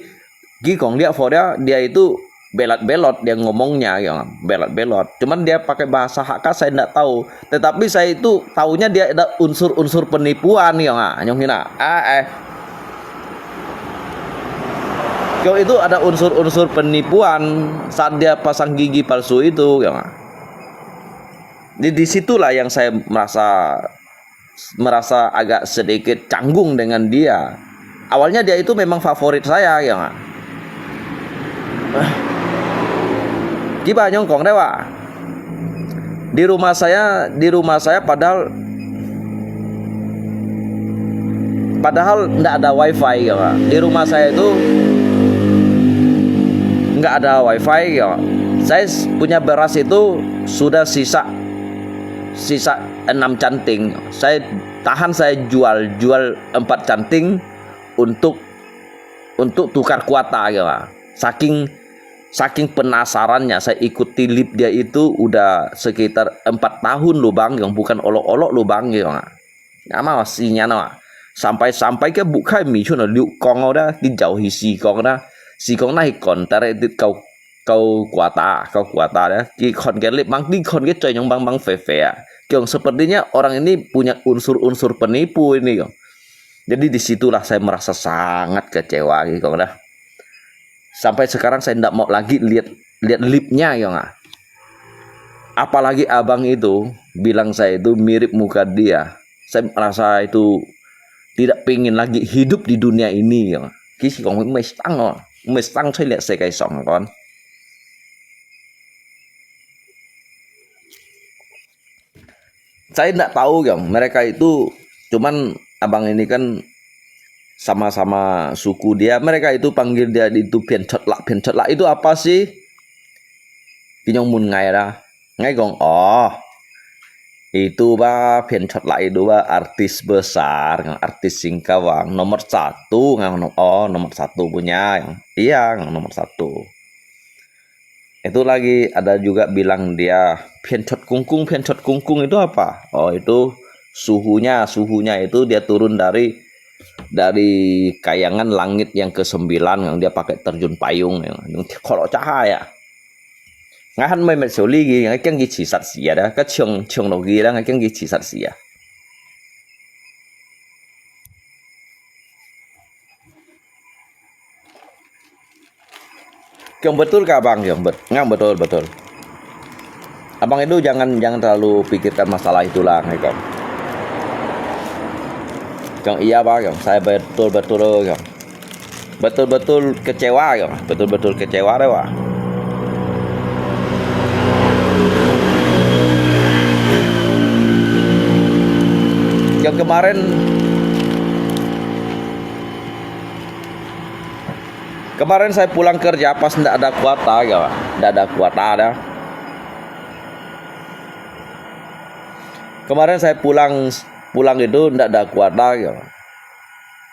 ki kong dia fo dia, dia itu belot-belot dia ngomongnya, ya, belot-belot. Cuman dia pakai bahasa Hakka saya ndak tahu. Tetapi saya itu taunya dia ada unsur-unsur penipuan, ya, ah, yang hina. Ah, eh. Kau itu ada unsur-unsur penipuan saat dia pasang gigi palsu itu, ya. Di, di situlah yang saya merasa, merasa agak sedikit canggung dengan dia. Awalnya dia itu memang favorit saya, ya. Kiba nyong kong deh wa. Di rumah saya, di rumah saya padahal, padahal ndak ada wifi, ya. Di rumah saya itu nggak ada wifi, ya. Saya s-, punya beras itu sudah sisa, sisa enam canting. Saya tahan, saya jual, jual empat canting untuk, untuk tukar kuota, ya. Saking Saking penasarannya, saya ikuti live dia itu udah sekitar empat tahun lubang, yang bukan olok-olok lubang, yang. Nama sinya nama. Sampai-sampai ke bukai mi chun liu kong dah, di jauh hi si kong dah. Si kong nah hi kon, tarik di kau, kau kuata, kau kuata dah. Ki kon ke live mang, di kon ke coy nyong bang bang fe fe ah. Kiong sepertinya orang ini punya unsur-unsur penipu ini, kiong. Jadi di situlah saya merasa sangat kecewa, kiong dah. Sampai sekarang saya ndak mau lagi lihat, lihat live-nya, kiong ah. Apalagi abang itu bilang saya itu mirip muka dia. Saya merasa itu tidak pingin lagi hidup di dunia ini, kiong ah. Kisi kong mestang, oh. Mestang saya lihat saya kayak song, kon. Saya ndak tahu, kiong. Mereka itu, cuman abang ini kan sama-sama suku dia. Mereka itu panggil dia itu pian chot lak, pian chot lak. Itu apa sih? Kinyong mun ngai dah. Ngai kong, oh, itu ba, pian chot lak itu ba, artis besar, artis Singkawang, nomor satu, ngai kong, oh, nomor satu punya. Iya, nomor satu. Itu lagi ada juga bilang dia, pian chot kungkung, pian chot kungkung itu apa? Oh, itu suhunya, suhunya itu dia turun dari, dari kayangan langit yang kesembilan, yang dia pakai terjun payung, yang, yang kalau cahaya. Ngai han mai mai soli gi, ngai kiang gi chi sat sia dah, ka chiong, chiong lo gi dah, ngai kiang gi chi sat sia. Kiong betul ke abang, kiong bet-, ngang betul, betul. Abang itu jangan, jangan terlalu pikirkan masalah itulah, kiong. Kiong iya ba, kiong. Saya betul-betul, kiong. Betul-betul kecewa, kiong. Betul-betul kecewa deh, wah. Kiong kemarin Kemarin saya pulang kerja pas ndak ada kuota, ya, ndak ada kuota dah. Kemarin saya pulang, pulang itu ndak ada kuota, ya.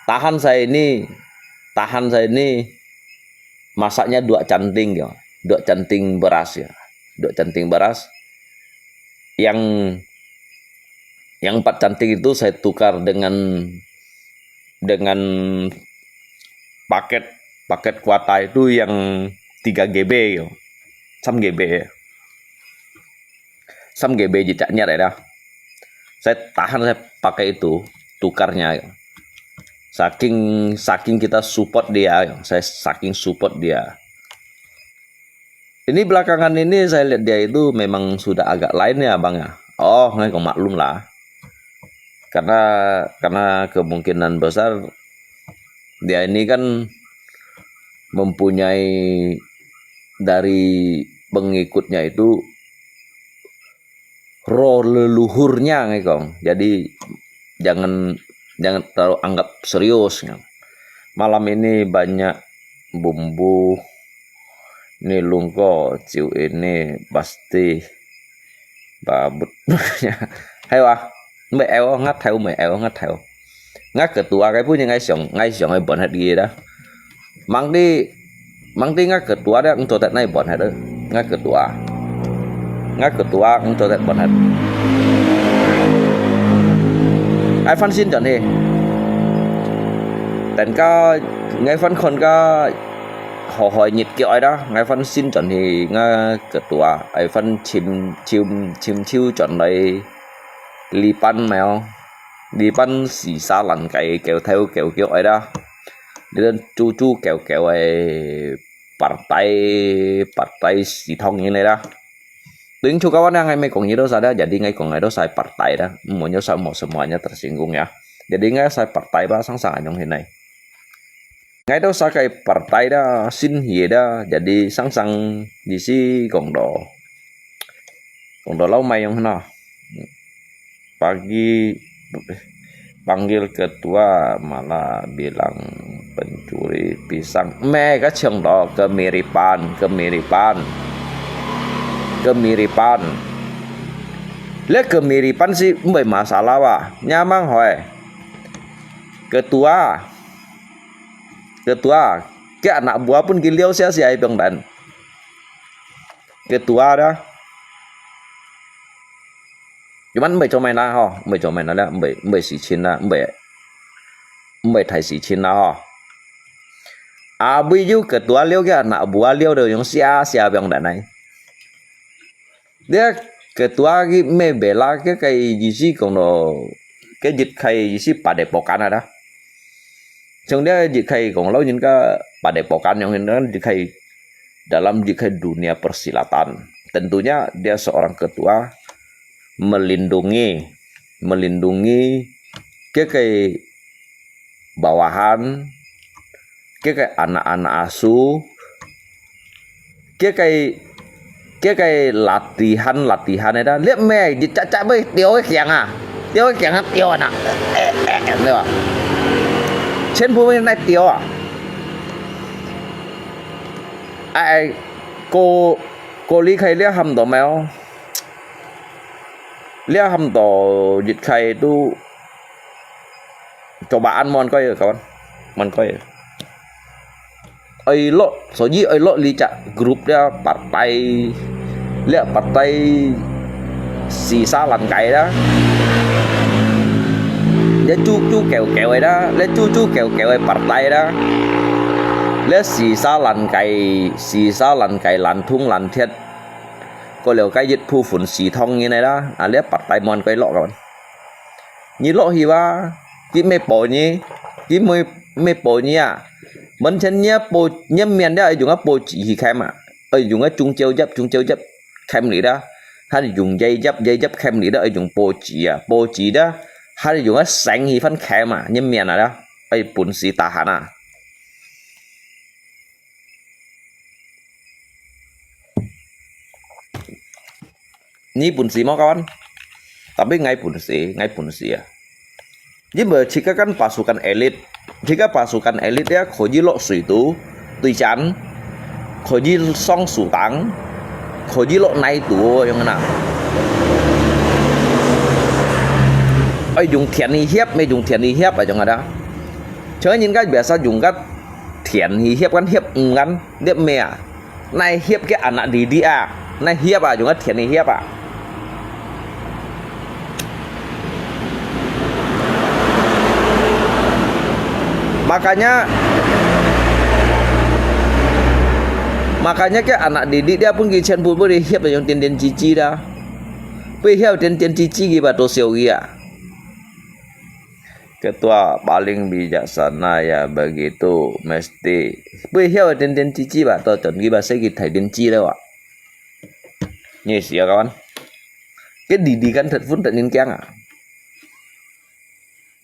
Tahan saya ini, tahan saya ini masaknya dua canting, ya. Dua canting beras, ya. Dua canting beras. Yang, yang empat canting itu saya tukar dengan, dengan paket, paket kuota itu yang tiga G B yo. Sam G B. Sam G B cicaknya dah. Saya tahan, saya pakai itu, tukarnya. Saking, saking kita support dia, saya saking support dia. Ini belakangan ini saya lihat dia itu memang sudah agak lain ya, Bang, ya. Oh, ngai kong maklum lah. Karena, karena kemungkinan besar dia ini kan mempunyai dari pengikutnya itu roh leluhurnya, ngai kong. Jadi, jangan, jangan terlalu anggap serius, ngai. Malam ini banyak bumbu, ni lungko, ciu ini pasti babut. Hai wah, mbak ewo ngat hai, mbak ewo ngat hai. Ngat ketua kai pun ngai siang, ngai siang ai bon hat dia dah. Mang di, mang di ngat ketua dah, engko tet nai bon hat. Ngat ketua. Ngat ketua, engko tet bon hat. Ai fan sin jon he. Ten ka, ngai fan kon ka, hò hòi nhiệt kiệu ai dah, ngai fan sin jon he, ngat ketua, ai fan chim, chim, chim chiu jon lai, li pan mèo, li pan xì xa lăn cái kéo theo kéo kiệu ai dah. Li dan chu chu kéo kéo ai, partai, partai xì thong ini dah. Tuing chu kawan yang ngai mai kong ngido sa dah, jadi ngai kong ngai do sai partai dah. Mo nyo sa mo semuanya tersinggung ya. Jadi ngai sai partai ba sang sang anyong hinai. Ngai do sa kai partai dah, sin hie dah, jadi sang sang di si kong do. Kong do lau mai yong hina. Pagi panggil ketua malah bilang pencuri pisang. Meh ka cheng do kemiripan, kemiripan. Kemiripan. Le kemiripan si mbei masalah wa. Nyamang hoi. Ketua. Ketua. Ke anak buah pun ki liau sia sia ai piong dan. ketua dah. Cuman 毋會做麼个啦吼，毋會做麼个啦，毋會，毋會事情啦，毋會，毋會大事情啦吼。啊，毋會有ketua了个，anak buah了都用寫寫放等來。這ketua佢毋會啦，佢个意思講咯，佢一个意思padepokan啊啦。 像這一个講，老人家padepokan yang ini kan一个dalam一个dunia persilatan. Tentunya dia seorang ketua melindungi, melindungi 佢个bawahan, 佢个anak-anak asuh, 佢个，佢个latihan，latihan个啦，你毋係一隻隻會吊个強啊，吊个強啊，吊啊，對吧？全部會來吊啊！哎，過，過離開了喊到無？了喊到一開都 cobaan無恁該，kawan，無恁該。愛落，所以愛落這隻grup這partai，這partai四儕爛雞啦。這豬豬狗狗个啦，這豬豬狗狗个partai啦。這四儕爛雞，四儕爛雞爛銅爛鐵，過了該一部分四湯人个啦，啊，這partai無恁該落，kawan。 你落去哇，佢毋會保你，佢毋會，毋會保你啊。Mungkin你啊保，你面了，愛用啊報紙去看嘛，愛用啊中招入，中招入看你啦，還用一入，一入看你啦，愛用報紙啊，報紙啦，還用啊繩去翻看嘛，你面啊啦，愛本事tahan啊。 你本事無，kawan？Tapi𠊎本事，𠊎本事啊。因為自家kan pasukan elit，自家pasukan elit呀，可以落水肚，對戰，可以上樹頂，可以落泥肚，樣啊。愛用田去協，愛用田去協啊，樣啊。像人家biasa用个田去協，kan協，嗯，kan協咩啊？ 哪協个anak didik啊，哪協啊，用个田个協啊。Makanya, makanya个anak didik dia pun佢全部分佢協用點點滴滴啦，分佢協點點滴滴佢吧，都少佢啊。 Ketua paling bijaksana ya begitu, mesti. Bui hiau tien-tien cici ba, to chon ki ba se ki thai tien ci le wa. Ni sia kawan. Ke di di kan thet fun thet nin kiang a.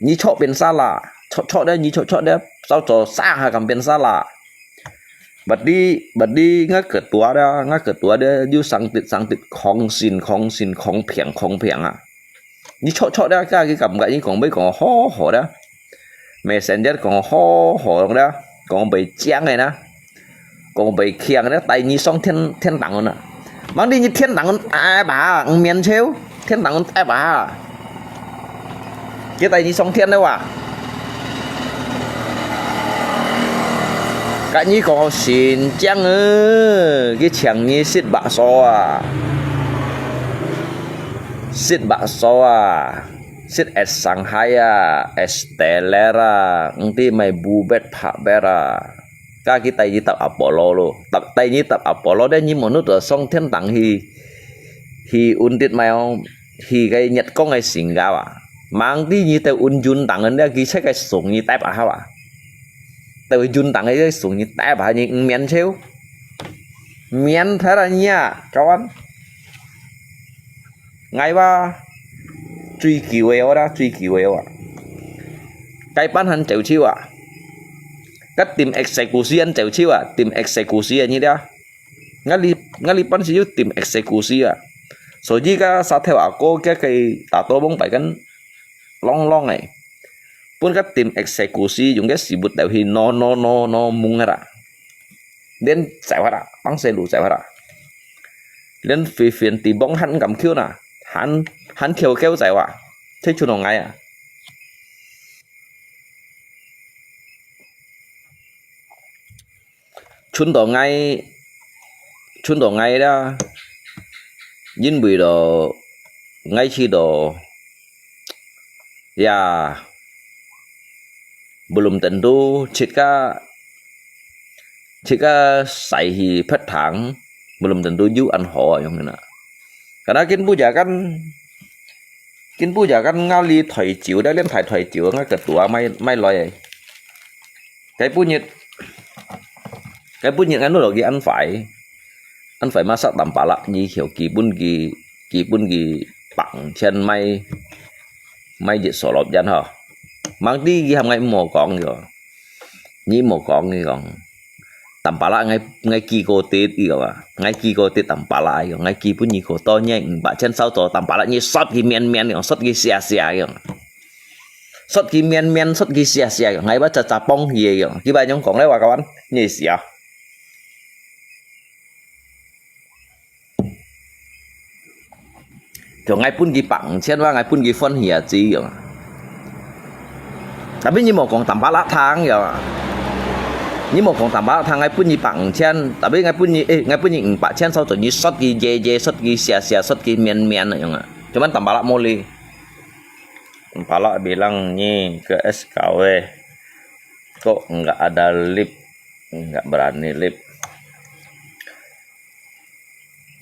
Ni chok pen sala, chok chok de, ni chok chok de, sao cho sa ha kam pen sala. Bật đi, bật đi, ngã ketua de, ngã ketua de, yu sang tit, sang tit, khong sin, khong sin, khong phiang, khong phiang a. Ni chok chok de, ka ki kam ka ni kong bai kong ho ho de. Messenger kong ho ho de, kong bai chiang de na. Kong bai khiang de, tai ni song thiên, thiên đàng na. Mang di ni thiên đàng ai ba, mian cheu, thiên đàng ai ba. Ki tai ni song thiên de wa. Ka ni kong sin chiang e, ki chiang ni sit ba so a. Sit ba so a. Sit es Shanghai a, es Teler a, ng ti mai bu bet pha bet a. Ka ki tai ni tap Apollo lo. Tap tai ni tap Apollo de ni monut a song thiên đàng hi. Hi un tit mai ong, hi kai nhật kong ai sing ga wa. Mang ti ni teu un yun tang en de ki che kai sung ni tai pa ha wa. Teu yun tang ai sung ni tai pa ha ni mian cheu. Mian thai ra ni a, kawan. Ngai wa, chui kiu e ora, chui kiu e ora. Kai pan han cheu chiu a. Kat tim eksekusi han cheu chiu a, tim eksekusi a ni dia. Ngali, ngali pan si yu tim eksekusi a. So ji ka sa theu a ko kia kai ta to bong pai kan long long e. Pun ka tim eksekusi yung kia si but teu hi no no no no mung ra. Lien zai wa ra, pang se lu zai wa ra. Lien fi fien ti bong han kam kiu na, han, han kiu kiu zai wa. Te chu no ngai a. Chun to ngai Chun到ngai dah, yin bui do ngai chi do ya belum tentu chit ka chit ka sai hi phet thang, belum tentu yu an ho yong na. Karena kin bu ja kan kin bu ja kan ngali thoi chiu dah, lien thai thoi chiu ngai ketua mai mai loi. Kai bu nyit kai bu nyit ngai nu lo ki an fai. An fai masak tampalak nyi khiu ki bun ki ki bun ki pang chen mai mai jit so lop jan ho. Mang ti ki ham ngai mo kong yo. Nyi mo kong ki kong. Tampalak ngai ngai ki ko tit yo. Ngai ki ko tit tampalak yo. Ngai ki bun nyi ko to nyai ba chen sao to tampalak nyi sot ki mian mian yo. Sot ki sia sia yo. Sot ki mian mian, sot ki sia sia yo. Ngai ba cha cha pong ye yo. Ki ba nyong kong le wa kawan. Nyi sia. Cho ngai bun ki pang chen wa ngai bun ki phone hia chi yo. Tapi nyi mo kong tampalak thang yo. Nyi mo kong tampalak thang ngai bun nyi pang chen, tapi ngai bun nyi eh ngai bun nyi pang chen sao cho nyi sot ki je je, sot ki sia sia, sot ki mian mian yo. Cuman tampalak mo li. Tampalak bilang nyi ke S K W. Kok enggak ada lip, enggak berani lip.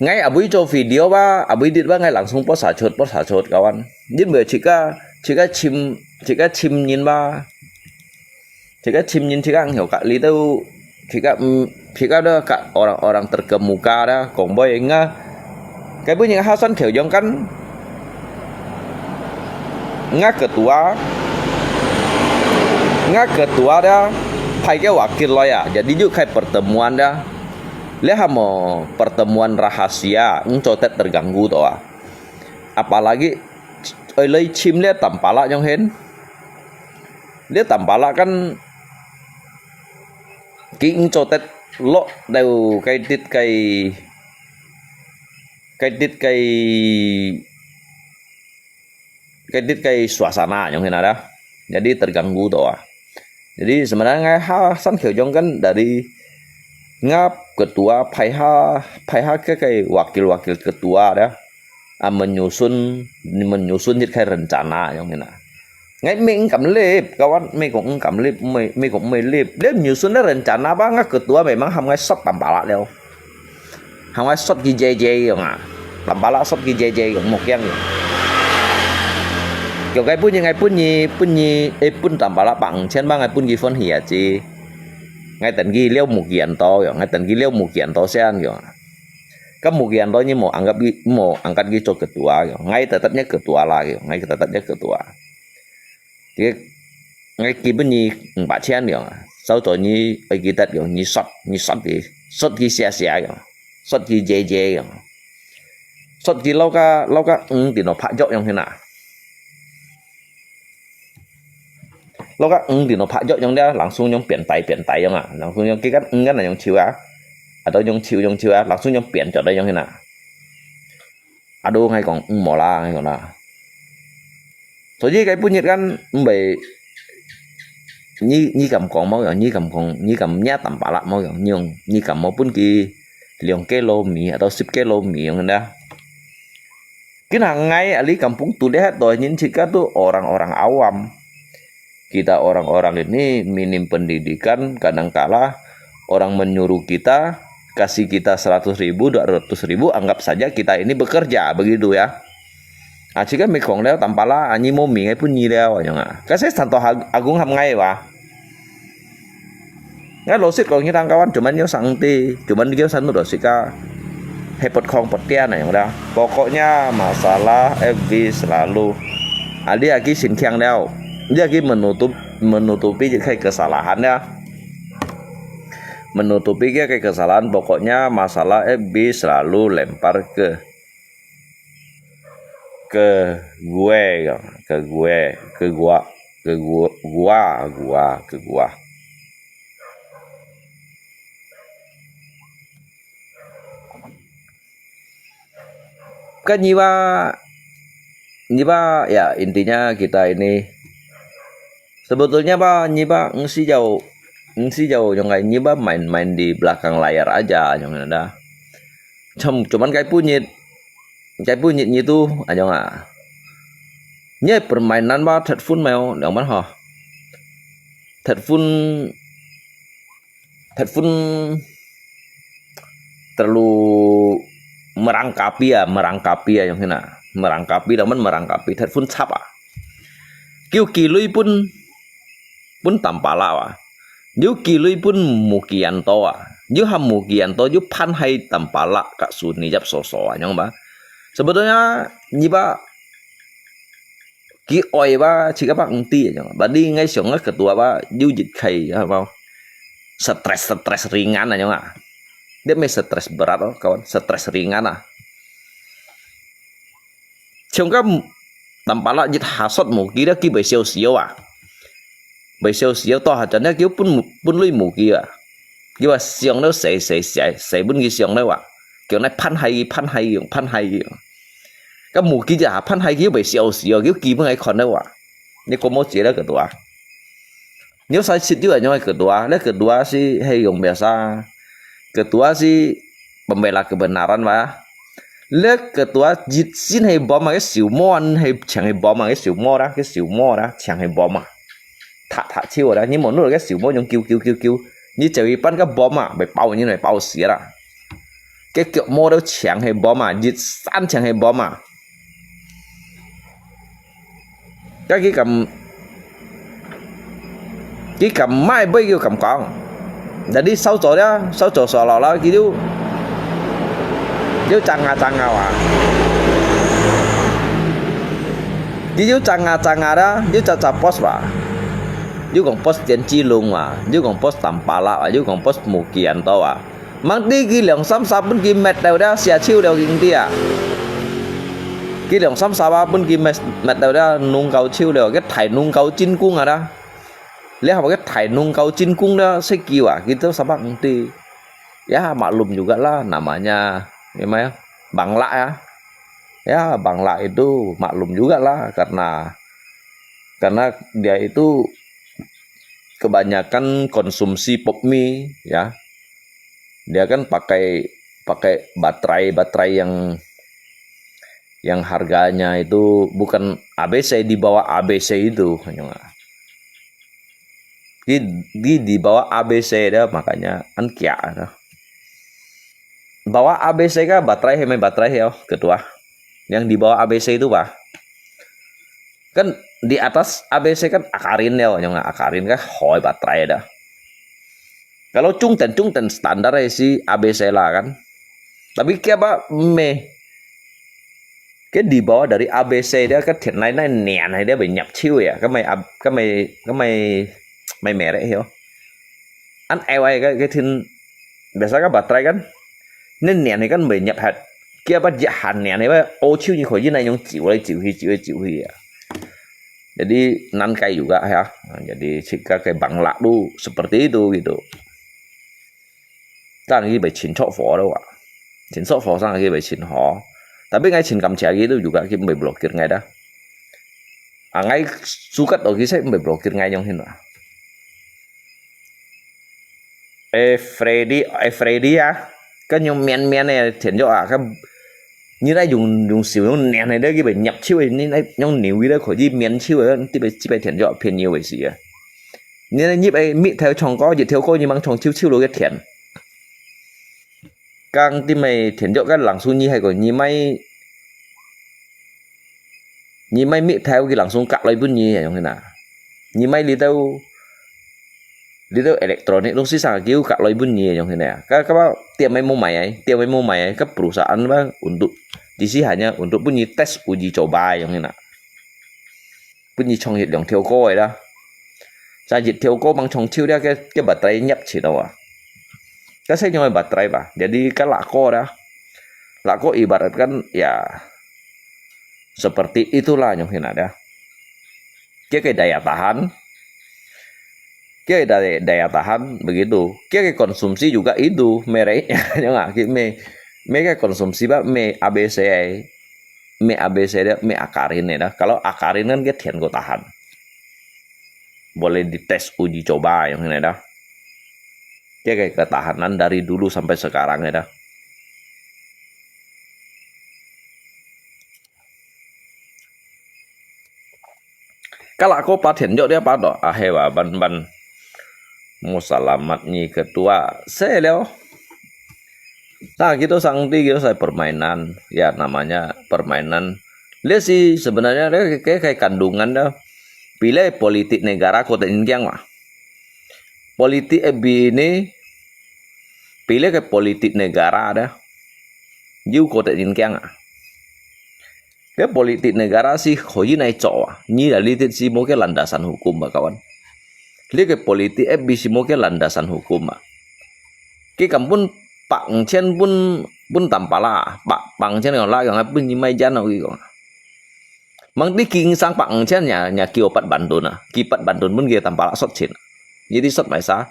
Ngai abui cho video ba, abui dit ba ngai langsung post sachot, post sachot kawan. Jin bui chika chika chim chika chim nyin ba. Chika chim nyin chika ang hiu ka li tu chika chika da ka orang-orang terkemuka da kong boy nga. Kai bu nyi hasan kheu jong kan nga ketua nga ketua da pai ke wakil loi ya. Jadi yu kai pertemuan da. Le hamo pertemuan rahasia, engco tet terganggu to ah. Apalagi oi lei chim le tampalak nyong hen. Le tampalak kan ki engco tet lo deu kai tit kai kai tit kai kai tit kai suasana nyong hen ada. Jadi terganggu to ah. Jadi sebenarnya ngai ha san kheu jong kan dari ngap ketua pai ha pai ha ke kai wakil-wakil ketua da. Ah, menyusun menyusun jit kai rencana nyong hen ah. Ngai mei engkam lip, kawan mei kong engkam lip, mei mei kong mei lip. Lip nyusun le rencana ba ngai ketua memang ham ngai sot tampalak leo. Hang wai sot ki jai jai yong ah. Tampalak sot ki jai jai yong mok yang yong. Kiau kai pun nyi ngai pun nyi pun nyi eh pun tampalak pang chen ba ngai pun ki phone hia chi. Ngai ten ki liau muk yan to yong, ngai ten ki liau muk yan to sian yong. Ka muk yan to nyi mo anggap ki mo angkat ki cho ketua yong. Ngai tetap nya ketua la yong, ngai tetap nya ketua. Ki ngai ki pun nyi ba chen yong. Sau to nyi ai ki tat yong nyi sot nyi sot ki sot ki sia sia yong. Sot ki jai jai yong. Sot ki lau ka lau ka ng ti no pha jok yong hina. Lau ka ng ti no pha jok yong dia langsung yong pian tai pian tai yong ah. Langsung yong ki kan ng kan yong chiu ah. Atau yong chiu yong chiu ah langsung yong pian jok yong hina. Aduh ngai kong ng mo la ngai kong la. Soji kai pun nyi kan ng bai nyi nyi kam kong mo yong nyi kam kong nyi kam nya tampalak mo yong nyi yong nyi kam mo pun ki liong kilo mi atau sip kilo mi yong da. Kina ngai ali kampung tu lihat to nyin chika tu orang-orang awam. Kita orang-orang ini minim pendidikan, kadangkala orang menyuruh kita, kasih kita seratus ribu, dua ratus ribu, anggap saja kita ini bekerja, begitu ya. Ah, chika mi kong liao tampala anyi mo mi ngai pun nyi liao anyong ah. Kasi santo agung ham ngai wa. Ngai lo sit kong hitang kawan cuman yo sang ti, cuman yo san lo sit ka. Hepot kong potian anyong da. Pokoknya masalah F B selalu. Ah, dia ki sin kiang liao. Dia ki menutup menutupi kai kesalahan ya. Menutupi kai kesalahan pokoknya masalah F B selalu lempar ke ke gue ke gue ke gua ke gua gua gua ke gua. Kan nyiba nyiba ya intinya kita ini sebetulnya ba nyiba ngsi jauh ngsi jauh yang nyiba main-main di belakang layar aja yang ada. Cuman, cuman該半日，該半日你都，恁樣啊。你permainan ba，headphone mèo，兩萬哈。Headphone，headphone terlalu merangkapi啊，merangkapi啊，yang hina。Merangkapi，兩萬merangkapi，headphone cap啊。Kiu kilui pun，pun tampalak啊。Yu kilui pun mukian to ah. Yu ham mukian to, yu phan hai tampalak ka su ni yap so so ah, nyong ba. Sebetulnya, nyi ba, ki oi ba, cik apa ngti, nyong. Badi ngai siong ngai ketua ba, yu jit kai, apa. Stres, stres ringan, nyong ah. Dia mai stres berat, oh, kawan. Stres ringan ah. Siong ka tampalak jit hasot muki dia ki bai siau siau ah. Bai siau siau to hajan dia ki pun, pun lui muki ah. Ki ba siang lo sai, sai, sai, sai pun ki siang lo ah. Kiang nai phan hai ki, phan hai ki, phan hai ki. Ka muki ja phan hai ki bai siau siau, ki ki pun ai kon lo ah. Ni ko mo jie lo ketua. Ni sai sit yu ai nyong ketua, le ketua si hai yang biasa. Ketua si pembela kebenaran ba. Le ketua jit sin hai bom ah, ke siu mo an hai chang hai bom ah, ke siu mo da, ke siu mo da, chang hai bom ah. Thak thak chiu da, ni mo nu ke siu mo nyong kiu kiu kiu kiu. Ni jauh ipan ke bom ah, bai pau ni bai pau sia da. Ke kiok mo do chang hai bom ah, jit san chang hai bom ah. Ka ki kam, ki kam mai bai kiu kam kong. Jadi sau zo dia, sau zo so lo lo ki liu, liu chang ah chang ah wa. Ki liu chang ah chang ah da, liu cha cha pos wa. Liu kong pos tian chi lung wa, liu kong pos tampalak wa, liu kong pos mukian to wa. Mang ti ki liang sam sa pun ki met tau dia, sia chiu liao ki ngti ah. Ki liang sam sa ba pun ki met, met tau dia, nung kau chiu liao, ke thai nung kau jin kung ah da. Liang haba ke thai nung kau jin kung dia, se kiu ah, ki tau sa ba ngti. Ya, maklum juga lah namanya, memang ya, bangla ya. Ya, bangla itu maklum juga lah, karena, karena dia itu kebanyakan konsumsi pop mie, ya. Dia kan pakai, pakai baterai, baterai yang, yang harganya itu bukan A B C, di bawah A B C itu, hanya. Di, di, di bawah A B C dia, makanya an kia dah. Bawah A B C ka baterai hai mai baterai hai, oh, ketua. Yang di bawah A B C itu, bah. Kan di atas A B C kan akarin ya, nyong akarin ka hoi baterai dah. Kalau 中等, 中等 standar hai si A B C lah kan. Tapi kia ba me. Ke di bawah dari A B C dia ke thian lai nai nian hai dia bai nyap chiu ya. Ka mai, ka mai, ka mai merek hio. An ai wai ke, ke thian biasa ka baterai kan. Nai nian hai kan bai nyap hat. Kia ba jia han nian hai ba o chiu ni kho yin nai nyong chiu lai chiu hi, chiu lai chiu hi ya. Jadi nan kai juga ya. Jadi jika ke bangla tu seperti itu gitu. Tang ki bai chin chok fo lo wa. Chin chok fo sang ki bai chin ho. Tapi ngai chin kam chia ki tu juga ki bai blokir ngai dah. Ah, ngai sukat to ki sai bai blokir ngai nyong hin wa. Eh, Freddy, eh, Freddy ah. Kan nyong mian mian eh, thian jo ah. Kan ni lai yung, yung siu yung nian hai dah ki bai nyap chiu eh. Ni lai nyong niu wi dah kho yi mian chiu eh. Ti bai, ti bai thian jo, phian niu eh si ah. Ni lai nyip eh, mit thau chong ko, yit thau ko, ni mang chong chiu chiu lo ke thian. Kang ti mai thian jo kan langsung ni hai ko, ni mai, ni mai mit thau ki langsung kak lai pun ni, nyong hin na. Ni mai li tau, li tau elektronik, lung si sang kiu kak lai pun ni, nyong hin na. Ka, ka ba, tiap mai mo mai ai, tiap mai mo mai ai, ka perusahaan ba, untuk, di si hanya untuk pun ni tes uji coba, nyong hin na. Pun ni chong hit liang thau ko ai dah. Sa yit thau ko mang chong chiu dia ke, ke baterai nyap chin wa. Ka sai nyong baterai ba. Jadi ka lako dah. Lako ibaratkan ya seperti itulah nyong hin na dah. Kia ke daya tahan. Kia daya, daya tahan begitu. Kia ke konsumsi juga itu mereknya. Nyong ah, ki me, me ke konsumsi ba me A B C ai. Me A B C dia, me akarin ai dah. Kalau akarin kan ke thian ko tahan. Boleh dites uji coba nyong hin na dah. Dia ke ketahanan dari dulu sampai sekarang ai dah. Kalau aku paten jok dia pato, ahe wa ban ban. Mau salamat ni ketua. Saya leo. Nah, kita sangti kita saya permainan. Ya, namanya permainan. Dia sih sebenarnya dia kayak, kayak kandungan dah. Pilih politik negara kota Injang lah. Politik ebi ini pilih ke politik negara dah. Yu kota Injang ah. Ke politik negara sih koi nai cok ah. Ni dah litit sih mau ke landasan hukum ah kawan. Li ke politik ebi sih mau ke landasan hukum ah. Ke kampun pak ngchen pun pun tampala, pak pak ngchen kong la kong pun ni mai jan ah kong. Mang ti king sang pak ngchen nya nya kiu pat bandun ah. Ki pat bandun pun ki tampala sot chin. Jadi sot mai sa,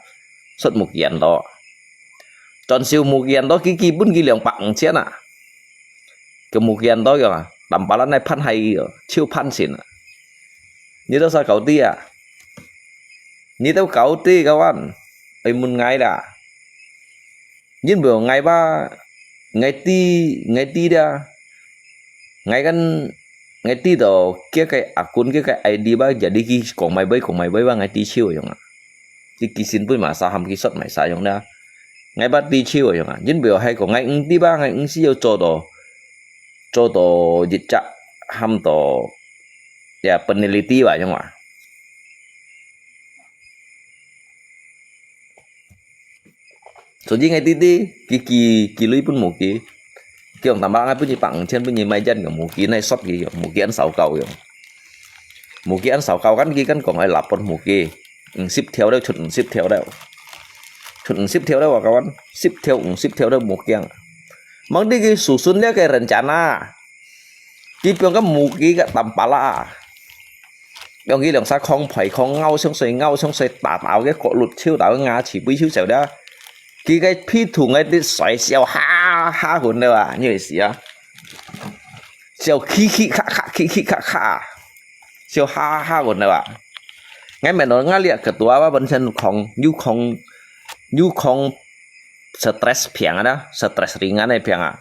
sot mukian to. Chọn siu mukian to ki ki pun ki liang pak ngchen ah. Ke mukian to kong, tampala nai phan hai kong, chiu phan chin ah. Ni to sa kau ti ah. Ni to kau ti kawan. Ai mun ngai dah. Yin bo ngai ba, ngai ti, ngai ti dah. Ngai kan, ngai ti to, kia kai akun, kia kai I D ba, jadi ki kong mai bai, kong mai bai ba, ngai ti chiu yong ah. Ki ki sin pun ma sa ham ki sot mai sa yong dah. Ngai ba ti chiu yong ah. Yin bo hai kong ngai ng ti ba, ngai ng si yo cho to, cho to jit chak ham to, ya penalty ba yong ah. Soji ngai ti ti, ki ki ki lui pun muki. Kiong tambah ngai pun ni pang chen pun ni mai jan kong muki nai sot ki kong muki an sao kau kong. Muki an sao kau kan ki kan kong ai lapor muki. Sip theo deu chut sip theo deu. Chut sip theo deu kawan. Sip theo sip theo deu mukiang. Mang ti ki susun dia ke rencana. Ki piong ka muki ka tampala. Piong ki liang sa khong phai khong ngau song soi ngau song soi ta tao ke kok lut chiu tao nga chi bui chiu sèo da. Ki cái P two ngai ti soi siêu ha ha hun da ba, như vậy xí à. Siêu khi khi khà khà khi khi khà khà. Siêu ha ha hun da ba. Ngai mẹ nó ngai liak ketua ba bên sen khong, yu khong, yu khong stress phiang da, stress ringan ai phiang à.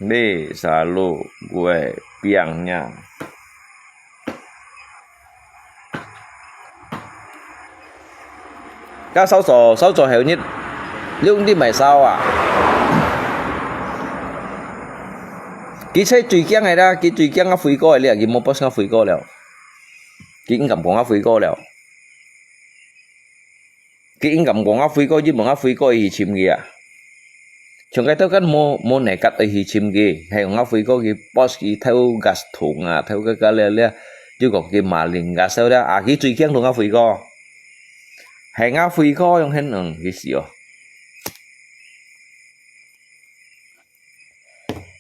Đi xa lụ quê piang nha. Ka sao so, sao so heo nit. Liu nit mai sao à. Ki sai chui kiang ai da, ki chui kiang a fui ko ai liak, ki mo boss nga fui ko liao. Ki ing kam kong a fui ko liao. Ki ing kam kong a fui ko, yin mong a fui ko hi chim ki à. Chong cái tao kan mo mo nè kat hi chim ki, hay kong a fui ko ki boss ki theo gas thùng à, theo cái cái lia lia, yu kong ki ma ling gas sao da, à ki chui kiang thùng a fui ko. Hay nga fui ko yong hen eng ki sio.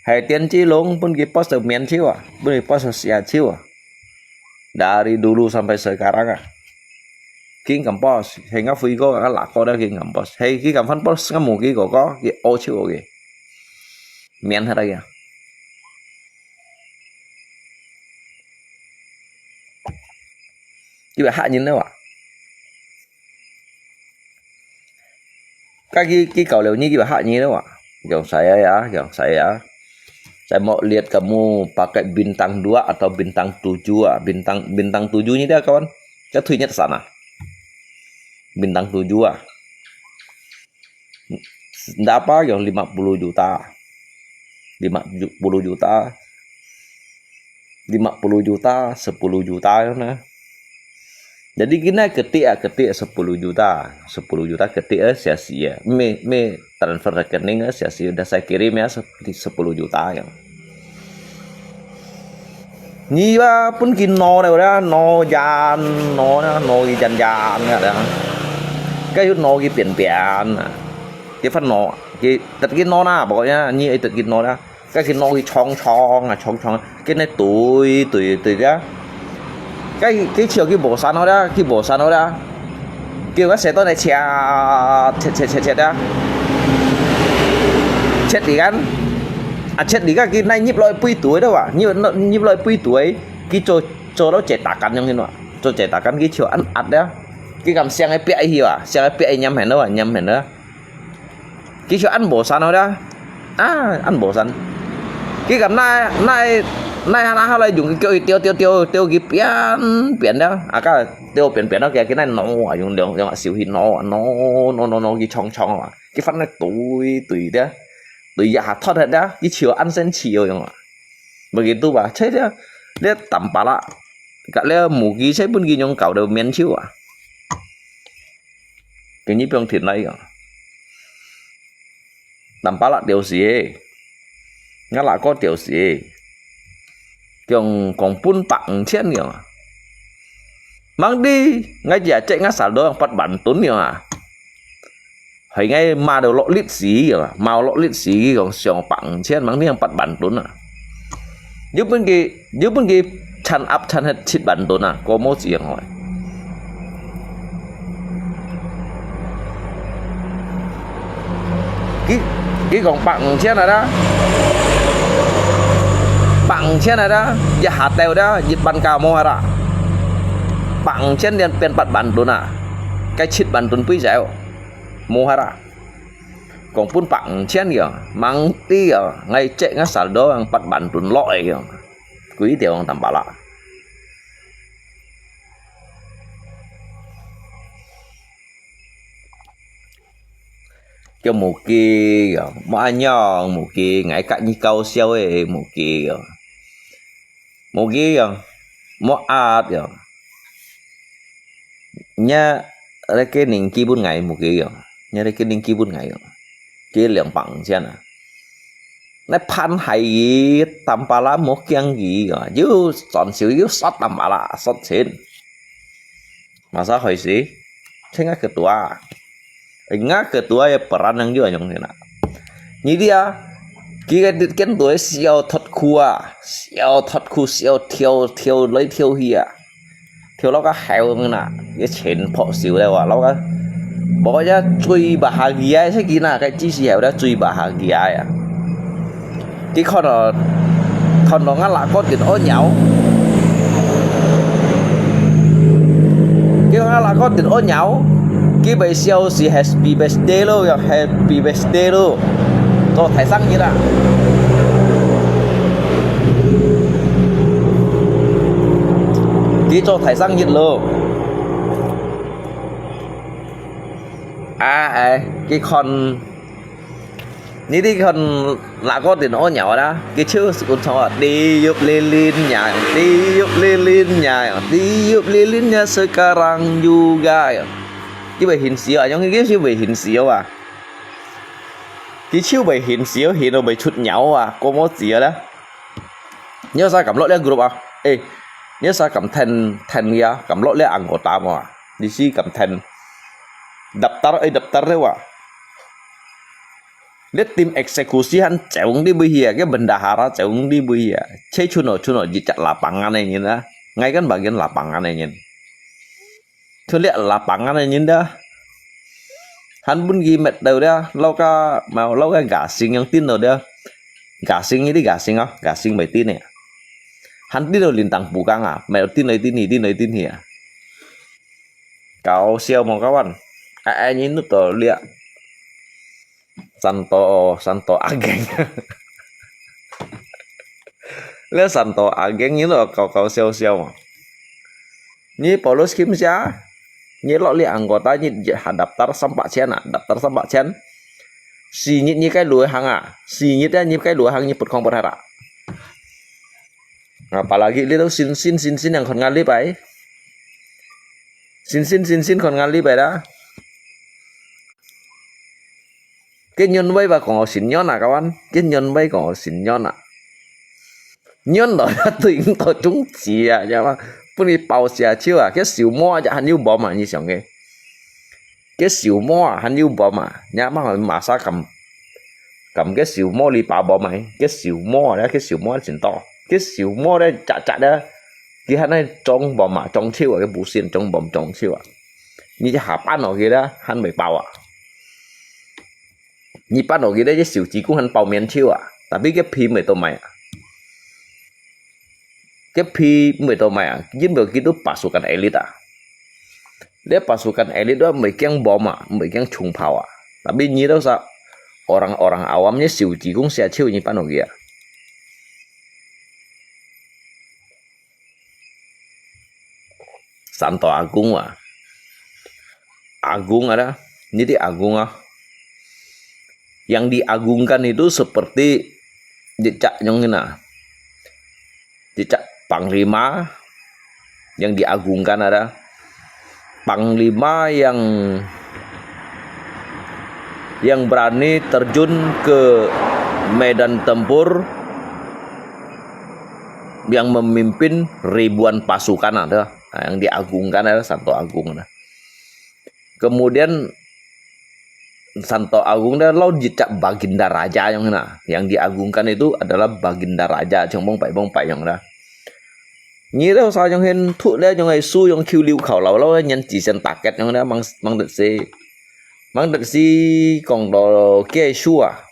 Hay Tian Chi Lung pun ki boss tau mian chiu à, pun ki boss tau sia chiu à. Dari dulu sampai sekarang à. King kam boss, hay nga fui ko ka lak ko da king kam boss. Hay ki kam fan boss nga mu ki ko ko, ki o chiu ki. Mian ha da ki. Ki ba ha nyin da wa. Ka ki ki kau leo ni ki ba ha nyin da wa. Yong sai ya, yong sai ya. Saya mau lihat kamu pakai bintang dua atau bintang tujuh ah. Bintang bintang tujuh ni dia kawan. Saya tuh ingat sana. Bintang tujuh ah. Ndak apa yang lima puluh juta. Lima puluh juta. Lima puluh juta, sepuluh juta na. Jadi kena ketik ah, ketik sepuluh juta. Sepuluh juta ketik eh sia-sia. Me me transfer rekening eh sia-sia udah saya kirim ya sepuluh juta yang. Ni ba pun ki no da da, no jan, no na, no ki jan jan da. Ka yu no ki pian pian. Ki fan no, ki tet ki no na, pokoknya ni ai tet ki no da. Ka ki no ki chong chong à, chong chong. Ki ne tui tui tui da. Ka ki chiu ki bo san no da, ki bo san no da. Ki ka se to ne chia, chia chia chia chia da. Chet di kan. À chet di ka ki nai nhịp loi pui tui da wa. Nhịp nhịp loi pui tui. Ki cho cho lo chet ta kan yong hin wa. Cho chet ta kan ki chiu an at da. Ki kam siang ai pia hi wa. Siang ai pia nhắm hen da wa, nhắm hen da. Ki cho ăn bổ sắn thôi đó. À, ăn bổ sắn. Ki kam nai nai 那下那下來用佢腳去丟丟丟丟佢扁扁了，啊，該丟扁扁了，佢佢那挪啊，用兩兩手去挪啊，挪挪挪挪佢長長啊，佢翻來對對的，對一下脫忒了，佢手安生氣哦用啊，無佢都吧，切了，你淡薄啦，該了母雞切分佢用搞到面球啊，佢你不用停來个。 淡薄啦丟死，𠊎那哥丟死，講講分百五千樣啊。吂知，𠊎只隻𠊎saldo八萬盾樣啊。係𠊎罵到落力死樣啊，罵落力死，講上百五千，吂知樣八萬盾啊。 有本佢，有本佢change up change忒七萬盾啊，過無止樣哦。佢佢講百五千啊啦，百五千啊啦，一下掉啦，一萬加無啊啦，百五千連變八萬盾啊，該七萬盾飛走，無啊啦。 講分百五千樣，吂知樣，𠊎隻𠊎saldo八萬盾落个樣，幾條樣淡薄啦。叫母雞樣，莫恁樣，母雞，𠊎佮你搞笑个母雞樣，母雞樣，莫壓樣。 若rekening寄分𠊎無佢樣，若rekening寄分𠊎樣，佢兩百五千啊。那盤係佢，淡薄啦無驚佢啊，又轉手又殺淡薄啦，殺錢。Masa開始，請𠊎去讀啊。 Ingat ketua ya peran yang juga yang kena. Ni dia, kita kan tu siau thot khua, siau thot khu, siau thiau thiau lai thiau hia. Thiau lo ka heo ngena, ya chen pok siu le wa, lo ka. Pokoknya cui bahagia sa kina, kayak ci si heo dah cui bahagia ya. 佢看到，看到𠊎那哥電屙尿。佢看𠊎那哥電屙尿，佢會笑死 Happy Birthday 咯，又 Happy Birthday 咯，做大生日啊！佢做大生日咯。啊，哎，佢看。 Ni di kon lako din onya ora, kichu kun chong tiup lilin niya, tiup lilin niya, tiup lilin niya sekarang juga. Ki bai hin sio, ayong ki si bai hin sio ah. Kichu bai hin sio, hin bai chut nyao ah, komo sio lah. Nyo sa kam lo le group ah. Eh, nyo sa kam ten, ten ya, kam lo le anggota mo ah. Di si kam ten. Daftar, eh, daftar le wa. Le tim eksekusi han cheu di bui hia, ke bendahara cheu di bui hia. Che chuno, chuno, jicak lapangan e nyin ah. Ngai kan bagian lapangan e nyin. Chun le lapangan e nyin dah. Han bun gi met dau dah, lo ka, mau lo ka gasing yang tin lo dah. Gasing ni di gasing ah, gasing bai tin e. Han tin lo lintang bukang ah, mai tin lo tin hi, tin lo tin hi ah. Kau siau mo kawan. Ai, ai, nyin nu to lia. Santo, santo ageng. Le santo ageng nyin lo kau, kau siau siau mo. Ni Paulus kim sia. Ni lo li anggota ni ha daftar sampak chen ah, daftar sampak chen. Si nyi ni kai lu hang ah. Si nyi ta ni kai lu hang ni put kong put hara. Apalagi li tu sin sin sin sin yang kon ngali pai. Sin sin sin sin kon ngali pai dah. Ke nyon bai ba kong sin nyon ah kawan. Ke nyon bai kong sin nyon ah. Nyon lo ya tu ing to chung chi ah, ya ma. Pun ni pau sia chiu ah. Ke siu mo aja han yu bom ah ni siang ke. Ke siu mo ah han yu bom ah. Nya ma ma sa kam. Kam ke siu mo li pa bom ah. Ke siu mo ya ke siu mo sin to. Ke siu mo le cha cha de. Ki han ai chong bom ah, chong chiu ah, ke bu sin chong bom chong chiu ah. Ni ja ha pan lo ki da, han bai pau ah. Ni pan lo ki da, je siu ji kung han pau mian chiu ah. Tapi ke phi mai to mai ah. Ke phi mai to mai ah. Yin bai ki tu pasukan elit ah. Le pasukan elit tu mai kiang bom ah, mai kiang chung pau ah. Tapi ni tu sa orang-orang awam ni siu ji kung sia chiu ni pan lo ki ah. Santo Agung ah. Agung ada, niti Agung ah. Yang diagungkan itu seperti jejak yang ina. Jejak panglima yang diagungkan ada. Panglima yang yang berani terjun ke medan tempur yang memimpin ribuan pasukan ada. Nah, yang diagungkan ada Santo Agung ada. Kemudian Santo Agung ada laut jejak Baginda Raja yang na. Yang diagungkan itu adalah Baginda Raja, chong bông pai bông pai yang na. Nyi tau sa yang hen thut le yang ai su yang kiu liu khao lau lau nyan chỉ sen taket yang na mang mang det si. Mang det si kong do kia su ah.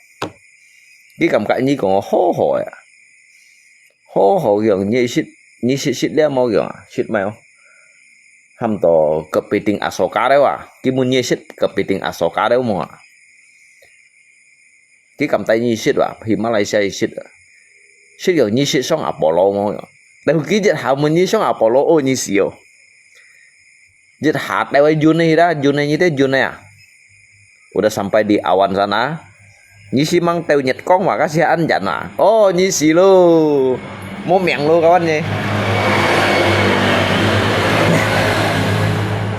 Ki kam ka nyi kong ho ho ya. Ho ho yang nyi sit nyi sit sit le mo yang sit mai oh. Ham to kepiting Asoka deu ah. Ki mun nyi sit kepiting Asoka deu mo ah. Ki kam tai nyi sit ah. Hi Malaysia nyi sit ah. Sit yang nyi sit song Apollo mo yang. Teu ki jet ha mun nyi song Apollo oh nyi si oh. Jet ha teu ai jun ai da jun ai nyi te jun ai ah. Udah sampai di awan sana. Nyi si mang teu nyet kong wa ka si an jan ah. Oh nyi si lo. Mo miang lo kawan nyi.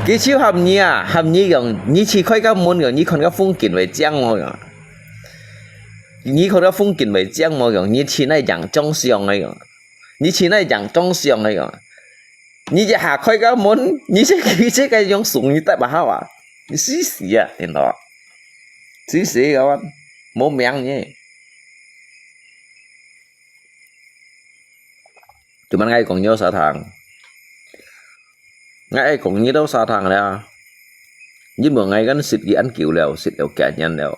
Ki chiu ham nyi ah, ham nyi yang nyi chi khoi ka mun yang nyi khon ka phung kin wei chiang mo yang. Nyi khon ka phung kin wei chiang mo yang nyi chi nai yang chong siang ai yang. Nyi chi nai yang chong siang ai yang. Nyi ya ha khoi ka mun, nyi se ki se ka yang sung nyi tai ba ha wa. Nyi si si ah, tin to. Si si kawan. Mo miang nyi. Cuman ngai kong nyo sa thang. Ngai ai kong nyi tau sa thang le. Nyi mo ngai kan sit ki an kiu leo, sit leo kia nyan leo.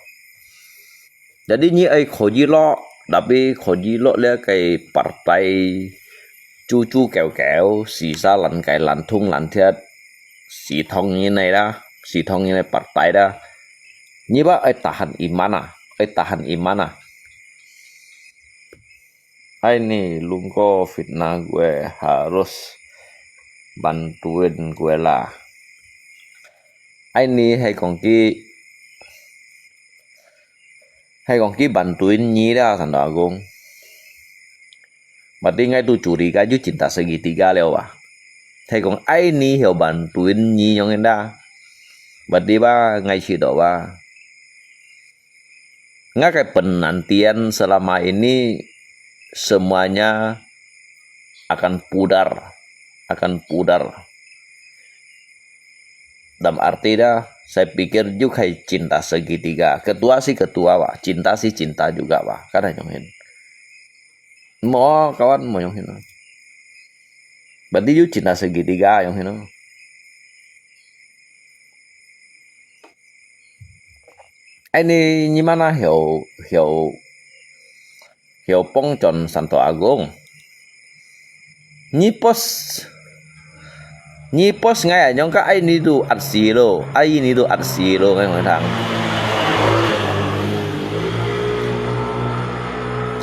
Jadi nyi ai kho yi lo, tapi kho yi lo le kai partai chu chu kêu kêu, si sa lan kai lan thung lan thiat, si thong nyi nai la, si thong nyi nai partai da. Nyi ba ai tahan iman ah, ai tahan iman ah. Ai ni lungko fitnah gue harus bantuin gue lah. Ai ni hai kong ki hai kong ki bantuin nyi da Santo Agung. Berarti ngai tu curiga ju cinta segitiga leo ba. Hai kong ai ni hiu bantuin nyi nyong da. Berarti ba ngai si do ba. Ngakai penantian selama ini semuanya akan pudar, akan pudar. Dalam arti dah, saya pikir juga cinta segitiga. Ketua sih ketua, wah. Cinta sih cinta juga, wah. Kan nyong hin. Mo, kawan, mo nyong hin. Berarti you cinta segitiga nyong hin. Ai ni nyi mana hiu hiu hiu pong chon Santo Agung. Nyi pos nyi pos ngai a nyong ka ai ni tu at si lo, ai ni tu at si lo ngai ngai thang.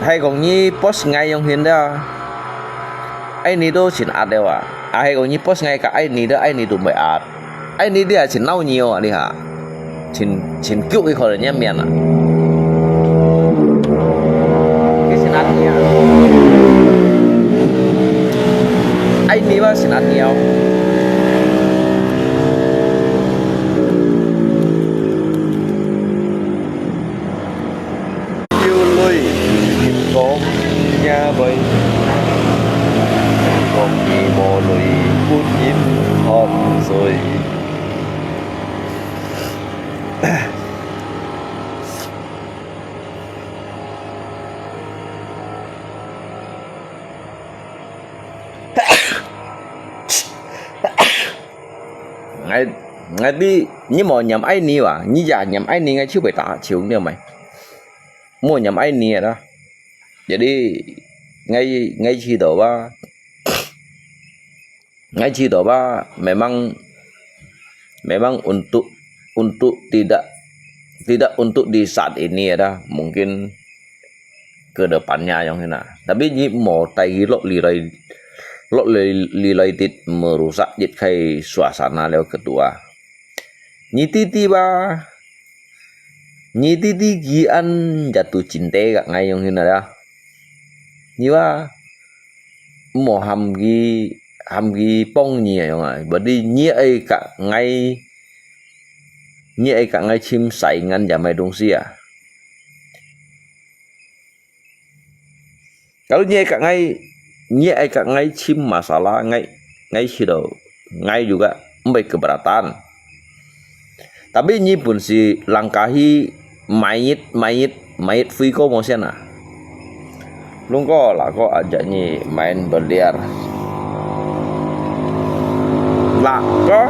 Hai kong nyi pos ngai yong hin da. Ai ni tu sin at de wa. A hai kong nyi pos ngai ka ai ni tu ai ni tu mai at. Ai ni dia chin nau nyi o a ni ha. Chin chin kiu i kho le nyi mian a. Ki chin at ni a. Ai ni wa chin at ni o. Kiu lui kong nya bai. Kong ni mo lui kut im hom sui. Ngai ngai ti nyi mo nyam ai ni wa, nyi ya nyam ai ni ngai chiu bai ta chiu ni mai. Mo nyam ai ni da. Jadi ngai ngai chi do wa. Ngai chi do ba memang memang untuk untuk tidak tidak untuk di saat ini ya dah, mungkin ke depannya yang hina. Tapi nyi mo tai hi lok li lai 落來，來，來，merusak一個suasana了ketua。你弟弟吧，你弟弟gian jatuh cinta ka ngai yang hina ya. Ni ba, mo ham ki, ham ki pong ni yang ah. Berarti ni ai ka ngai, ni ai ka ngai chim saingan ya mai dong si ya. Kalau ni ai ka ngai, ni ai ka ngai chim masalah, ngai, ngai sido, ngai juga mbai keberatan. Tapi ni pun si langkahi mayit, mayit, mayit fui ko mo sian ah. Lungko lako ajak ni main biliar. Lako.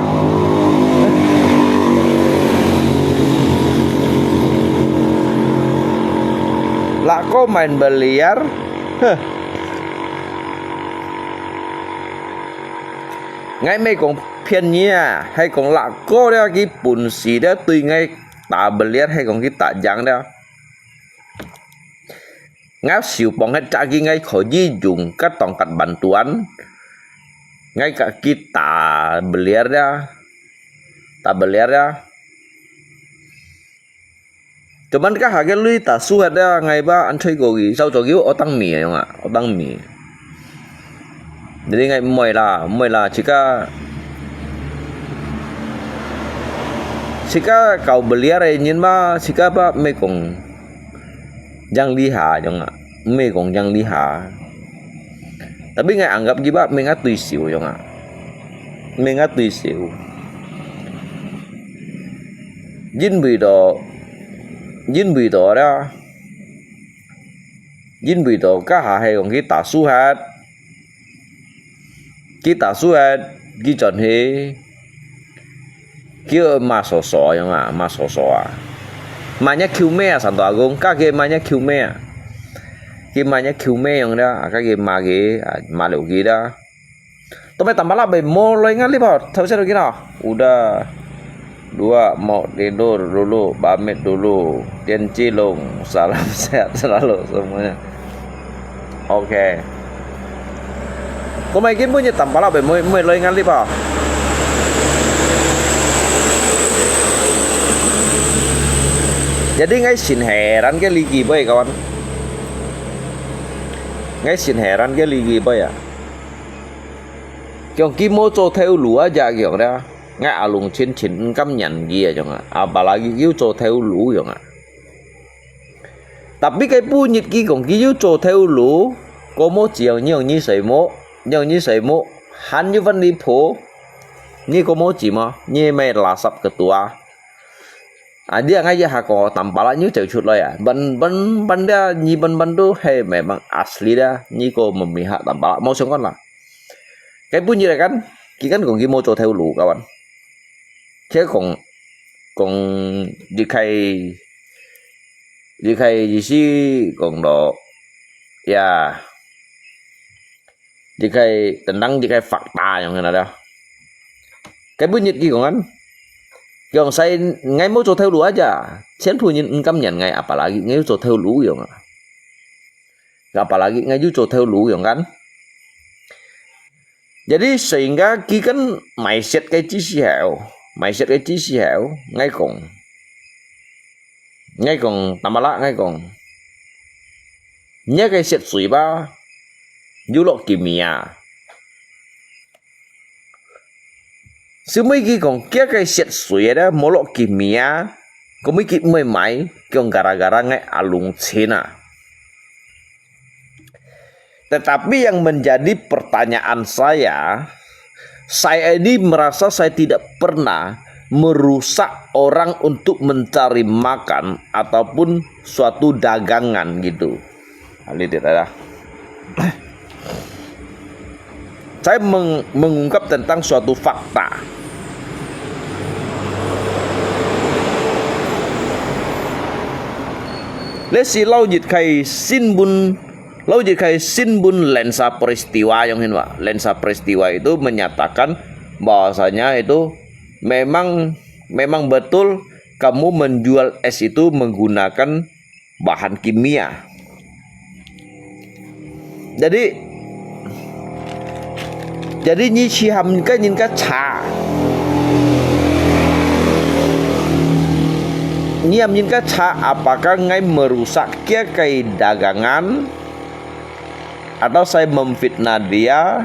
Lako main biliar. Huh. Ngai mei kong phian ni ah, hai kong lako dia ki pun si dia tui ngai ta biliar hai kong ki ta jang dia. Ngai siu pong het cak ki ngai kho ji jung kat tong kat bantuan. Ngai ka ki ta biliar dia. Ta biliar dia. Cuman ka ha ke lui ta su het ya ngai ba an choi ko gi, sau cho gi otang mi ya nga, otang mi. Jadi ngai moi la, moi la, chika, chika kau beliar ai nyin ba, chika ba mei kong jang li ha, yong a, mei kong jang li ha. Tapi ngai anggap gi ba mei ngat tui siu yong a. Mei ngat tui siu. Yin bui to, yin bui to da. Yin bui to ka ha hai kong ki ta su hat. Ki ta su hat, ki chon he. Ki ma so so yong a, ma so so a. Ma nya kiu me a san to a kong, ka ke ma nya kiu me a. Ki ma nya kiu me yong da, ka ke ma ke, ma liu ki da. Tụi bay tắm bá lạ bảy mươi lên ngăn lip hả? Thâu sẽ được kia nào? Udah. Dua, mau tidur dulu, pamit dulu. Tian Cilung, salam sehat selalu semuanya. Oke. Tụi bay kia bunyi tắm bá lạ bảy mươi, mười lên ngăn lip hả? Jadi ngai sin heran ke ligi boy kawan. Ngai sin heran ke ligi boy à. Kiong ki mô chô thêu lû á ya kiong ra, ngai a lung chhin chhin ncam nhan ki a yong a, a pala ki kiu chô thêu lû yong a. Tapi kai pu nyit ki kong ki kiu chô thêu lû, ko mô chi yong nyi yong nyi sei mô, nyi yong nyi sei mô, han yu văn li phô, nyi ko mô chi mô, nyi mai la sap ke tua. A, dia ngai ya ha ko tam pala nyu cheu chut loi a. Ban, ban, ban dia, nyi ban ban tu, he memang asli dia, nyi ko memiha tam pala. Mau siang kon la. Kai pu nyi kan, ki kan kong ki mô chô thêu lû kawan. Kia kong, kong di khai, di khai di si kong do. Ya. Di khai tentang di khai fakta yong na da. Kai pu nyit ki kong an. Kiong sai ngai mô chô thêu lû á ya. Chien phu nyin ncam nhan ngai apalagi ngai chô thêu lû yong a. Apalagi ngai yu chô thêu lû yong kan. Jadi sehingga ki kan mai set kai chi si heo. Mai set kai chi si heo. Ngai kong. Ngai kong, tam pala ngai kong. Nya kai set sui ba. Yu lok kimia. Sumui ki kong kia kai set sui ada, mô lok kimia. Ko mui ki mui mai, kiong gara-gara ngai a lung chhin a. Tetapi yang menjadi pertanyaan saya, saya ini merasa saya tidak pernah merusak orang untuk mencari makan ataupun suatu dagangan gitu. Lihat ya. Saya meng-, mengungkap tentang suatu fakta. Lesi lau jit khai sinbun, lau jit khai sinbun lensa peristiwa yong hin wa. Lensa peristiwa itu menyatakan bahwasanya itu memang, memang betul kamu menjual es itu menggunakan bahan kimia. Jadi, Jadi你去喊个人家查，你喊人家查，apakah ngai merusak kia kaya dagangan, atau saya memfitnah dia,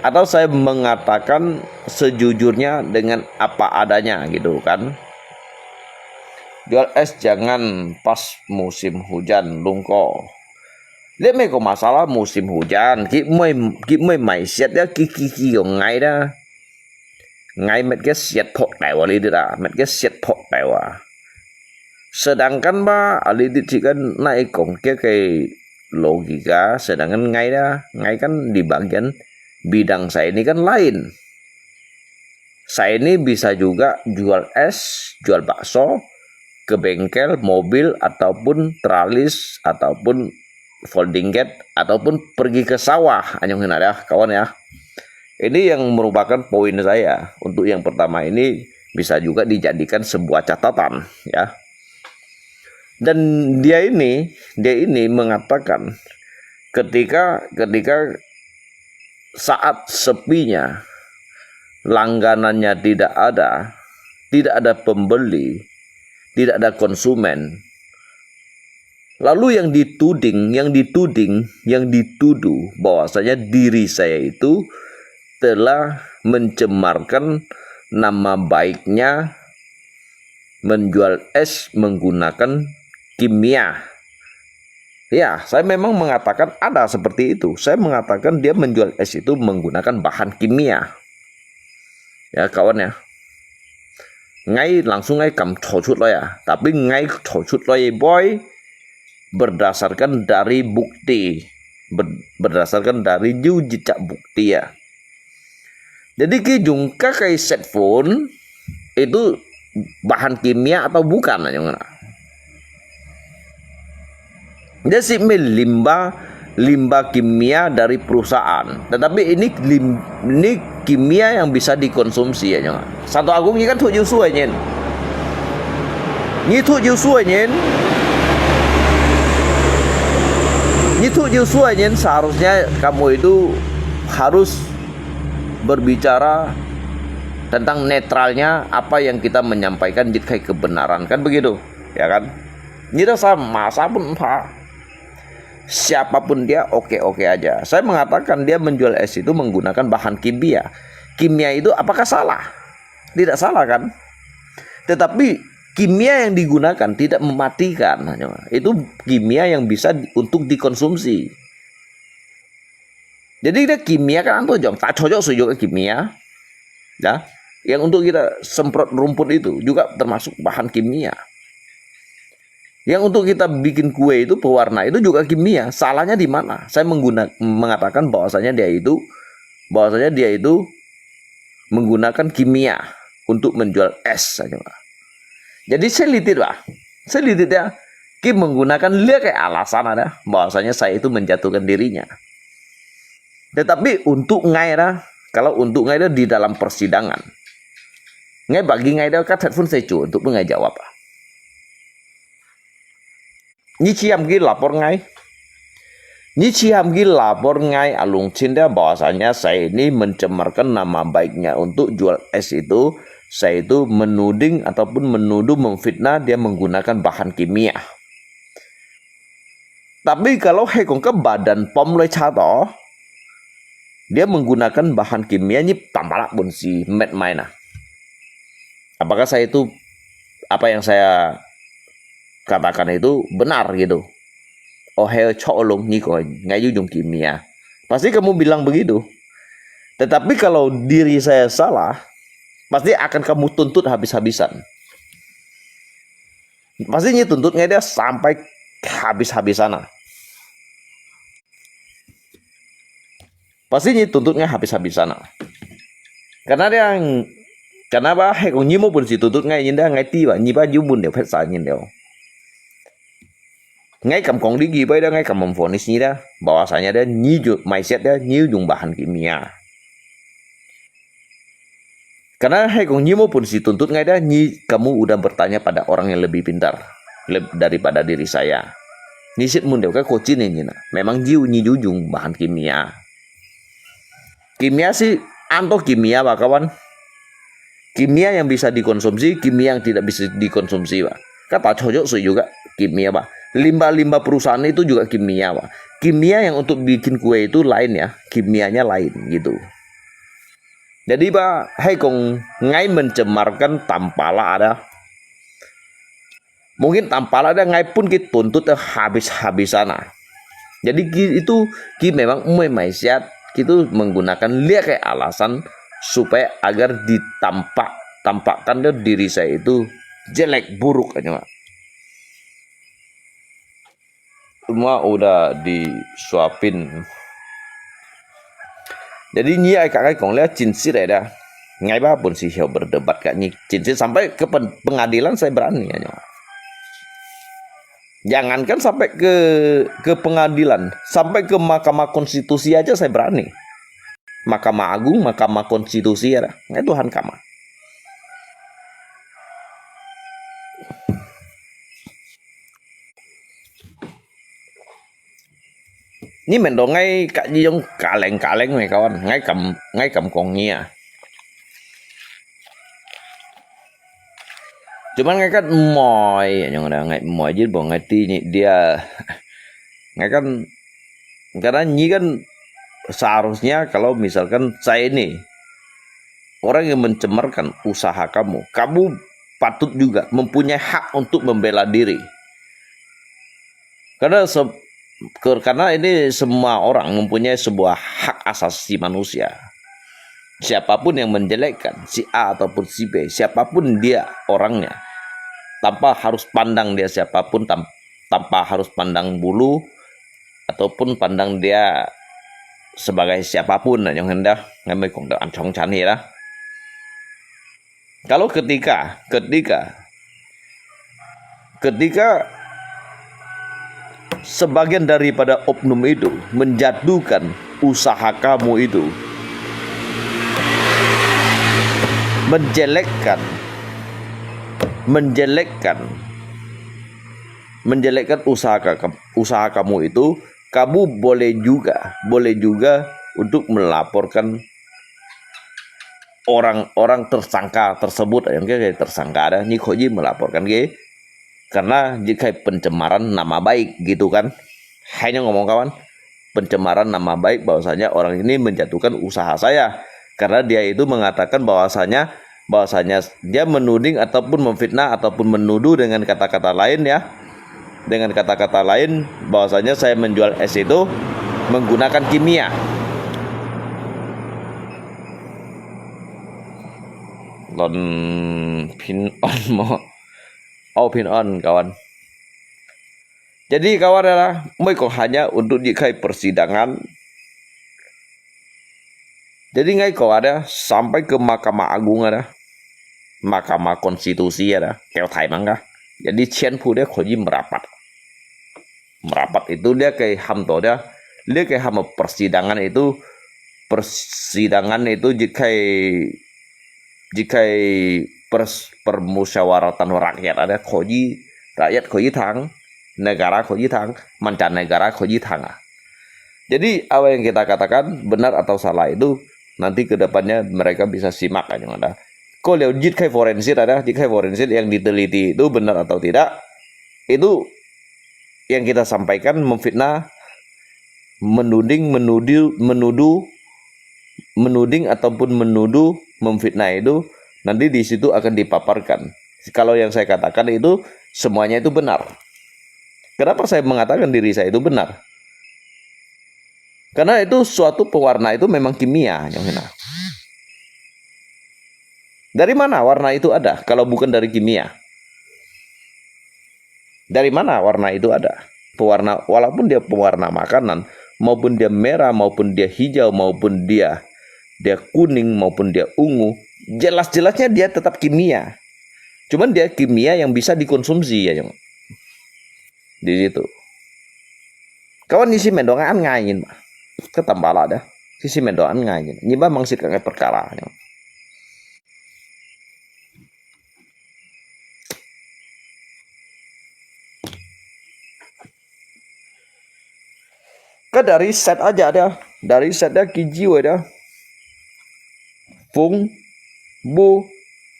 atau saya mengatakan sejujurnya dengan apa adanya gitu kan. Jual es jangan pas musim hujan, lungko. Lihat mei ko masalah musim hujan, ki mei ki mei mai siat ya ki ki ki yong ngai da. Ngai met ke siat phok tai wa li dit ah, met ke siat phok tai wa. Sedangkan ba ali dit si kan nai kong ke ke logika, sedangkan ngai da, ngai kan di bagian bidang saya ini kan lain. Saya ini bisa juga jual es, jual bakso, ke bengkel, mobil, ataupun tralis, ataupun folding gate, ataupun pergi ke sawah. Anyong hina ya, kawan ya. Ini yang merupakan poin saya. Untuk yang pertama ini bisa juga dijadikan sebuah catatan, ya. Dan dia ini, dia ini mengatakan, ketika ketika saat sepinya, langganannya tidak ada, tidak ada pembeli, tidak ada konsumen, lalu yang dituding, yang dituding, yang dituduh bahwasanya diri saya itu telah mencemarkan nama baiknya menjual es menggunakan kimia. Ya, saya memang mengatakan ada seperti itu. Saya mengatakan dia menjual es itu menggunakan bahan kimia. Ya, kawan ya. Ngai langsung ngai kam 抽出來 ya. Tapi ngai 抽出來 boy berdasarkan dari bukti. Ber- berdasarkan dari jejak bukti ya. Jadi ki jungka kai set phone itu bahan kimia atau bukan anyong na. Dia si mei limbah limbah kimia dari perusahaan. Tetapi ini lim, ini kimia yang bisa dikonsumsi anyong. Satu agung ni kan thuốc diêu su nyin. Ni thuốc diêu su nyin. Ni thuốc diêu su nyin seharusnya kamu itu harus berbicara tentang netralnya apa yang kita menyampaikan jit kai kebenaran, kan begitu, ya kan? Ni dah sama, siapa pun entah, siapapun dia oke-oke aja. Saya mengatakan dia menjual es itu menggunakan bahan kimia. Kimia itu apakah salah? Tidak salah kan? Tetapi kimia yang digunakan tidak mematikan. Itu kimia yang bisa di- untuk dikonsumsi. Jadi dia kimia kan antu jong tak cocok juga kimia. Ya, yang untuk kita semprot rumput itu juga termasuk bahan kimia. Yang untuk kita bikin kue itu pewarna itu juga kimia. Salahnya di mana? Saya mengguna, mengatakan bahwasanya dia itu bahwasanya dia itu menggunakan kimia untuk menjual es saja. Jadi saya litit bah. Saya litit ya. Ki menggunakan lihat kayak alasan ada bahwasanya saya itu menjatuhkan dirinya. Tetapi untuk ngai dah, kalau untuk ngai dah di dalam persidangan, ngai bagi ngai dah kat headphone saya cu untuk ngai jawab ah. Ni ciam ki lapor ngai. Ni ciam ki lapor ngai alung cinta bahwasanya saya ini mencemarkan nama baiknya untuk jual es itu, saya itu menuding ataupun menuduh memfitnah dia menggunakan bahan kimia. Tapi kalau hekong ke badan pom loi cato, dia menggunakan bahan kimia ni pamalak pun si met main ah. Apakah saya itu apa yang saya katakan itu benar gitu? Oh, hei cok long ni ko ngai yu jung kimia. Pasti kamu bilang begitu. Tetapi kalau diri saya salah, pasti akan kamu tuntut habis-habisan. Pasti ni tuntut ngai dia sampai habis-habisan ah. Pasti ni tuntut ngai habis-habisan ah. Karena dia, karena ba hekong ni mo pun si tuntut ngai nyin dia ngai ti ba ni ba yu pun dia phet sa nyin dia. Ngai kam kong di ki bai dia ngai kam memvonis ni dia bahwasanya dia ni ju mai siat dia ni jung bahan kimia. Karena hekong ni mo pun si tuntut ngai dia ni kamu udah bertanya pada orang yang lebih pintar leb- daripada diri saya. Ni sit mun dia ka kocin ni na. Memang jiu ni jujung bahan kimia. Kimia sih, anto kimia ba, kawan. Kimia yang bisa dikonsumsi, kimia yang tidak bisa dikonsumsi ba. Kata cocok sih juga kimia ba. Limbah-limbah perusahaan itu juga kimia ba. Kimia yang untuk bikin kue itu lain ya, kimianya lain gitu. Jadi ba, hai kong ngai mencemarkan tampala ada. Mungkin tampala ada ngai pun ki tuntut habis-habisan ah. Jadi ki, itu ki memang umai maisiat, ki itu menggunakan liak ke alasan supaya agar ditampak, tampakkan dia diri saya itu jelek, buruk aja. Semua udah disuapin. Jadi nyi ai kak ai kong liak cinsit ada. Ngai ba pun sih hiau berdebat kat nyi cinsit sampai ke pen- pengadilan saya berani aja. Jangankan sampai ke ke pengadilan, sampai ke Mahkamah Konstitusi aja saya berani. Mahkamah Agung, Mahkamah Konstitusi ada. Ngai Tuhan kama. Ni mendo ngai kak jiyong kaleng-kaleng ni kawan, ngai kam ngai kam kong nyi ah. Cuman ngai kan moi, yang ada ngai moi je, bo ngai ti ni dia. Ngai kan, karena nyi kan seharusnya kalau misalkan saya ini orang yang mencemarkan usaha kamu, kamu patut juga mempunyai hak untuk membela diri. Karena se- ke- karena ini semua orang mempunyai sebuah hak asasi manusia. Siapapun yang menjelekkan si A ataupun si B, siapapun dia orangnya, tanpa harus pandang dia siapapun, tam- tanpa harus pandang bulu ataupun pandang dia sebagai siapapun, yang hendak ngambil kong doan chong chan lah. Kalau ketika, ketika, ketika sebagian daripada oknum itu menjatuhkan usaha kamu itu, menjelekkan, menjelekkan, menjelekkan usaha ka- usaha kamu itu, kamu boleh juga, boleh juga untuk melaporkan orang-orang tersangka tersebut, yang ke tersangka ada, ni kok ji melaporkan ke, karena jika pencemaran nama baik gitu kan. Hanya ngomong kawan, pencemaran nama baik bahwasanya orang ini menjatuhkan usaha saya. Karena dia itu mengatakan bahwasanya bahwasanya dia menuding ataupun memfitnah ataupun menuduh dengan kata-kata lain ya. Dengan kata-kata lain, bahwasanya saya menjual es itu menggunakan kimia. Lon pin on mo. Oh, pin on, kawan. Jadi kawan ada, mereka hanya untuk dikai persidangan. Jadi ngai ko ada sampai ke Mahkamah Agung ada, Mahkamah Konstitusi ada, kêu thai mangga. Jadi 全部 dia kok ji merapat. Merapat itu dia kei ham to dia, dia kei ham persidangan itu, persidangan itu jikai jikai pers- permusyawaratan rakyat ada kok ji, rakyat kok ji thang, negara kok ji thang, mancanegara kok ji thang ah. Jadi apa yang kita katakan benar atau salah itu nanti ke depannya mereka bisa simak aja ada. Kok liau jit kai forensik ada, jit kai forensik yang diteliti itu benar atau tidak, itu yang kita sampaikan memfitnah, menuding, menuduh, menuduh, menuding ataupun menuduh, memfitnah itu nanti di situ akan dipaparkan. Kalau yang saya katakan itu semuanya itu benar. Kenapa saya mengatakan diri saya itu benar? Karena itu suatu pewarna itu memang kimia, yang hina. Dari mana warna itu ada kalau bukan dari kimia? Dari mana warna itu ada? Pewarna, walaupun dia pewarna makanan, maupun dia merah, maupun dia hijau, maupun dia dia kuning, maupun dia ungu, jelas-jelasnya dia tetap kimia. Cuman dia kimia yang bisa dikonsumsi ya, Jong. Di situ. Kawan isi mendongan ngain, mah. Ketambala dah. Isi mendongan ngain. Nyiba mangsit kangai perkara. Kan dari set aja dah, dari set dah kiji weh dah. 紅、烏、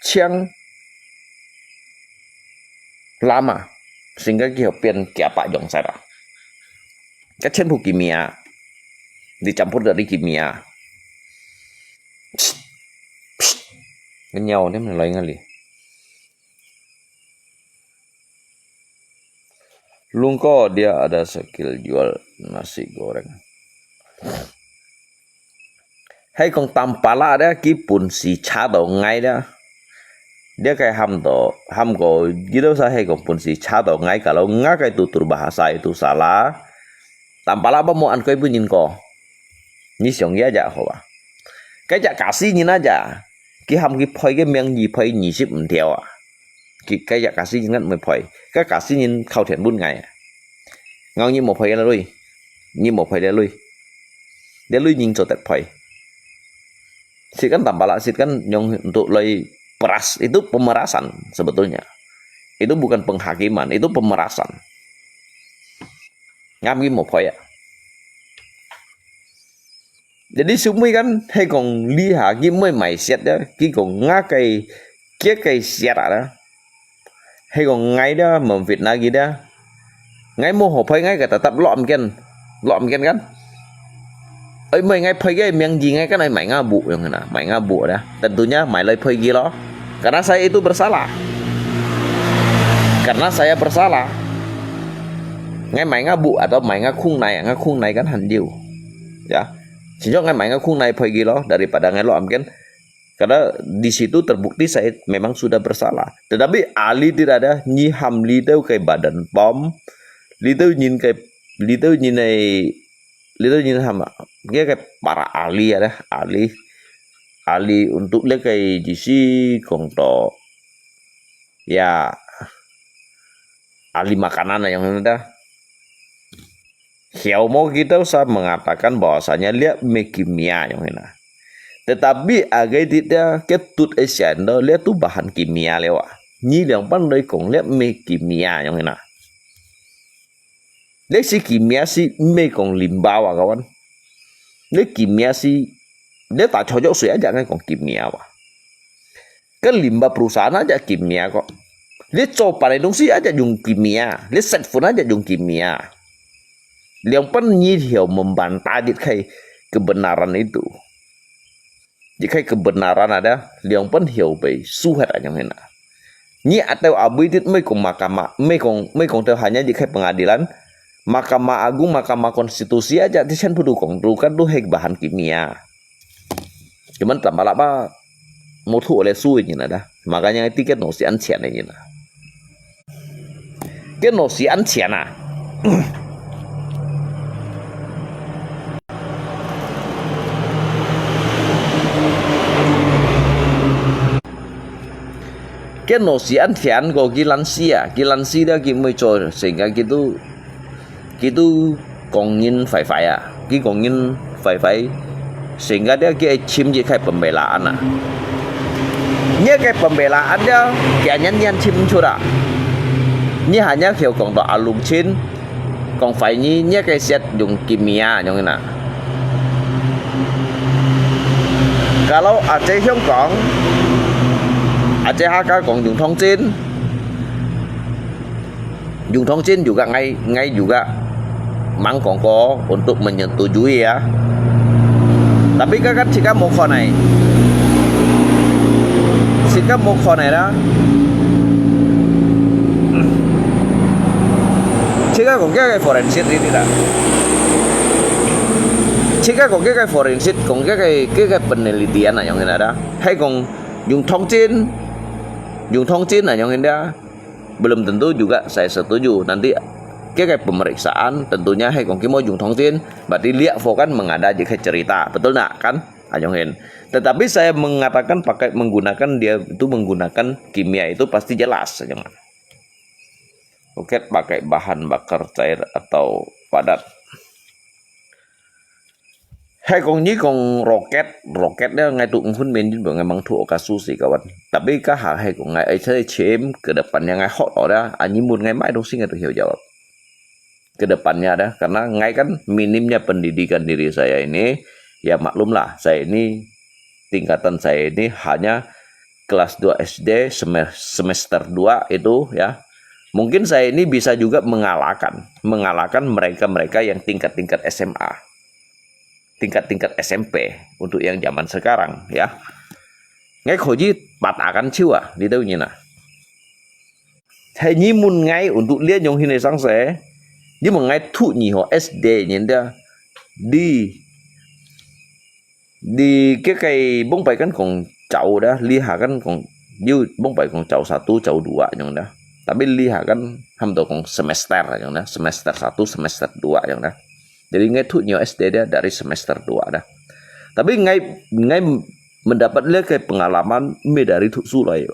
青、藍啊，成个佢變幾百樣色啊。該全部kimia，你全部都係kimia。Psst, psst, cái nhau đấy mà nói ngay đi. Lungko dia ada skill jual nasi goreng. Hai kong tampala dia ki pun si cha do ngai dia. Dia kai ham do, ham ko gitu sa hai kong pun si cha do ngai kalau nga kai tutur bahasa itu salah. Tampala ba mo an koi pun yin ko. Ni siang ya ja ho ba. Kai ja kasi yin aja. Ki ham ki phoi ke meng yi phoi ni sip mtiao a. Ki kai ja kasi yin ngat mo phoi. Kai kasi yin khao thian bun ngai. Ngau ni mo phoi la lui. Ni mo phoi la lui. Dia lui yin cho tet phoi. Sit kan tampala, sit kan nyong untuk loi peras. Itu pemerasan sebetulnya. Itu bukan penghakiman, itu pemerasan. Ngam ki mo phoi ya. Jadi sumui kan hai kong li ha ki mui mai siat ya, ki kong nga kai kia kai siat ada. Hai kong ngai dia memfit na ki dia. Ngai mo ho phoi ngai ka tatap lom ken. Lom ken kan. Ơi mui ngai phoi ke miang ji ngai kan ai mai nga bu yang na, mai nga bu ada. Tentunya mai lai phoi ki lo. Karena saya itu bersalah. Karena saya bersalah. Ngai mai nga bu atau mai nga khung nai, nga khung nai kan han diu. Ya. Sejak ngai mai nga khung nai phoi ki lo daripada ngai lo amken. Karena di situ terbukti saya memang sudah bersalah. Tetapi ahli tidak ada nyi ham li teu kai badan pom, li teu nyin kai, li teu nyin ai, li teu nyin ham, kia kai para ahli ada, ahli, ahli untuk le kai jisi kong to. Ya, ahli makanan yang ada. Hiau mo kita usah mengatakan bahwasanya liak me kimia yang ina. Tetapi agai tidak ketut esian do liak tu bahan kimia lewa. Ni liang pan loi kong liak me kimia yang ina. Liak si kimia si me kong limbawa kawan. Liak kimia si liak tak cocok sui aja ngai kong kimia wa. Kan limba perusahaan aja kimia kok. Liak coba itu si aja jung kimia. Liak set pun aja jung kimia. Liang pan ni hiau membantah dit kai kebenaran itu. Dit kai kebenaran ada, liang pan hiau bai suhat aja ngena. Ni atau abui dit mei kong mahkamah, mei kong, mei kong teu hanya dit kai pengadilan, Mahkamah Agung, Mahkamah Konstitusi aja di sen pudu kong tu kan tu hek bahan kimia. Cuman tambah lapa mutu oleh suin ni ada. Makanya tiket no si an cian ni ada. Ken no si an cian ah. Ken no si an cian ko ki lan si ah, ki lan si dia ki mui cho sehingga gitu. Kitu kong ngin fai-fai ah, ki kong ngin fai-fai, sehingga dia ki ai chim ki kai pembelaan ah. Nia kai pembelaan dia, kia nyan nyan chim chura. Ni hanya kiau kong to alung chin, kong fai ni nia kai siat yung kimia nyong ina. Kalau aja hiong kong, aja haka kong yung thong chin, Yung thong chin juga ngai, ngai juga mang kong ko untuk menyetujui ya. Tapi kakat chika mo khon ai. Chika mo khon ai la. Chika kong kia kai forensic ini la. Chika kong kia kai forensic, kong kia kai, kia kai penelitian na yang ini ada. Hai kong yung thong chin, yung thong chin na yang ini ada. Belum tentu juga saya setuju. Nanti ke kai pemeriksaan, tentunya hai kong kimo yung thong chin, berarti liak fo kan mengada je kai cerita. Betul ndak kan? Ayong hin. Tetapi saya mengatakan pakai menggunakan dia itu menggunakan kimia itu pasti jelas. Jangan. Oke, pakai bahan bakar cair atau padat. Hai kong ni kong roket, roket dia ngai tu ngun men jin ngai mang thu oka susi kawan. Tapi kaha hai kong ngai ai chai chim ke depan yang ngai hot lo dia, ani mun ngai mai dong sing ngai tu hiu jawab. Ke depannya ada, karena ngai kan minimnya pendidikan diri saya ini, ya maklumlah, saya ini tingkatan saya ini hanya kelas dua S D, seme-, semester dua itu, ya. Mungkin saya ini bisa juga mengalahkan, mengalahkan mereka-mereka yang tingkat-tingkat S M A, tingkat-tingkat S M P untuk yang zaman sekarang, ya. Ngai kho ji patakan ciu ah, di tahu nyina. Hai ni mun ngai untuk lia nyong hine sang se, ni mun ngai tu ni ho S D nyen dia, di, di ke kai bông pai kan kong chau dah, liha kan kong, yu bông pai kong chau satu, chau dua nyong dah. Tapi liha kan ham to kong semester nyong dah, semester satu, semester dua nyong dah. Jadi ngai tu nyo S D dia dari semester dua dah. Tapi ngai, ngai mendapat le ke pengalaman me dari tu sulai.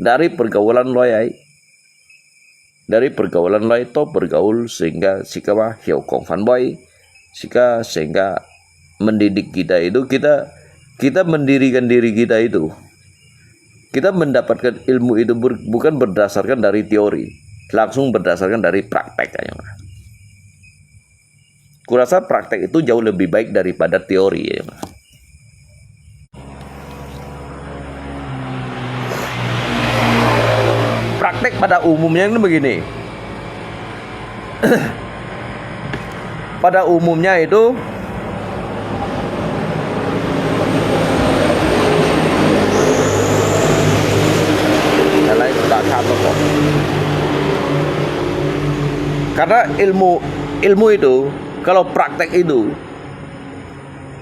Dari pergaulan loyai. Dari pergaulan loyai to bergaul sehingga sika hiau kong fanboy. Sika sehingga mendidik kita itu, kita, kita mendirikan diri kita itu. Kita mendapatkan ilmu itu ber-, bukan berdasarkan dari teori, langsung berdasarkan dari praktek. Kurasa praktek itu jauh lebih baik daripada teori. Praktek pada umumnya itu begini. Pada umumnya itu, karena ilmu, ilmu itu, kalau praktek itu,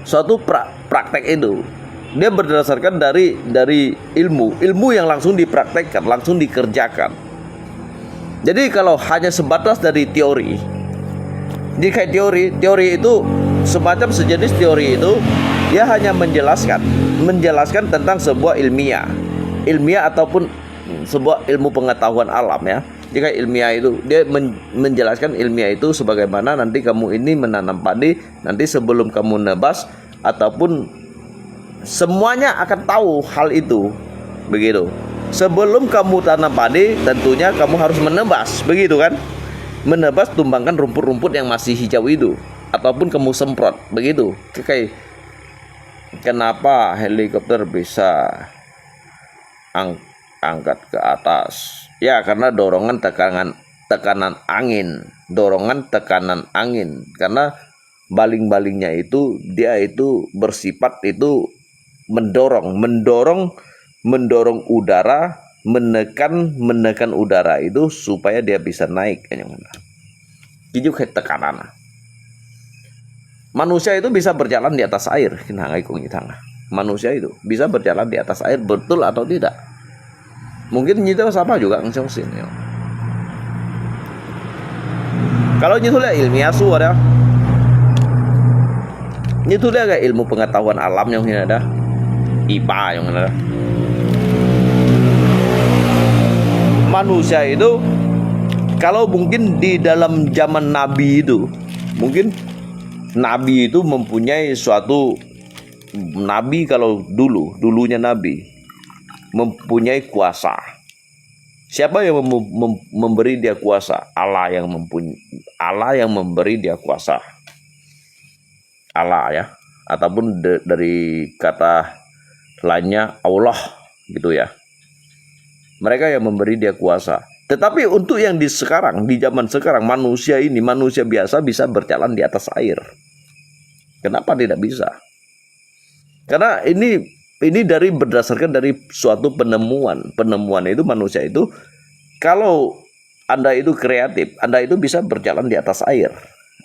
suatu pra-, praktek itu, dia berdasarkan dari, dari ilmu, ilmu yang langsung dipraktekkan, langsung dikerjakan. Jadi kalau hanya sebatas dari teori, di kai teori, teori itu semacam sejenis teori itu, dia hanya menjelaskan, menjelaskan tentang sebuah ilmiah, ilmiah ataupun sebuah ilmu pengetahuan alam ya. Jika ilmiah itu, dia men-, menjelaskan ilmiah itu sebagaimana nanti kamu ini menanam padi, nanti sebelum kamu nebas, ataupun semuanya akan tahu hal itu. Begitu. Sebelum kamu tanam padi, tentunya kamu harus menebas, begitu kan? Menebas, tumbangkan rumput-rumput yang masih hijau itu, ataupun kamu semprot, begitu. Kakai, kenapa helikopter bisa ang-, angkat ke atas? Ya, karena dorongan tekanan, tekanan angin, dorongan tekanan angin. Karena baling-balingnya itu, dia itu bersifat itu mendorong, mendorong, mendorong udara, menekan, menekan udara itu supaya dia bisa naik. Itu kayak tekanan. Manusia itu bisa berjalan di atas air, kena ngai kong itang. Manusia itu bisa berjalan di atas air, betul atau tidak? Mungkin nyi tu sama juga nggak相信, ya. Kalau nyi tu lihat ilmiah su ada, nyi tu lihat ilmu pengetahuan alam yang ini ada, ipa yang ada. Manusia itu, kalau mungkin di dalam zaman Nabi itu, mungkin Nabi itu mempunyai suatu, Nabi kalau dulu, dulunya Nabi mempunyai kuasa. Siapa yang mem-, mem-, memberi dia kuasa? Allah yang mempuny-, Allah yang memberi dia kuasa. Allah ya, ataupun de-, dari kata lainnya Allah gitu ya. Mereka yang memberi dia kuasa. Tetapi untuk yang di sekarang, di zaman sekarang, manusia ini, manusia biasa bisa berjalan di atas air. Kenapa tidak bisa? Karena ini, ini dari, berdasarkan dari suatu penemuan. Penemuan itu manusia itu, kalau Anda itu kreatif, Anda itu bisa berjalan di atas air.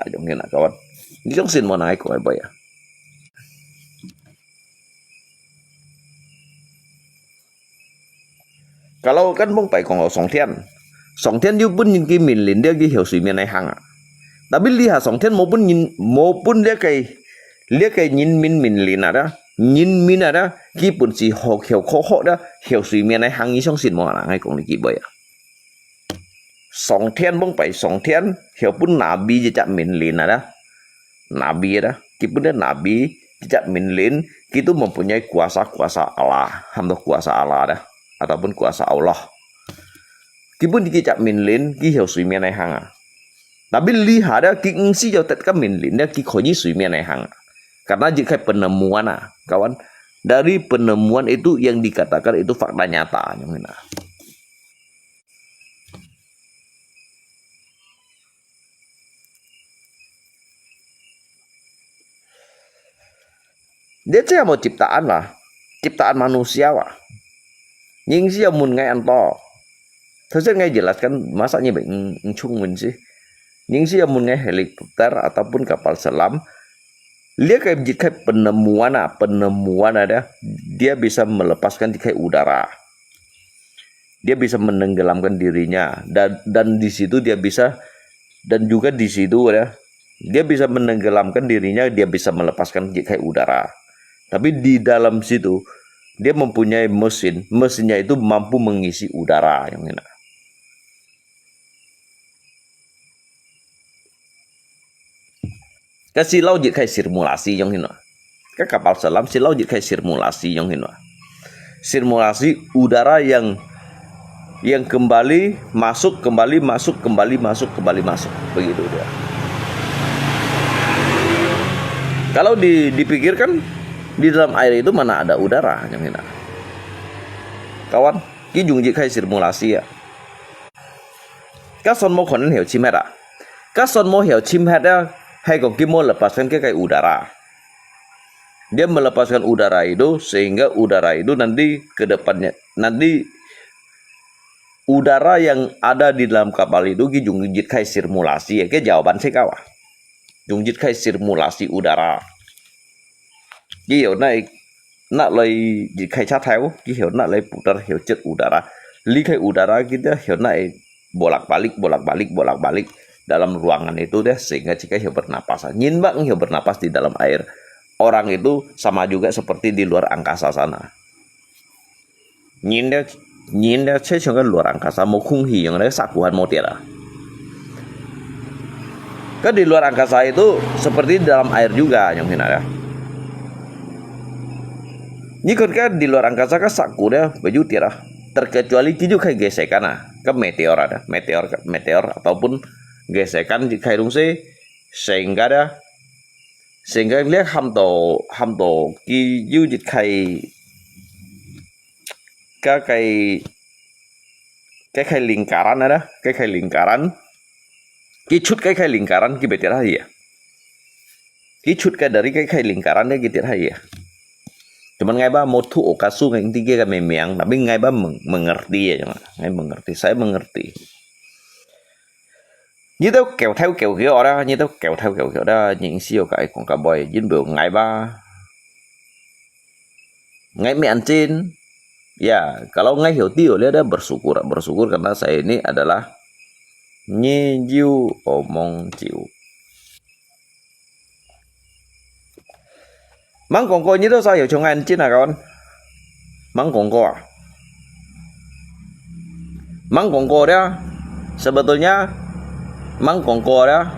Ayo ngena kawan. Ini kan sin mau naik kau apa ya? Kalau kan mong pai kong song thian, song thian yu pun nyin ki min lin dia ki hiu sui mian ai hang ah. Tapi liha song thian mau pun nyin, mau pun dia kai, dia kai nyin min min lin ada, nyin min ada, ki pun si hok hiu kho hok da, hiu sui mian ai hang ni song sin mau nang ai kong ni ki boy ah. Song thian mong pai song thian, hiu pun nabi je cak min lin ada. Nabi ada, ki pun dia nabi, ki cak min lin, ki tu mempunyai kuasa-kuasa Allah, ham tu kuasa Allah ada, ataupun kuasa Allah. Ki pun ki cak min lin, ki hiu sui mian ai hang ah. Tapi liha ada, ki ngsi jau tet ka min lin, dia ki kho ji sui mian ai hang ah. Karena jik hai penemuan ah, kawan. Dari penemuan itu yang dikatakan itu fakta nyata, yang ini. Dia cuma ciptaan lah, ciptaan manusia lah. Ning si mun ngai anto. Terus ngai jelaskan, masa nyi bek ng chung mun sih. Ning si mun ngai helikopter ataupun kapal selam, dia kayak jik hai penemuan ah, penemuan ada, dia bisa melepaskan jik hai udara. Dia bisa menenggelamkan dirinya dan dan di situ dia bisa dan juga di situ ya, dia bisa menenggelamkan dirinya, dia bisa melepaskan jik hai udara. Tapi di dalam situ dia mempunyai mesin, mesinnya itu mampu mengisi udara yang enak. Ka silau jik hai simulasi yang hino. Ka kapal selam silau jik hai simulasi yang hino. Simulasi udara yang yang kembali masuk, kembali masuk, kembali masuk, kembali masuk. Begitu dia. Kalau di, dipikirkan, di dalam air itu mana ada udara yang hino. Kawan, ki jung jik hai simulasi ya. Ka son mo konon heo chim het ah. Ka son mo heo chim het ah, hai kong ki mo lepaskan ke kai udara. Dia melepaskan udara itu sehingga udara itu nanti ke depannya, nanti udara yang ada di dalam kapal itu ki jung jik hai simulasi ya, ke jawaban si kawa. Jung jik hai simulasi udara. Ki heo nai nak lai jik hai chat heo, ki heo nak lai putar heo jet udara. Li hai udara kita heo nai bolak-balik, bolak-balik, bolak-balik dalam ruangan itu deh, sehingga jika heo bernapas. Nyin bak heo bernapas di dalam air. Orang itu sama juga seperti di luar angkasa sana. Nyin dia, nyin dia, cecung kan luar angkasa, mo kung hi yang dia sakuhan mo tiara. Kan di luar angkasa itu seperti di dalam air juga, yang hina ya. Ni kan di luar angkasa kan saku dia baju tiara. Terkecuali ki jik hai gesekan ah, ke meteor ada, meteor, meteor ataupun gesekan jik hai rung se, sehingga dia, sehingga dia ham to, ham to ki jik hai, ka kai, ka kai lingkaran ada, ka kai lingkaran, ki cut ka kai lingkaran ki betir hai ya. Ki cut ka dari ka kai lingkaran dia ki tir hai ya. Cuman ngai ba mo thu okasu ngai tinggi ka memang, tapi ngai ba meng-, mengerti ya, cuman. Ngai mengerti, saya mengerti. Nyi tau kêu thau kêu kêu ada, nyi tau kêu thau kêu kêu ada, nyi si yo ka ai kong ka boy, jin bo ngai ba. Ngai mi an chin. Ya, kalau ngai heo tiu, dia ada bersyukur, bersyukur karena saya ini adalah nyi jiu omong jiu. Mang kong ko nyi tau sa heo chong an chin ah, kawan. Mang kong ko ah. Mang kong ko dia, sebetulnya mang kong ko dia,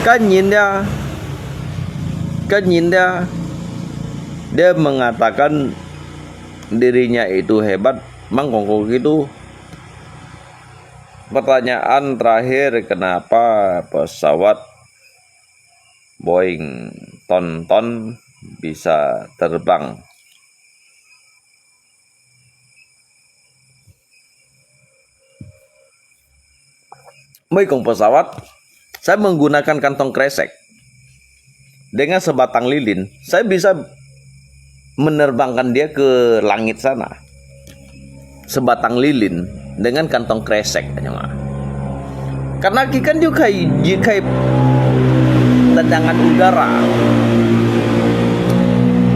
kan nyin dia, kan nyin dia, dia mengatakan dirinya itu hebat, mang kong ko gitu. Pertanyaan terakhir, kenapa pesawat Boeing Tonton bisa terbang? Meikong pesawat, saya menggunakan kantong kresek. Dengan sebatang lilin, saya bisa menerbangkan dia ke langit sana. Sebatang lilin dengan kantong kresek, katanya mah. Karena ki kan juga kai, juga kai tendangan udara.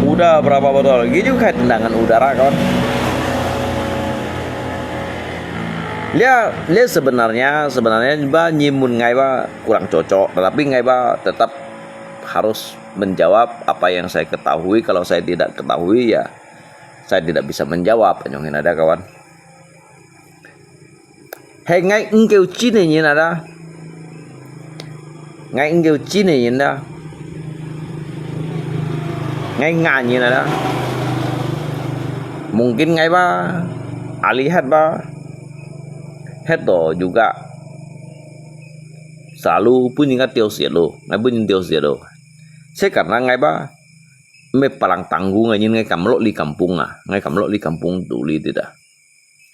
Udah berapa botol? Ki juga kai tendangan udara, kawan. Lia, lia sebenarnya, sebenarnya ba nyimun ngai ba kurang cocok, tetapi ngai ba tetap harus menjawab apa yang saya ketahui. Kalau saya tidak ketahui, ya saya tidak bisa menjawab, anyong ada, kawan. Hei, ngai engkeu chin nyin ada. Ngai engkeu chin nyin ada. Ngai nga nyin ada. Mungkin ngai ba, ali hat ba, hat to juga. selalu分人家丟失路，ngai分人丢失路。Sekarang ngai ba, me palang tanggung ngai nyin ngai kam lok li kampung ah, ngai kam lok li kampung duli tidak.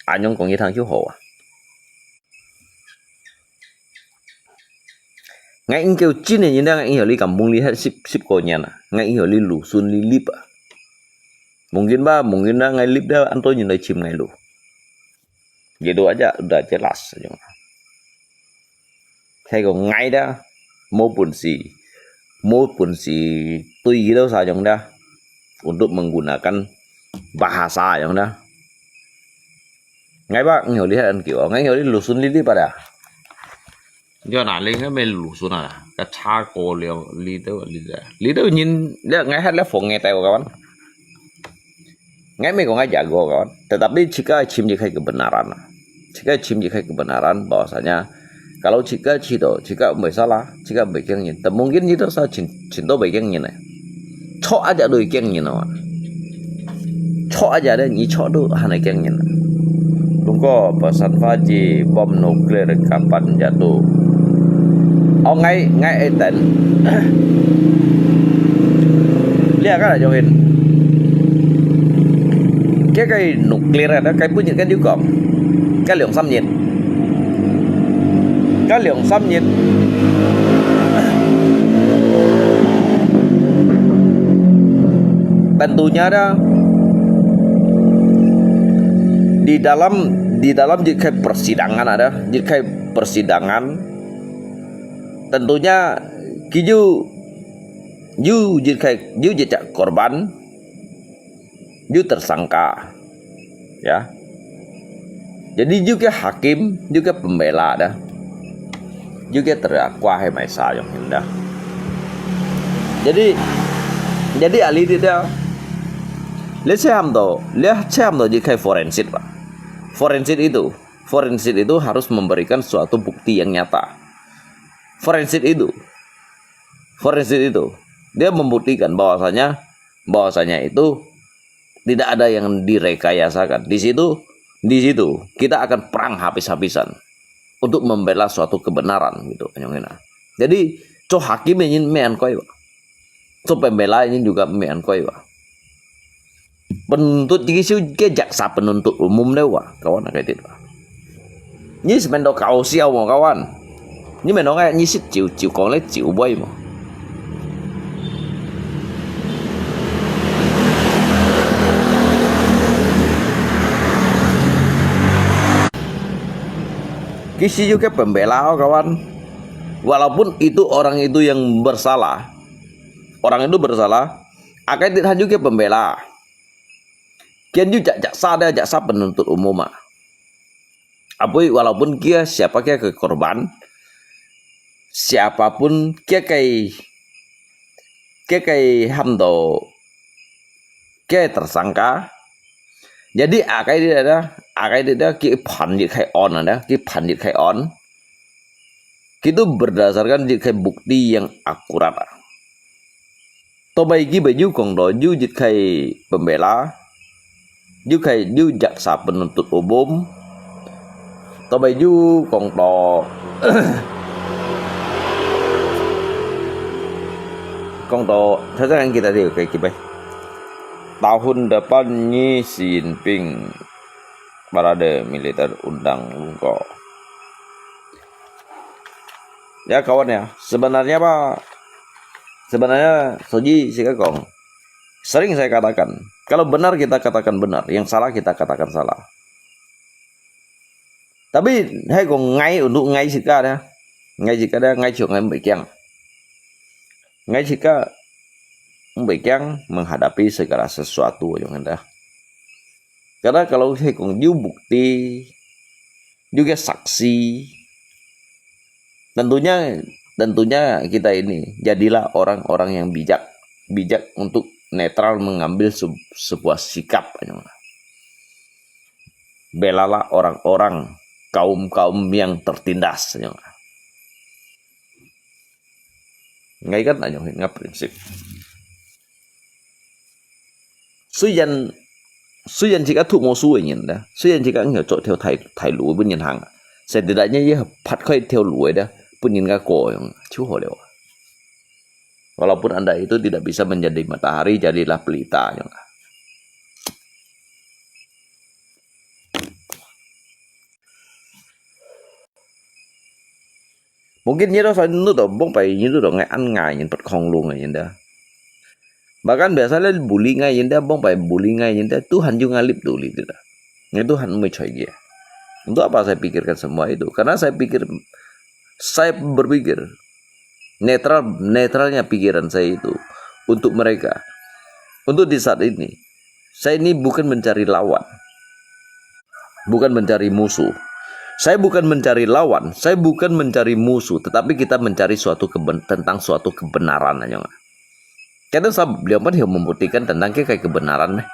Anyong kong yitang hiu ho ah. Ngai ing kêu chin nyin ngai ing hiu li kampung li hat sip sip ko nyan ah, ngai ing hiu li lusun li lip ah. Mungkin ba, mungkin ba ngai lip dah anto nyin dai chim ngai lu. Gitu aja udah jelas. Saya ko ngai dah, mo pun si, mo pun si tui gitu sa jong dah, untuk menggunakan bahasa jong dah. Ngai ba ngiu lihat an kiu, ngai ngiu li lusun li li pada. Yo na ling me lusun ah, ka cha ko liu li tu li dah. Li tu nyin le ngai hat le phong ngai tai kawan. Ngai me ko ngai jago kawan. Tetapi jika chim jikhai kebenaran, jika chim jikhai kebenaran bahwasanya kalau jika chito, jika mbai salah, jika mbai keng nyin, mungkin jito sa chin chin to mbai keng nyin eh. Chok aja do keng nyin ah. Chok aja deh, nyi chok do han keng nyin. Lungko pesan Faji bom nuklir kapan jatuh. Oh ngai ngai eten. Lihat kan jong hin. Cái cái nuklir ada cái punya kan juga. Cái lượng xâm nhiệt. Cái lượng xâm nhiệt. Tentunya ada di dalam di dalam jikhai persidangan ada jikhai persidangan. Tentunya kiyu yu jikhai yu jejak korban, yu tersangka, ya. Jadi yu ke hakim, yu ke pembela dah, yu ke terdakwa hai mai sa jong hin dah. Jadi jadi ahli dia dah. Lihat saya ham to, lihat saya ham to jikhai forensik lah. Forensik itu, forensik itu harus memberikan suatu bukti yang nyata. Forensik itu, forensik itu, dia membuktikan bahwasanya bahwasanya itu tidak ada yang direkayasakan. Di situ, di situ kita akan perang habis-habisan untuk membela suatu kebenaran gitu. Jadi, cho hakim ini mean koi, cho pembela ini juga mean koi. Penuntut jiki siu ke jaksa penuntut umum deh wa, kawan akai dit wa. Nyi semen do kau siau mo kawan. Nyi men dong ai nyi sit chiu chiu kong le chiu boi mo. Kisi juga pembela kawan. Walaupun itu orang itu yang bersalah, orang itu bersalah, akai dit han juga pembela. Kian ju jaksa ada jaksa penuntut umum ah. Apoi walaupun kia siapa kia ke korban, siapapun kia kai kia kai ham to kia tersangka. Jadi akai dia ada, akai dia ada ki phan dit khai on ada, ki phan dit khai on. Kitu berdasarkan jikhai bukti yang akurat. Tobai ki bai ju kong to ju jikhai pembela, ju khai ju jaksa penuntut umum. Tobai ju kong to kong to, saya kita dia kai kibai. Tahun depan ni Xi Jinping parade militer undang Lungko. Ya kawan ya, sebenarnya apa? Sebenarnya Soji sika kong, sering saya katakan, kalau benar kita katakan benar, yang salah kita katakan salah. Tapi hai kong ngai untuk ngai sika dah, ngai sika dah, ngai ciok ngai mbai kiang, ngai sika mbai kiang menghadapi segala sesuatu yang ada. Karena kalau hai kong ju bukti, juga saksi, tentunya tentunya kita ini jadilah orang-orang yang bijak, bijak untuk netral mengambil se- sebuah sikap. Belalah orang-orang, kaum-kaum yang tertindas. Ngai kan anyong hin nga prinsip. Suyan suyan jika thu mo su nyin da, suyan jika ngi cho theo thai thai lu bu nyin hang. Setidaknya ye phat khoi theo lu da, 分人家過樣，就好了。Walaupun anda itu tidak bisa menjadi matahari, jadilah pelita yang. Mungkin nyi to sa nut to bong pai nyi to ngai an ngai nyin pat khong lung nyin da. Bahkan biasa le bully ngai nyin da bong pai bully ngai nyin da Tuhan juga ngalip tu li tu da. Ngai Tuhan mui choi dia. Untuk apa saya pikirkan semua itu? Karena saya pikir saya berpikir netral netralnya pikiran saya itu untuk mereka. Untuk di saat ini, saya ini bukan mencari lawan. Bukan mencari musuh. Saya bukan mencari lawan, saya bukan mencari musuh, tetapi kita mencari suatu keben, tentang suatu kebenaran aja. Kita sa beliau pun yang membuktikan tentang ke kebenaran.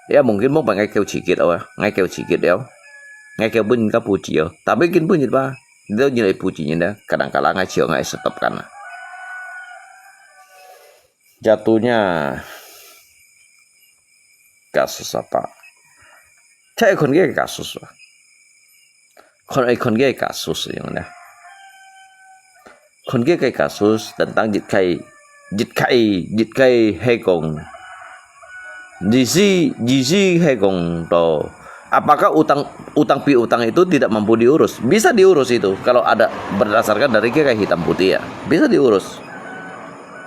Ya mungkin mau pakai kau cikit apa, ngai kau cikit ya. Ngai kau pun kau puji ya. Tapi kin pun apa, dia nilai pujinya dah. Kadang-kadang ngai ciau ngai stop kan. Jatuhnya kasus apa? Cak ikon ke kasus apa? Kon ikon ke kasus yang mana? Kon ke kasus tentang jit kai, jit kai, jit kai hekong. Jisi, jisi hekong to. Apakah utang utang piutang itu tidak mampu diurus? Bisa diurus itu kalau ada berdasarkan dari ke hitam putih ya. Bisa diurus.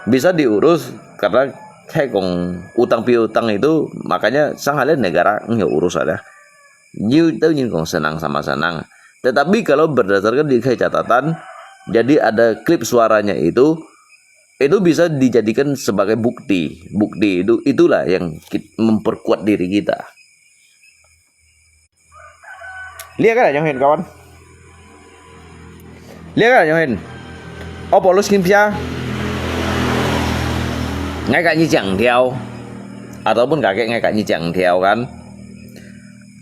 Bisa diurus karena hekong utang piutang itu makanya sang ada negara nggak urus ada. Nyu tahu nyin kong senang sama senang. Tetapi kalau berdasarkan di catatan, jadi ada klip suaranya itu, itu bisa dijadikan sebagai bukti. Bukti itu itulah yang memperkuat diri kita. Lihat kan yang kawan? Lihat kan yang? Oh, Paulus kimsia. Ngai kat nyi chang thiau. Ataupun kakek ngai kat nyi chang thiau kan?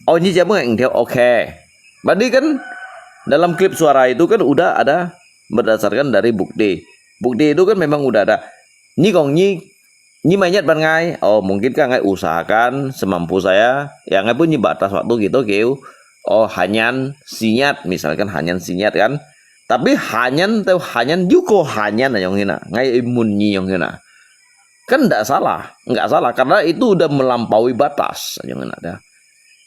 Oh, nyi chang pun ngai thiau. Oke. Berarti kan dalam klip suara itu kan udah ada berdasarkan dari bukti. Bukti itu kan memang udah ada. Nyi kong nyi, nyi mai nyat ban ngai. Oh, mungkin kan ngai usahakan semampu saya. Ya ngai pun nyi batas waktu gitu kiu. Oh, hanyan sinyat, misalkan hanyan sinyat kan. Tapi hanyan teu hanyan juga hanyan yang hina. Ngai imun nyi yang hina. Kan ndak salah, nggak salah karena itu udah melampaui batas yang hina dah.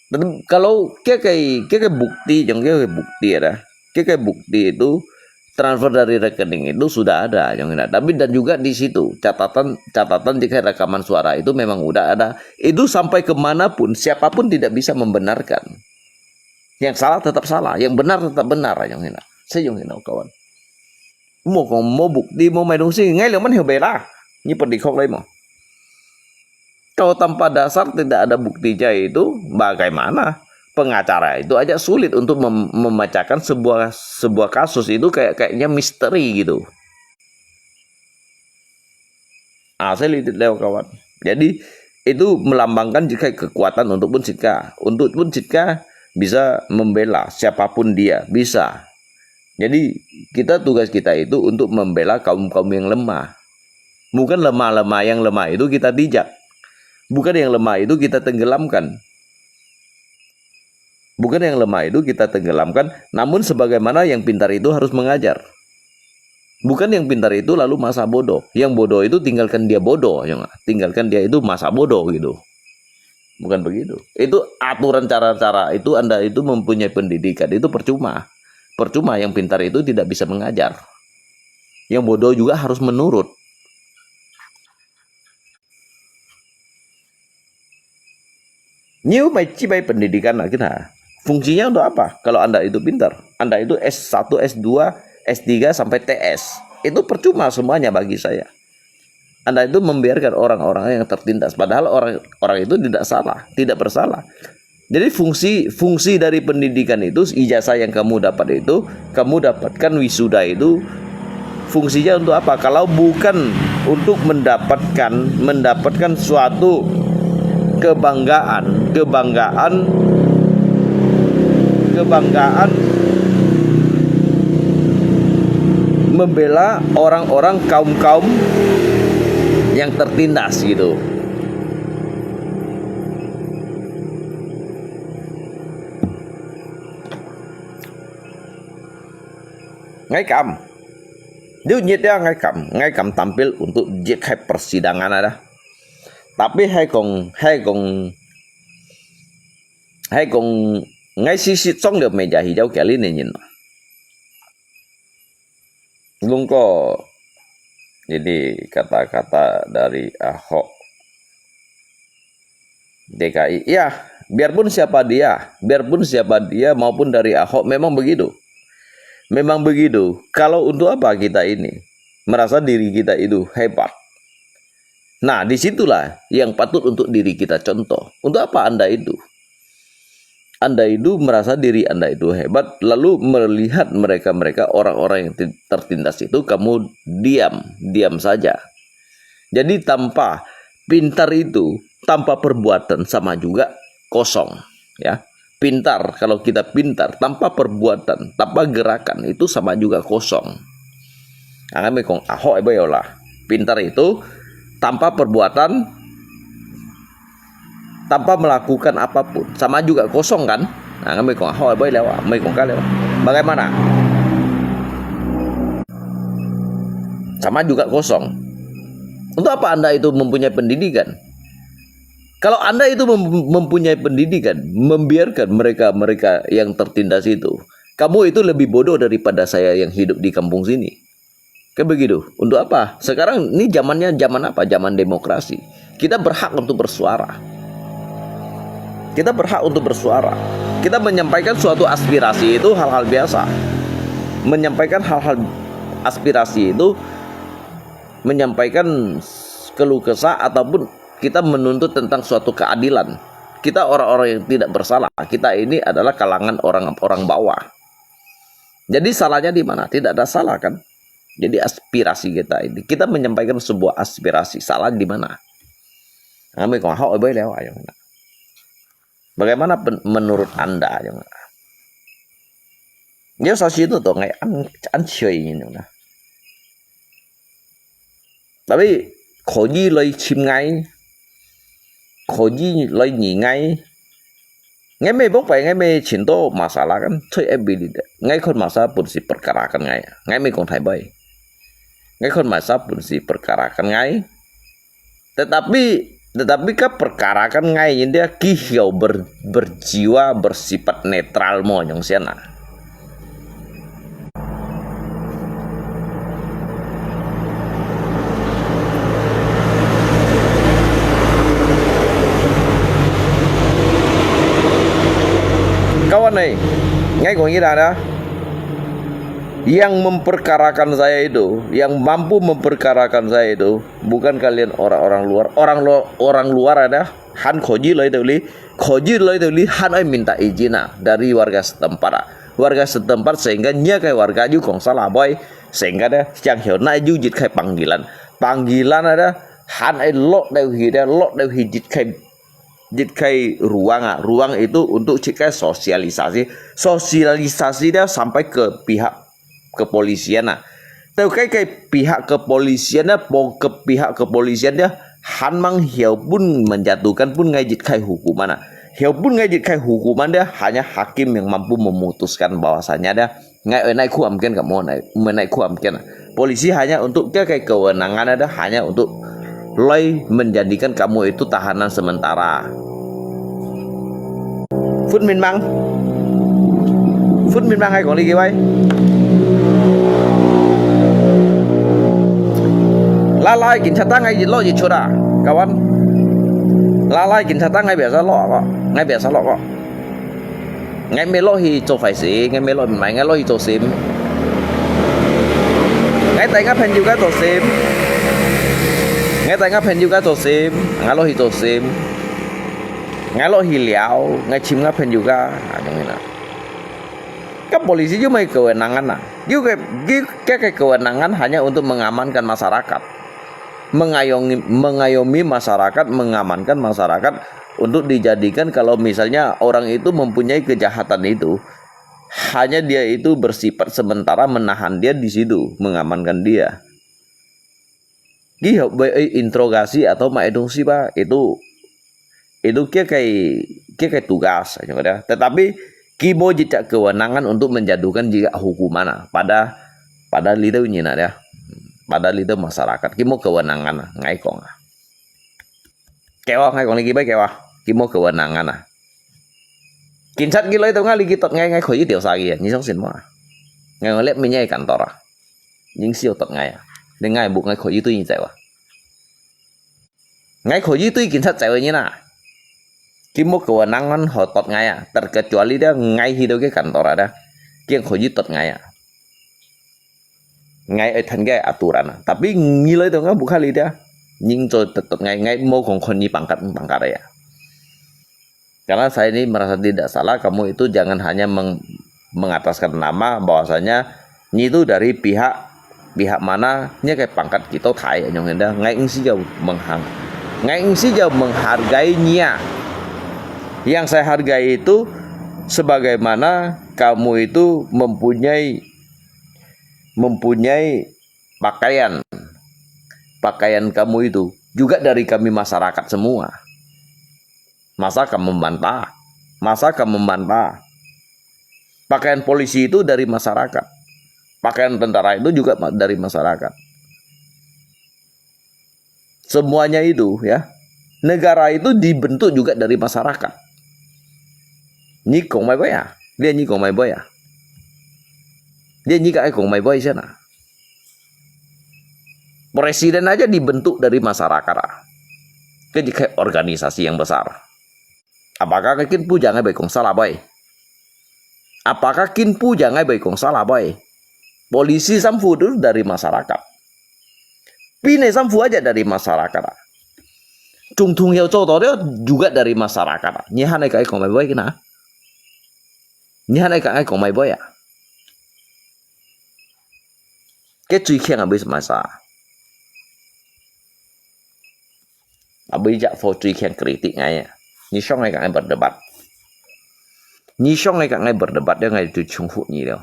Dan kalau ke ke ke bukti, yang ke bukti ada, ke ke bukti itu transfer dari rekening itu sudah ada yang hina. Tapi dan juga di situ catatan catatan di rekaman suara itu memang udah ada. Itu sampai kemanapun siapapun tidak bisa membenarkan. Yang salah tetap salah, yang benar tetap benar yang hina. Saya yang hina kawan. Mau kong mau bukti mau mai dongsi ngai liang man hiu bela. Ni pedikok lai mau. Kalau tanpa dasar tidak ada buktinya itu bagaimana? Pengacara itu aja sulit untuk mem memecahkan sebuah sebuah kasus itu kayak kayaknya misteri gitu. Ah, saya lihat lewat kawan. Jadi itu melambangkan juga kekuatan untuk pun sitka. Untuk pun sitka bisa membela siapapun dia, bisa. Jadi kita tugas kita itu untuk membela kaum-kaum yang lemah. Bukan lemah-lemah yang lemah itu kita tijak. Bukan yang lemah itu kita tenggelamkan. Bukan yang lemah itu kita tenggelamkan, namun sebagaimana yang pintar itu harus mengajar. Bukan yang pintar itu lalu masa bodoh. Yang bodoh itu tinggalkan dia bodoh, yang tinggalkan dia itu masa bodoh gitu. Bukan begitu. Itu aturan cara-cara itu Anda itu mempunyai pendidikan itu percuma. Percuma yang pintar itu tidak bisa mengajar. Yang bodoh juga harus menurut. Nyiu mai cibai pendidikan lah kita. Fungsinya untuk apa? Kalau Anda itu pintar, Anda itu S satu, S dua, S tiga sampai T S. Itu percuma semuanya bagi saya. Anda itu membiarkan orang-orang yang tertindas padahal orang orang itu tidak salah, tidak bersalah. Jadi fungsi fungsi dari pendidikan itu ijazah yang kamu dapat itu kamu dapatkan wisuda itu fungsinya untuk apa? Kalau bukan untuk mendapatkan mendapatkan suatu kebanggaan, kebanggaan, kebanggaan membela orang-orang kaum-kaum yang tertindas gitu. ，𠊎敢，你熱呀，𠊎敢，𠊎敢tampil untuk揭開persidangan ada。Tapi hai kong, hai kong, hai kong, ngai sisi cong liu meja hijau kali ni nyin. Lungko, jadi kata-kata dari Ahok D K I. Ya, biarpun siapa dia, biarpun siapa dia maupun dari Ahok memang begitu. Memang begitu. Kalau untuk apa kita ini merasa diri kita itu hebat? Nah, di situlah yang patut untuk diri kita contoh. Untuk apa Anda itu? Anda itu merasa diri Anda itu hebat, lalu melihat mereka-mereka orang-orang yang ti-, tertindas itu, kamu diam, diam saja. Jadi tanpa pintar itu, tanpa perbuatan sama juga kosong, ya. Pintar, kalau kita pintar, tanpa perbuatan, tanpa gerakan, itu sama juga kosong. Ang kami kong Ahok ibu yola. Pintar itu tanpa perbuatan, tanpa melakukan apapun, sama juga kosong kan? Nah, kami kong Ahok ibu lewat, kami kong ka lewat. Bagaimana? Sama juga kosong. Untuk apa Anda itu mempunyai pendidikan? Kalau Anda itu mem-, mempunyai pendidikan, membiarkan mereka-mereka yang tertindas itu, kamu itu lebih bodoh daripada saya yang hidup di kampung sini. Kan begitu. Untuk apa? Sekarang ni zamannya zaman apa? Zaman demokrasi. Kita berhak untuk bersuara. Kita berhak untuk bersuara. Kita menyampaikan suatu aspirasi itu hal-hal biasa. Menyampaikan hal-hal aspirasi itu, menyampaikan keluh kesah ataupun kita menuntut tentang suatu keadilan. Kita orang-orang yang tidak bersalah. Kita ini adalah kalangan orang-orang bawah. Jadi salahnya di mana? Tidak ada salah kan? Jadi aspirasi kita ini, kita menyampaikan sebuah aspirasi, salah di mana? Kami kong Ahok ibu lewat, ayo. Bagaimana pen-, menurut Anda, ayo? Yo sasi itu to ngai an an cuy ini nah. Tapi可以來尋𠊎，可以來認𠊎。𠊎乜無擺，𠊎乜尋到masalah kan，在F B裡底。𠊎看masalah pun si perkara kan ngai。𠊎乜講大擺。𠊎看masalah pun si perkara kan ngai。Tetapi, tetapi ka perkara kan ngai，人家佢曉ber-, berjiwa, bersifat netral mo，yang sian ah. Kawan eh, ngai kong ina dah. Yang memperkarakan saya itu, yang mampu memperkarakan saya itu, bukan kalian orang-orang luar. Orang lo-, orang luar ada, han koji lo itu li, koji lo itu li, han ai minta izin ah, dari warga setempat ah. Warga setempat sehingga nya kai warga ju kong salah boy, sehingga dah, yang hiu nai ju jit kai panggilan. Panggilan ada, han ai lok deu hi dah, lok deu hi jit kai, jit kai ruang ah. Ruang itu untuk jit kai sosialisasi. Sosialisasi dah sampai ke pihak kepolisian ah. Teu kai kai pihak kepolisian ah, po ke pihak kepolisian dah, han mang hiu pun menjatuhkan pun ngai jit kai hukuman ah. Hiu pun ngai jit kai hukuman dah, hanya hakim yang mampu memutuskan bahwasanya dah, ngai, eh, nai kuam ken kamu nai, menai kuam ken ah. Polisi hanya untuk ke kai kewenangan ada, hanya untuk loi menjadikan kamu itu tahanan sementara. Phun min mang. Phun min mang ai kong li ki wai. Lalai kin chat tang ai lo yi chura, kawan. Lalai kin chat tang ai biasa lo ko. Ngai biasa lo ko. Ngai mê lo hi cho phải si, ngai mê lo mai, ngai lo hi cho sim. Ngai tai ngai phen yu ka cho sim. Ngai tai ngai phen yu ka cho sim. Ngai lo hi cho sim. Ngai lo hi liao, ngai chim ngai phen yu ka. Ah, yang ina. Kan polisi yu mai kewenangan ah. Yu ke, yu ke, ke kewenangan hanya untuk mengamankan masyarakat. Mengayomi, mengayomi masyarakat, mengamankan masyarakat untuk dijadikan kalau misalnya orang itu mempunyai kejahatan itu, hanya dia itu bersifat sementara menahan dia di situ, mengamankan dia. Ki hok bai interogasi atau mai dong si ba, itu, itu kia kai, kia kai tugas, aja ada. Tetapi ki bo jejak kewenangan untuk menjatuhkan jika hukuman ah, pada Padahal litu nyi na dia. Padahal litu masyarakat. Kimo kewenangan na, ngai kong ah. Kewa, ngai kong lagi bai kewa. Kimo kewenangan na. Kinsat gilo itu ngai lagi tot ngai, ngai koi itu sa gi. Nyi song sin mo. Ngai ngolek minyai kantor ah. Ning sio tot ngai ah. Ning ngai buk ngai koi itu nyi cai wa. Ngai kho yi tui kinsat cai wei nyi na. Kimo kewenangan ho tot ngai ah. Terkecuali dia ngai hidup ke kantor ada. Kiang kho yi tot ngai ah. Ngai ai than ke aturan ah. Tapi nyi loi to ngai bukan li dia. Nying cho tot ngai, ngai mo kong kon nyi pangkat, pangkat ya. Karena saya ini merasa tidak salah, kamu itu jangan hanya meng-, mengataskan nama bahwasanya nyi itu dari pihak, pihak mana, nyi ke pangkat kita thai, nyong henda, ngai engsi jauh menghang. Ngai engsi jauh menghargai nyi ah. Yang saya hargai itu sebagaimana kamu itu mempunyai, mempunyai pakaian. Pakaian kamu itu juga dari kami masyarakat semua. Masa kamu membantah? Masa kamu membantah? Pakaian polisi itu dari masyarakat. Pakaian tentara itu juga ma-, dari masyarakat. Semuanya itu, ya. Negara itu dibentuk juga dari masyarakat. Nyi kong mai boy ya? Dia nyi kong mai boy ya? Dia nyi ka ai kong mai boy siya na? Presiden aja dibentuk dari masyarakat ah. Ke, ke organisasi yang besar. Apakah kin pujang ai bai kong salah boy? Apakah kin pujang ai bai kong salah boy? Polisi samfu itu dari masyarakat. Pine samfu aja dari masyarakat ah. Chung tung hiau cho to dia juga dari masyarakat ah. Nyi han ai ka ai kong mai boy kena? Nyi han ai ka ai kong mai boy ah? Ke cui khiang abis masa. Abis jak fo cui khiang kritik ngai ah. Nyi song ai ka ai berdebat. Nyi song ai ka ai berdebat dia ngai tu chung hu nyi leo.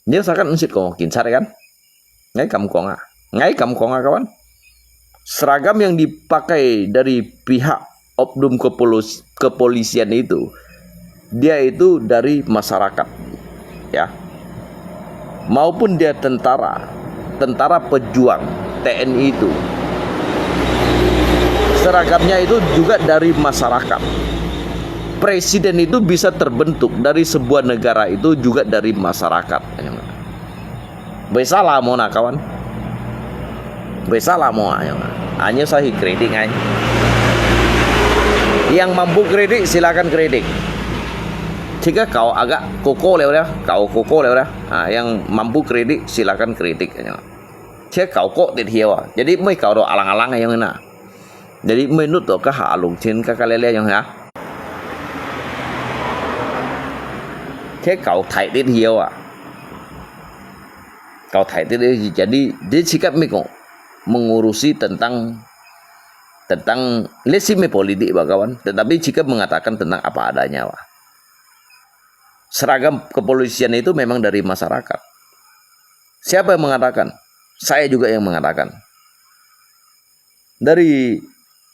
Nyi sakan ensit kong kinsat kan? Ngai kam kong ah. Ngai kam kong ah, kawan. Seragam yang dipakai dari pihak oknum kepolus-, kepolisian itu, dia itu dari masyarakat. Ya. Maupun dia tentara, tentara pejuang, T N I itu. Seragamnya itu juga dari masyarakat. Presiden itu bisa terbentuk dari sebuah negara itu juga dari masyarakat. Bai salah mo na, kawan. Bai salah mo, ayo. Hanya saya kritik ai. Yang mampu kritik, silakan kritik. Jika kau agak koko leo dah, kau koko leo dah. Ha, yang mampu kritik, silakan kritik, ayo. Jika kau kok tit hiau ah. Jadi, mai kau do alang-alang yang na. Jadi, mai nut do ka ha alung chin ka ka lele yang ha. Jika kau thai tit hiau ah. Kau thai tit hiau, jadi, dia cakap mai kong mengurusi tentang, tentang, let's say mai politik, bah, kawan. Tetapi jika mengatakan tentang apa adanya, bah. Seragam kepolisian itu memang dari masyarakat. Siapa yang mengatakan? Saya juga yang mengatakan. Dari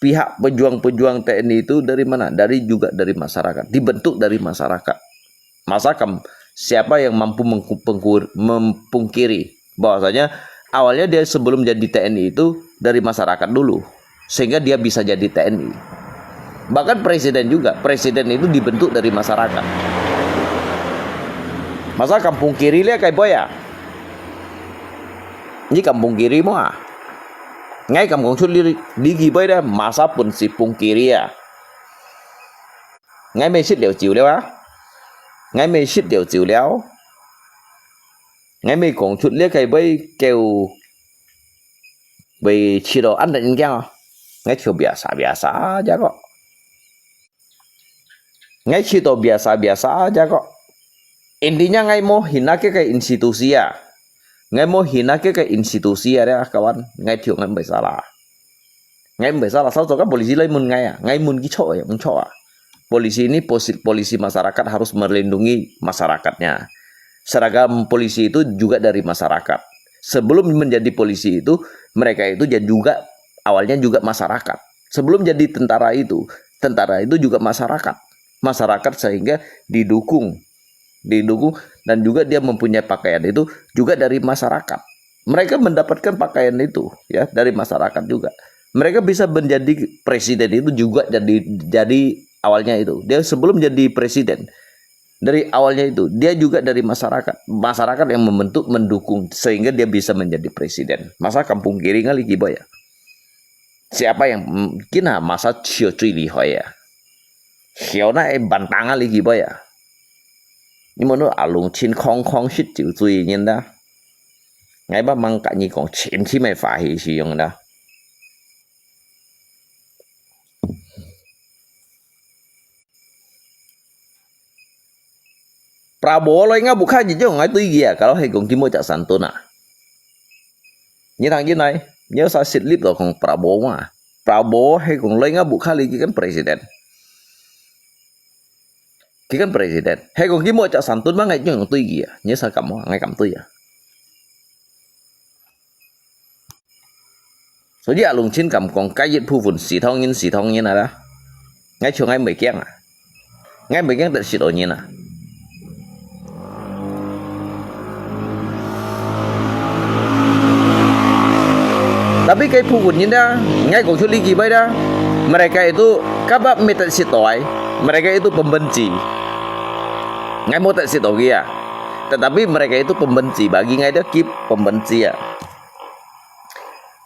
pihak pejuang-pejuang T N I itu dari mana? Dari, juga dari masyarakat. Dibentuk dari masyarakat. Masa kam-, siapa yang mampu mengku-, pengkur-, mempungkiri bahwasanya awalnya dia sebelum jadi T N I itu dari masyarakat dulu, sehingga dia bisa jadi T N I. Bahkan presiden juga, presiden itu dibentuk dari masyarakat. Masa kam pungkiri lia kai boy ah? Ni kam pungkiri mo ah? Ngai kam kong chut li, li ki boy dah, masa pun si pungkiri ah? Ngai mai sit liao chiu liao ah? Ngai mai sit liao chiu liao? Ngai mai kong chut lia kai boy kêu bai chit do ăn đến kiang ah? Ngai chiu biasa-biasa aja kok. Ngai chit do biasa-biasa aja kok. Intinya ngai mo hina ke ke institusi ah. Ngai mo hina ke ke institusi ah dia, kawan. Ngai chiu ngai bai salah. Ngai bai salah, sao cho ka polisi lai mun ngai ah. Ngai mun ki cho ya, mun cho ah. Polisi ini posi-, polisi masyarakat harus melindungi masyarakatnya. Seragam polisi itu juga dari masyarakat. Sebelum menjadi polisi itu, mereka itu ja-, juga awalnya juga masyarakat. Sebelum jadi tentara itu, tentara itu juga masyarakat. Masyarakat sehingga didukung didukung, dan juga dia mempunyai pakaian itu juga dari masyarakat. Mereka mendapatkan pakaian itu, ya, dari masyarakat juga. Mereka bisa menjadi presiden itu juga dari dari awalnya itu. Dia sebelum jadi presiden, dari awalnya itu, dia juga dari masyarakat. Masyarakat yang membentuk, mendukung, sehingga dia bisa menjadi presiden. Masa kampung kiri ngali kiba ya? Siapa yang, mm, kina masa cio cui lihoi ya? Hiau na e bantang ngali kiba ya? Ni mana alung chin kong kong sit ciu cui nyin da. Ngai ba mang ka ni kong chin chin mai fa hi si yong da. Prabowo loi nga bukha ji jong ngai tui gia, kalau hai kong kimo cak santun ah. Ni thang ji nai, ni sa sit lip to kong Prabowo ma. Prabowo hai kong loi nga bukha li kikan presiden. Kikan presiden. Hai kong kimo cak santun ma ngai jong tui gia. Ni sa kam ma, ngai kam tui ya. 所以 alung chin kam kong kai yit phu phun si thong yin si thong yin ala. Ngai chua ngai mei kiang ah. Ngai mei kiang tet sit o yin ah. Tapi kai phu phun yin da, ngai kong chua li ki bai da. Mereka itu kabab mi tet sit toi. Mereka itu pembenci. Ngai mo tet sit toi ya. Tetapi mereka itu pembenci. Bagi ngai dia ki pembenci ya.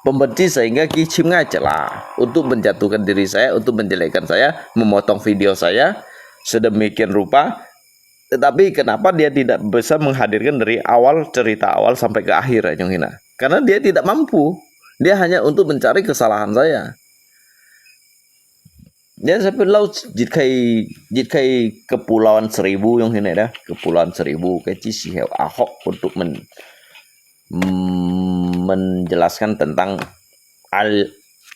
Pembenci sehingga ki chim ngai celah untuk menjatuhkan diri saya, untuk menjelekkan saya, memotong video saya sedemikian rupa. Tetapi kenapa dia tidak bisa menghadirkan dari awal cerita awal sampai ke akhir, Nyong Hina? Karena dia tidak mampu. Dia hanya untuk mencari kesalahan saya. Dia sampai lau jit kai jit kai Kepulauan Seribu Nyong Hina dah. Kepulauan Seribu kai ci si heu Ahok untuk men mm, menjelaskan tentang Al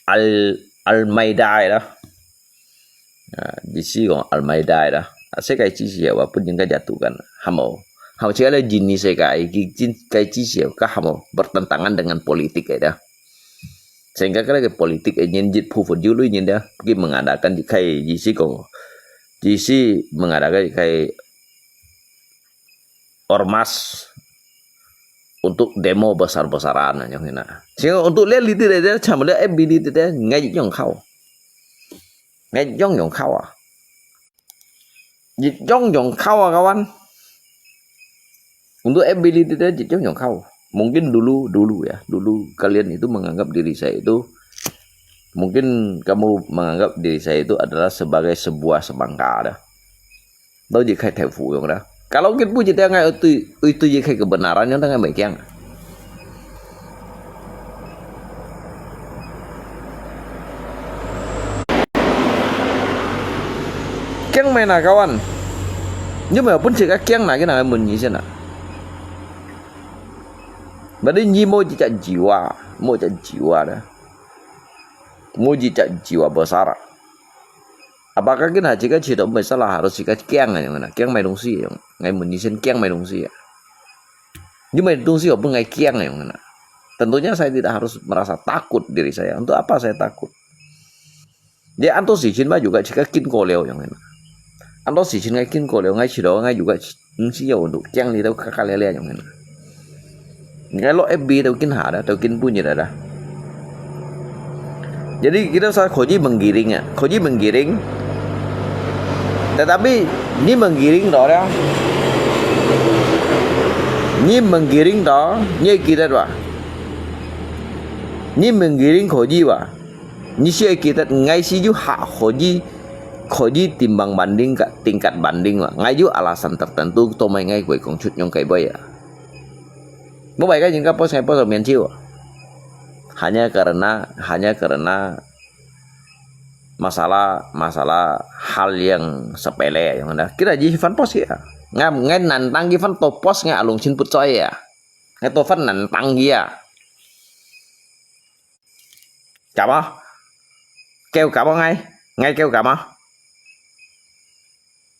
Al Al-Maida dah. Nah, di si kong Al-Maida dah. Saya kai ci si heu pun jeng ka jatuhkan. Hamau. Hamau cik ada jenis saya kai kai ci si heu ka hamau bertentangan dengan politik dah. Sehingga kalau ke politik eh nyin jit phu phu julu nyin dah. Pergi mengadakan di kai di si kong. Di si mengadakan di kai ormas untuk demo besar-besaran Nyong Hina. Sehingga untuk lihat liti deh, dia cam lihat F B liti deh, ngai jong kau. Ngai jong jong kau ah. Jit jong jong kau ah, kawan. Untuk F B liti deh, jit jong jong kau. Mungkin dulu, dulu ya, dulu kalian itu menganggap diri saya itu, mungkin kamu menganggap diri saya itu adalah sebagai sebuah semangka dah. Tau ji khai thèu fù yong da. Kalau kin bu ji da ngai ui tui, ui tui ji khai kebenaran yong da ngai mai kiang. Kiang mai na kawan. Nyo mai pun cik kiang na kina mun ni sen na. Berarti nyi mo ji cak jiwa, mo cak jiwa da. Mo ji cak jiwa besar. Apakah kin haji ka cito mai salah harus sika kiang yong na, kiang mai dongsi yong, ngai mun ni sen kiang mai dongsi ya. Ni mai dongsi yo pun ngai kiang yong na. Tentunya saya tidak harus merasa takut diri saya. Untuk apa saya takut? Dia anto si chin ma juga cika kin ko leo yong na. Anto si chin ngai kin ko leo ngai cito ngai juga Hmsi yo untuk kiang ni tau kaka lele yong hen. Ngai lo F B tau kin ha da, tau kin bunyi da da. Jadi kita sa khoji menggiring ya, khoji menggiring. Tetapi ni menggiring to da. Ni menggiring to, ni kita dua. Ni menggiring khoji wa. Ni si kita ngai si ju ha khoji khoji timbang banding ka tingkat banding wa. Ngai ju alasan tertentu to mai ngai kuai kong chut nyong kai boy ya. Mo bai ka jing ka pos ngai pos mian chiu. Hanya karena, hanya karena masalah, masalah hal yang sepele yang ada. Kita ji fan pos ya. Ngai, ngai nantang ji fan to pos ngai alung chin put choi ya. Ngai to fan nantang ji ya. Kamo? Kêu kamo ngai? Ngai kêu kamo?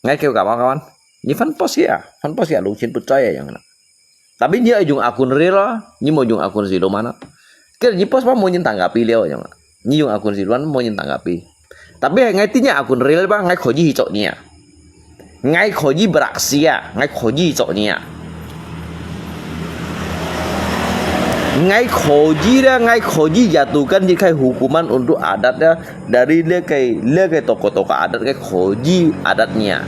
Ngai kêu kamo kawan? Ni fan pos ya, fan pos ya lu chin put choi ya yang na. Tapi ni ai jung akun real lah, ni mo jung akun si lo mana. Kêu ni pos pa mo nyin tanggapi leo yang. Ni jung akun si lo mo nyin tanggapi. Tapi ngai tinya akun real ba ngai khoji hi chok ni ya. ，ngai kho ji beraksi啊，ngai kho ji cok ni啊。Ngai kho ji dah, ngai kho ji jatuhkan ji kai hukuman untuk adat dah, dari le kai, le kai tokoh-tokoh adat kai kho ji adat ni ah.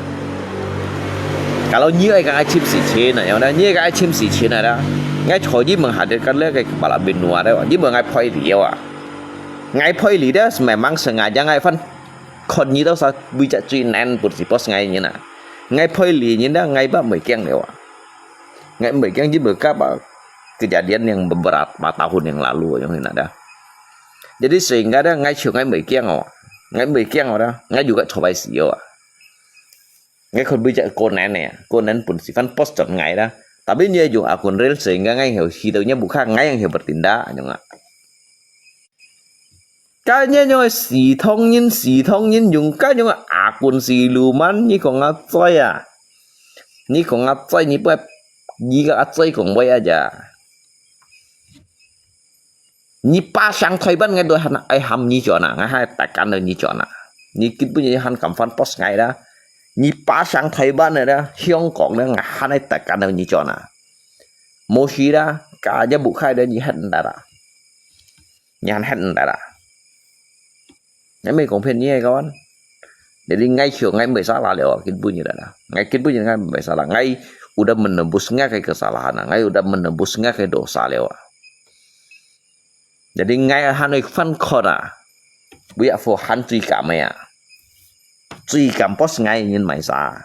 Kalau ni ai kang ai chim si chin ah, yang dah, ni ai kang ai chim si chin ah dah. Ngai kho ji menghadirkan le kai kepala benua dah, ji meng ngai phoi liau ah. Ngai phoi li dah, memang sengaja ngai fan khon ni tau sa bui cak cui nen pun si pos ngai ni na. Ngai phoi li ni dah, ngai ba mei kiang liau ah. Ngai mei kiang ji beka ba kejadian yang beberapa tahun yang lalu yang ni dah. Jadi sehingga dah ngai ciu ngai mei kiang oh. Ngai mei kiang oh dah, ngai juga cobai si yo ah. Ngai khon bui cak konen ya, konen pun si fan pos cak ngai dah. Tapi ni jung akun real sehingga ngai hiu hidau nya buka ngai yang hiu bertindak jung ah. Kanya jung si thong yin, si thong yin jung kanya akun si luman ni kong a cai ah. Ni kong a cai ni pai, ni ka a cai kong bai aja. Ni pa sang thoi ban ngai doi han ai ham ni chua na, ngai hai tak kan ni chua na. Ni kit bu ni han kam fan pos ngai dah. Ni pa sang thoi ban dah, hiong kong dah, ngai han ai tak kan ni chua na. Mo si dah, ka ja bu khai dah ni het nda dah. Ni han het nda dah. Ngai mei kong phen ni ai kawan. Jadi ngai ciu ngai mei salah liau, kit bu ni dah. Ngai kit bu ni ngai mei salah. Ngai udah menebus ngai kai kesalahan ah. Ngai udah menebus ngai kai dosa liau ah. Jadi ngai han oi fan khon ah. Bui ya fo han cui kam ya. Cui kam pos ngai yin mai sa.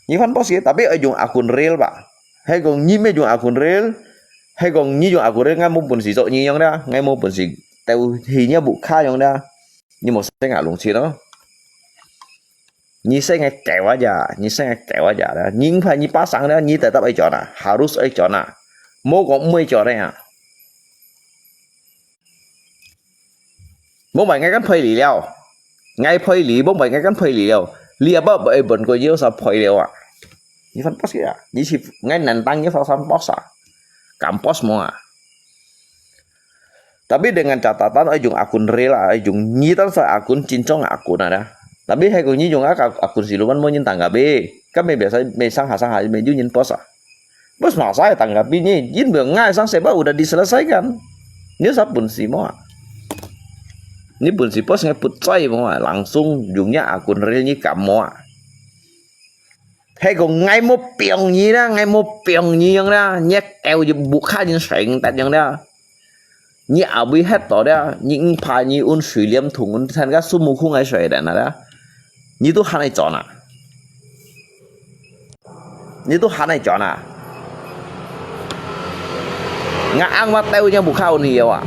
Ni fan pos ye, tapi ai jung akun real ba. Hai kong ni mei jung akun real. Hai kong ni jung akun real ngai mo pun si cok ni yang dah. Ngai mo pun si teu hi nya buka yang dah. Ni mo seng ah lung chin oh. Ni seng ai keu aja, ni seng ai keu aja dah. Ni phai ni pasang dah, ni tetap ai cok na, harus ai cok na. Mo kong mei cok dah ya. Mo mai ngai kan phoi li liau. Ngai phoi li, mo mai ngai kan phoi li liau. Li apa ba ai bon ko yo sa phoi liau ah. Ni fan pos ya, ni si ngai nantang yo sa san pos ah. Kam pos mo ah. Tapi dengan catatan ai jung akun real ah, ai jung ni tan sa akun cin cong akun ah dah. Tapi hai kong ni jung ak akun si luman mo yin tanggapi. Kan mei biasa mei sang ha sang ha mei ju yin pos ah. Bos masa ya tanggapi ni, yin beu ngai sang sebab udah diselesaikan. Ni sa pun si mo ah. Ni pun si pos ngai put cai mo ah, langsung jung nya akun real ni kam mo ah. Hai kong ngai mo piong ni dah, ngai mo piong ni yang dah, ni teu ji buka yin seng tat yang dah. Ni abui het to dah, ni ing pa ni un sui liam thung un than ka sumu khung ai sui dah na dah. Ni tu han ai cok na. Ni tu han ai cok na. Ngai ang ma teu nya buka un hiu ah.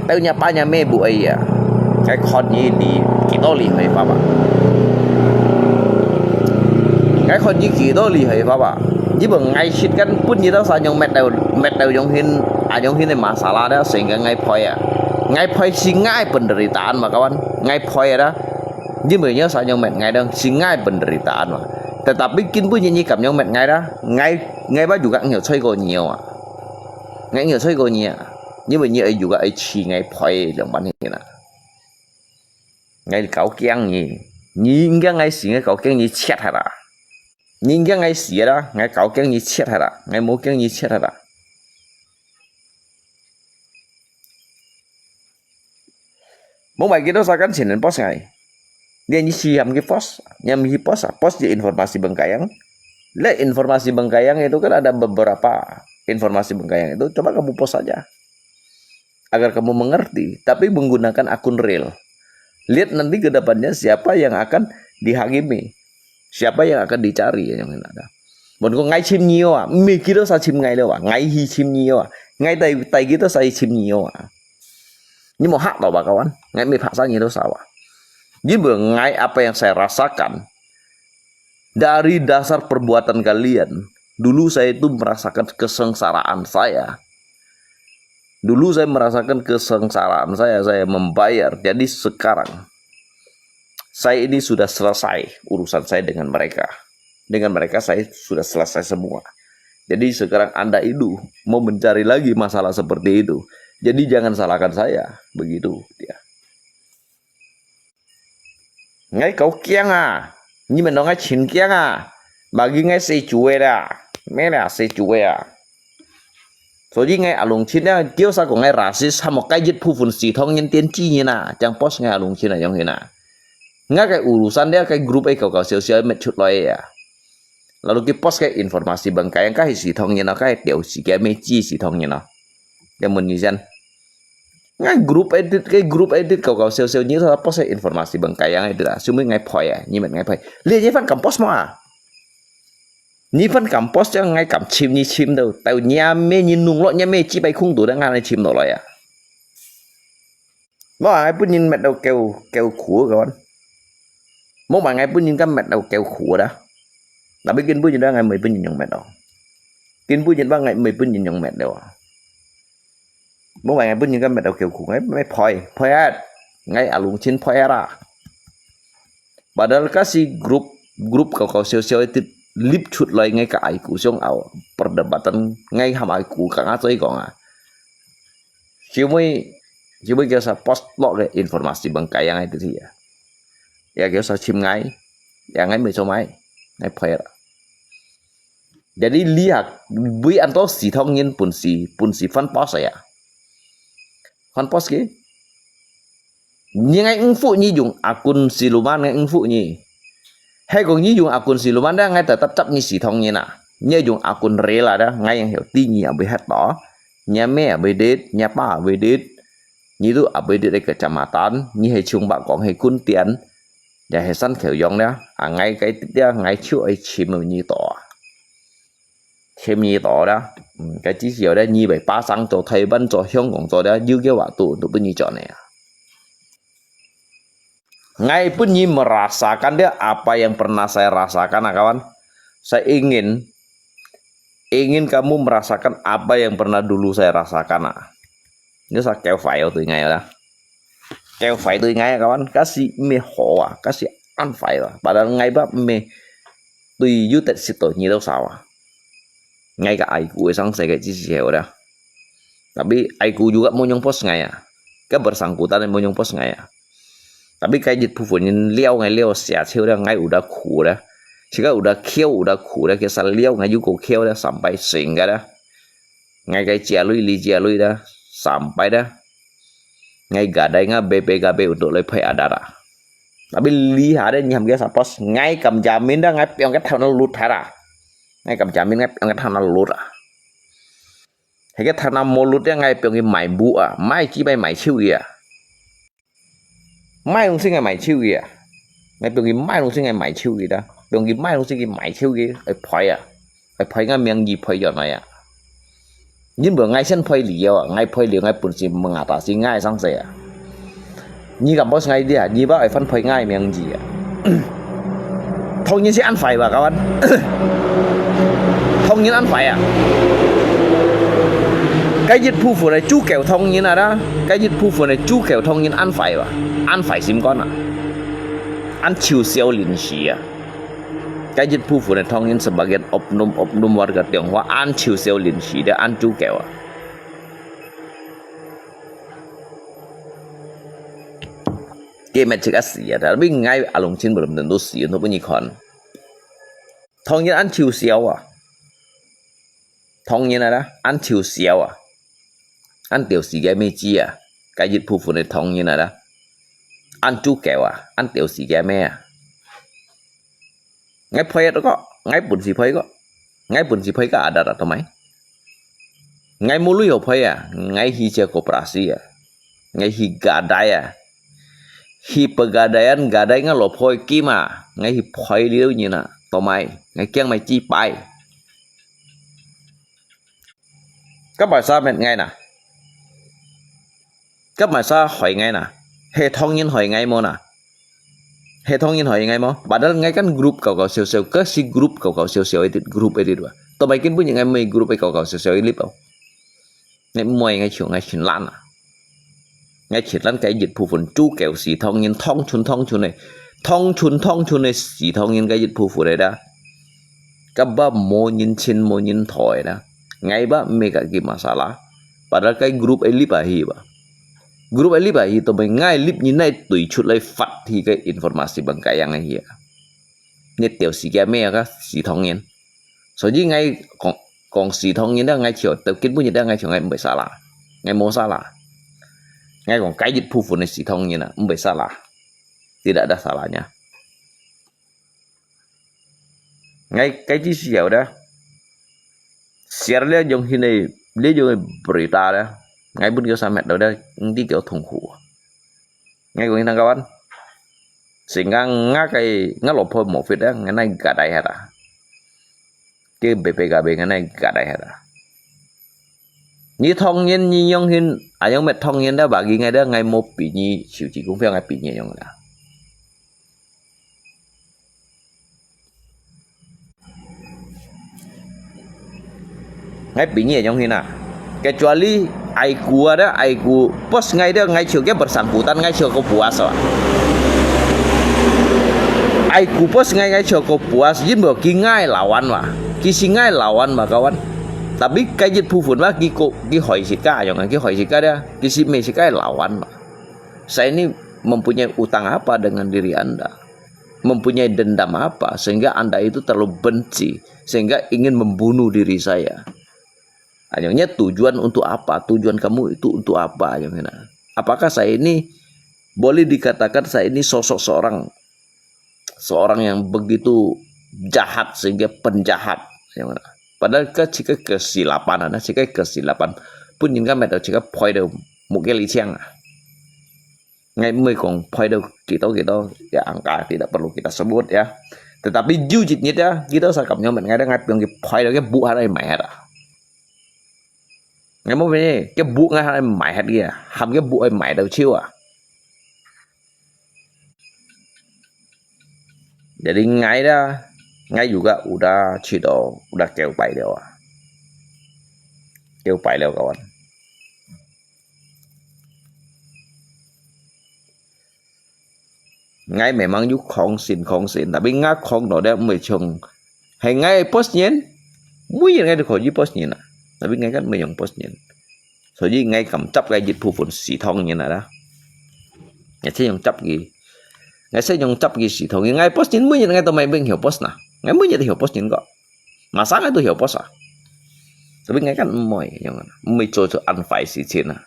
Teu nya pa nya mei bu ai ya. Ngai khon ni li, kito li hoi pa ba. Ngai khon ni kito li hoi pa ba. Ji bang ngai sit kan pun ni tau sa nyong met teu, met teu nyong hin, a nyong hin masalah dah sehingga ngai phoi ah. Ngai phoi si ngai penderitaan ba kawan. Ngai phoi dah. Ji bang nyo sa nyong met ngai dah si ngai penderitaan ba. Tetapi kin pun ni kam nyong met ngai dah. Ngai, ngai ba juga nyo choi ko nyo ah. Ngai nyo choi ko nyo ah. Ji bang nyo ai juga ai chi ngai phoi liang ban hin ah. Ngai kau kiang ni. Ni ngai ngai si ngai kau kiang ni chiat ha dah. Ni ngai ngai si dah, ngai kau kiang ni chiat ha dah. Ngai mo kiang ni chiat ha dah. Mo mai kito sa kan chinen pos ngai. Dia ni si ham ki pos, nyam hi pos ah, pos di informasi bengkayang. Le informasi bengkayang itu kan ada beberapa informasi bengkayang itu, coba kamu pos saja. Agar kamu mengerti, tapi menggunakan akun real. Lihat nanti ke depannya siapa yang akan dihakimi, siapa yang akan dicari yang ada. Bon ko ngai chim nyo ah, mi kito sa chim ngai lo ah, ngai hi chim nyo ah, ngai tai tai kito sa hi chim nyo ah. Ni mo hak tau ba kawan, ngai mi paksa ni lo sa ba. Ji bang ngai apa yang saya rasakan dari dasar perbuatan kalian. Dulu saya itu merasakan kesengsaraan saya. Dulu saya merasakan kesengsaraan saya, saya membayar. Jadi sekarang saya ini sudah selesai urusan saya dengan mereka. Dengan mereka saya sudah selesai semua. Jadi sekarang Anda itu mau mencari lagi masalah seperti itu. Jadi jangan salahkan saya, begitu dia. ，𠊎夠驚啊！你們都𠊎盡驚啊！Bagi𠊎死豬个啦，咩啦死豬个啊！所以𠊎阿龍親啊，丟啥講𠊎racist，還無該一部分是唐人點知人啊，將boss𠊎阿龍親啊，樣形啊！𠊎个Urusan這个group个搞搞笑笑搣出來个啊！Lalu佢boss个informasi bengkayang，該係唐人啊，該係丟死个，沒知是唐人啊！要問你先。 Ngai group edit，該group edit搞搞笑笑，你都boss informasi bengkayang edit啊，所以ngai phoi啊，你們ngai phoi。你你番敢boss麼啊？你番敢boss，將ngai敢chim你chim到，到你阿妹你弄落，你阿妹幾百空度的，ngai chim落來啊。無啊，ngai本人搣到夠夠苦个，無嘛，ngai本人敢搣到夠苦的。Tapi根本就ngai每本人用搣到，根本就ngai每本人用搣到啊。 無嘛，ngai本人敢搣到夠苦，ngai，ngai phoi，phoi啊，ngai阿龍親phoi啊啦。Padahal該時group，group搞搞笑笑，一直立出來，ngai ka aiku想拗，perdebatan，ngai含aiku，ka ngai嘴講啊。Cuma，cuma叫啥boss落个informasi bengkayang itu dia。Ya叫啥chim ngai，ya ngai沒做mai，ngai phoi啊啦。 Jadi lihat，bui anto si thong nyin pun si，pun si fan pos ya。Fan pos ki。Nyi ngai ngfu nyi yung akun siluman ngai ngfu nyi. Hai kong nyi yung akun siluman dah ngai tetap cap nyi si thong nyin ah. Nyi yung akun rela dah ngai yang hiu ti nyi abui het to. Nyi me abui dit, nyi pa abui dit. Nyi tu abui dit ai kecamatan, nyi hai chung bak kong hai kun tian. Ya hai san kheu yong dah, angai kai tit dah ngai chiu ai chim nyi to ah. Chim nyi to dah, hmm, kai chi siu dah nyi bai pa sang to Thai ban to Hong Kong to dah, yu kia wa tu, tu pun nyi chọn ya. Ngai pun nyi merasakan dah apa yang pernah saya rasakan ah kawan. Saya ingin, ingin kamu merasakan apa yang pernah dulu saya rasakan ah. Nyi sa kêu phải tu ngai dah. Kêu phải tu ngai kawan, kasi me hoa, kasi ăn phải lah. Padahal ngai ba me tu yu tet sit to nyi tau sawa. Ngai ka aiku sang sai kai chi siu dah. Tapi aiku juga monyong pos ngai ah. Ka bersangkutan monyong pos ngai ah. Tapi kai jit phu phu nyin liau ngai liau sia chiu dah ngai udah khu dah. Chika udah kiau udah khu dah kisa liau ngai yu ko kiau dah sampai sing ka dah. Ngai kai chia lui li chia lui dah sampai dah. Ngai gadai ngai bepe gabe untuk lai phai ada dah. Tapi lihat dah nyam kia sa pos ngai kam jamin dah ngai piang ka thau na lut ha dah. Ngai kam jamin ngai piang ka thau na lut ah. Hai ka thau na mo lut dah ngai piang ki mai bu ah, mai chi bai mai chiu ya. Mai nung sing ngai mai chiu ya. Ngai piang ki mai nung sing ngai mai chiu ya dah. Piang ki mai nung sing ki mai chiu ya. Ai phoi ah. Ai phoi ngai miang yi phoi yon ya. Yin bo ngai sen phoi liu ah, ngai phoi liu ngai pun si mengatasi ngai sang sai ah. Nyi kam pos ngai dia, nyi ba ai fan phoi ngai miang yi ah. Thong nyin si ăn phải ba kawan. Thong nyin ăn phải ah. Cái jit phu phu này chú kẹo thong nyin ah dah. Cái jit phu phu này chú kẹo thong nyin ăn phải ba. Ăn phải sim kon ah. Ăn chiu siu lin si ah. Cái jit phu phu này thong nyin sebagian oknum-oknum warga Tionghoa ăn chiu siu lin si dah ăn chú kẹo ah. Kê met chik asi ah, tapi ngai alung chin belum tentu si untuk bunyi kon. Thong nyin ăn chiu siu ah. Thong nyin ah dah, ăn chiu siu ah. Ăn tiau si kia me chi ah. Cái jit phu phu này thong nyin ah dah. Ăn chú kẹo ah, ăn tiau si kia me ah. Ngai phoi ah ko, ngai pun si phoi ko. Ngai pun si phoi ka ada dah to mai. Ngai mu lui ho phoi ah, ngai hi chia koperasi ah. Ngai hi gadai ah. Hi pegadaian gadai ngai lo phoi kim ah, ngai hi phoi liu nyin ah, to mai, ngai kiang mai chi pai. Kap mai sa met ngai na. Kap mai sa hoi ngai na. He thong nyin hoi ngai mo na. He thong nyin hoi ngai mo. Padahal ngai kan group kau kau siu siu, kasi group kau kau siu siu edit, group edit ba. To mai kin pun ngai mai group kau kau siu siu edit ba. Ngai moi ngai chiu ngai chin lan na. Ngai chin lan cái jit phu phun chu kêu si thong nyin thong chun thong chun ne. Thong chun thong chun ne si thong nyin cái jit phu phun ne da. Kap ba mo nyin chin mo nyin thoi da. Ngai ba me ka ki masala. Padahal cái group ai lip ahi ba. Group ai lip ahi to mai ngai lip nyin nai tui chut lai fat 去个informasi分个樣个去啊。你丟死个咩个死唐人。所以𠊎講講死唐人了，𠊎就到今晡日了，𠊎就𠊎毋會salah，𠊎無salah。𠊎講該一部分个死唐人啊，毋會salah，tidak ada salahnya。 𠊎該只時候咧，share這種形个這種个berita咧，𠊎分佢samet到咧，毋知幾痛苦。𠊎講你聽，kawan，sehingga𠊎个𠊎老婆無fit咧，𠊎哪gadai hara，佢bebe gabe𠊎哪gadai hara。你唐人你用心，啊用乜唐人咧，bagi𠊎咧，𠊎無比你手指公票，𠊎比你用啦。 𠊎比你用心啊。Kecuali aiku ada aiku post ngai dia ngai chiu ke bersangkutan ngai chiu ko puas ah. Aiku post ngai ngai chiu ko puas, yin bo ki ngai lawan wa. Ki si ngai lawan ma kawan. Tapi kajit phufun wa ki ko ki hoi sika yong ki hoi sika dia. Ki si me sika lawan ma. Saya ini mempunyai utang apa dengan diri anda? Mempunyai dendam apa sehingga anda itu terlalu benci, sehingga ingin membunuh diri saya? Ayongnya tujuan untuk apa? Tujuan kamu itu untuk apa? Ayongnya, apakah saya ini boleh dikatakan saya ini sosok seorang seorang yang begitu jahat sehingga penjahat? Ayongnya, padahal ke jika kesilapan, ada jika kesilapan pun jika ada jika poi de mukil iciang. Ngai mui kong poi de kita kita ya angka tidak perlu kita sebut ya. Tetapi jujit nyit ya kita sakam nyomen ngai de ngai piong ki poi de ke bu hana mai hada. Ngai mo bini ke bu ngai hana mai hat ya ham ke bu ai mai de chiu ah. Jadi ngai da ngai juga udah chido udah kêu pai liao ah. Kêu pai liao kawan. Ngai memang yu khong sin khong sin, tapi ngai khong no dia mui chung. Hai ngai pos nyen, mui ngai tu kho yu pos nyen ah. Tapi ngai kan mui yong pos nyen. So yu ngai kam chap ngai jit phu phun si thong nyen ah da. Ngai si yong chap gi. Ngai si yong chap gi si thong nyen. Ngai pos nyen mui ngai tu mai bing hio pos na. Ngai mui ngai tu hio pos nyen ko. Masa ngai tu hio pos ah. Tapi ngai kan mui yong mui cho cho an fai si chin ah.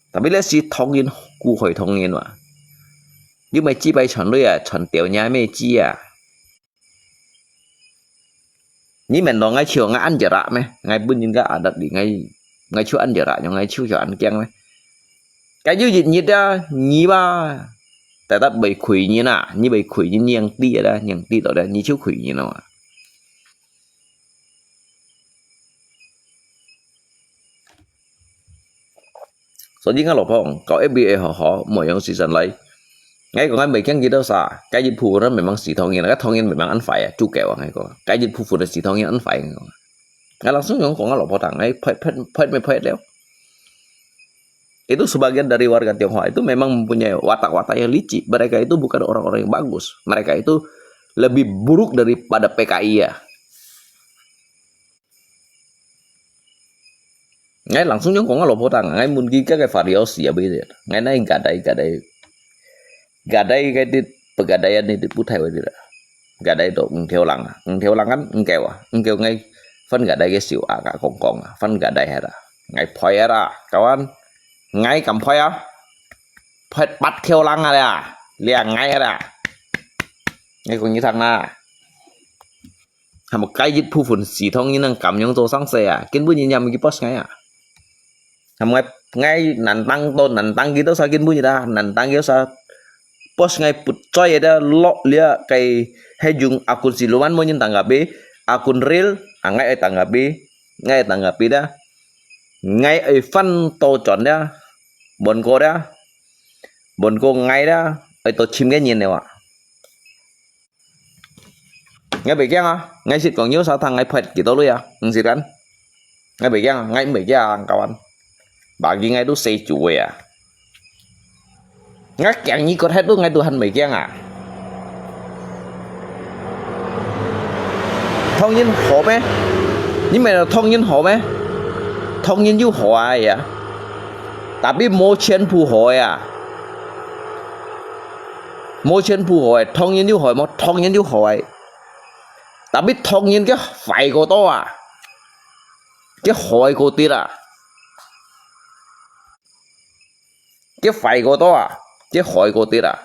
Tapi le si thong nyen ku hoi thong nyen wa. Yu mai chi pai chon lui ah, chon tiao nya mai chi ah. Ni men lo ngai chiu ngai an jera me, ngai bun yin ka adat di ngai ngai chiu an jera, ngai chiu chiu an kiang me. Kai yu yit nyit da, ni ba. Ta ta bai khui nyen ah, ni bai khui nyen niang ti da, niang ti to da, ni chiu khui nyen lo ah. Sodi ngai lo phong, kau F B A ho ho, mo yong si san lai. Ngai ko ngai mai kiang kita sa, kai jit phu na memang si thong yin, kai thong yin memang an fai ah, chu keu ah ngai ko. Kai jit phu phu na si thong yin an fai ngai ko. Ngai langsung yong ko ngai lo phong tang, ngai phet phet phet me phet leo. Itu sebagian dari warga Tionghoa itu memang mempunyai watak-watak yang licik. Mereka itu bukan orang-orang yang bagus. Mereka itu lebih buruk daripada P K I ya. Ngai langsung nyong kong lo po tang, ngai mun ki ka kai fario si abi dia. Ngai nai gadai gadai. Gadai kai dit pegadaian ni dit putai wa dia. Gadai to ng theo lang, ng theo lang kan, ng keu ah, ng keu ngai fan gadai ke siu ah ka kong kong ah, fan gadai hera. Ngai poi hera, kawan. Ngai kam poi ah. Poi pat theo lang ah lia. Lia ngai hera. Ngai kong ni thang na. Ham kai jit phu phun si thong yin nang kam yong cho sang se ah. Kin bu yin yam ki pos ngai ah. Ham ngai ngai nan tang to nan tang ki to sa kin bu yin da nan tang ki sa. Pos ngai put choi da lo lia kai he jung akun si luan mo yin tang ka bi. Akun real ah ngai ai tang ka bi. Ngai ai tang ka bi da. Ngai ai fan to chon da. Bon ko da. Bon ko ngai da. Ai to chim ke nyen ne wa. Ngai bai kiang ah, ngai sit kong nyu sa thang ngai phet ki to lui ah, ng sit kan. Ngai bai kiang ah, ngai bai kiang kawan. Bagi ngai tu sei chu wei ah. Ngai kiang ni kot het tu ngai tu han bai kiang ah. Thong yin ho me? Ni me thong yin ho me? Thong yin yu ho ah ya. Tapi mo chen phu ho ya. 無全部好个，唐人有好个，無唐人有好个。Tapi唐人个壞過多啊，个好過啲啊，个壞過多啊，个好過啲啊。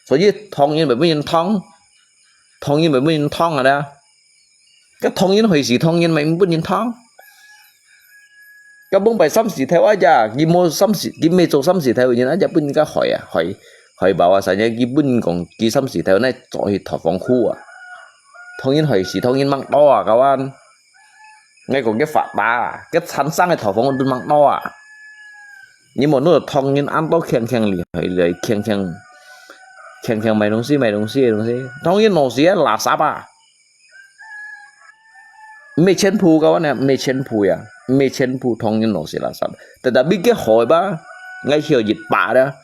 所以唐人會分人唐，唐人會分人唐啊啦。个唐人害死唐人，毋分人唐。个往擺三字頭啊呀，佢無三字，佢毋做三字頭个人啊呀，分人家害啊，害害爆啊！成日佢分人講佢三字頭呢，做去討飯箍啊。唐人害死唐人吂多啊，kawan。𠊎講个發達啊，个產生个討飯箍都吂多啊。你無弄到唐人恁多強強厲害厲害，強強強強買東西買東西个東西，唐人老死啊，垃圾啊！ 毋係全部个話呢，毋係全部呀，毋係全部唐人老死垃圾。Tetapi个好吧，𠊎曉一百啦，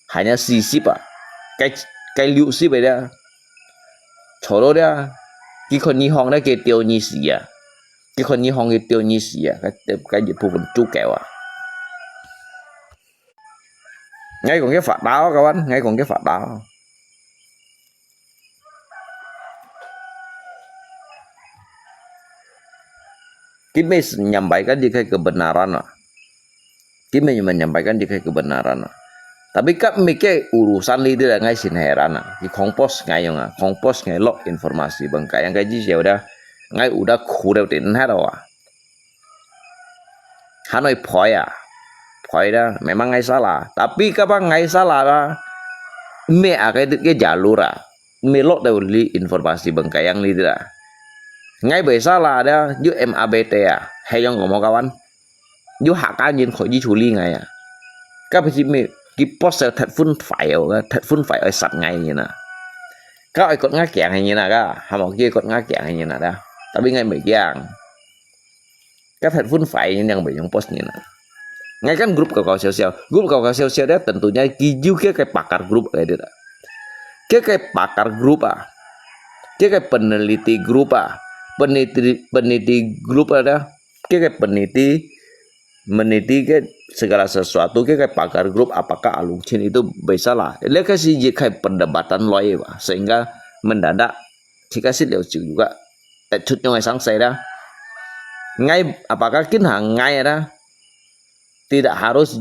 還有四十啊，該該六十个啦，錯了啦，佢看你行咧，佢釣你死啊，佢看你行，佢釣你死啊，該該一部分足夠啊。𠊎講个發達哦，kawan，𠊎講个發達哦。 Kami menyampaikan di kebenaran lah. Kami menyampaikan di kebenaran lah. Tapi kami ke urusan leader ngai sin heran lah. Di kompos ngai yong ah, kompos ngai lok informasi bengkai yang kaji sia udah ngai udah kureu tin haro ah. Hanoi phoi ah. Phoi dah, memang ngai salah. Tapi kapa ngai salah dah? Me akai dit ke jalur ah. Me lok tau li informasi bengkai yang li dah. Ngai bai salah dah, yu M A B T ah. Hai yong komo kawan. Yu hak kan yin khoi ji chuli ngai ah. Kapa si me ki post sa that phun file, that phun file ai sat ngai yin ah. Ka ai kot ngai kiang yin ah ka. Hamo ki kot ngai kiang yin ah dah. Tapi ngai bai kiang. Ka that phun file yin yang bai yong post yin ah. Ngai kan group kau kau siau siau. Group kau kau siau siau dah tentunya ki yu ke ke pakar group ai dah. Ke ke pakar group ah. Ke ke peneliti group ah. Peneliti peneliti group ah dah. Ke ke peneliti meneliti ke segala sesuatu ke ke pakar group apakah alung chin itu bai salah. Lek ke si ye kai perdebatan loi ba. Sehingga mendadak Jika sit liu juga tak cut nyong sang sai dah. Ngai apakah kin ha ngai dah? Tidak harus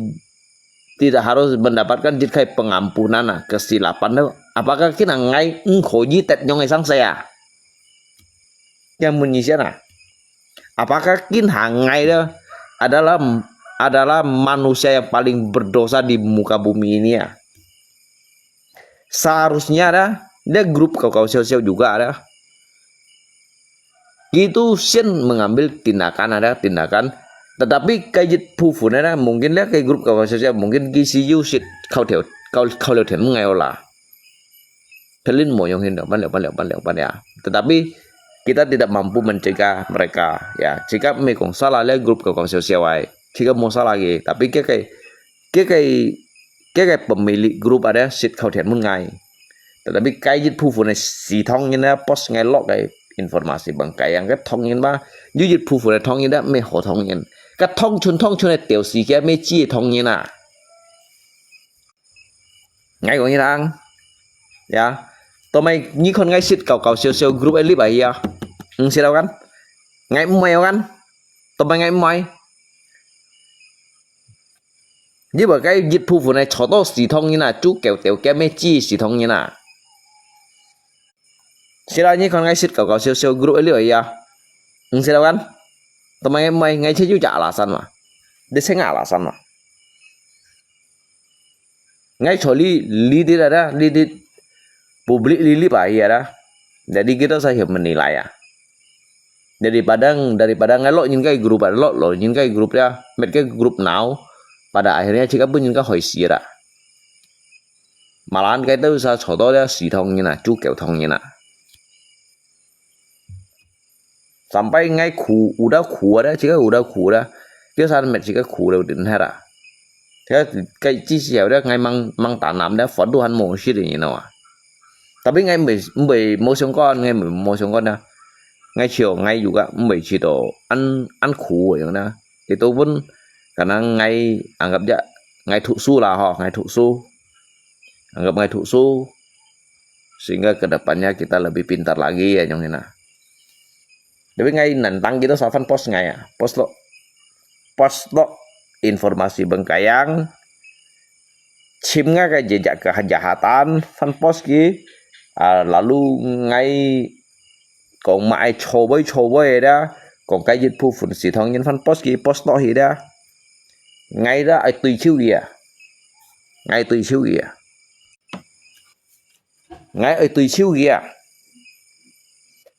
tidak harus mendapatkan jit kai pengampunan ah, kesilapan tu. Apakah kin ha ngai engko ji tet nyong sang sai ah? Yang menyisian ah. Apakah kin ha ngai dah adalah adalah manusia yang paling berdosa di muka bumi ini ah? Seharusnya ada, ada grup kau-kau siau-siau juga ada. Itu sian mengambil tindakan ada, tindakan. Tetapi kajit pufun ada, mungkin ada kai grup kau-kau siau-siau, mungkin kisi yusit kau theo, kau, kau leo thian mengai ola. Pelin mo yong hin, pan leo, pan leo, pan leo, pan ya. Tetapi kita tidak mampu mencegah mereka, ya. Jika mekong salah ada grup kau-kau siau-siau ai, jika mo salah ge, tapi ke kai, ke kai ke kai pemilik grup ada sit kau thian mun ngai. Tetapi kai jit pufun ai si thong yin ada post ngai lok kai informasi bang kai yang ke thong yin ba, yu jit pufun ai thong yin ada me ho thong yin. Ka thong chun thong chun ai teo si kia me chi thong yin ah. Ngai kong yin ang. Ya. Tomai ni kon ngai sit kau kau siau siau grup ai lip ai ya. Eng sit au kan? Ngai mai au kan? Tomai ngai mai. Ni ba kai jit pufun ai cho to si thong yin ah, chu keu teo kia me chi si thong yin ah. Sila ni kon ngai sit kau kau siau siau grup ai lip ai ya. Eng sit au kan? Tomai ngai mai ngai che yu ja alasan ma. De seng alasan ma. Ngai cho li, li di ada, li di publik li li ba hi ada. Jadi kita saya menilai ya. Daripada daripada ngai lok yin kai grup ada, lok lok yin kai grup ya, met kai grup nau. Pada akhirnya jika pun yin kai hoi si ada. Malahan kai tu sa cho to dia si thong yin ah, chu keu thong yin ah. Sampai ngai khu, udah khu ada, jika udah khu ada. Dia san met jika khu ada udah hera. Dia kai chi siau dia ngai mang, mang tanam dia, phot duhan mo sit yin ah. Tapi ngai mbe, mbe mo siang kon, ngai mbe mo siang kon dia. Ngai chiu, ngai juga mbe chi to an, an khu yang dia. Itu pun karena ngai anggap ja, ngai thu su lah ho, ngai thu su. Anggap ngai thu su. Sehingga ke depannya kita lebih pintar lagi ya, nyong ina. Tapi ngai nantang kita sa fan post ngai ya. Post lo, post lo informasi bengkayang, chim ngai ke jejak kejahatan, fan post ki, ah, lalu ngai kong ma ai choboi choboi da, kong kai jit pu fun si thong yin fan post ki post lo hi da. Ngai da ai tui chiu ya. Ngai tui chiu ya. Ngai ai tui chiu ki a.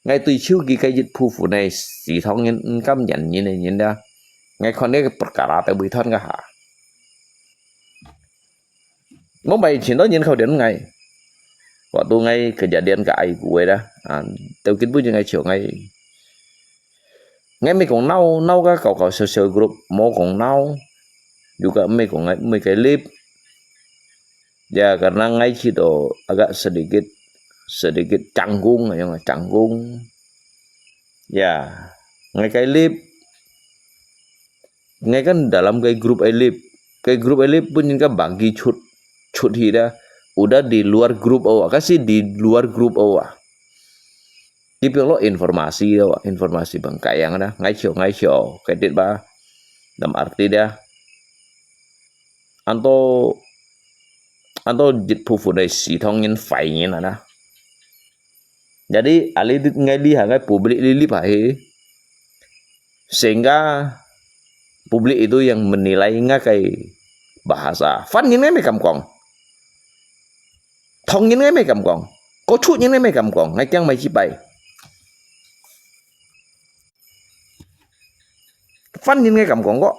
Ngai tui chiu ki kai jit pu fun ai si thong yin kam yan yin yin da. Ngai khon ne perkara te bui thon ka ha. Mong bai chin to yin khau den ngai. Waktu ngai kejadian ka ai ku da. Ah, teu kin bu ngai chiu ngai. Ngai mi kong nau, nau ka kau kau sel sel group, mo kong nau. Juga mi kong ngai, mi kai lip. Ya, karena ngai cit to agak sedikit, sedikit canggung, yang canggung. Ya, ngai kai lip. Ngai kan dalam kai group ai lip. Kai group ai lip pun nyin ka bagi cut, cut hi da. Udah di luar group awak, kasi di luar group awak. Kipiang lo informasi awak, informasi bengkayang da. Ngai chiu, ngai chiu, kai dit ba. Dalam arti da. Anto, anto jit pu fun ai si thong yin fai yin ana. Jadi, ali dit ngai li ha ngai public li li pa hi. Sehingga publik itu yang menilai ngai kai bahasa. Fan yin ngai mi kam kong. Thong yin ngai mi kam kong. Ko chut yin ngai mi kam kong. Ngai kiang mai chi pai. Fan yin ngai kam kong ko.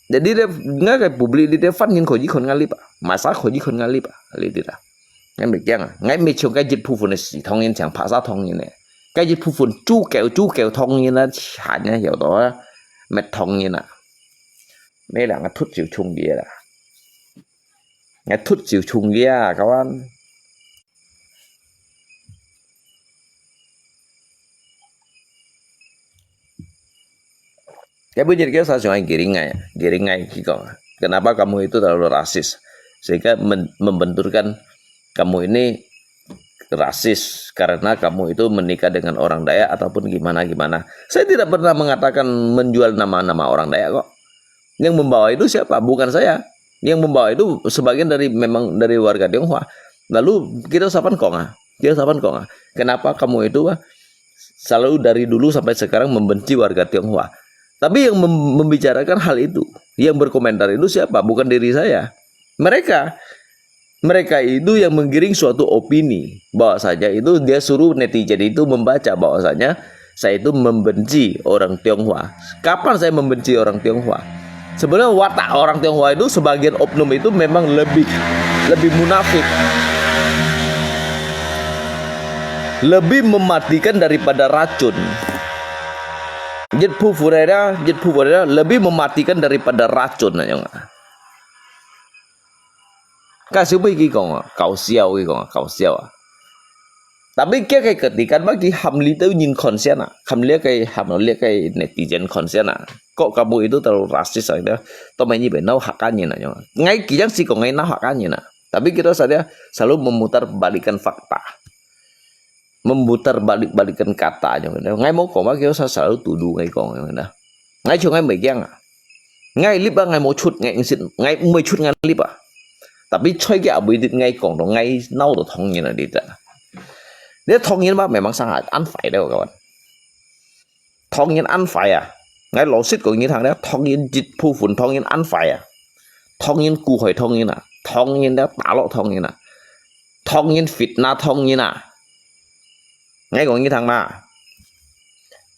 Jadi de ngai kai publik di de fan yin ko ji kon ngai li pa. Masa ko ji kon ngai li pa. Li di da. Ngai mi kiang a. Ngai mi chung kai jit pu fun si thong yin chang phasa thong yin ne. Kai jit pu fun chu keu chu keu thong yin a chan ne hiau to a. Met thong yin a. Mei lang a thut chiu chung bia la. Ngai thut chiu chung bia kawan. Kaya bunyi kaya saya cuma giring ngai, giring ngai kiko. Kenapa kamu itu terlalu rasis? Sehingga men- membenturkan kamu ini rasis karena kamu itu menikah dengan orang Dayak ataupun gimana-gimana. Saya tidak pernah mengatakan menjual nama-nama orang Dayak kok. Yang membawa itu siapa? Bukan saya. Yang membawa itu sebagian dari memang dari warga Tionghoa. Lalu kita sapan kong ah, kita sapan kong ah. Kenapa kamu itu ah, selalu dari dulu sampai sekarang membenci warga Tionghoa? Tapi yang mem- membicarakan hal itu, yang berkomentar itu siapa? Bukan diri saya. Mereka. Mereka itu yang menggiring suatu opini bahwasanya itu dia suruh netizen itu membaca bahwasanya saya itu membenci orang Tionghoa. Kapan saya membenci orang Tionghoa? Sebenarnya watak orang Tionghoa itu sebagian oknum itu memang lebih lebih munafik. Lebih mematikan daripada racun. Jit pu furera, jit pu furera lebih mematikan daripada racun, ayong. Ka siu bai ki kong ah, kau siau ki kong ah, kau siau ah. Tapi kia kai ketikan ba ki ham li teu nyin konsen ah, ham lia kai ham lia kai netizen konsen ah. Kok kamu itu terlalu rasis ah, to mai ni bai nau hak kan nyin ah, nyong. Ngai ki yang si kong ngai nau hak kan nyin ah. Tapi kita saja selalu memutar balikan fakta. Memutar balik-balikan kata nyong. Ngai mau kong ba kita selalu tuduh ngai kong nyong. Ngai chung ngai mai kiang ah. Ngai lip ah ngai mau chut ngai ngsit, ngai mai chut ngai lip ah. Tapi choi kia abui dit ngai kong to ngai nau to thong nyin ah dit ah. Dia thong nyin ba memang sangat an fai deh kawan. Thong nyin an fai ah. Ngai lo sit kong nyin thang dia thong nyin jit pu fun thong nyin an fai ah. Thong nyin ku hoi thong nyin ah. Thong nyin dia ta lo thong nyin ah. Thong nyin fitna thong nyin ah. Ngai kong nyin thang na.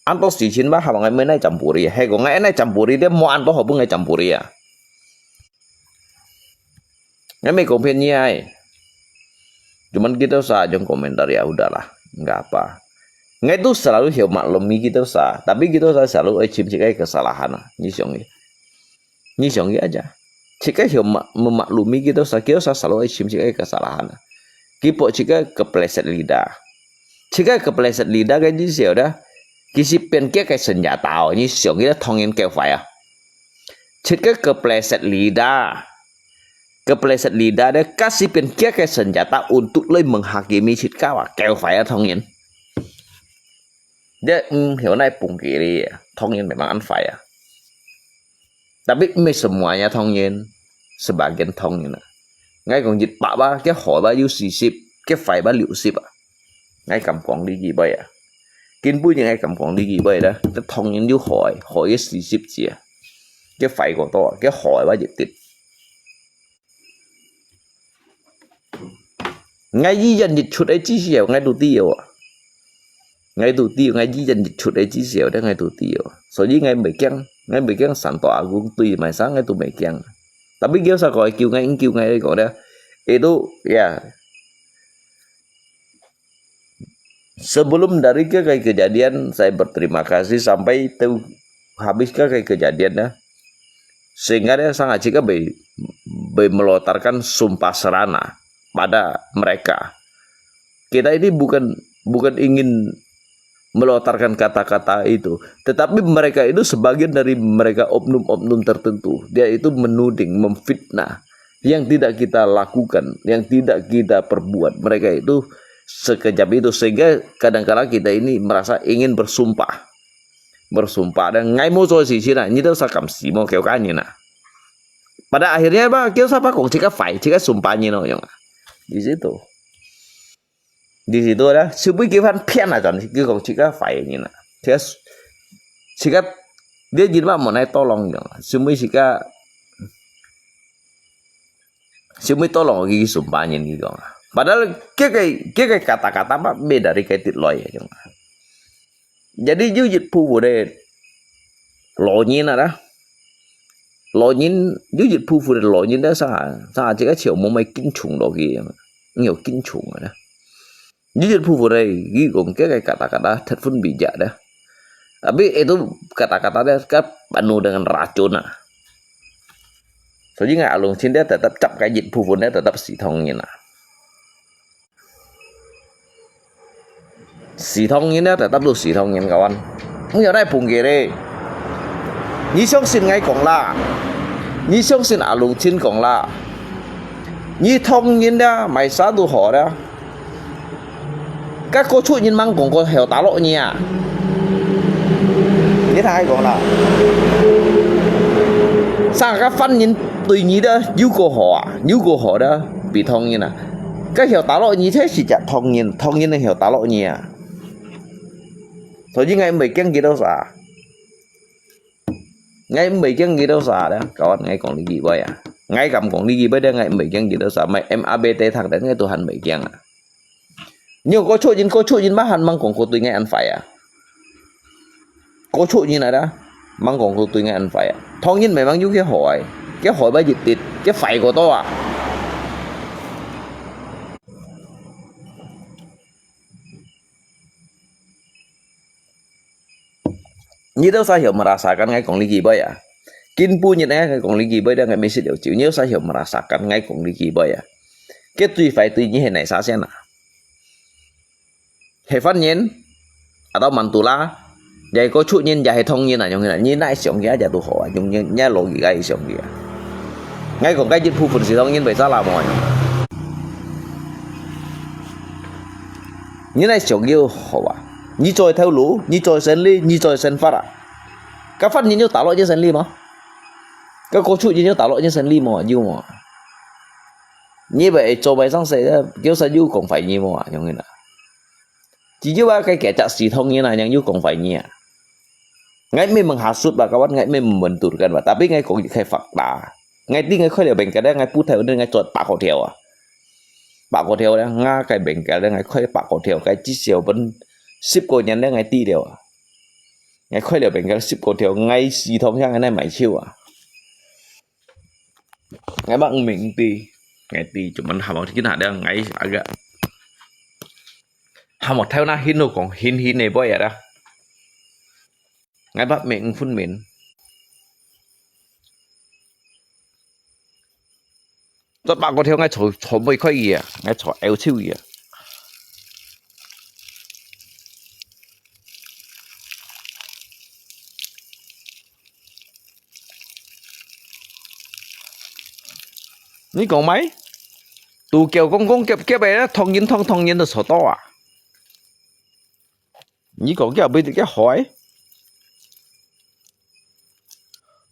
An to si chin ba ha ngai mai nai campuri. Hai kong ngai nai campuri dia mo an to ho bu ngai campuri ah. Ngai mai kong phen nyi ai. Cuman kita sa jong komentar ya udahlah, nggak apa. Ngai tu selalu hiu maklumi kita sa, tapi kita sa selalu ai chim chik ai kesalahan ah. Nyi siang ni. Nyi siang ni aja. Chik ai hiu ma- memaklumi kita sa, kita sa selalu ai chim chik ai kesalahan ah. Kipo chik ai kepleset lidah. Chik ai kepleset lidah kai ji siau dah. Kisi pen kia kai senjata oh. Nyi siang ni thong nyin keu fai ah. Chik ai kepleset lidah. kepleset lidah dia, kasih pin kia ke senjata untuk loi menghakimi cit kawa, kêu fai ya thong yin. Dia, mm, heo nai pung kiri ya, thong yin memang an fai ya. Tapi 毋係 semuanya thong yin, sebagian thong yin啊。𠊎講一百吧，佢好吧有四十，佢壞吧六十啊。𠊎敢講呢句話啊。根本人𠊎敢講呢句話啦，佢thong yin有好个，好个四十隻，佢壞過多啊，佢好个吧一滴。𠊎一言一出个至少，𠊎都知哦啊。 𠊎都知，𠊎一言一出个至少，𠊎都知哦。所以𠊎毋會驚，𠊎毋會驚山大阿公對埋山，𠊎都毋會驚。Tapi佢有啥个救𠊎，應救𠊎講咧，itu ya. Sebelum dari ke kejadian, saya berterima kasih sampai tu habis ke kejadian ya. Sehingga dia sangat juga boleh, boleh melontarkan sumpah serana pada mereka. Kita ini bukan, bukan ingin melontarkan kata-kata itu, tetapi mereka itu sebagian dari mereka oknum-oknum tertentu, dia itu menuding, memfitnah, yang tidak kita lakukan, yang tidak kita perbuat, mereka itu sekejap itu, sehingga kadang-kadang kita ini merasa ingin bersumpah. Bersumpah，ngai無做事情啊，你都啥敢死無？叫个人啊。Pada akhirnya apa？叫啥把講自家壞，自家sumpah人咯，樣啊。Di situ。Di situ啦，就會叫番騙啊，真係叫講自家壞个人啊，自家，自家，你人嘛無奈tolong樣啊，就會自家，就會tolong佢sumpah人佢講啊。Padahal佢个，佢个kata-kata嘛，ไม่ได้ dari 佢跌來个樣啊。 Jadi有一部分个老人啊啦，老人，有一部分个老人咧，啥，啥，這个笑無乜緊衝落去，有緊衝个啦。有一部分个，佢講這个kata-kata thất分bijak咧，tapi itu kata-kata咧，佢penuh dengan racun啊。所以𠊎阿龍親咧，tetap cap該一部分咧，tetap死通人啊。 死通人啊，tetap都死通人，kawan。毋曉得放佢咧。你相信𠊎講啦，你相信阿龍親講啦。你通人啊，買啥都好啦。該個出人吂講過曉打落你啊？你聽𠊎講啦。啥个犯人對你的有個好啊，有個好的，比通人啊。 該曉打落你，這係隻通人，通人个曉打落你啊。所以𠊎毋會驚佢兜啥，𠊎毋會驚佢兜啥咧。Kawan，𠊎講呢句話啊，𠊎敢講呢句話咧，𠊎毋會驚佢兜啥，買M A B T讀咧，𠊎都還毋會驚啊。你有個出人，個出人嘛還吂講過對𠊎恁壞啊。 Có chuyện như này đó, mang con của tôi nghe anh phải. Thông tin memang yuk cái hỏi, cái hỏi bao nhiêu tịt, cái phải của tôi à. Nyi tau sa hiểu merasakan ngai kong ligi boy à. Kin pu nyi ngai kong ligi boy dah ngai message yuk chiu. Nyi tau sa hiểu merasakan ngai kong ligi boy à. Cái tôi phải tôi như thế này sao xem nào. He fan nyin, atau mantula, jai ko chu nyin, jai he thong nyin, anyong nyin, nyin nai siong kia, jai tu ho, anyong nyin, nyin lo ki kai siong kia. Ngai kong kai jit phu phun si thong nyin, bai sa la mo. Nyin nai siong kiu ho ba. Nyi choi thau lu, nyi choi sen li, nyi choi sen fara. Ka fan nyin yu ta lo nyin sen li mo. Ka ko chu nyin yu ta lo nyin sen li mo, yu mo. Nyi bai cho bai sang se, kiu sa yu kong fai nyi mo, anyong nyin a. Chỉ như ba cái kẻ chặt xì thông như này, yang yu kong fai nyi a. Ngai mi menghasut ba kawan, ngai mi membenturkan ba. Tapi ngai kong khai fakta. Ngai ti ngai khai le bengkel, ngai pu thai, ngai chot pak ko theo a. Pak ko theo, nga kai bengkel, ngai khai pak ko theo, kai chi siu ben sip ko nyan, ngai ti theo a. Ngai khai le bengkel sip ko theo, ngai xì thông yang ngai mai chiu a. Ngai bak ming ti, ngai ti, cuman hamo kina ada ngai agak. Hamo thau na hin no kong, hin hin ne boy ada. Ngai bak ming phun min. Tot bak ko theo ngai cho, cho boy koi ia, ngai cho eu chiu ia. 你講咩？都叫講講夾夾个，唐人唐唐人都做到啊！你講佢會幾好欸？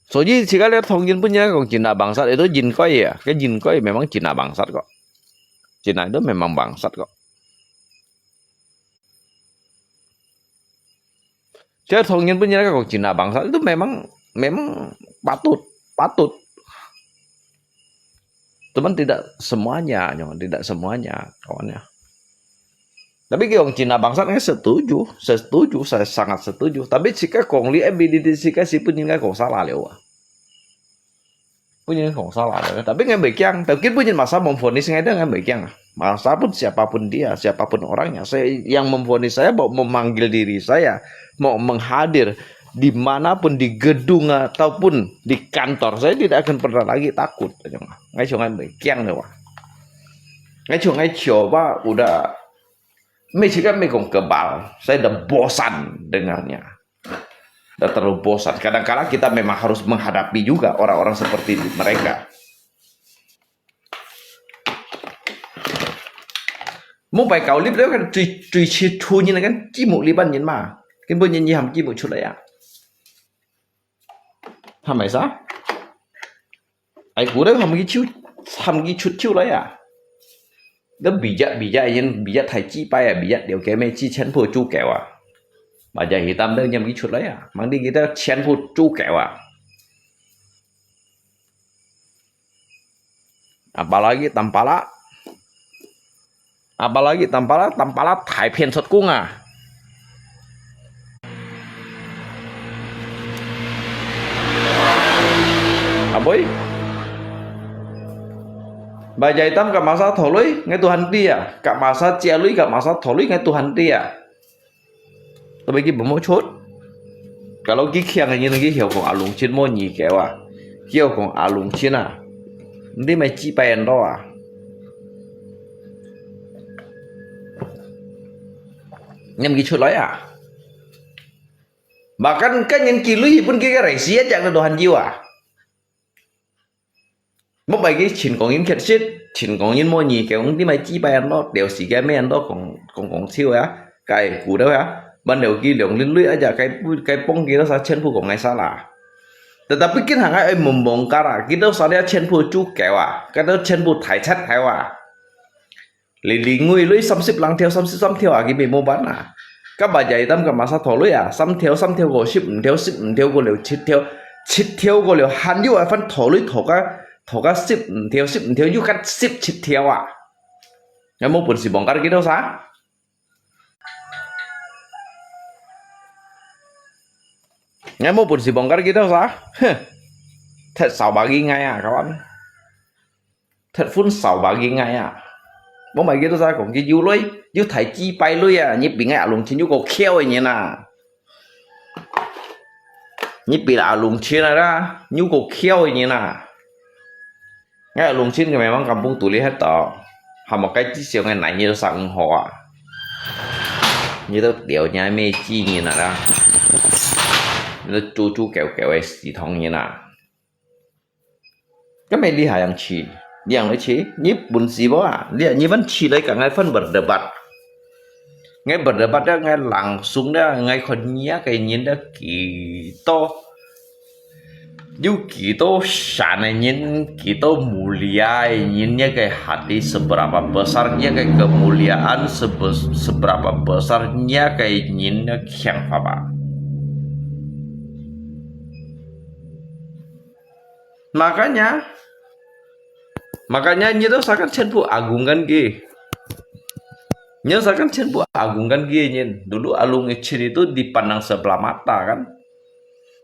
所以自家這唐人分人講Cina bangsat，itu應該啊，該應該memang Cina bangsat kok。Cina itu memang bangsat kok。Jadi orang yang punya kau Cina bangsa itu memang memang patut, patut. Cuman tidak semuanya, tidak semuanya kawannya. Tapi kau Cina bangsa ni setuju, setuju, saya sangat setuju. Tapi jika kong li ability jika si punya kau salah liu. Punya kong salah. Tapi ngai mei kiang, tapi punya masa memvonis ngai dah ngai mei kiang. Masa pun siapapun dia, siapapun orangnya, saya yang memvonis saya mau memanggil diri saya, mau menghadir di mana pun di gedung ataupun di kantor, saya tidak akan pernah lagi takut. Ngai cuma ngai mei kiang ni wah. Ngai cuma ngai coba udah mei cakap mei kong kebal, saya dah bosan dengarnya. Dah terlalu bosan. Kadang-kadang kita memang harus menghadapi juga orang-orang seperti mereka. Mông pai kau lip leo kan tui tui chi thu nyin kan chi mu lip an nyin ma. Kin bu nyin nyi ham chi mu chut lai ya. Ham mai sa? Ai ku dai ham ki chu ham ki chut chu lai ya. Dah bijak bijak yin bijak thai chi pai ya bijak liu ke me chi chen phu chu keu a. Ba ja hitam dah nyam ki chut lai ya. Mang di kita chen phu chu keu a. Apalagi tampala. Apalagi tampala, tampala thai phiên sot kung a. Aboi. Ba jai tam ka masa tholoi, ngai Tuhan dia. Ka masa chia lui, ka masa tholoi, ngai Tuhan dia. Tapi ki bemo chot. Kalau ki khiang ni ki hiau kong alung chin mo ni ke wa. Hiau kong alung chin a. Ndi mai chi pai an do a. Nyam ki chut lai a. Bahkan kan nyen ki lui pun ki ka rai sia jak na dohan jiwa. Mok bai ki chin kong yin khet sit, chin kong yin mo ni ke ong ti mai chi pai an do, deu si ke me an do kong kong kong chiu ya, kai ku deu ya. Ban deu ki leong lin lui aja kai kai pong ki do sa chen pu kong ngai sa la. Tetapi kin hang ai mong mong kara, ki do sa dia chen pu chu ke wa, ka do chen pu thai chat thai wa. Li li ngui lui samsip lang thiau samsip sam thiau a ki bi mo ban a. Ka ba jai tam ka masa tho lui a, sam thiau sam thiau ko sip thiau sip thiau ko liu chit thiau, chit thiau ko liu han yu a fan tho lui tho ka, tho ka sip thiau sip thiau yu ka sip chit thiau a. Ngai mo pun si bong kar ki do sa. Ngai mo pun si bong kar ki do sa. Heh. Thet sao ba ki ngai a kawan. Thet phun sao ba ki ngai a. Mo mai ki do sa kong ki yu lui, yu thai chi pai lui a, ni bi ngai a lung chin yu ko khiau ni na. Ni bi a lung chin a ra, yu ko khiau ni na. Ngai a lung chin ke memang kampung tu li het to. Ha mo kai chi siau ngai nai ni do sa ng ho a. Ni do liau ni me chi ni na ra. Ni do chu chu keu keu e si thong ni na. Ka me li ha yang chi, li yang le chi, ni pun si bo a, li ni van chi lai ka ngai fan berdebat. Ngai berdebat da ngai langsung da ngai kon nia kai nyin da ki to. Yu ki to shan nyin, ki to mulia nyin nia kai hati seberapa besar nia kai kemuliaan sebe- seberapa besar nia kai nyin nia kiang papa. Makanya, makanya nyi to sakan chen pu agung kan ki. Nyi to sakan chen pu agung kan ki nyin. Dulu alung chin itu dipandang sebelah mata kan.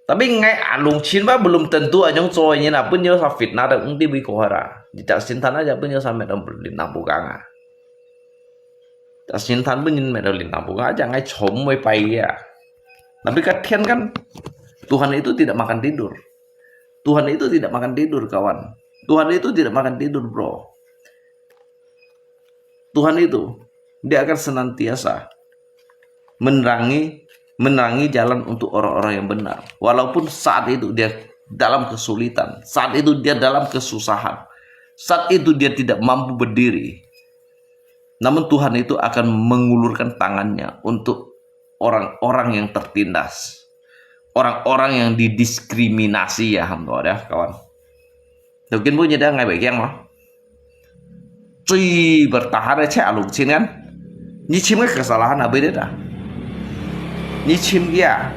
Tapi ngai alung chin ba belum tentu anyong cho nyin apa nyi to sa fitnah da ung di bui ko hara. Di tak sintan aja apa nyi to sa met dong lin nang bukang a. Tak sintan pun nyin met dong lin nang bukang aja ngai chom mai pai ya. Tapi katian kan Tuhan itu tidak makan tidur. Tuhan itu tidak makan tidur, kawan. Tuhan itu tidak makan tidur, bro. Tuhan itu, dia akan senantiasa menerangi menerangi jalan untuk orang-orang yang benar. Walaupun saat itu dia dalam kesulitan, saat itu dia dalam kesusahan, Saat itu dia tidak mampu berdiri, namun Tuhan itu akan mengulurkan tangannya untuk orang-orang yang tertindas, orang-orang yang didiskriminasi ya, hambo ya, kawan. Mungkin bunyi dia ngai bagian mah. Cui bertahan aja alung cin kan. Nyi chim ke kesalahan apa dia dah? Nyi chim dia.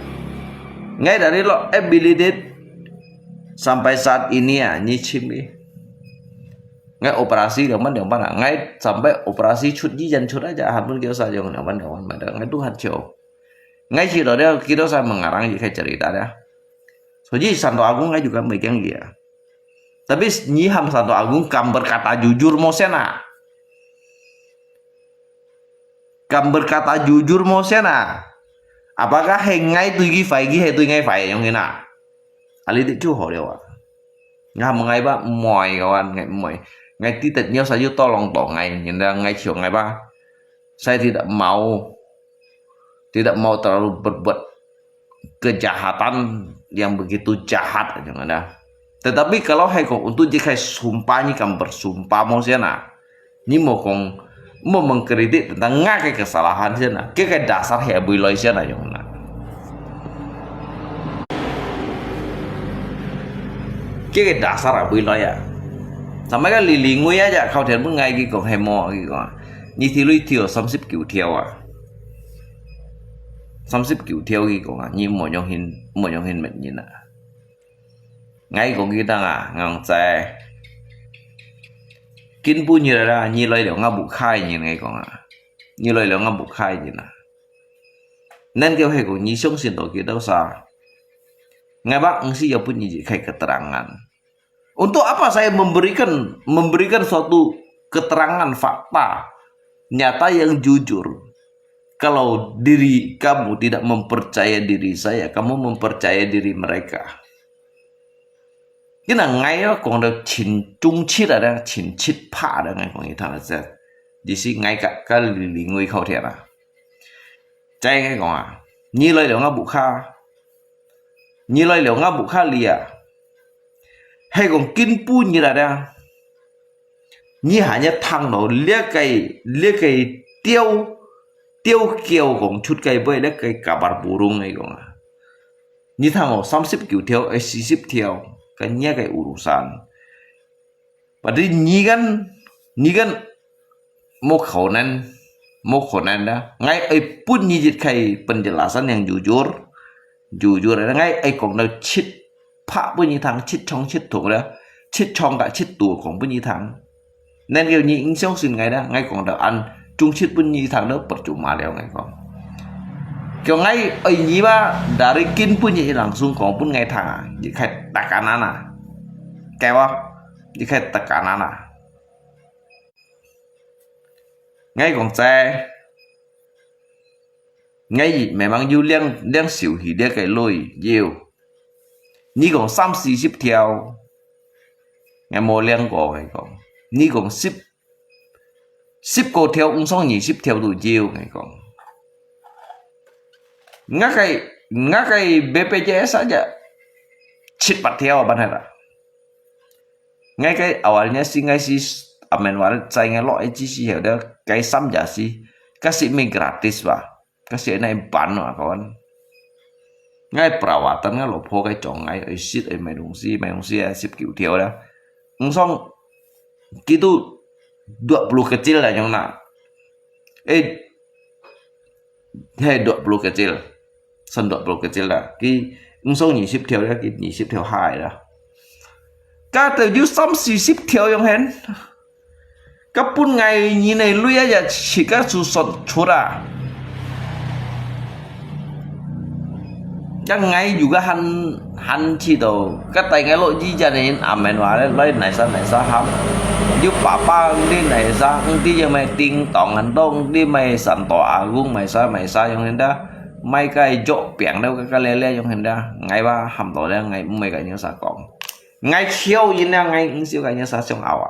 Ngai dari lo ability sampai saat ini ya, nyi chim ke. Ngai operasi 兩萬兩萬啊，ngai sampai operasi 出醫院出來就，還分佢使用兩萬兩萬買的，ngai Tuhan cho。Ngai知道了，佢都在 mengarang 一個 cerita 的。所以 Santo Agung ngai juga 沒驚佢啊。Tapi 你喊 Santo Agung 敢 berkata jujur 無先啊？敢 berkata jujur 無先啊？Apakah 係 ngai 對佢壞，佢係對 ngai 壞，用佢啊？啊，你哋就好了啊。Ngai 無 ngai ba 毋會，kawan，ngai 毋會。Ngai tidak 有啥有 tolong to ngai，人家 ngai 求 ngai ba。Saya tidak mau, tidak mau terlalu berbuat kejahatan yang begitu jahat, 用个啦。Tetapi kalau 係講 untuk 一個 sumpah，你敢 bersumpah 無先啊？你莫講，莫 mengkritik tentang ngai 个 kesalahan 先啊，佢个 dasar 係會來先啊，用啦。佢个 dasar 會來啊。Sampai 个 Lily Ngui aja，靠天分 ngai 佢講係無，佢講，你條女條三十九條啊，三十九條佢講啊，你莫用心，莫用心問人啊。 Ngai 講佢聽啊，ngai 講在。今晡日啦，你來了吾屋下人，ngai 講啊，你來了吾屋下人啊。Nên 佢係講你相信到佢兜啥？Ngai ba 毋係要分你一個 keterangan。Untuk apa saya memberikan memberikan suatu keterangan fakta nyata yang jujur? Kalau diri kamu tidak mempercaya diri saya, kamu mempercaya diri mereka. Cái này ngai á, 講到盡忠實啊，盡七拍啊，ngai 講佢聽得真。意思 ngai 个，个 Lily Ngui 靠天啊。再 ngai 講啊，你來了吾屋下，你來了吾屋下裡啊，係講今晡日啊，你還要聽到這個，這個調，調調講出个話，這個 kabar burung 个講啊。你聽哦，三十九條，哎，四十條，跟這個 urusan。Berarti 你kan，你kan 無可能，無可能啦。Ngai 愛分你一個 penjelasan yang jujur，jujur，ngai 愛講到七拍分你聽，七長七短啦，七長甲七短講分你聽。Nên 叫你毋相信 ngai啦，ngai 講到恁忠實分你聽都 percuma 了，ngai 講。叫 ngai 愛你吧，dari 今晡日 langsung 講分 ngai 聽啊，一個 tekanan啊，該哇，一個 tekanan啊。 Ngai 講在，ngai memang有領，領受佢這個鐳，有。你講三四十條，ngai無領過，ngai講。你講十，十個條，毋上二十條都有，ngai講。𠊎个，𠊎个 BPJS aja 七八條啊，banyak啊。 Ngai cái awalnya sih ngai sih amen walet cai ngai lok aja sih ya udah kai sam ja sih. Kasi mi gratis ba. Kasi na ban no kawan. Ngai perawatan ngai lo po kai chong ngai ai sit ai mai dong si mai dong si ai sip kiu thiau dah. Eng song kitu dua puluh kecil dah nyong na. Eh, he dua puluh kecil. Son dua puluh kecil dah. Ki eng song ni sip thiau dah, ki ni sip thiau hai dah. Ka teu ju sam si sip thiau yong hen. Ka pun ngai ni nei lui ya chika su son chura. Yang ngai juga han han chi to. Ka tai ngai lo ji ja nen amen wa le loi nai sa nai sa ham. Ju papa di nai sa di yang mai ting tong han dong di mai san to agung mai sa mai sa yong hen dah. Mai kai jok piang dau ka ka le le yong hen dah. Ngai ba ham to le ngai mai kai nyo sa kong. Ngai chiau yin dah ngai eng siu kai nyo sa siong awa.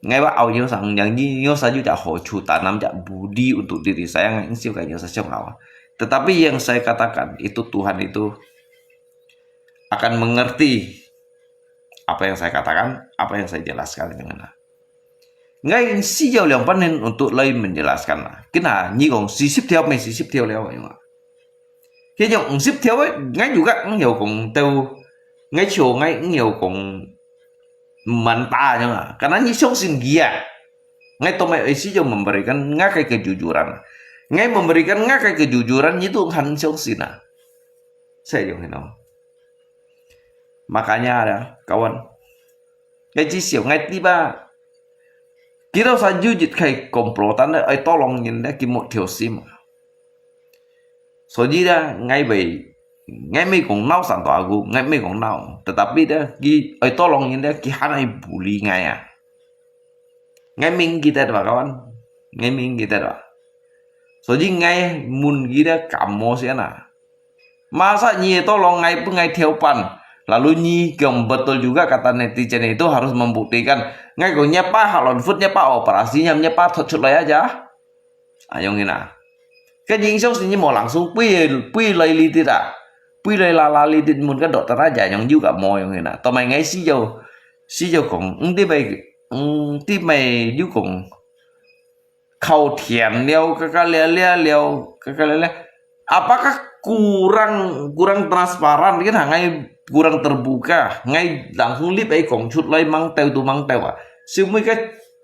Ngai ba au nyo sa yang ji nyo sa ju ja ho chu ta nam ja budi untuk diri saya ngai eng siu kai nyo sa siong awa. Tetapi yang saya katakan itu Tuhan itu akan mengerti apa yang saya katakan, apa yang saya jelaskan, 恁樣啊。 Ngai需要兩班人 untuk 來 menjelaskan 啊。 Kena，你講四十條，乜四十條了，恁樣啊。 該種五十條个，𠊎juga毋曉講到，𠊎笑，𠊎毋曉講 membantah 恁樣啊。Karena你相信佢啊。 𠊎都乜需要 memberikan 𠊎个 kejujuran。 𠊎 memberikan 𠊎个 kejujuran，你都還相信啊。 係恁樣咯。 Makanya ada kawan， 𠊎至少𠊎知吧，佢兜儕有一个komplotan咧，愛tolong人咧，佢無條心。 所以咧，𠊎會，𠊎毋係講惱Santo Agung，𠊎毋係講惱，tetapi咧，佢愛tolong人咧，佢還愛bully𠊎啊。 𠊎明記得吧，kawan？𠊎明記得吧？ 所以𠊎問佢兜感冒先啊。 Masa你tolong𠊎，分𠊎調班，lalu你講betul juga kata netizen itu harus membuktikan。 𠊎講若爸下輪佛，若爸operasi，若，若爸脫出來aja。 啊，恁樣啊。 該影響係你無langsung飛，飛來這兜啊，飛來啦啦這兜問个dokter aja，恁樣有个無恁樣啊。同埋𠊎需要，需要講，毋知乜，毋知乜有講，靠甜了，个个了了了，个个了了。Apakah kurang, kurang transparan，你看𠊎kurang terbuka，𠊎langsung立起講出來，吂兜都吂兜啊。 小妹个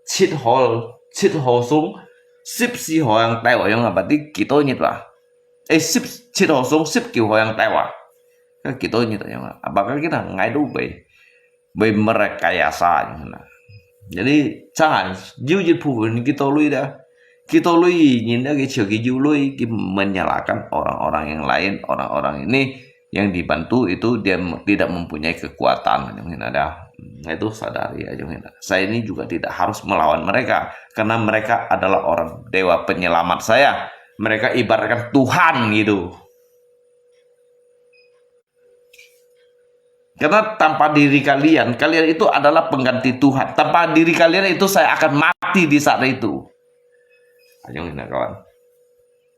七號，七號送，十四號樣帶我用啊，berarti幾多日啊？誒，十，七號送，十九號樣帶我啊。該幾多日啊，用啊？Apakah kita ngai都會，會 merekayasa 樣啊？Jadi，jangan，有一部分幾多類的，幾多類人，佢就佢有類，佢 menyalahkan orang-orang yang lain，orang-orang ini yang dibantu itu dia tidak mempunyai kekuatan, yang ini ada. Nah, itu sadari aja, yang ini. Saya ini juga tidak harus melawan mereka, karena mereka adalah orang dewa penyelamat saya. Mereka ibaratkan Tuhan gitu. Karena tanpa diri kalian, kalian itu adalah pengganti Tuhan. Tanpa diri kalian itu saya akan mati di saat itu. Ayo, ini kawan.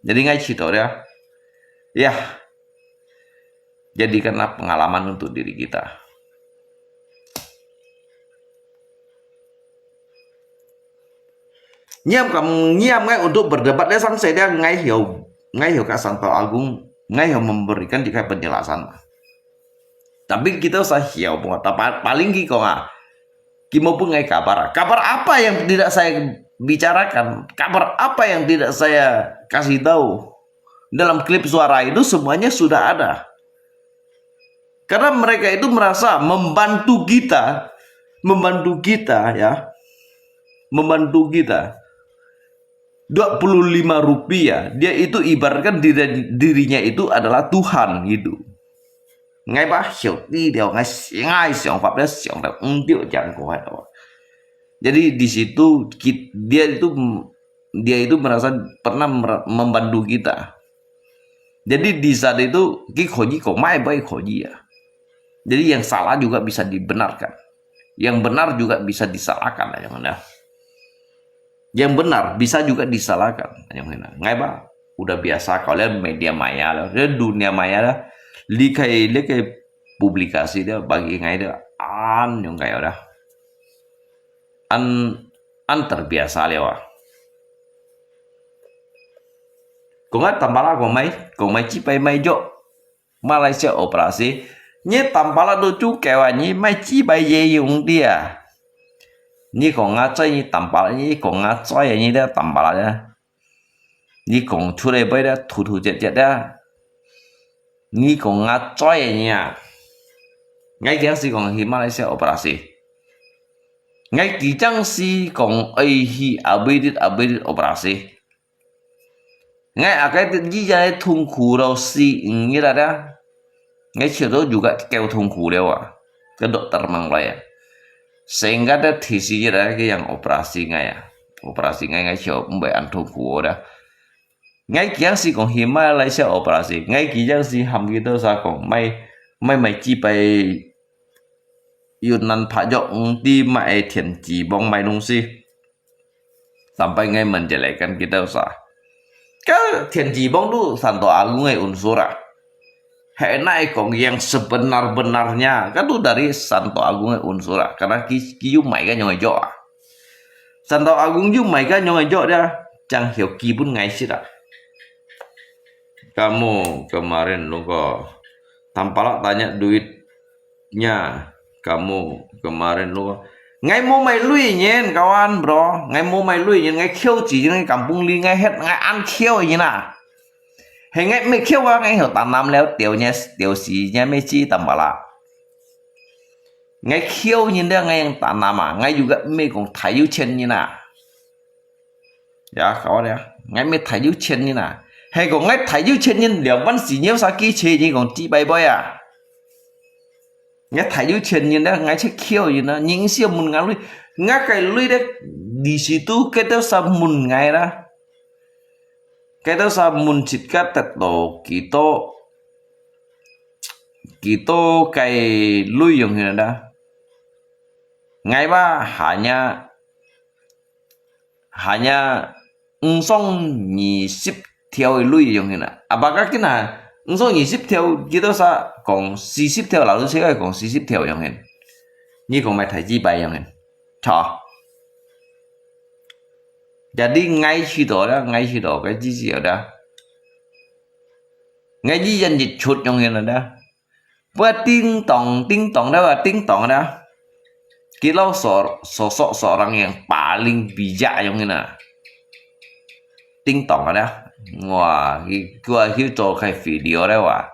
Jadi ngai cito dia. Ya, jadikanlah pengalaman untuk diri kita. Ngiam kam, ngiam ngai untuk berdebat dia sang saya dia ngai hiu, ngai hiu ka Santo Agung, ngai hiu memberikan dia penjelasan. Tapi kita usah hiu pun, tapi paling ki kong ah, ki mau pun ngai kabar. Kabar apa yang tidak saya bicarakan? Kabar apa yang tidak saya kasih tahu? Dalam klip suara itu semuanya sudah ada. Karena mereka itu merasa membantu kita, membantu kita ya, membantu kita. Dua puluh lima rupiah, dia itu ibaratkan diri, dirinya itu adalah Tuhan gitu. Ngai bah, 小弟了，ngai, ngai 想法了，想到，嗯，对，讲过来的话。Jadi di situ kit-, dia itu dia itu merasa pernah mer-, membantu kita. Jadi di saat itu, ki kho ji kho mai bai kho ji ya. Jadi yang salah juga bisa dibenarkan. Yang benar juga bisa disalahkan, yang mana. Yang benar bisa juga disalahkan, yang mana. Ngai ba, udah biasa kau lihat media maya lah, dia dunia maya lah. Likai, likai publikasi dia bagi ngai dia an yang kayak udah. An, an terbiasa liao ah. Kong ngat tampala kong mai, kong mai chi pai mai jok. Malaysia operasi. Nyi tampala tu chu kewa nyi mai chi pai ye yung dia. Nyi kong nga chai nyi tampala nyi kong nga chai nyi dia tampala dia. Nyi kong chu le pai dia thu thu jet jet dia. Nyi kong nga chai nyi ah. Ngai kiang si kong hi Malaysia operasi. Ngai ki chang si kong ai hi abidit abidit operasi. Ngai akai ti ji jai thung khu lo si ngi ra da. Ngai chiu to juga kêu thung khu liao ah. Ke dokter mang lai ah. Sehingga da thi si ji da ke yang operasi ngai ah. Operasi ngai ngai chiu mbai an thung khu da. Ngai kiang si kong hi Malaysia operasi. Ngai ki jang si ham ki to sa kong mai, mai mai chi pai Yunnan pha jok ng ti mai ai thian chi bong mai nung si. Sampai ngai menjelekan kita usah. Ka thian chi bong tu Santo Agung ai unsur ah. 係哪講yang sebenar-benarnya, kan tu dari Santo Agung个unsur啊，karena佢佢有買个樣个藥啊。Santo Agung有買个樣个藥咧，正曉基本个事啊。Kamu kemarin lupa. Tampalak tanya duitnya. Kamu kemarin lupa. Ngai 無買鐳銀，kawan bro，ngai 無買鐳銀，ngai 抾錢，ngai kampung li，ngai 歇，ngai恁抾銀啊。係ngai 毋係抾啊，ngai 曉tanam了，掉呢，掉時呢，毋係知Tampalak。ngai 抾銀了，ngai 用 tanam啊，ngai juga 毋係講大有錢人啊。 Ya，kawan ya，ngai 毋係大有錢人啊，係講ngai大有錢人，兩萬四千儕機車，你講幾百倍啊？ngai大有錢人咧，ngai 識抾人啊，人少問ngai鐳，ngai个鐳咧，利息都幾多儕問ngai啦，幾多儕問自家得到幾多，幾多个鐳用去啦。ngai吧，hanya hanya 五雙二十條个鐳用去啦。啊，baka kina，五雙二十條，幾多儕講四十條，老實講講四十條用去。你講買大幾百用去，著。Jadi ngai去到啦，ngai去到，該幾時有啦？ngai一人一出用去啦。 Buat ting tong, ting tong dah, ting tong dah. Kita so-, sosok seorang yang paling bijak yang ina. Ting tong dah. Wah, ki-, gua ki 做个 video dah wah.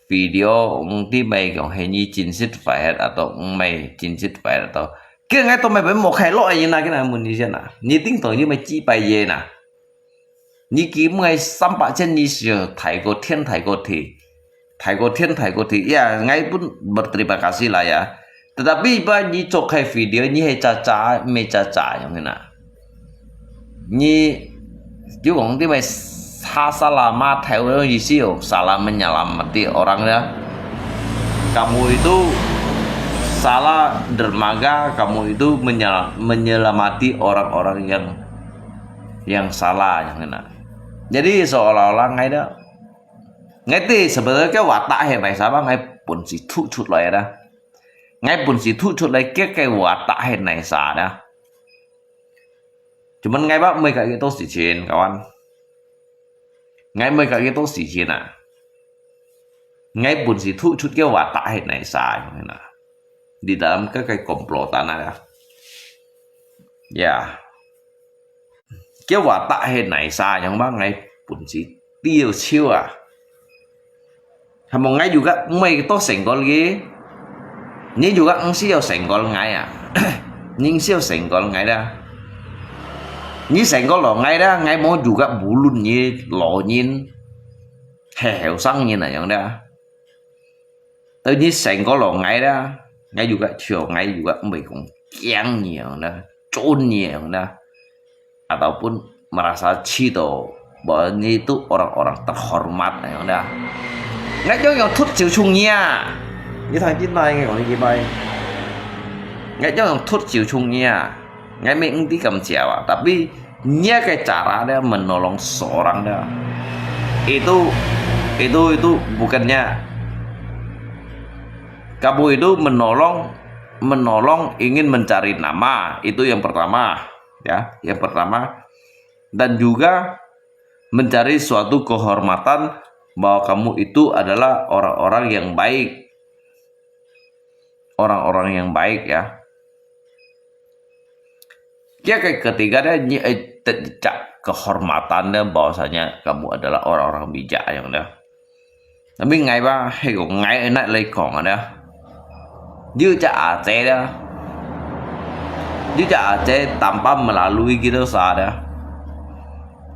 Video 毋知係講係你真實發現，抑係毋係真實發現，抑係。佢應該都毋係無開落个人啊，佢哪問你先啊？你叮當又毋係幾百頁啊？你基本个三百千你是大過天大過地，大過天大過地，ya，ngai pun berterima kasih lah ya。Tetapi ba你做个 video，你係假假，毋係假假樣个啊？ 你，你講你咪 salah mata，意思有 salah menyelamati orang ya. Kamu itu salah dermaga, kamu itu menyel-, menyelamati orang-orang yang, yang salah yang kena. Jadi seolah-olah ngai dah, ngai ti sebenarnya 个 watak 係哪儕，ngai 本事突出來个。ngai 本事突出來个，个 watak 係哪儕个。 Cuman ngai ba 毋會搞幾多事情，kawan。ngai 毋會搞幾多事情啊。ngai 本事突出个 watak 係哪儕，你知無？Di dalam 个个 komplotan啊。Ya。个 watak 係哪儕，樣吧，ngai 本事 知有手啊。 係無，ngai juga毋會到成功个，你juga毋需要成功ngai啊，你毋需要成功ngai啦。你成功了ngai啦，ngai無juga無論你老人，係後生人啊樣啦。但你成功了ngai啦，ngai juga像ngai juga毋會講驚你樣啦，尊你樣啦。 ataupun merasa 知道 bahwa你都 orang-orang terhormat，你講對啊？ngai樣樣突就衝你啊！你聽見哪，ngai講你幾擺？ngai樣樣突就衝你啊！ngai毋知感謝啊，tapi你个 cara 咧，menolong seorang咧，itu，itu，itu bukannya，kamu itu menolong，menolong ingin mencari nama，itu yang pertama。 Ya, yang pertama, dan juga mencari suatu kehormatan bahwa kamu itu adalah orang-orang yang baik. Orang-orang yang baik, ya. 个个 ketiga 个，你，呃，得着 kehormatan 个，bahwasanya kamu adalah orang-orang bijak yang 个。 Tapi ngai ba，係講ngai enak來講个。有隻阿姐个，有隻阿姐tanpa melalui kita儕个，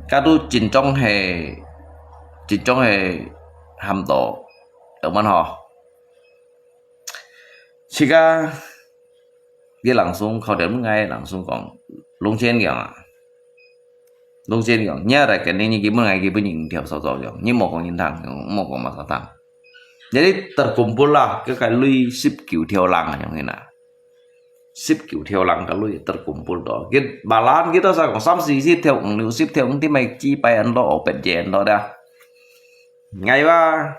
該都真正係，真正係喊到，怎麼吼？自家，佢langsung，佢等ngai langsung講，龍千講啊。 Lung Chin講，你來跟你，你基本，基本人條所做用，你莫講人聽，莫講麼儕聽。Jadi terkumpul lah，該个類十九條人啊，樣个啦。十九條人个類 terkumpul到，佢balan kita儕講三四十條，五六十條，毋知麼幾百人到，五百人到个。Ngai ba，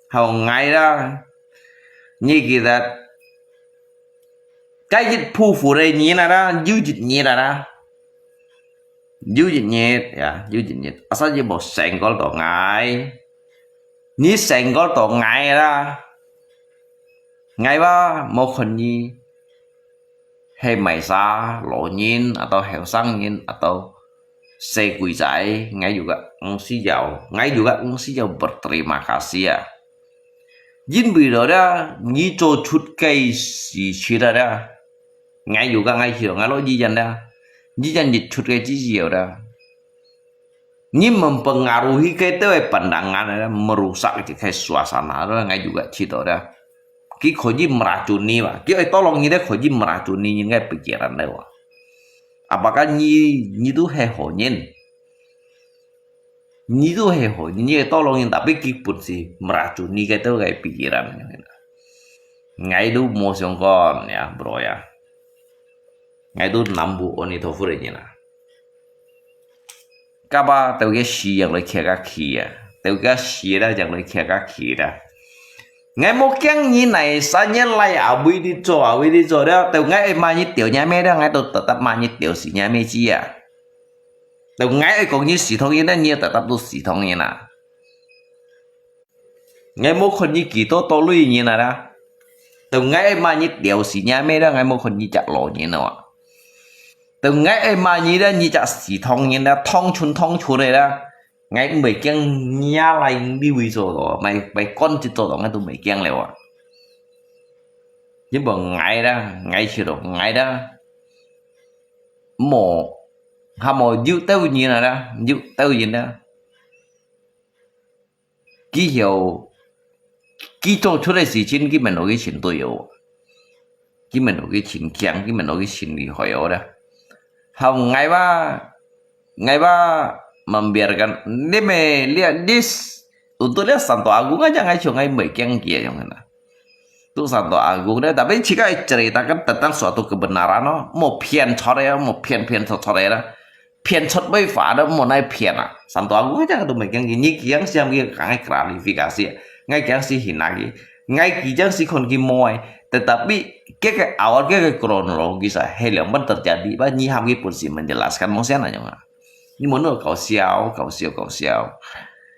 好，𠊎啦，你記得，該一部分个人啊啦，有一日啊啦，有一日呀，有一日，asal你無成功到𠊎，你成功到𠊎啦，𠊎話無看你。 係麼儕，老人，atau後生人，atau細鬼仔，𠊎juga毋需要，𠊎juga毋需要berterima kasih啊。因為了啦，你做出个事情了啦，𠊎juga𠊎曉，𠊎老人家啦，你yang你出个只有啦。 你mempengaruhi kita个pandangan，merusak个suasana，𠊎juga知道啦。佢可以meracuni嘛，佢愛tolong你咧，可以meracuni人个pikiran咧哇。Apakah你，你都係好人，你都係好人，你愛tolong人，tapi佢本身meracuni kita个pikiran。𠊎都無相干呀，bro呀。𠊎都南無阿彌陀佛个人啊。 Kapa teu ke si yang loi kia ka kia, teu ke si la yang loi kia ka kia. Ngai mo kiang ni nai sa nyen lai a wui di cho, a wui di cho da, teu ngai ma ni teu nya me da, ngai to tetap ma ni teu si nya me chi a. Teu ngai kong ni si thong yin da, ni tetap tu si thong yin a. Ngai mo khon ni ki to to lui yin a da. Teu ngai ma ni teu si nya me da, ngai mo khon ni chak lo yin a. Teu ngai ai ma nyi da nyi chak si thong nyin da, thong chun thong chun ai da. Ngai mei kiang nya lai li wui cho to, mai, mai kon chit cho to, ngai tu mei kiang le wa. Ni bo ngai da, ngai chi lo, ngai da. Mo, ha mo, yu teu nyin a da, yu teu nyin da. Ki hiu, ki cho chut ai si chin, ki men lo ki chin tui yo. Ki men lo ki chin kiang, ki men lo ki chin li hoi yo da. Hau ngai wa, ngai wa, membiarkan, ni me, lia, dis, untuk lia Santo Agung aja ngai cho ngai mei kiang kia yong na. Tu Santo Agung da, tapi chika ceritakan tentang suatu kebenaran no, mo pian chore ya, mo pian pian chore ya da. Pian chot bai fa da mo nai pian a. Santo Agung aja tu mei kiang ni kiang siam ki kang ai klarifikasi. Ngai kiang si hin lagi. Ngai ki jang si kon ki mo ai. Tetapi ke ke awal ke ke kronologi sa, he liang ban terjadi, ba ni ham ki pun si menjelaskan mo sian a yong a. Ni mo no kau siau, kau siau, kau siau.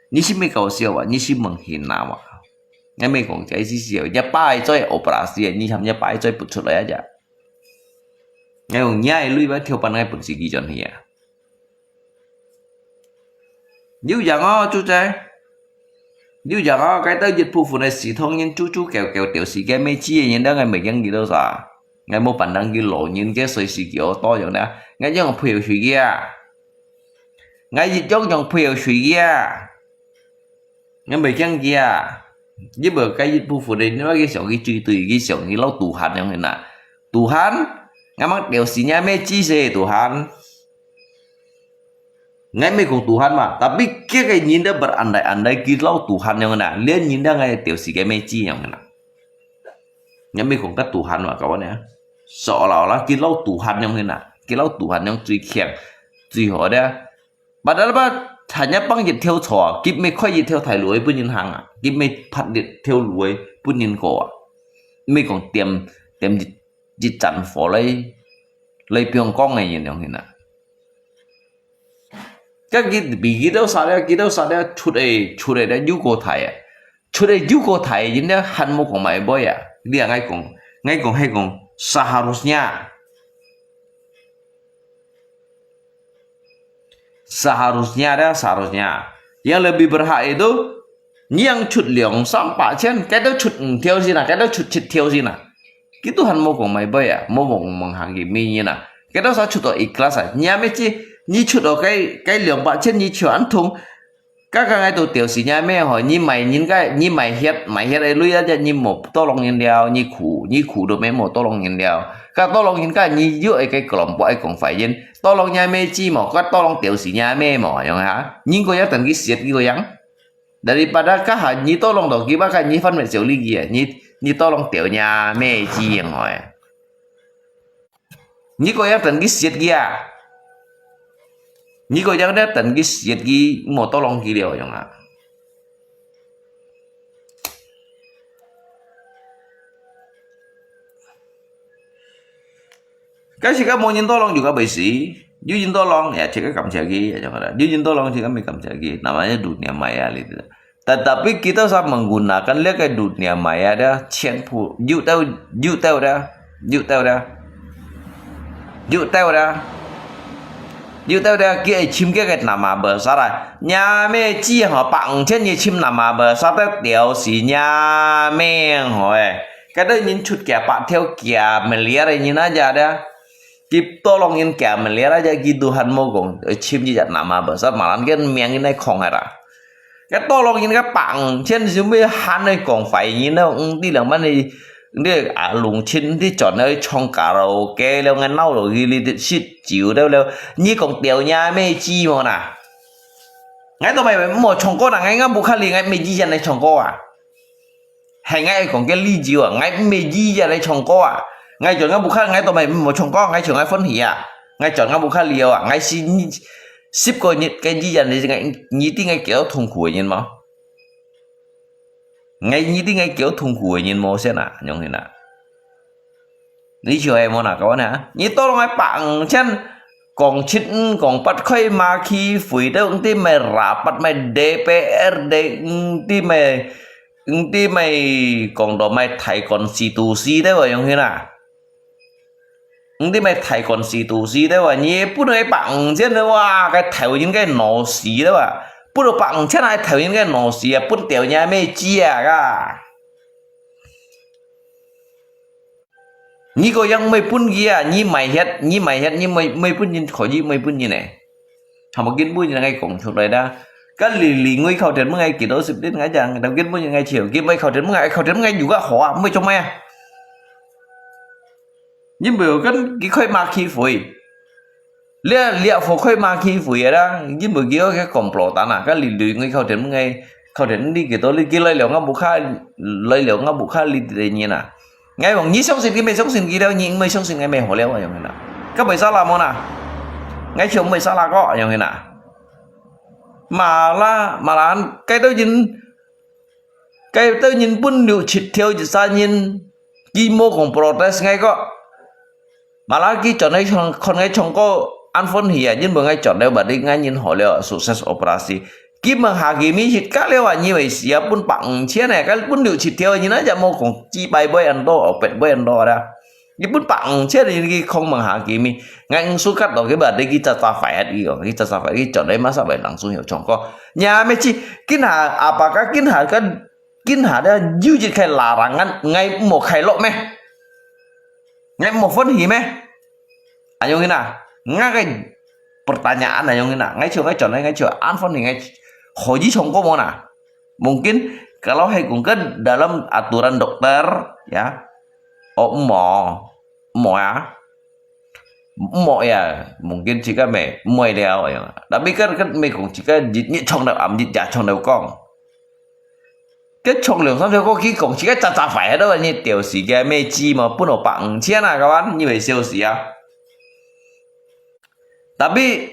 Ni si mei kau siau wa, ni si meng hin na wa. Ngai mei kong jai si siau, nya pai choi operasi, ni ham nya pai choi put chut lai aja. Ngai kong nya ai lui ba thiau pan ngai pun si ki chon hi a. Liu yang o, chu chai. Liu yang o, kai tau yit pu fu nai si thong yin chu chu kêu kêu tiểu si ke mei chi yin da ngai mei yang ki do sa. Ngai mo pan dang ki lo yin ke soi si ki o to yang da. Ngai yang pui sui ki a. Ngai yit yang yang pui sui ki a. Ngai mei yang ki a. Ni bo kai yit pu fu nai ni wa ki siang ki chui tui ki siang ki lau Tuhan yang na. Tuhan, ngai mang tiểu si nya mei chi se Tuhan. Ngai mei kong Tuhan ma, tapi kia ke yin da berandai-andai ki lau Tuhan yang na, lian yin da ngai tiểu si ke mei chi yang na. Ngai mei kong ka Tuhan ma, kawan ya. Seolah-olah ki lau Tuhan yang na, ki lau Tuhan yang chui kiang, chui ho da. Padahal ba, hanya pang yit thiau cho, ki mei khoi yit thiau thai lui pun yin hang a, ki mei phat yit thiau lui pun yin ko a. Mei kong tiam, tiam yit, yit chan fo lai, lai piang kong ngai yin yang na. Ka ki bi ki tau sa le, ki tau sa le, chut ai, chut ai da yu ko thai a. Chut ai yu ko thai yin da han mo kong mai boi a. Lia ngai kong, ngai kong hai kong seharusnya. Seharusnya da, seharusnya. Yang lebih berhak itu, ni yang chut liang sam pa chen, kai tau chut eng thiau si na, kai tau chut chit thiau si na. Ki Tuhan mo kong mai boi a, mo kong meng hang ki mi ni na. Kai tau sa chut to ikhlas a, ni a me chi, ni chut to kai, kai liang pa chen ni chua an thung. Ka ka ngai tu tiểu si nya mei ho, ni mai yin kai, ni mai hiat, mai hiat ai lui a ja ni mo tolong yin liao, ni khu, ni khu do mei mo tolong yin liao. Ka tolong yin kai ni yu ai kai kelompok ai kong fai yin, tolong nya mei chi mo, ka tolong tiểu si nya mei mo, yang ha. Ni ko yang tan ki siat ki ko yang. Daripada ka ha ni tolong do ki ba ka ni fan mei siau li ki a, ni, ni tolong tiểu nya mei chi yang ho. Ni ko yang tan ki siat ki a. Ni ko yang da tan ki siat ki mo tolong ki liao yang a. 該時間無人tolong juga會死，有人tolong，ya自家感謝佢，ya就好了。有人tolong自家乜感謝佢，namanya dunia maya gitu。Tetapi kita sa menggunakan 這個 dunia maya dia，全部有兜有兜的，有兜的，有兜的，有兜的，佢愛尋佢个nama besar啊！若乜知吼，百五千日尋nama besar，都吊死若命吼誒！該兜人出幾百條幾miliar个人啊，這个。 佢tolong人幾miliar aja，佢都還無講，呃，尋一隻nama besar，malah佢命人來囥下啦。該tolong人个百五千，就係還來講壞人咯，毋知兩萬个，你啊，弄親，你轉來唱卡拉OK了，𠊎鬧落去，你食酒了了，你講吊若乜知無啦？𠊎都毋係無唱歌啦，𠊎，𠊎屋下裡，𠊎乜一樣來唱歌啊。 係𠊎愛講个理由啊，𠊎毋係日日來唱歌啊。𠊎轉𠊎屋下，𠊎都毋係無唱歌，𠊎唱𠊎歡喜啊。𠊎轉𠊎屋下了啊，𠊎係十個月个日日，你知𠊎，你知𠊎幾多痛苦个人無？𠊎，你知𠊎幾多痛苦个人無先啊，樣形啊。 你就係無哪个呢？你tolong𠊎百五千，講七五，講八塊嘛去，肥到毋知乜rapat，乜DPRD，毋知乜，毋知乜講到乜大konstitusi兜啊，樣形啊。毋知乜大konstitusi兜啊，你分𠊎百五千了哇，該頭人該腦死了啊！分到百五千還頭人該腦死啊，分掉你乜知啊，嘎！ 你个樣毋會分佢啊，你賣血，你賣血，你毋會，毋會分人，可以毋會分人呢。還無根本人愛講出來啦。該你，你另外靠天問𠊎幾多十年，𠊎講，到根本人愛笑，佢毋會靠天問𠊎，靠天問𠊎有个好啊，毋會做咩啊？你毋會跟佢開馬去飛。 這，這火開嘛去飛啊啦，因為佢个komplotan啊，該你，你，𠊎靠天，𠊎靠天，你幾多，你，佢來了𠊎屋下，來了𠊎屋下，你，你人啊。𠊎講，你相信佢，毋相信佢了，你毋相信𠊎，乜好了啊，樣形啊。該會salah無啦？𠊎就毋會salah个，樣形啊。Malah，malah，該兜人，該兜人分六七條一儕人，佢無講protes𠊎个。 Malah佢轉來唱，看𠊎唱歌，恁歡喜啊，因為𠊎轉來balik，𠊎人好了，sukses operasi。佢問下佢咪係，該了啊，你會死啊，分百五千呢，該分六七條，你哪隻無講幾百倍恁多，哦，八倍恁多啦。佢分百五千，你去看問下佢咪，𠊎毋suka到佢balik，佢caca快啊，佢講，佢caca快，佢轉來masa會langsung有唱歌。你還沒去，今下，apakah今下，今下了，有一個larangan，𠊎無快樂咩？ 𠊎無歡喜咩？恁樣形啊，𠊎个pertanyaan恁樣形啊，𠊎就，𠊎轉來，𠊎就恁歡喜，𠊎可以唱歌無啦？Mungkin kalau係講个dalam aturan dokter，ya，哦，毋好，毋好啊，毋好呀，mungkin自家乜毋會了，ya。Tapi kan，kan乜講自家日日唱到暗，日夜唱到光。 該唱兩三條歌，佢講自家caca快啊，都你吊死个，乜知無？分到百五千啊，kawan，你會笑死啊！Tapi，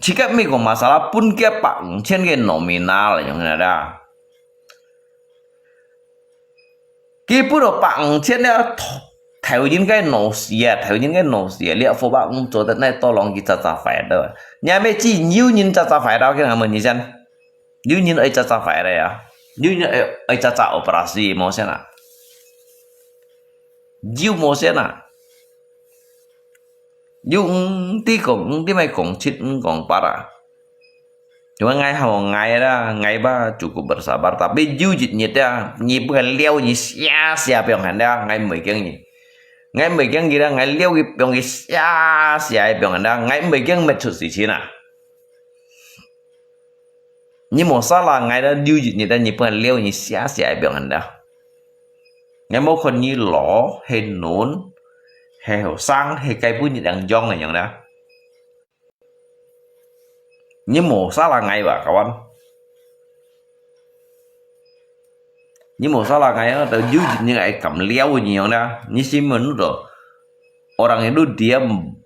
自家乜講masalah，分佢百五千个nominal，樣形啊。佢分到百五千了，頭，頭人个腦死啊，頭人个腦死啊，你阿婆伯毋做得，哪tolong佢caca快啊，都。你還乜知有人caca快啊，佢還問你先。 有人愛caca快了啊，有人愛，愛caca operasi，無先啊。有無先啊？有，毋知講，毋知乜講七，毋講八啊。Cuma𠊎好，𠊎啦，𠊎吧，cukup bersabar。Tapi有一日啊，你分𠊎撩你，sia，sia，放下啦，𠊎毋會驚你。𠊎毋會驚佢啦，𠊎撩佢，放佢，sia，sia，放下啦，𠊎毋會驚，乜出事情啊。 你無salah𠊎啦，有一日啊，你分𠊎撩你，sia，sia，放下啦。𠊎無看你老，係嫩，係後生，係該分你樣樣个樣啦。你無salah𠊎吧，kawan。你無salah𠊎啊，到有一日𠊎敢撩你樣啦。你先問到，orang itu diam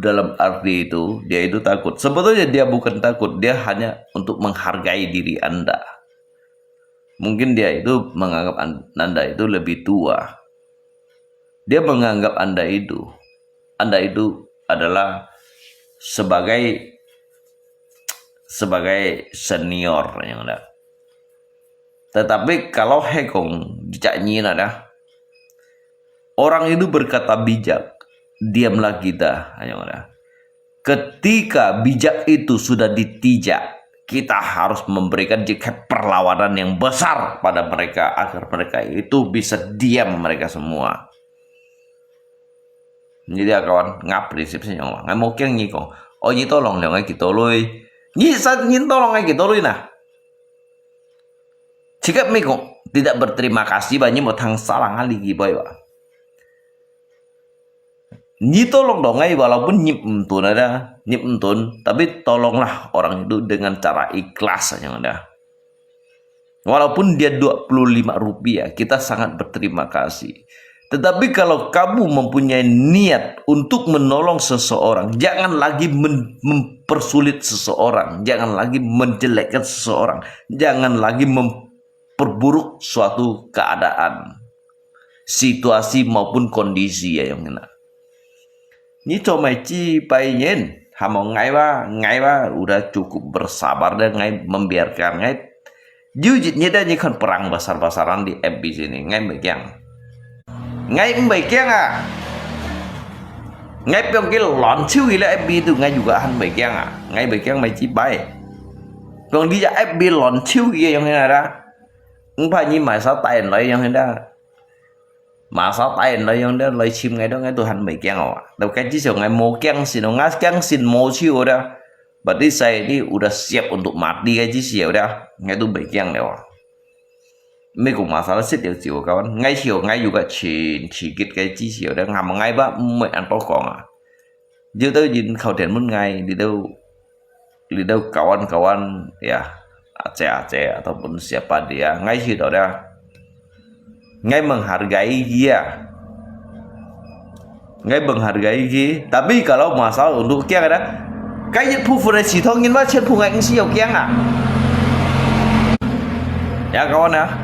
dalam arti itu, dia itu takut. Sebetulnya dia bukan takut, dia hanya untuk menghargai diri anda. Mungkin dia itu menganggap an-, anda itu lebih tua. Dia menganggap anda itu Anda itu adalah sebagai sebagai senior, yang ada. Tetapi kalau hekong dicak nyin ada, orang itu berkata bijak, diamlah kita, yang ada. Ketika bijak itu sudah ditijak, kita harus memberikan jika perlawanan yang besar pada mereka agar mereka itu bisa diam mereka semua. Jadi ya kawan, ngap prinsip sih nyawa. Ngai mau kiang nyi kong. Oh, nyi tolong liang ngai kita lui. Nyi sa nyi tolong ngai kita lui nah. Jika miko tidak berterima kasih ba, nyi mau thang salang ali ki boy ba. Nyi tolong dong ngai, walaupun nyi mtun ada, nyi mtun, tapi tolonglah orang itu dengan cara ikhlas yang ada. Walaupun dia dua puluh lima rupiah, kita sangat berterima kasih. Tetapi kalau kamu mempunyai niat untuk menolong seseorang, jangan lagi men- mempersulit seseorang, jangan lagi menjelekkan seseorang, jangan lagi memperburuk suatu keadaan, situasi maupun kondisi ya yang kena. Nyi cho mai chi pai nyen, hamo ngai ba, ngai ba, udah cukup bersabar dan ngai membiarkan ngai. Jujit nyi dan nyi kan perang besar-besaran di F B sini, ngai megang. Ngai megang ah. Ngai piong ki lon chiu ile F B tu ngai juga han megang ah. Ngai megang mai chi pai. Piong di ja F B lon chiu ye yang ada. Ngpa nyi mai sa tain lai yang ada. Masa tain lai yang dia lai chim ngai dong ngai Tuhan mai kiang awak. Tau kai chi siu ngai mau kiang sin, ngai kiang sin mau chiu dah. Berarti saya ini udah siap untuk mati kai chi siu dah. Ngai tu mai kiang dia awak. Mai kong masalah sit dia chiu kawan. Ngai chiu ngai juga chin chikit kai chi siu dah. Ngam ngai ba mai an to kong ah. Dia tu jin khau tian mun ngai, dia tu, dia tu kawan-kawan, ya, Aceh-Aceh ataupun siapa dia, ngai chiu tau dia. Ngai menghargai dia. Ngai menghargai dia. Tapi kalau masalah untuk kia ada, kai yit pu fu nai si thong yin ba chen pu ngai ng si yau kiang ah. Ya kawan ah.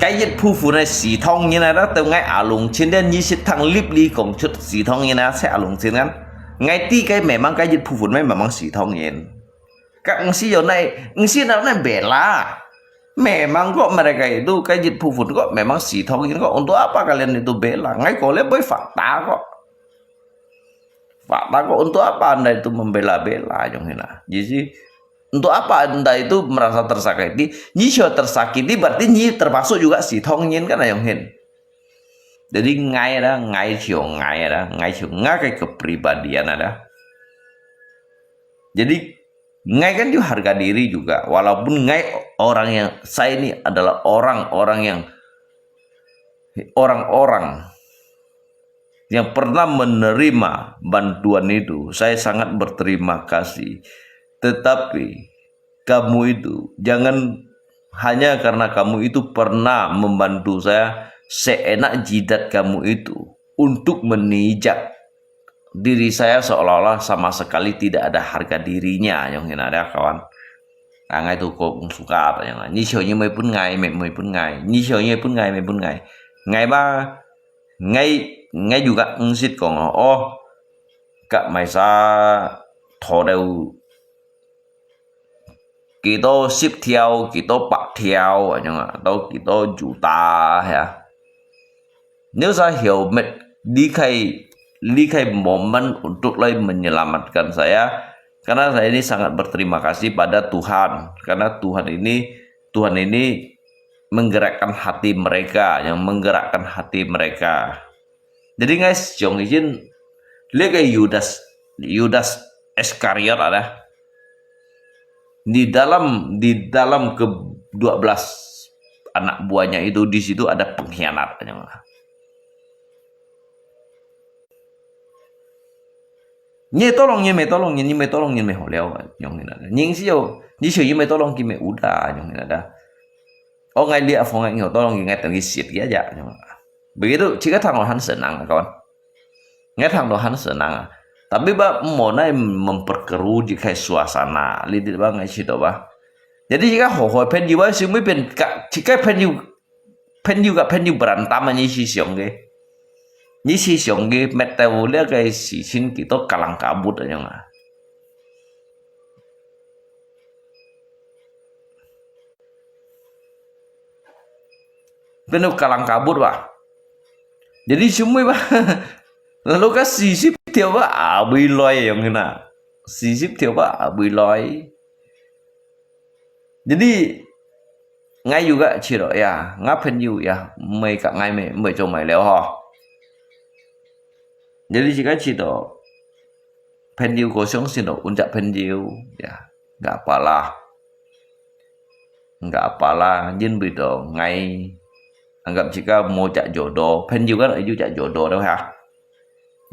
Kai yit pu fu nai si thong yin ada, tau ngai alung chin dia nyi sit thang lip li kong chut si thong yin ah, se alung chin kan. Ngai ti kai memang kai yit pu fu nai memang si thong yin. Kak ng si yau nai, ng si nai nai bela. Memang kok mereka itu kai yit pu fu kok memang si thong yin kok. Untuk apa kalian itu bela? Ngai kole boy fakta kok. Fakta kok untuk apa anda itu membela-bela yang hina? Jadi untuk apa anda itu merasa tersakiti? Nyi sio tersakiti berarti nyi termasuk juga si thong yin kan yang hin. Jadi ngai ada, ngai sio ngai ada, ngai sio ngai kai kepribadian ada. Jadi ngai kan juga harga diri juga. Walaupun ngai orang yang saya ini adalah orang-orang yang orang-orang yang pernah menerima bantuan itu, saya sangat berterima kasih. Tetapi kamu itu jangan hanya karena kamu itu pernah membantu saya, seenak jidat kamu itu untuk menijak diri saya seolah-olah sama sekali tidak ada harga dirinya yang ini ada kawan. Nah, ngai tu kok suka apa yang ngai. Nyi sio nyi mai pun ngai, mai mai pun ngai. Nyi sio nyi pun ngai, mai pun ngai. Ngai ba, ngai, ngai juga ngsit kong oh. Kak mai sa tho deu幾多十條、幾多百條，恁樣啊，到幾多juta ya。你要是 helmet 離開離開 momen untuk 來 menyelamatkan saya, karena saya ini sangat berterima kasih pada Tuhan, karena Tuhan ini Tuhan ini menggerakkan hati mereka, yang menggerakkan hati mereka. Jadi ngai siang izin, lihat ke Yudas, Yudas Iskariot ada. Di dalam di dalam kedua belas anak buahnya itu, di situ ada pengkhianat. Nyi tolong nyi me tolong nyi, nyi me tolong nyi me ho liao, nyong nyi nada. Nying si yo, nyi sio nyi me tolong ki me uda, nyong nyi nada. O ngai lia fong ngai nyo tolong ki ngai tong ki sit ki aja, nyong. Begitu, jika thang han senang, kawan. Ngai thang han senang. Tapi ba mo nai memperkeruh jikai suasana, lidit ba ngai situ ba. Jadi jika ho ho pen jiwa simi pen ka, jika pen jiwa 朋友甲朋友 berantem nyi si siang ke. 你試想佢搣到這個事情幾多kalang kabut恁樣啊？Penuh kalang kabut ba. Jadi semua ba. Lalu ka sisip dia ba, abui loi yang kena. Sisip dia ba, abui loi. Jadi, ngai juga ciro ya, nga 朋友 ya, mai ka ngai mai, mai cho mai leo ho. Jadi, jika ciro, 朋友 ko siang sino, unjak 朋友 ya, nggak apalah. Nggak apalah, jin bui to ngai. Anggap jika mau cak jodoh, 朋友 kan aju cak jodoh tu ha.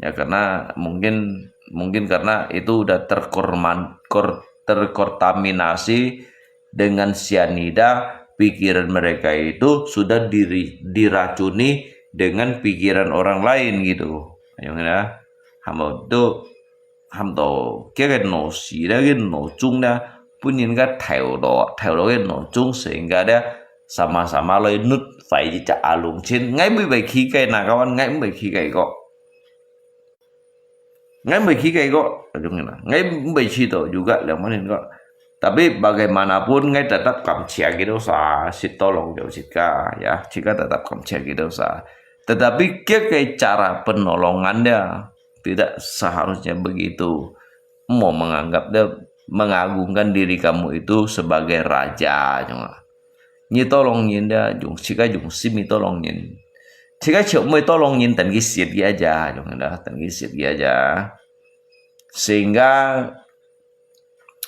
Ya, karena mungkin, mungkin karena itu udah terkorman-, kor-, terkontaminasi dengan sianida, pikiran mereka itu sudah diri-, diracuni dengan pikiran orang lain gitu. Ayo ngena, hamba tu, hamba tu, kia cái nổ xì đó, cái nổ chung đó, 分人家頭落，頭落个腦中 sehingga dia sama-sama loi nut fai cak alung chin. Ngai bui bai khi cái na kawan, ngai bui khi cái ko. Ngai bui khi cái ko, ujung na. Ngai bui khi to juga liang manin ko. Tapi bagaimanapun ngai tetap kam chia gitu sa, sit tolong jauh sit ka, ya, sit ka tetap kam chia gitu sa. Tetapi kia cái cara penolongan dia tidak seharusnya begitu. Mau menganggap dia, mengagungkan diri kamu itu sebagai raja, cuma. Nyi tolong nyin dia, jung, sika jung simi tolong nyin. Sika chok moi tolong nyin tan ki siat ki aja, jung da, tan ki siat ki aja. Sehingga,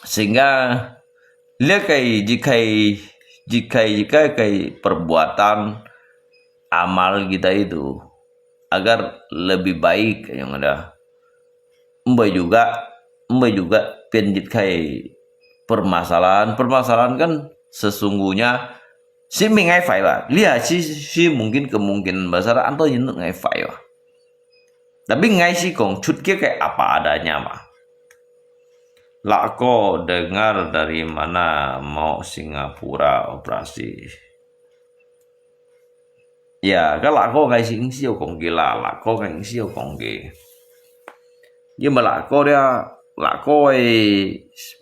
sehingga, lihat kai, jikai, jikai, jikai kai perbuatan amal kita itu agar lebih baik, yang ada. Mbai juga, mbai juga 變一个 permasalahan. Permasalahan kan sesungguhnya si mi ngai fai ba. Lia si, si mungkin kemungkinan besar anto yin ngai fai ba. Tapi ngai si kong chut kia kayak apa adanya ba. Lako dengar dari mana mau Singapura operasi. Ya, ka lako ngai si ing si yo kong ki la, lako ngai ing si yo kong ki. Ye ma lako dia, lako e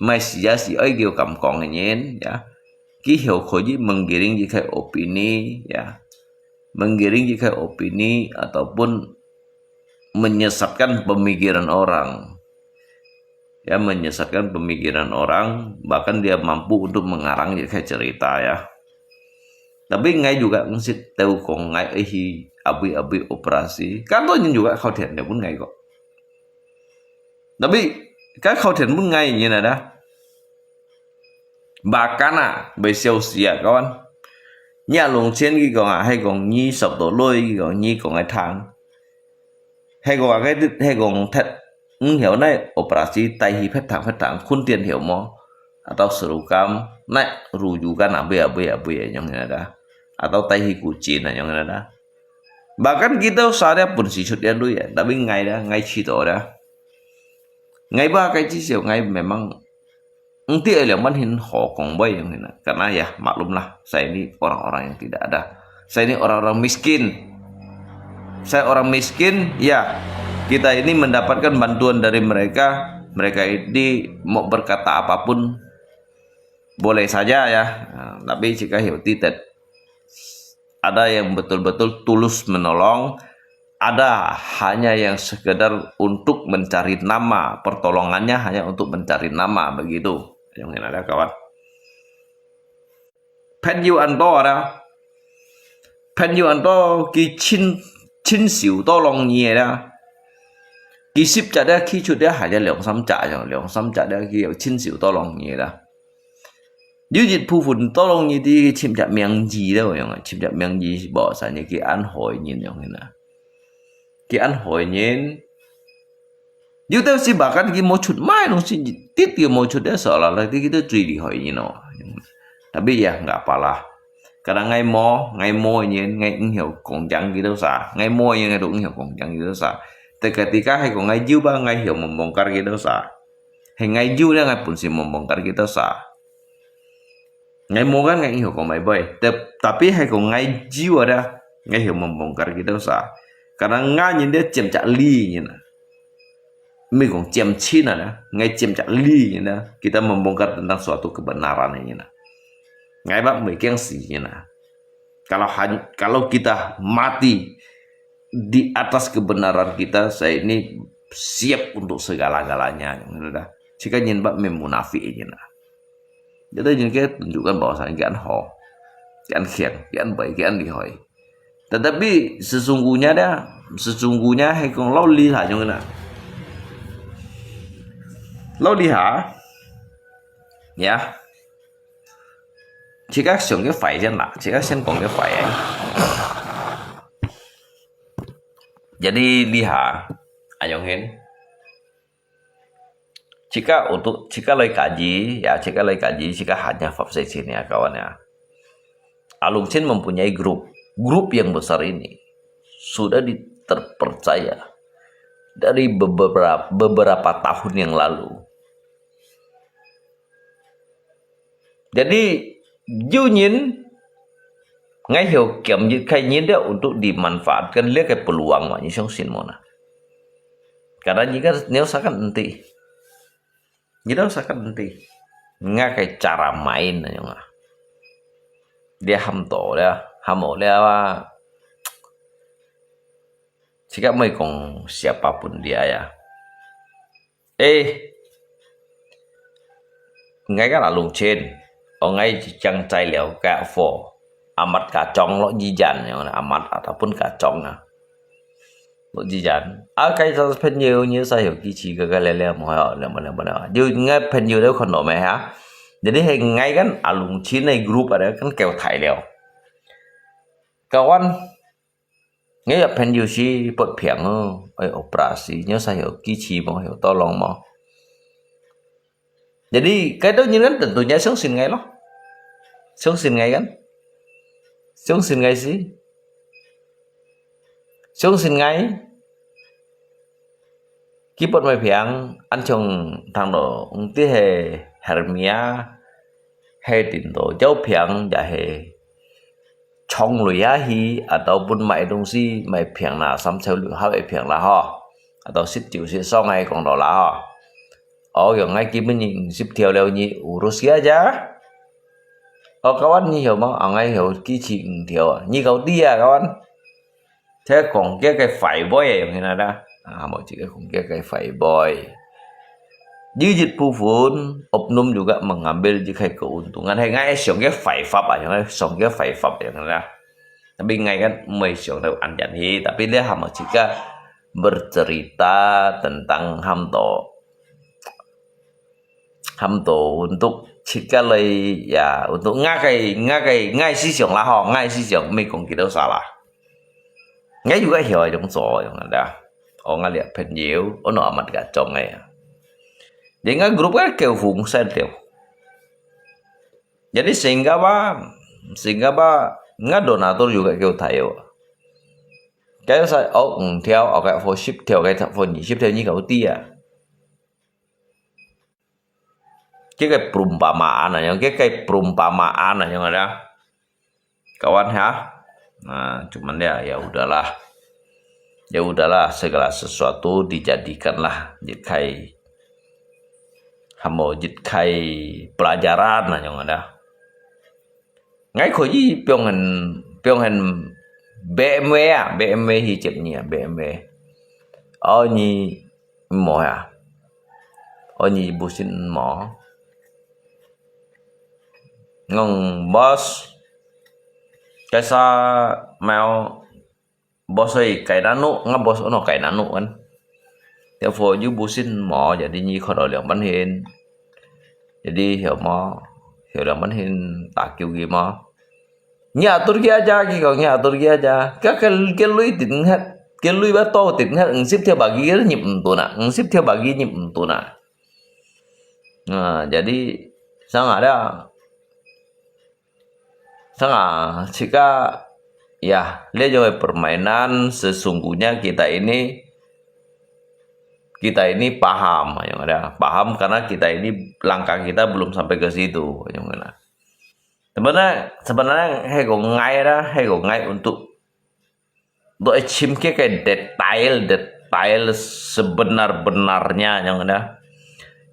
mai si ya si ai kêu kam kong nyen, ya. Ki hiểu 可以 menggiring ki khai opini, ya. Menggiring ki khai opini ataupun menyesatkan pemikiran orang. Ya, menyesatkan pemikiran orang, bahkan dia mampu untuk mengarang je kayak cerita ya. Tapi ngai juga ngsit tahu kong ngai eh abui-abui operasi. Kan to nyin juga kau thian dia pun ngai kok. Tapi kan kau thian pun ngai nyin ada. Bahkan ah, bai siau sia kawan. Nya long chen ki kong ah, hai kong nyi sop to loi ki kong nyi kong ai thang. Hai kong ah, hai kong that, eng hiau nai operasi tai hi phet thang phet thang khun tian hiau mo. Atau serukam, nai ru ju kan abui abui abui nyong nada. Atau tai hi ku chin nyong nada. Bahkan kita sadar pun si chut ya lui ya, tapi ngai dah, ngai chi to dah. Ngai ba kai chi siau ngai memang Enti liang man hin ho kong bai yang hina. Karena ya, maklumlah, saya ini orang-orang yang tidak ada. Saya ini orang-orang miskin. Saya orang miskin, ya. Kita ini mendapatkan bantuan dari mereka. Mereka ini mau berkata apapun boleh saja ya. Nah, tapi jika heuti ada yang betul-betul tulus menolong, ada hanya yang sekedar untuk mencari nama, pertolongannya hanya untuk mencari nama begitu. Yang ini ada kawan. 朋友 anto ada. 朋友 anto ki chin chin siu to long nie ada. Ki sip cak dia ki chut dia hanya 兩三隻 yang 兩三隻 dia ki chin siu to long nie ada. 有一部分 tolong nyi ti chim chak miang ji da yang chim chak miang ji bo sa nyi ki an hoi nyin yang hina. Ki an hoi nyin. Yu teu si bahkan ki mo chut mai nung si tit ki mo chut da sa la la ti ki tu chui li hoi nyin no. Tapi ya nggak apalah. Kadang ngai mo, ngai mo nyin, ngai eng hiu kong jang ki tu sa. Ngai mo nyin ngai tu eng hiu kong jang ki tu sa. Te ketika hai kong ngai jiu ba ngai hiu membongkar ki tu sa. Hai ngai jiu da ngai pun si membongkar ki tu sa. Ngai mo kan ngai eng hiu kong mai boy. Tapi hai kong ngai jiu ada ngai hiu membongkar ki tu sa. Karena ngai nyin dia ciamcak li nyin na. Mei kong ciamcin na, ngai ciamcak li nyin na. Kita membongkar tentang suatu kebenaran nyin na. Ngai bak mei keng si nyin na. Kalau han-, kalau kita mati di atas kebenaran kita, saya ini siap untuk segala-galanya. Cika nyin bak mei munafik nyin na. Jadi nyin ke tunjukkan bahwasanya kian ho, kian khiang, kian baik, kian lihai. Tetapi sesungguhnya dia, sesungguhnya hai kong lao liha jong na. Lao liha, ya. Cika siang ke fai jen la, cika siang kong ke fai. Jadi liha, ayong hen. Cika untuk, cika lai kaji, ya, cika lai kaji, cika hanya fap sai sini ya, kawan ya. Alung Chin mempunyai grup. Grup yang besar ini sudah di-, terpercaya dari beberapa, beberapa tahun yang lalu. Jadi, yu nyin, ngai hiu kiam yit khai nyin dia untuk dimanfaatkan lia ke peluang wa, nyi siang sin mo na. Karena nyi kan, nyi usahakan enti. Nyi usahakan enti. Ngai ke cara main na nyong ah. Dia ham to dia, ham mo dia wa. Cika mei kong siapapun dia ya. Eh, ngai kan Alung Chin, o ngai jang cai liao ka fo, amat kacong lo jijan, amat ataupun kacong ah. Lo jijan. Ah, kai sa 朋友，你 sa hiu kici ke ke le le mo ya, le mo le mo le. Yo ngai 朋友 lo kon lo me ha. Jadi he ngai kan Alung Chin nai grup ada kan kêu thai liao. Kawan, ngai ya 朋友 si pot phiang o, ai operasi, nyo sa hiu kici mo, hiu tolong mo. Jadi, kai to nyin kan tentunya siang sin ngai lo. Siang sin ngai kan? Siang sin ngai si. Siang sin ngai. Ki pot mai phiang, an chong thang lo, ung ti he hernia, he tin to, jauh phiang, ya he chong lui ya hi, ataupun mai dong si, mai phiang na, sam cheu lui hao e phiang la ho. Atau sit tiu sit song ai kong lo la ho. O, yong ngai ki meni sip thiau liao nyi urus ya ja. O, kawan nyi hiu mo, o, ngai hiu kici ung thiau. Nyi kau ti ya, kawan. Thế còn cái cái phải boy ya, yong hina da. Ah, mo cik cái còn cái cái phải boy. Di jit phu phun, oknum juga mengambil jik hai keuntungan. Hai ngai siang cái phải pháp à, yong ngai siang cái phải pháp ya, yong hina da. Tapi ngai kan mei siang tau an jan hi, tapi dia ham cik bercerita tentang ham to. Ham to untuk cik lai ya, untuk ngai cái, ngai cái, ngai si siang la ho, ngai si siang mei kong kita salah. Ngai juga hiu ai dong so yong ada. O ngai liak 朋友, o no amat kacong ngai ya. Jadi ngai grup kan kêu phung sen liao. Jadi sehingga ba, sehingga ba, ngai donatur juga kêu thai yo. Kaya sa, o, ung thiau, o, kaya fo sip thiau, kaya fo nyi sip thiau nyi kau ti ya. Cái cái perumpamaan à, cái cái perumpamaan à, ada. Kawan ha. Nah, cuman ya, ya udahlah. Ya udahlah, segala sesuatu dijadikanlah jit khai. Hamo jit khai pelajaran na nyong ada. Ngai kho yi piong hen, piong hen B M W à, B M W hi chep nyi à, B M W. O nyi mo ya. O nyi busin mo. Ngong boss. Kaisa mau boss ơi, cái nano, nga boss ono cái nano kan. Therefore, you busin mo, jadi nyi khon o liang ban hin. Jadi, hiu mo, hiu liang ban hin, ta kiu ki mo. Nyi atur ki aja, ki kau nyi atur ki aja. Ka ke, ke lui tin het, ke lui ba to tin het, ng sip thiau bagi ke nyip ng tu na, ng sip thiau bagi nyip ng tu na. Nah, jadi, sang ada. Sanga, jika, ya, 這種 permainan sesungguhnya kita ini, kita ini paham, yang ada paham karena kita ini langkah kita belum sampai ke situ, yang ada. Sebenarnya, sebenarnya, hai ko ngai ada, hai ko ngai untuk 都愛尋佢个detail，detail sebenar-benarnya樣个。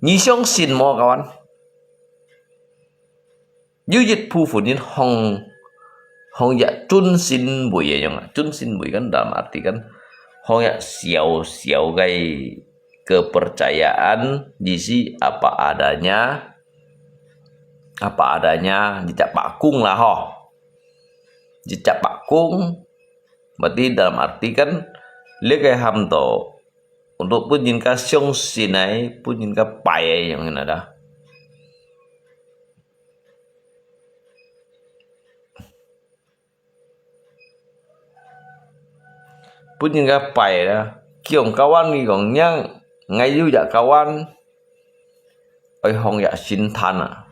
你相信無，kawan？有一部分人放，放一尊神位个樣啊，尊神位kan dalam arti kan，放一小小个kepercayaan，意思apa adanya，apa adanya，一隻伯公啦吼，一隻伯公。Berarti dalam arti kan，這个喊做 untuk分人家相信个，分人家拜个樣个啦。分人家拜啦，講kawan佢講，yang，𠊎有隻kawan， 愛放一神壇啊。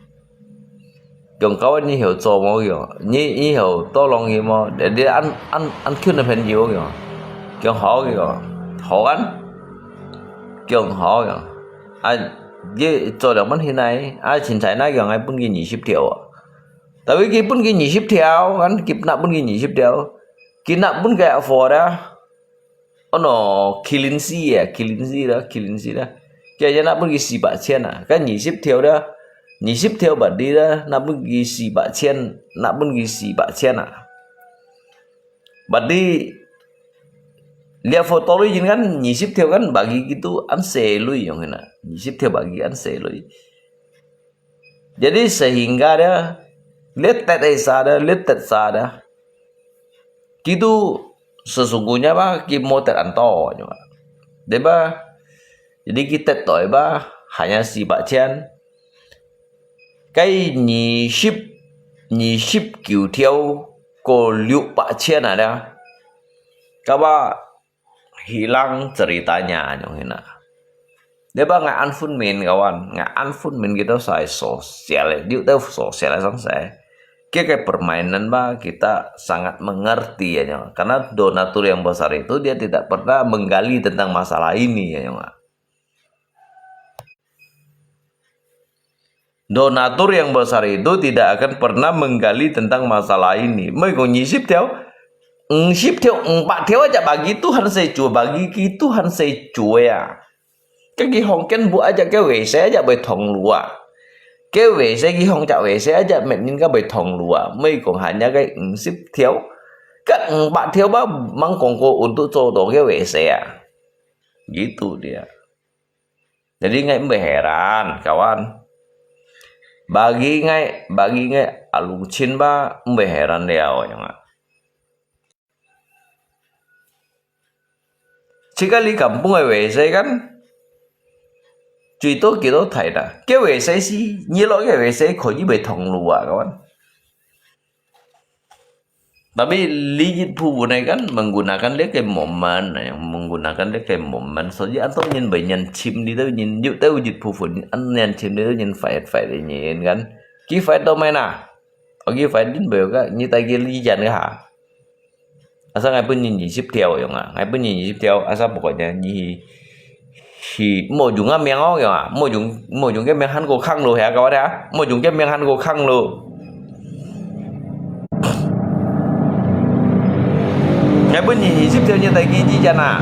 用高音你曉做無用？你，你曉tolong佢無？你，你恁，恁，恁近个朋友用，用好佢講，好啊，用好用。啊，你做了問題哪？啊，凊彩哪用，愛分佢二十條啊。Tapi佢分佢二十條，kan，佢拿分佢二十條，佢拿分佢apa dah？ 哦，喏，kilin si啊，kilin si啦，kilin si啦。佢也拿分佢四百千啊，kan二十條啦，二十條bagi啦，拿分佢四百千，拿分佢四百千啊。Bagi，lihat foto lui jin kan，二十條kan bagi gitu，恁細鐳樣个啦，二十條bagi恁細鐳。Jadi sehingga dia，lihat tet esa dia，lihat tet sa dia。 Kitu sesungguhnya bah，佢無得恁多，對吧？Jadi佢得到bah，hanya四百千。該二十，二十九條過六百千啊了。Kapa hilang ceritanya，樣形啊。 Lepas ngai an phun min kawan, ngai an phun min kita sai sosial, liu tau sosial sang sai. Kaya permainan bah kita sangat mengerti ya, nyo. Karena donatur yang besar itu dia tidak pernah menggali tentang masalah ini ya, nyo. Donatur yang besar itu tidak akan pernah menggali tentang masalah ini. Mei kong 二十條，五十條，五百條 aja bagi Tuhan saya jua, bagi ki Tuhan saya jua ya. Kaki hong ken bu aja ke wese aja bai thong lua. Ke wese ki hong ja wese aja met nin ka bai thong lua. Mei kong hanya ke 五十條. Kan 五百條 ba mang kong ko untuk 做到 ke wese ya. Gitu dia. Jadi ngai mbe heran, kawan. Bagi ngai, bagi ngai alung chin ba mbe heran liao yang ah. Cika li kampung ai wese kan. Cui to kito thai ta. Ke wese si, nyi lo ke wese ko yi bai thong lua, kawan. Tapi li yit phu bu nai kan menggunakan le ke momen, menggunakan le ke momen. So ji antok nyin bai nyin chim di tu nyin yu tau yit phu bu an nyin chim di tu nyin fight fight di nyin kan. Ki fight to mai na. Oke fight din bai ka nyi tai ki li jan ka ha. Asa ngai pun nyin yit sip theo yong a. Ngai pun nyin yit sip theo asa pokoknya nyi Hi, mò dùng á miệng ó kìa, mò dùng, mò dùng cái miệng hăn của khang lù hả các bạn hả? Mò dùng cái miệng hăn của khang lù. Ngai bun nyi nyi sip theo như tai ki chi chan à.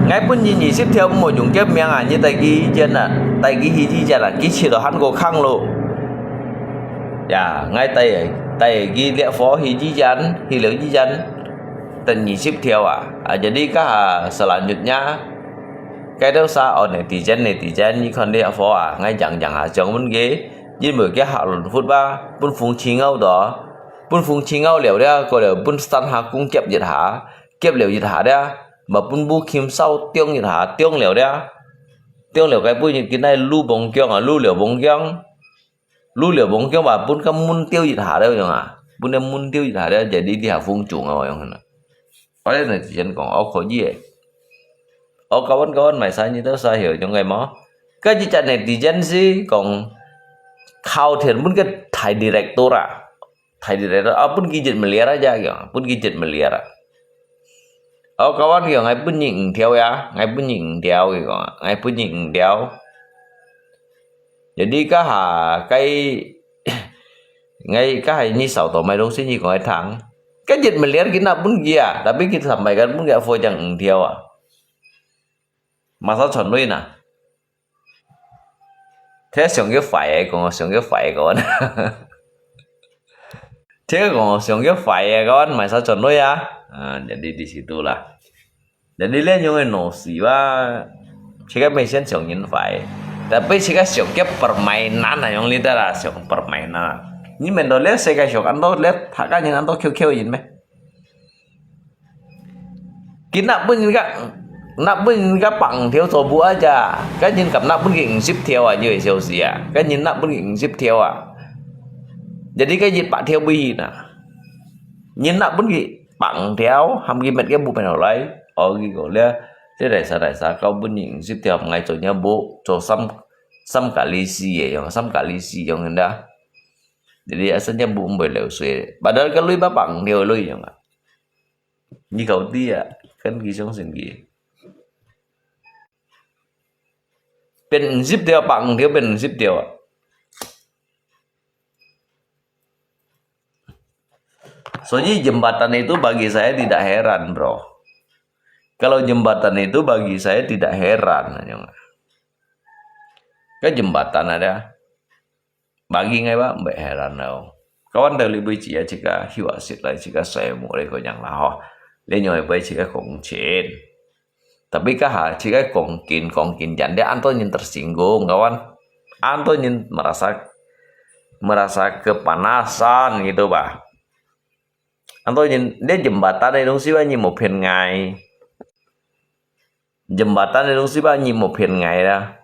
Ngai bun nyi nyi sip theo mò dùng cái miệng à, như tai ki chan à, tai ki hi chi chan à, ki chi đó hăn của khang lù. Ya, ngai tai, tai ki liak pho hi chi chan, hi liak chi chan. Tận nyi sip theo à. À, jadi kah selanjutnya, cái đó sa ở netizen, netizen, nyi khon liak pho à, ngai jang jang à, jang mun ge, yin mui ke ha lun phut ba, bun phung chi ngau đó, bun phung chi ngau liao dia, ko liao bun stan ha kung kiap yit ha, kiap liao yit ha dia, mà bun bu kim sau tiong yit ha, tiong liao dia, tiong liao cái bu yit ki nai lu bong kiong à, lu liao bong kiong, lu liao bong kiong ba bun ka mun tiêu yit ha dia yong à, bun dia mun tiêu yit ha dia, jadi di ha phung chung à, yong hana. Ôi, netizen kong, ô, khó gì ấy. Ô, kawan-kawan, mai sa nyi tau sa hiểu trong cái mò. Cái gì chả netizen si, kong, khao thiện bun cái thai director à. Thai director, à, bun ki jit meliar aja, kìa. Bun ki jit meliar à. Ô, kawan, kìa, ngai bun nyi ng theo ya. Ngai bun nyi ng theo, kìa. Ngai bun nyi ng theo. Jadi kah ha, cái, ，𠊎該係你掃到買東西，你講愛聽。該一million佢拿分佢啊，tapi佢三擺个分佢貨正五條啊。Masa傳鐳呐。聽上个壞个講，上个壞个講。聽講上个壞个講，masa傳鐳啊。啊，jadi di situ lah. Jadi咧，用个腦屎哇，自家每天想人坏，tapi自家想个permainan啊，用你得啦，想permainan。你明到咧世界上恁多咧，他个人恁多Q Q人咩？佢拿分人家，拿分人家百五條做布啊，該人敢拿分佢五十條啊，你會笑死啊！該人拿分佢五十條啊，jadi該一百條不行啊。人拿分佢百五條，喊佢搣个布變落來，哦，佢講咧，這大儕大儕，交分你五十條，𠊎做若布，做三，三kali四个樣，三kali四樣个啦。Jadi asal若布毋會流水，padahal該鐳吧百五條个鐳樣啊。你搞知啊，跟佢相信佢。變五十條，百五條變五十條啊。Soalnya jembatan itu bagi saya tidak heran, bro. Kalau jembatan itu bagi saya tidak heran, nyong. Kan jembatan ada. Bagi ngai ba, mbak heran tau. Kawan tau li bui cia cika hiwa sit lai cika sai mu le ko yang lah ho. Le nyoi bui cika kong chin. Tapi kaha cika kong kin, kong kin jan dia anto nyin tersinggung, kawan. Anto nyin merasa, merasa kepanasan gitu ba. Anto nyin, dia jembatan itu sih ba nyin mau phen ngai. Jembatan itu sih ba nyin mau phen ngai lah.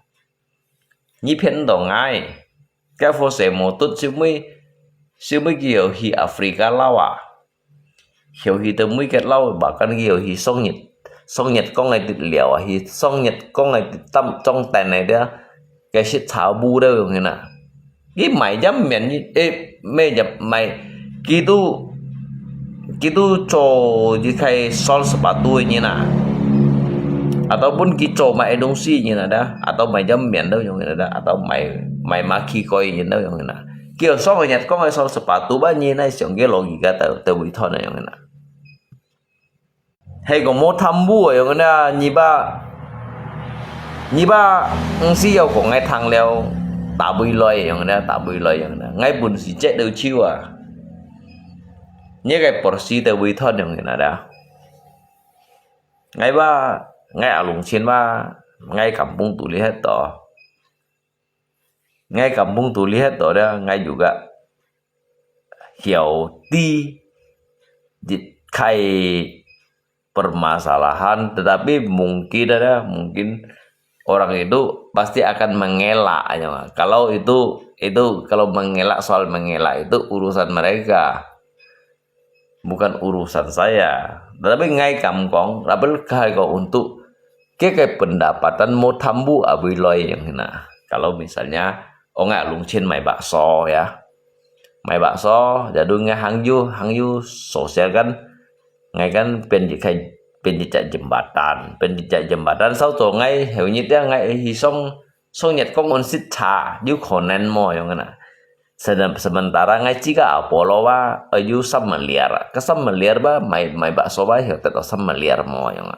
Nyi phen dong ngai. Ka fo se mo tut si mui, si mui ki yo hi Africa lau a. Hiu hi tơ mui ket lau ba kan ki yo hi song nhật. Song nhật kong ngai tit liao a hi, song nhật kong ngai tit tam trong ten ngai dia. Cái sit thảo bu đâu yong hina. Ki mai jam mian ni, eh, mai jam mai. Ki tu, ki tu cho ji khai sol sepatu ni na. Ataupun ki cho mai dong si ni na da. Atau mai jam mian đâu yong hina da. Atau mai, mai ma ki koi ni đâu yong hina. Ki yo song nyat kong ai sol sepatu ba ni na siang ki lo ki ka tơ, tơ wi thon na yong hina. Hay kong mo tham bu yong na, nyi ba, nyi ba, ngsi yau kong ngai thang liao, ta bui loi yong na, ta bui loi yong na. Ngai bun si chet deu chiu a. Nyi kai por si tơ wi thon yong na da. Ngai ba, ngai a lung chin ba, ngai kampung tu li het to. Ngai kampung tu li het to da, ngai juga hiau ti jit kai permasalahan, tetapi mungkin ada, mungkin orang itu pasti akan mengelak. Kalau itu, itu kalau mengelak, soal mengelak itu urusan mereka. Bukan urusan saya. Tetapi ngai kam kong, tapi kai kong untuk ke ke pendapatan mo thambu abui loi yong hina. Kalau misalnya, oh ngai lung chin mai bakso ya. Mai bakso, jadi ngai hang yu, hang yu sosial kan. Ngai kan pen ji kai, pen ji cak jembatan, pen ji cak jembatan sau to ngai heu nyit ya ngai hi song, song nyet kong on sit cha, yu konen mo yong hina. Sedang, sementara ngai cika Apollo ba, ayu sam meliar. Ke sam meliar ba, mai, mai bakso ba, hiu teto sam meliar mo yong.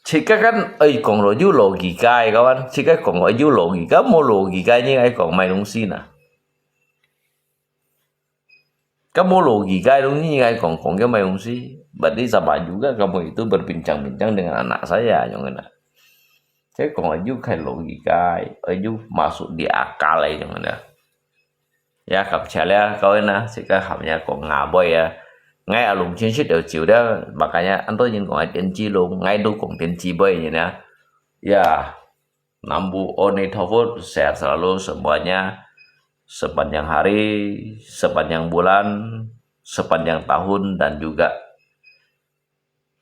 Cika kan, ai kong lo yu logika, kawan. Cika kong lo yu logika, mo logika ni ai kong mai dong si na. Kamu logika dong ni ngai kong kong ke mai dong si. Berarti sama juga kamu itu berbincang-bincang dengan anak saya, yong hina. Saya kong ayu kai logika, ayu masuk di akal ai yong hina. Ya, kam chia le, kau na, sika ham ya kong ngaboi ya. Ngai alung chin sit deu chiu de, makanya anto nyin kong ai tiên tri lung, ngai du kong tiên tri boi nyin ya. Ya, Nambu Oni Thofut, sehat selalu semuanya, sepanjang hari, sepanjang bulan, sepanjang tahun, dan juga,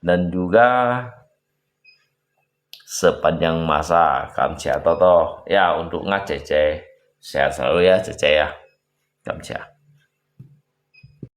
dan juga sepanjang masa. Kamsia Toto. Ya, untuk ngat cece. Sehat selalu ya, cece ya. Kamsia.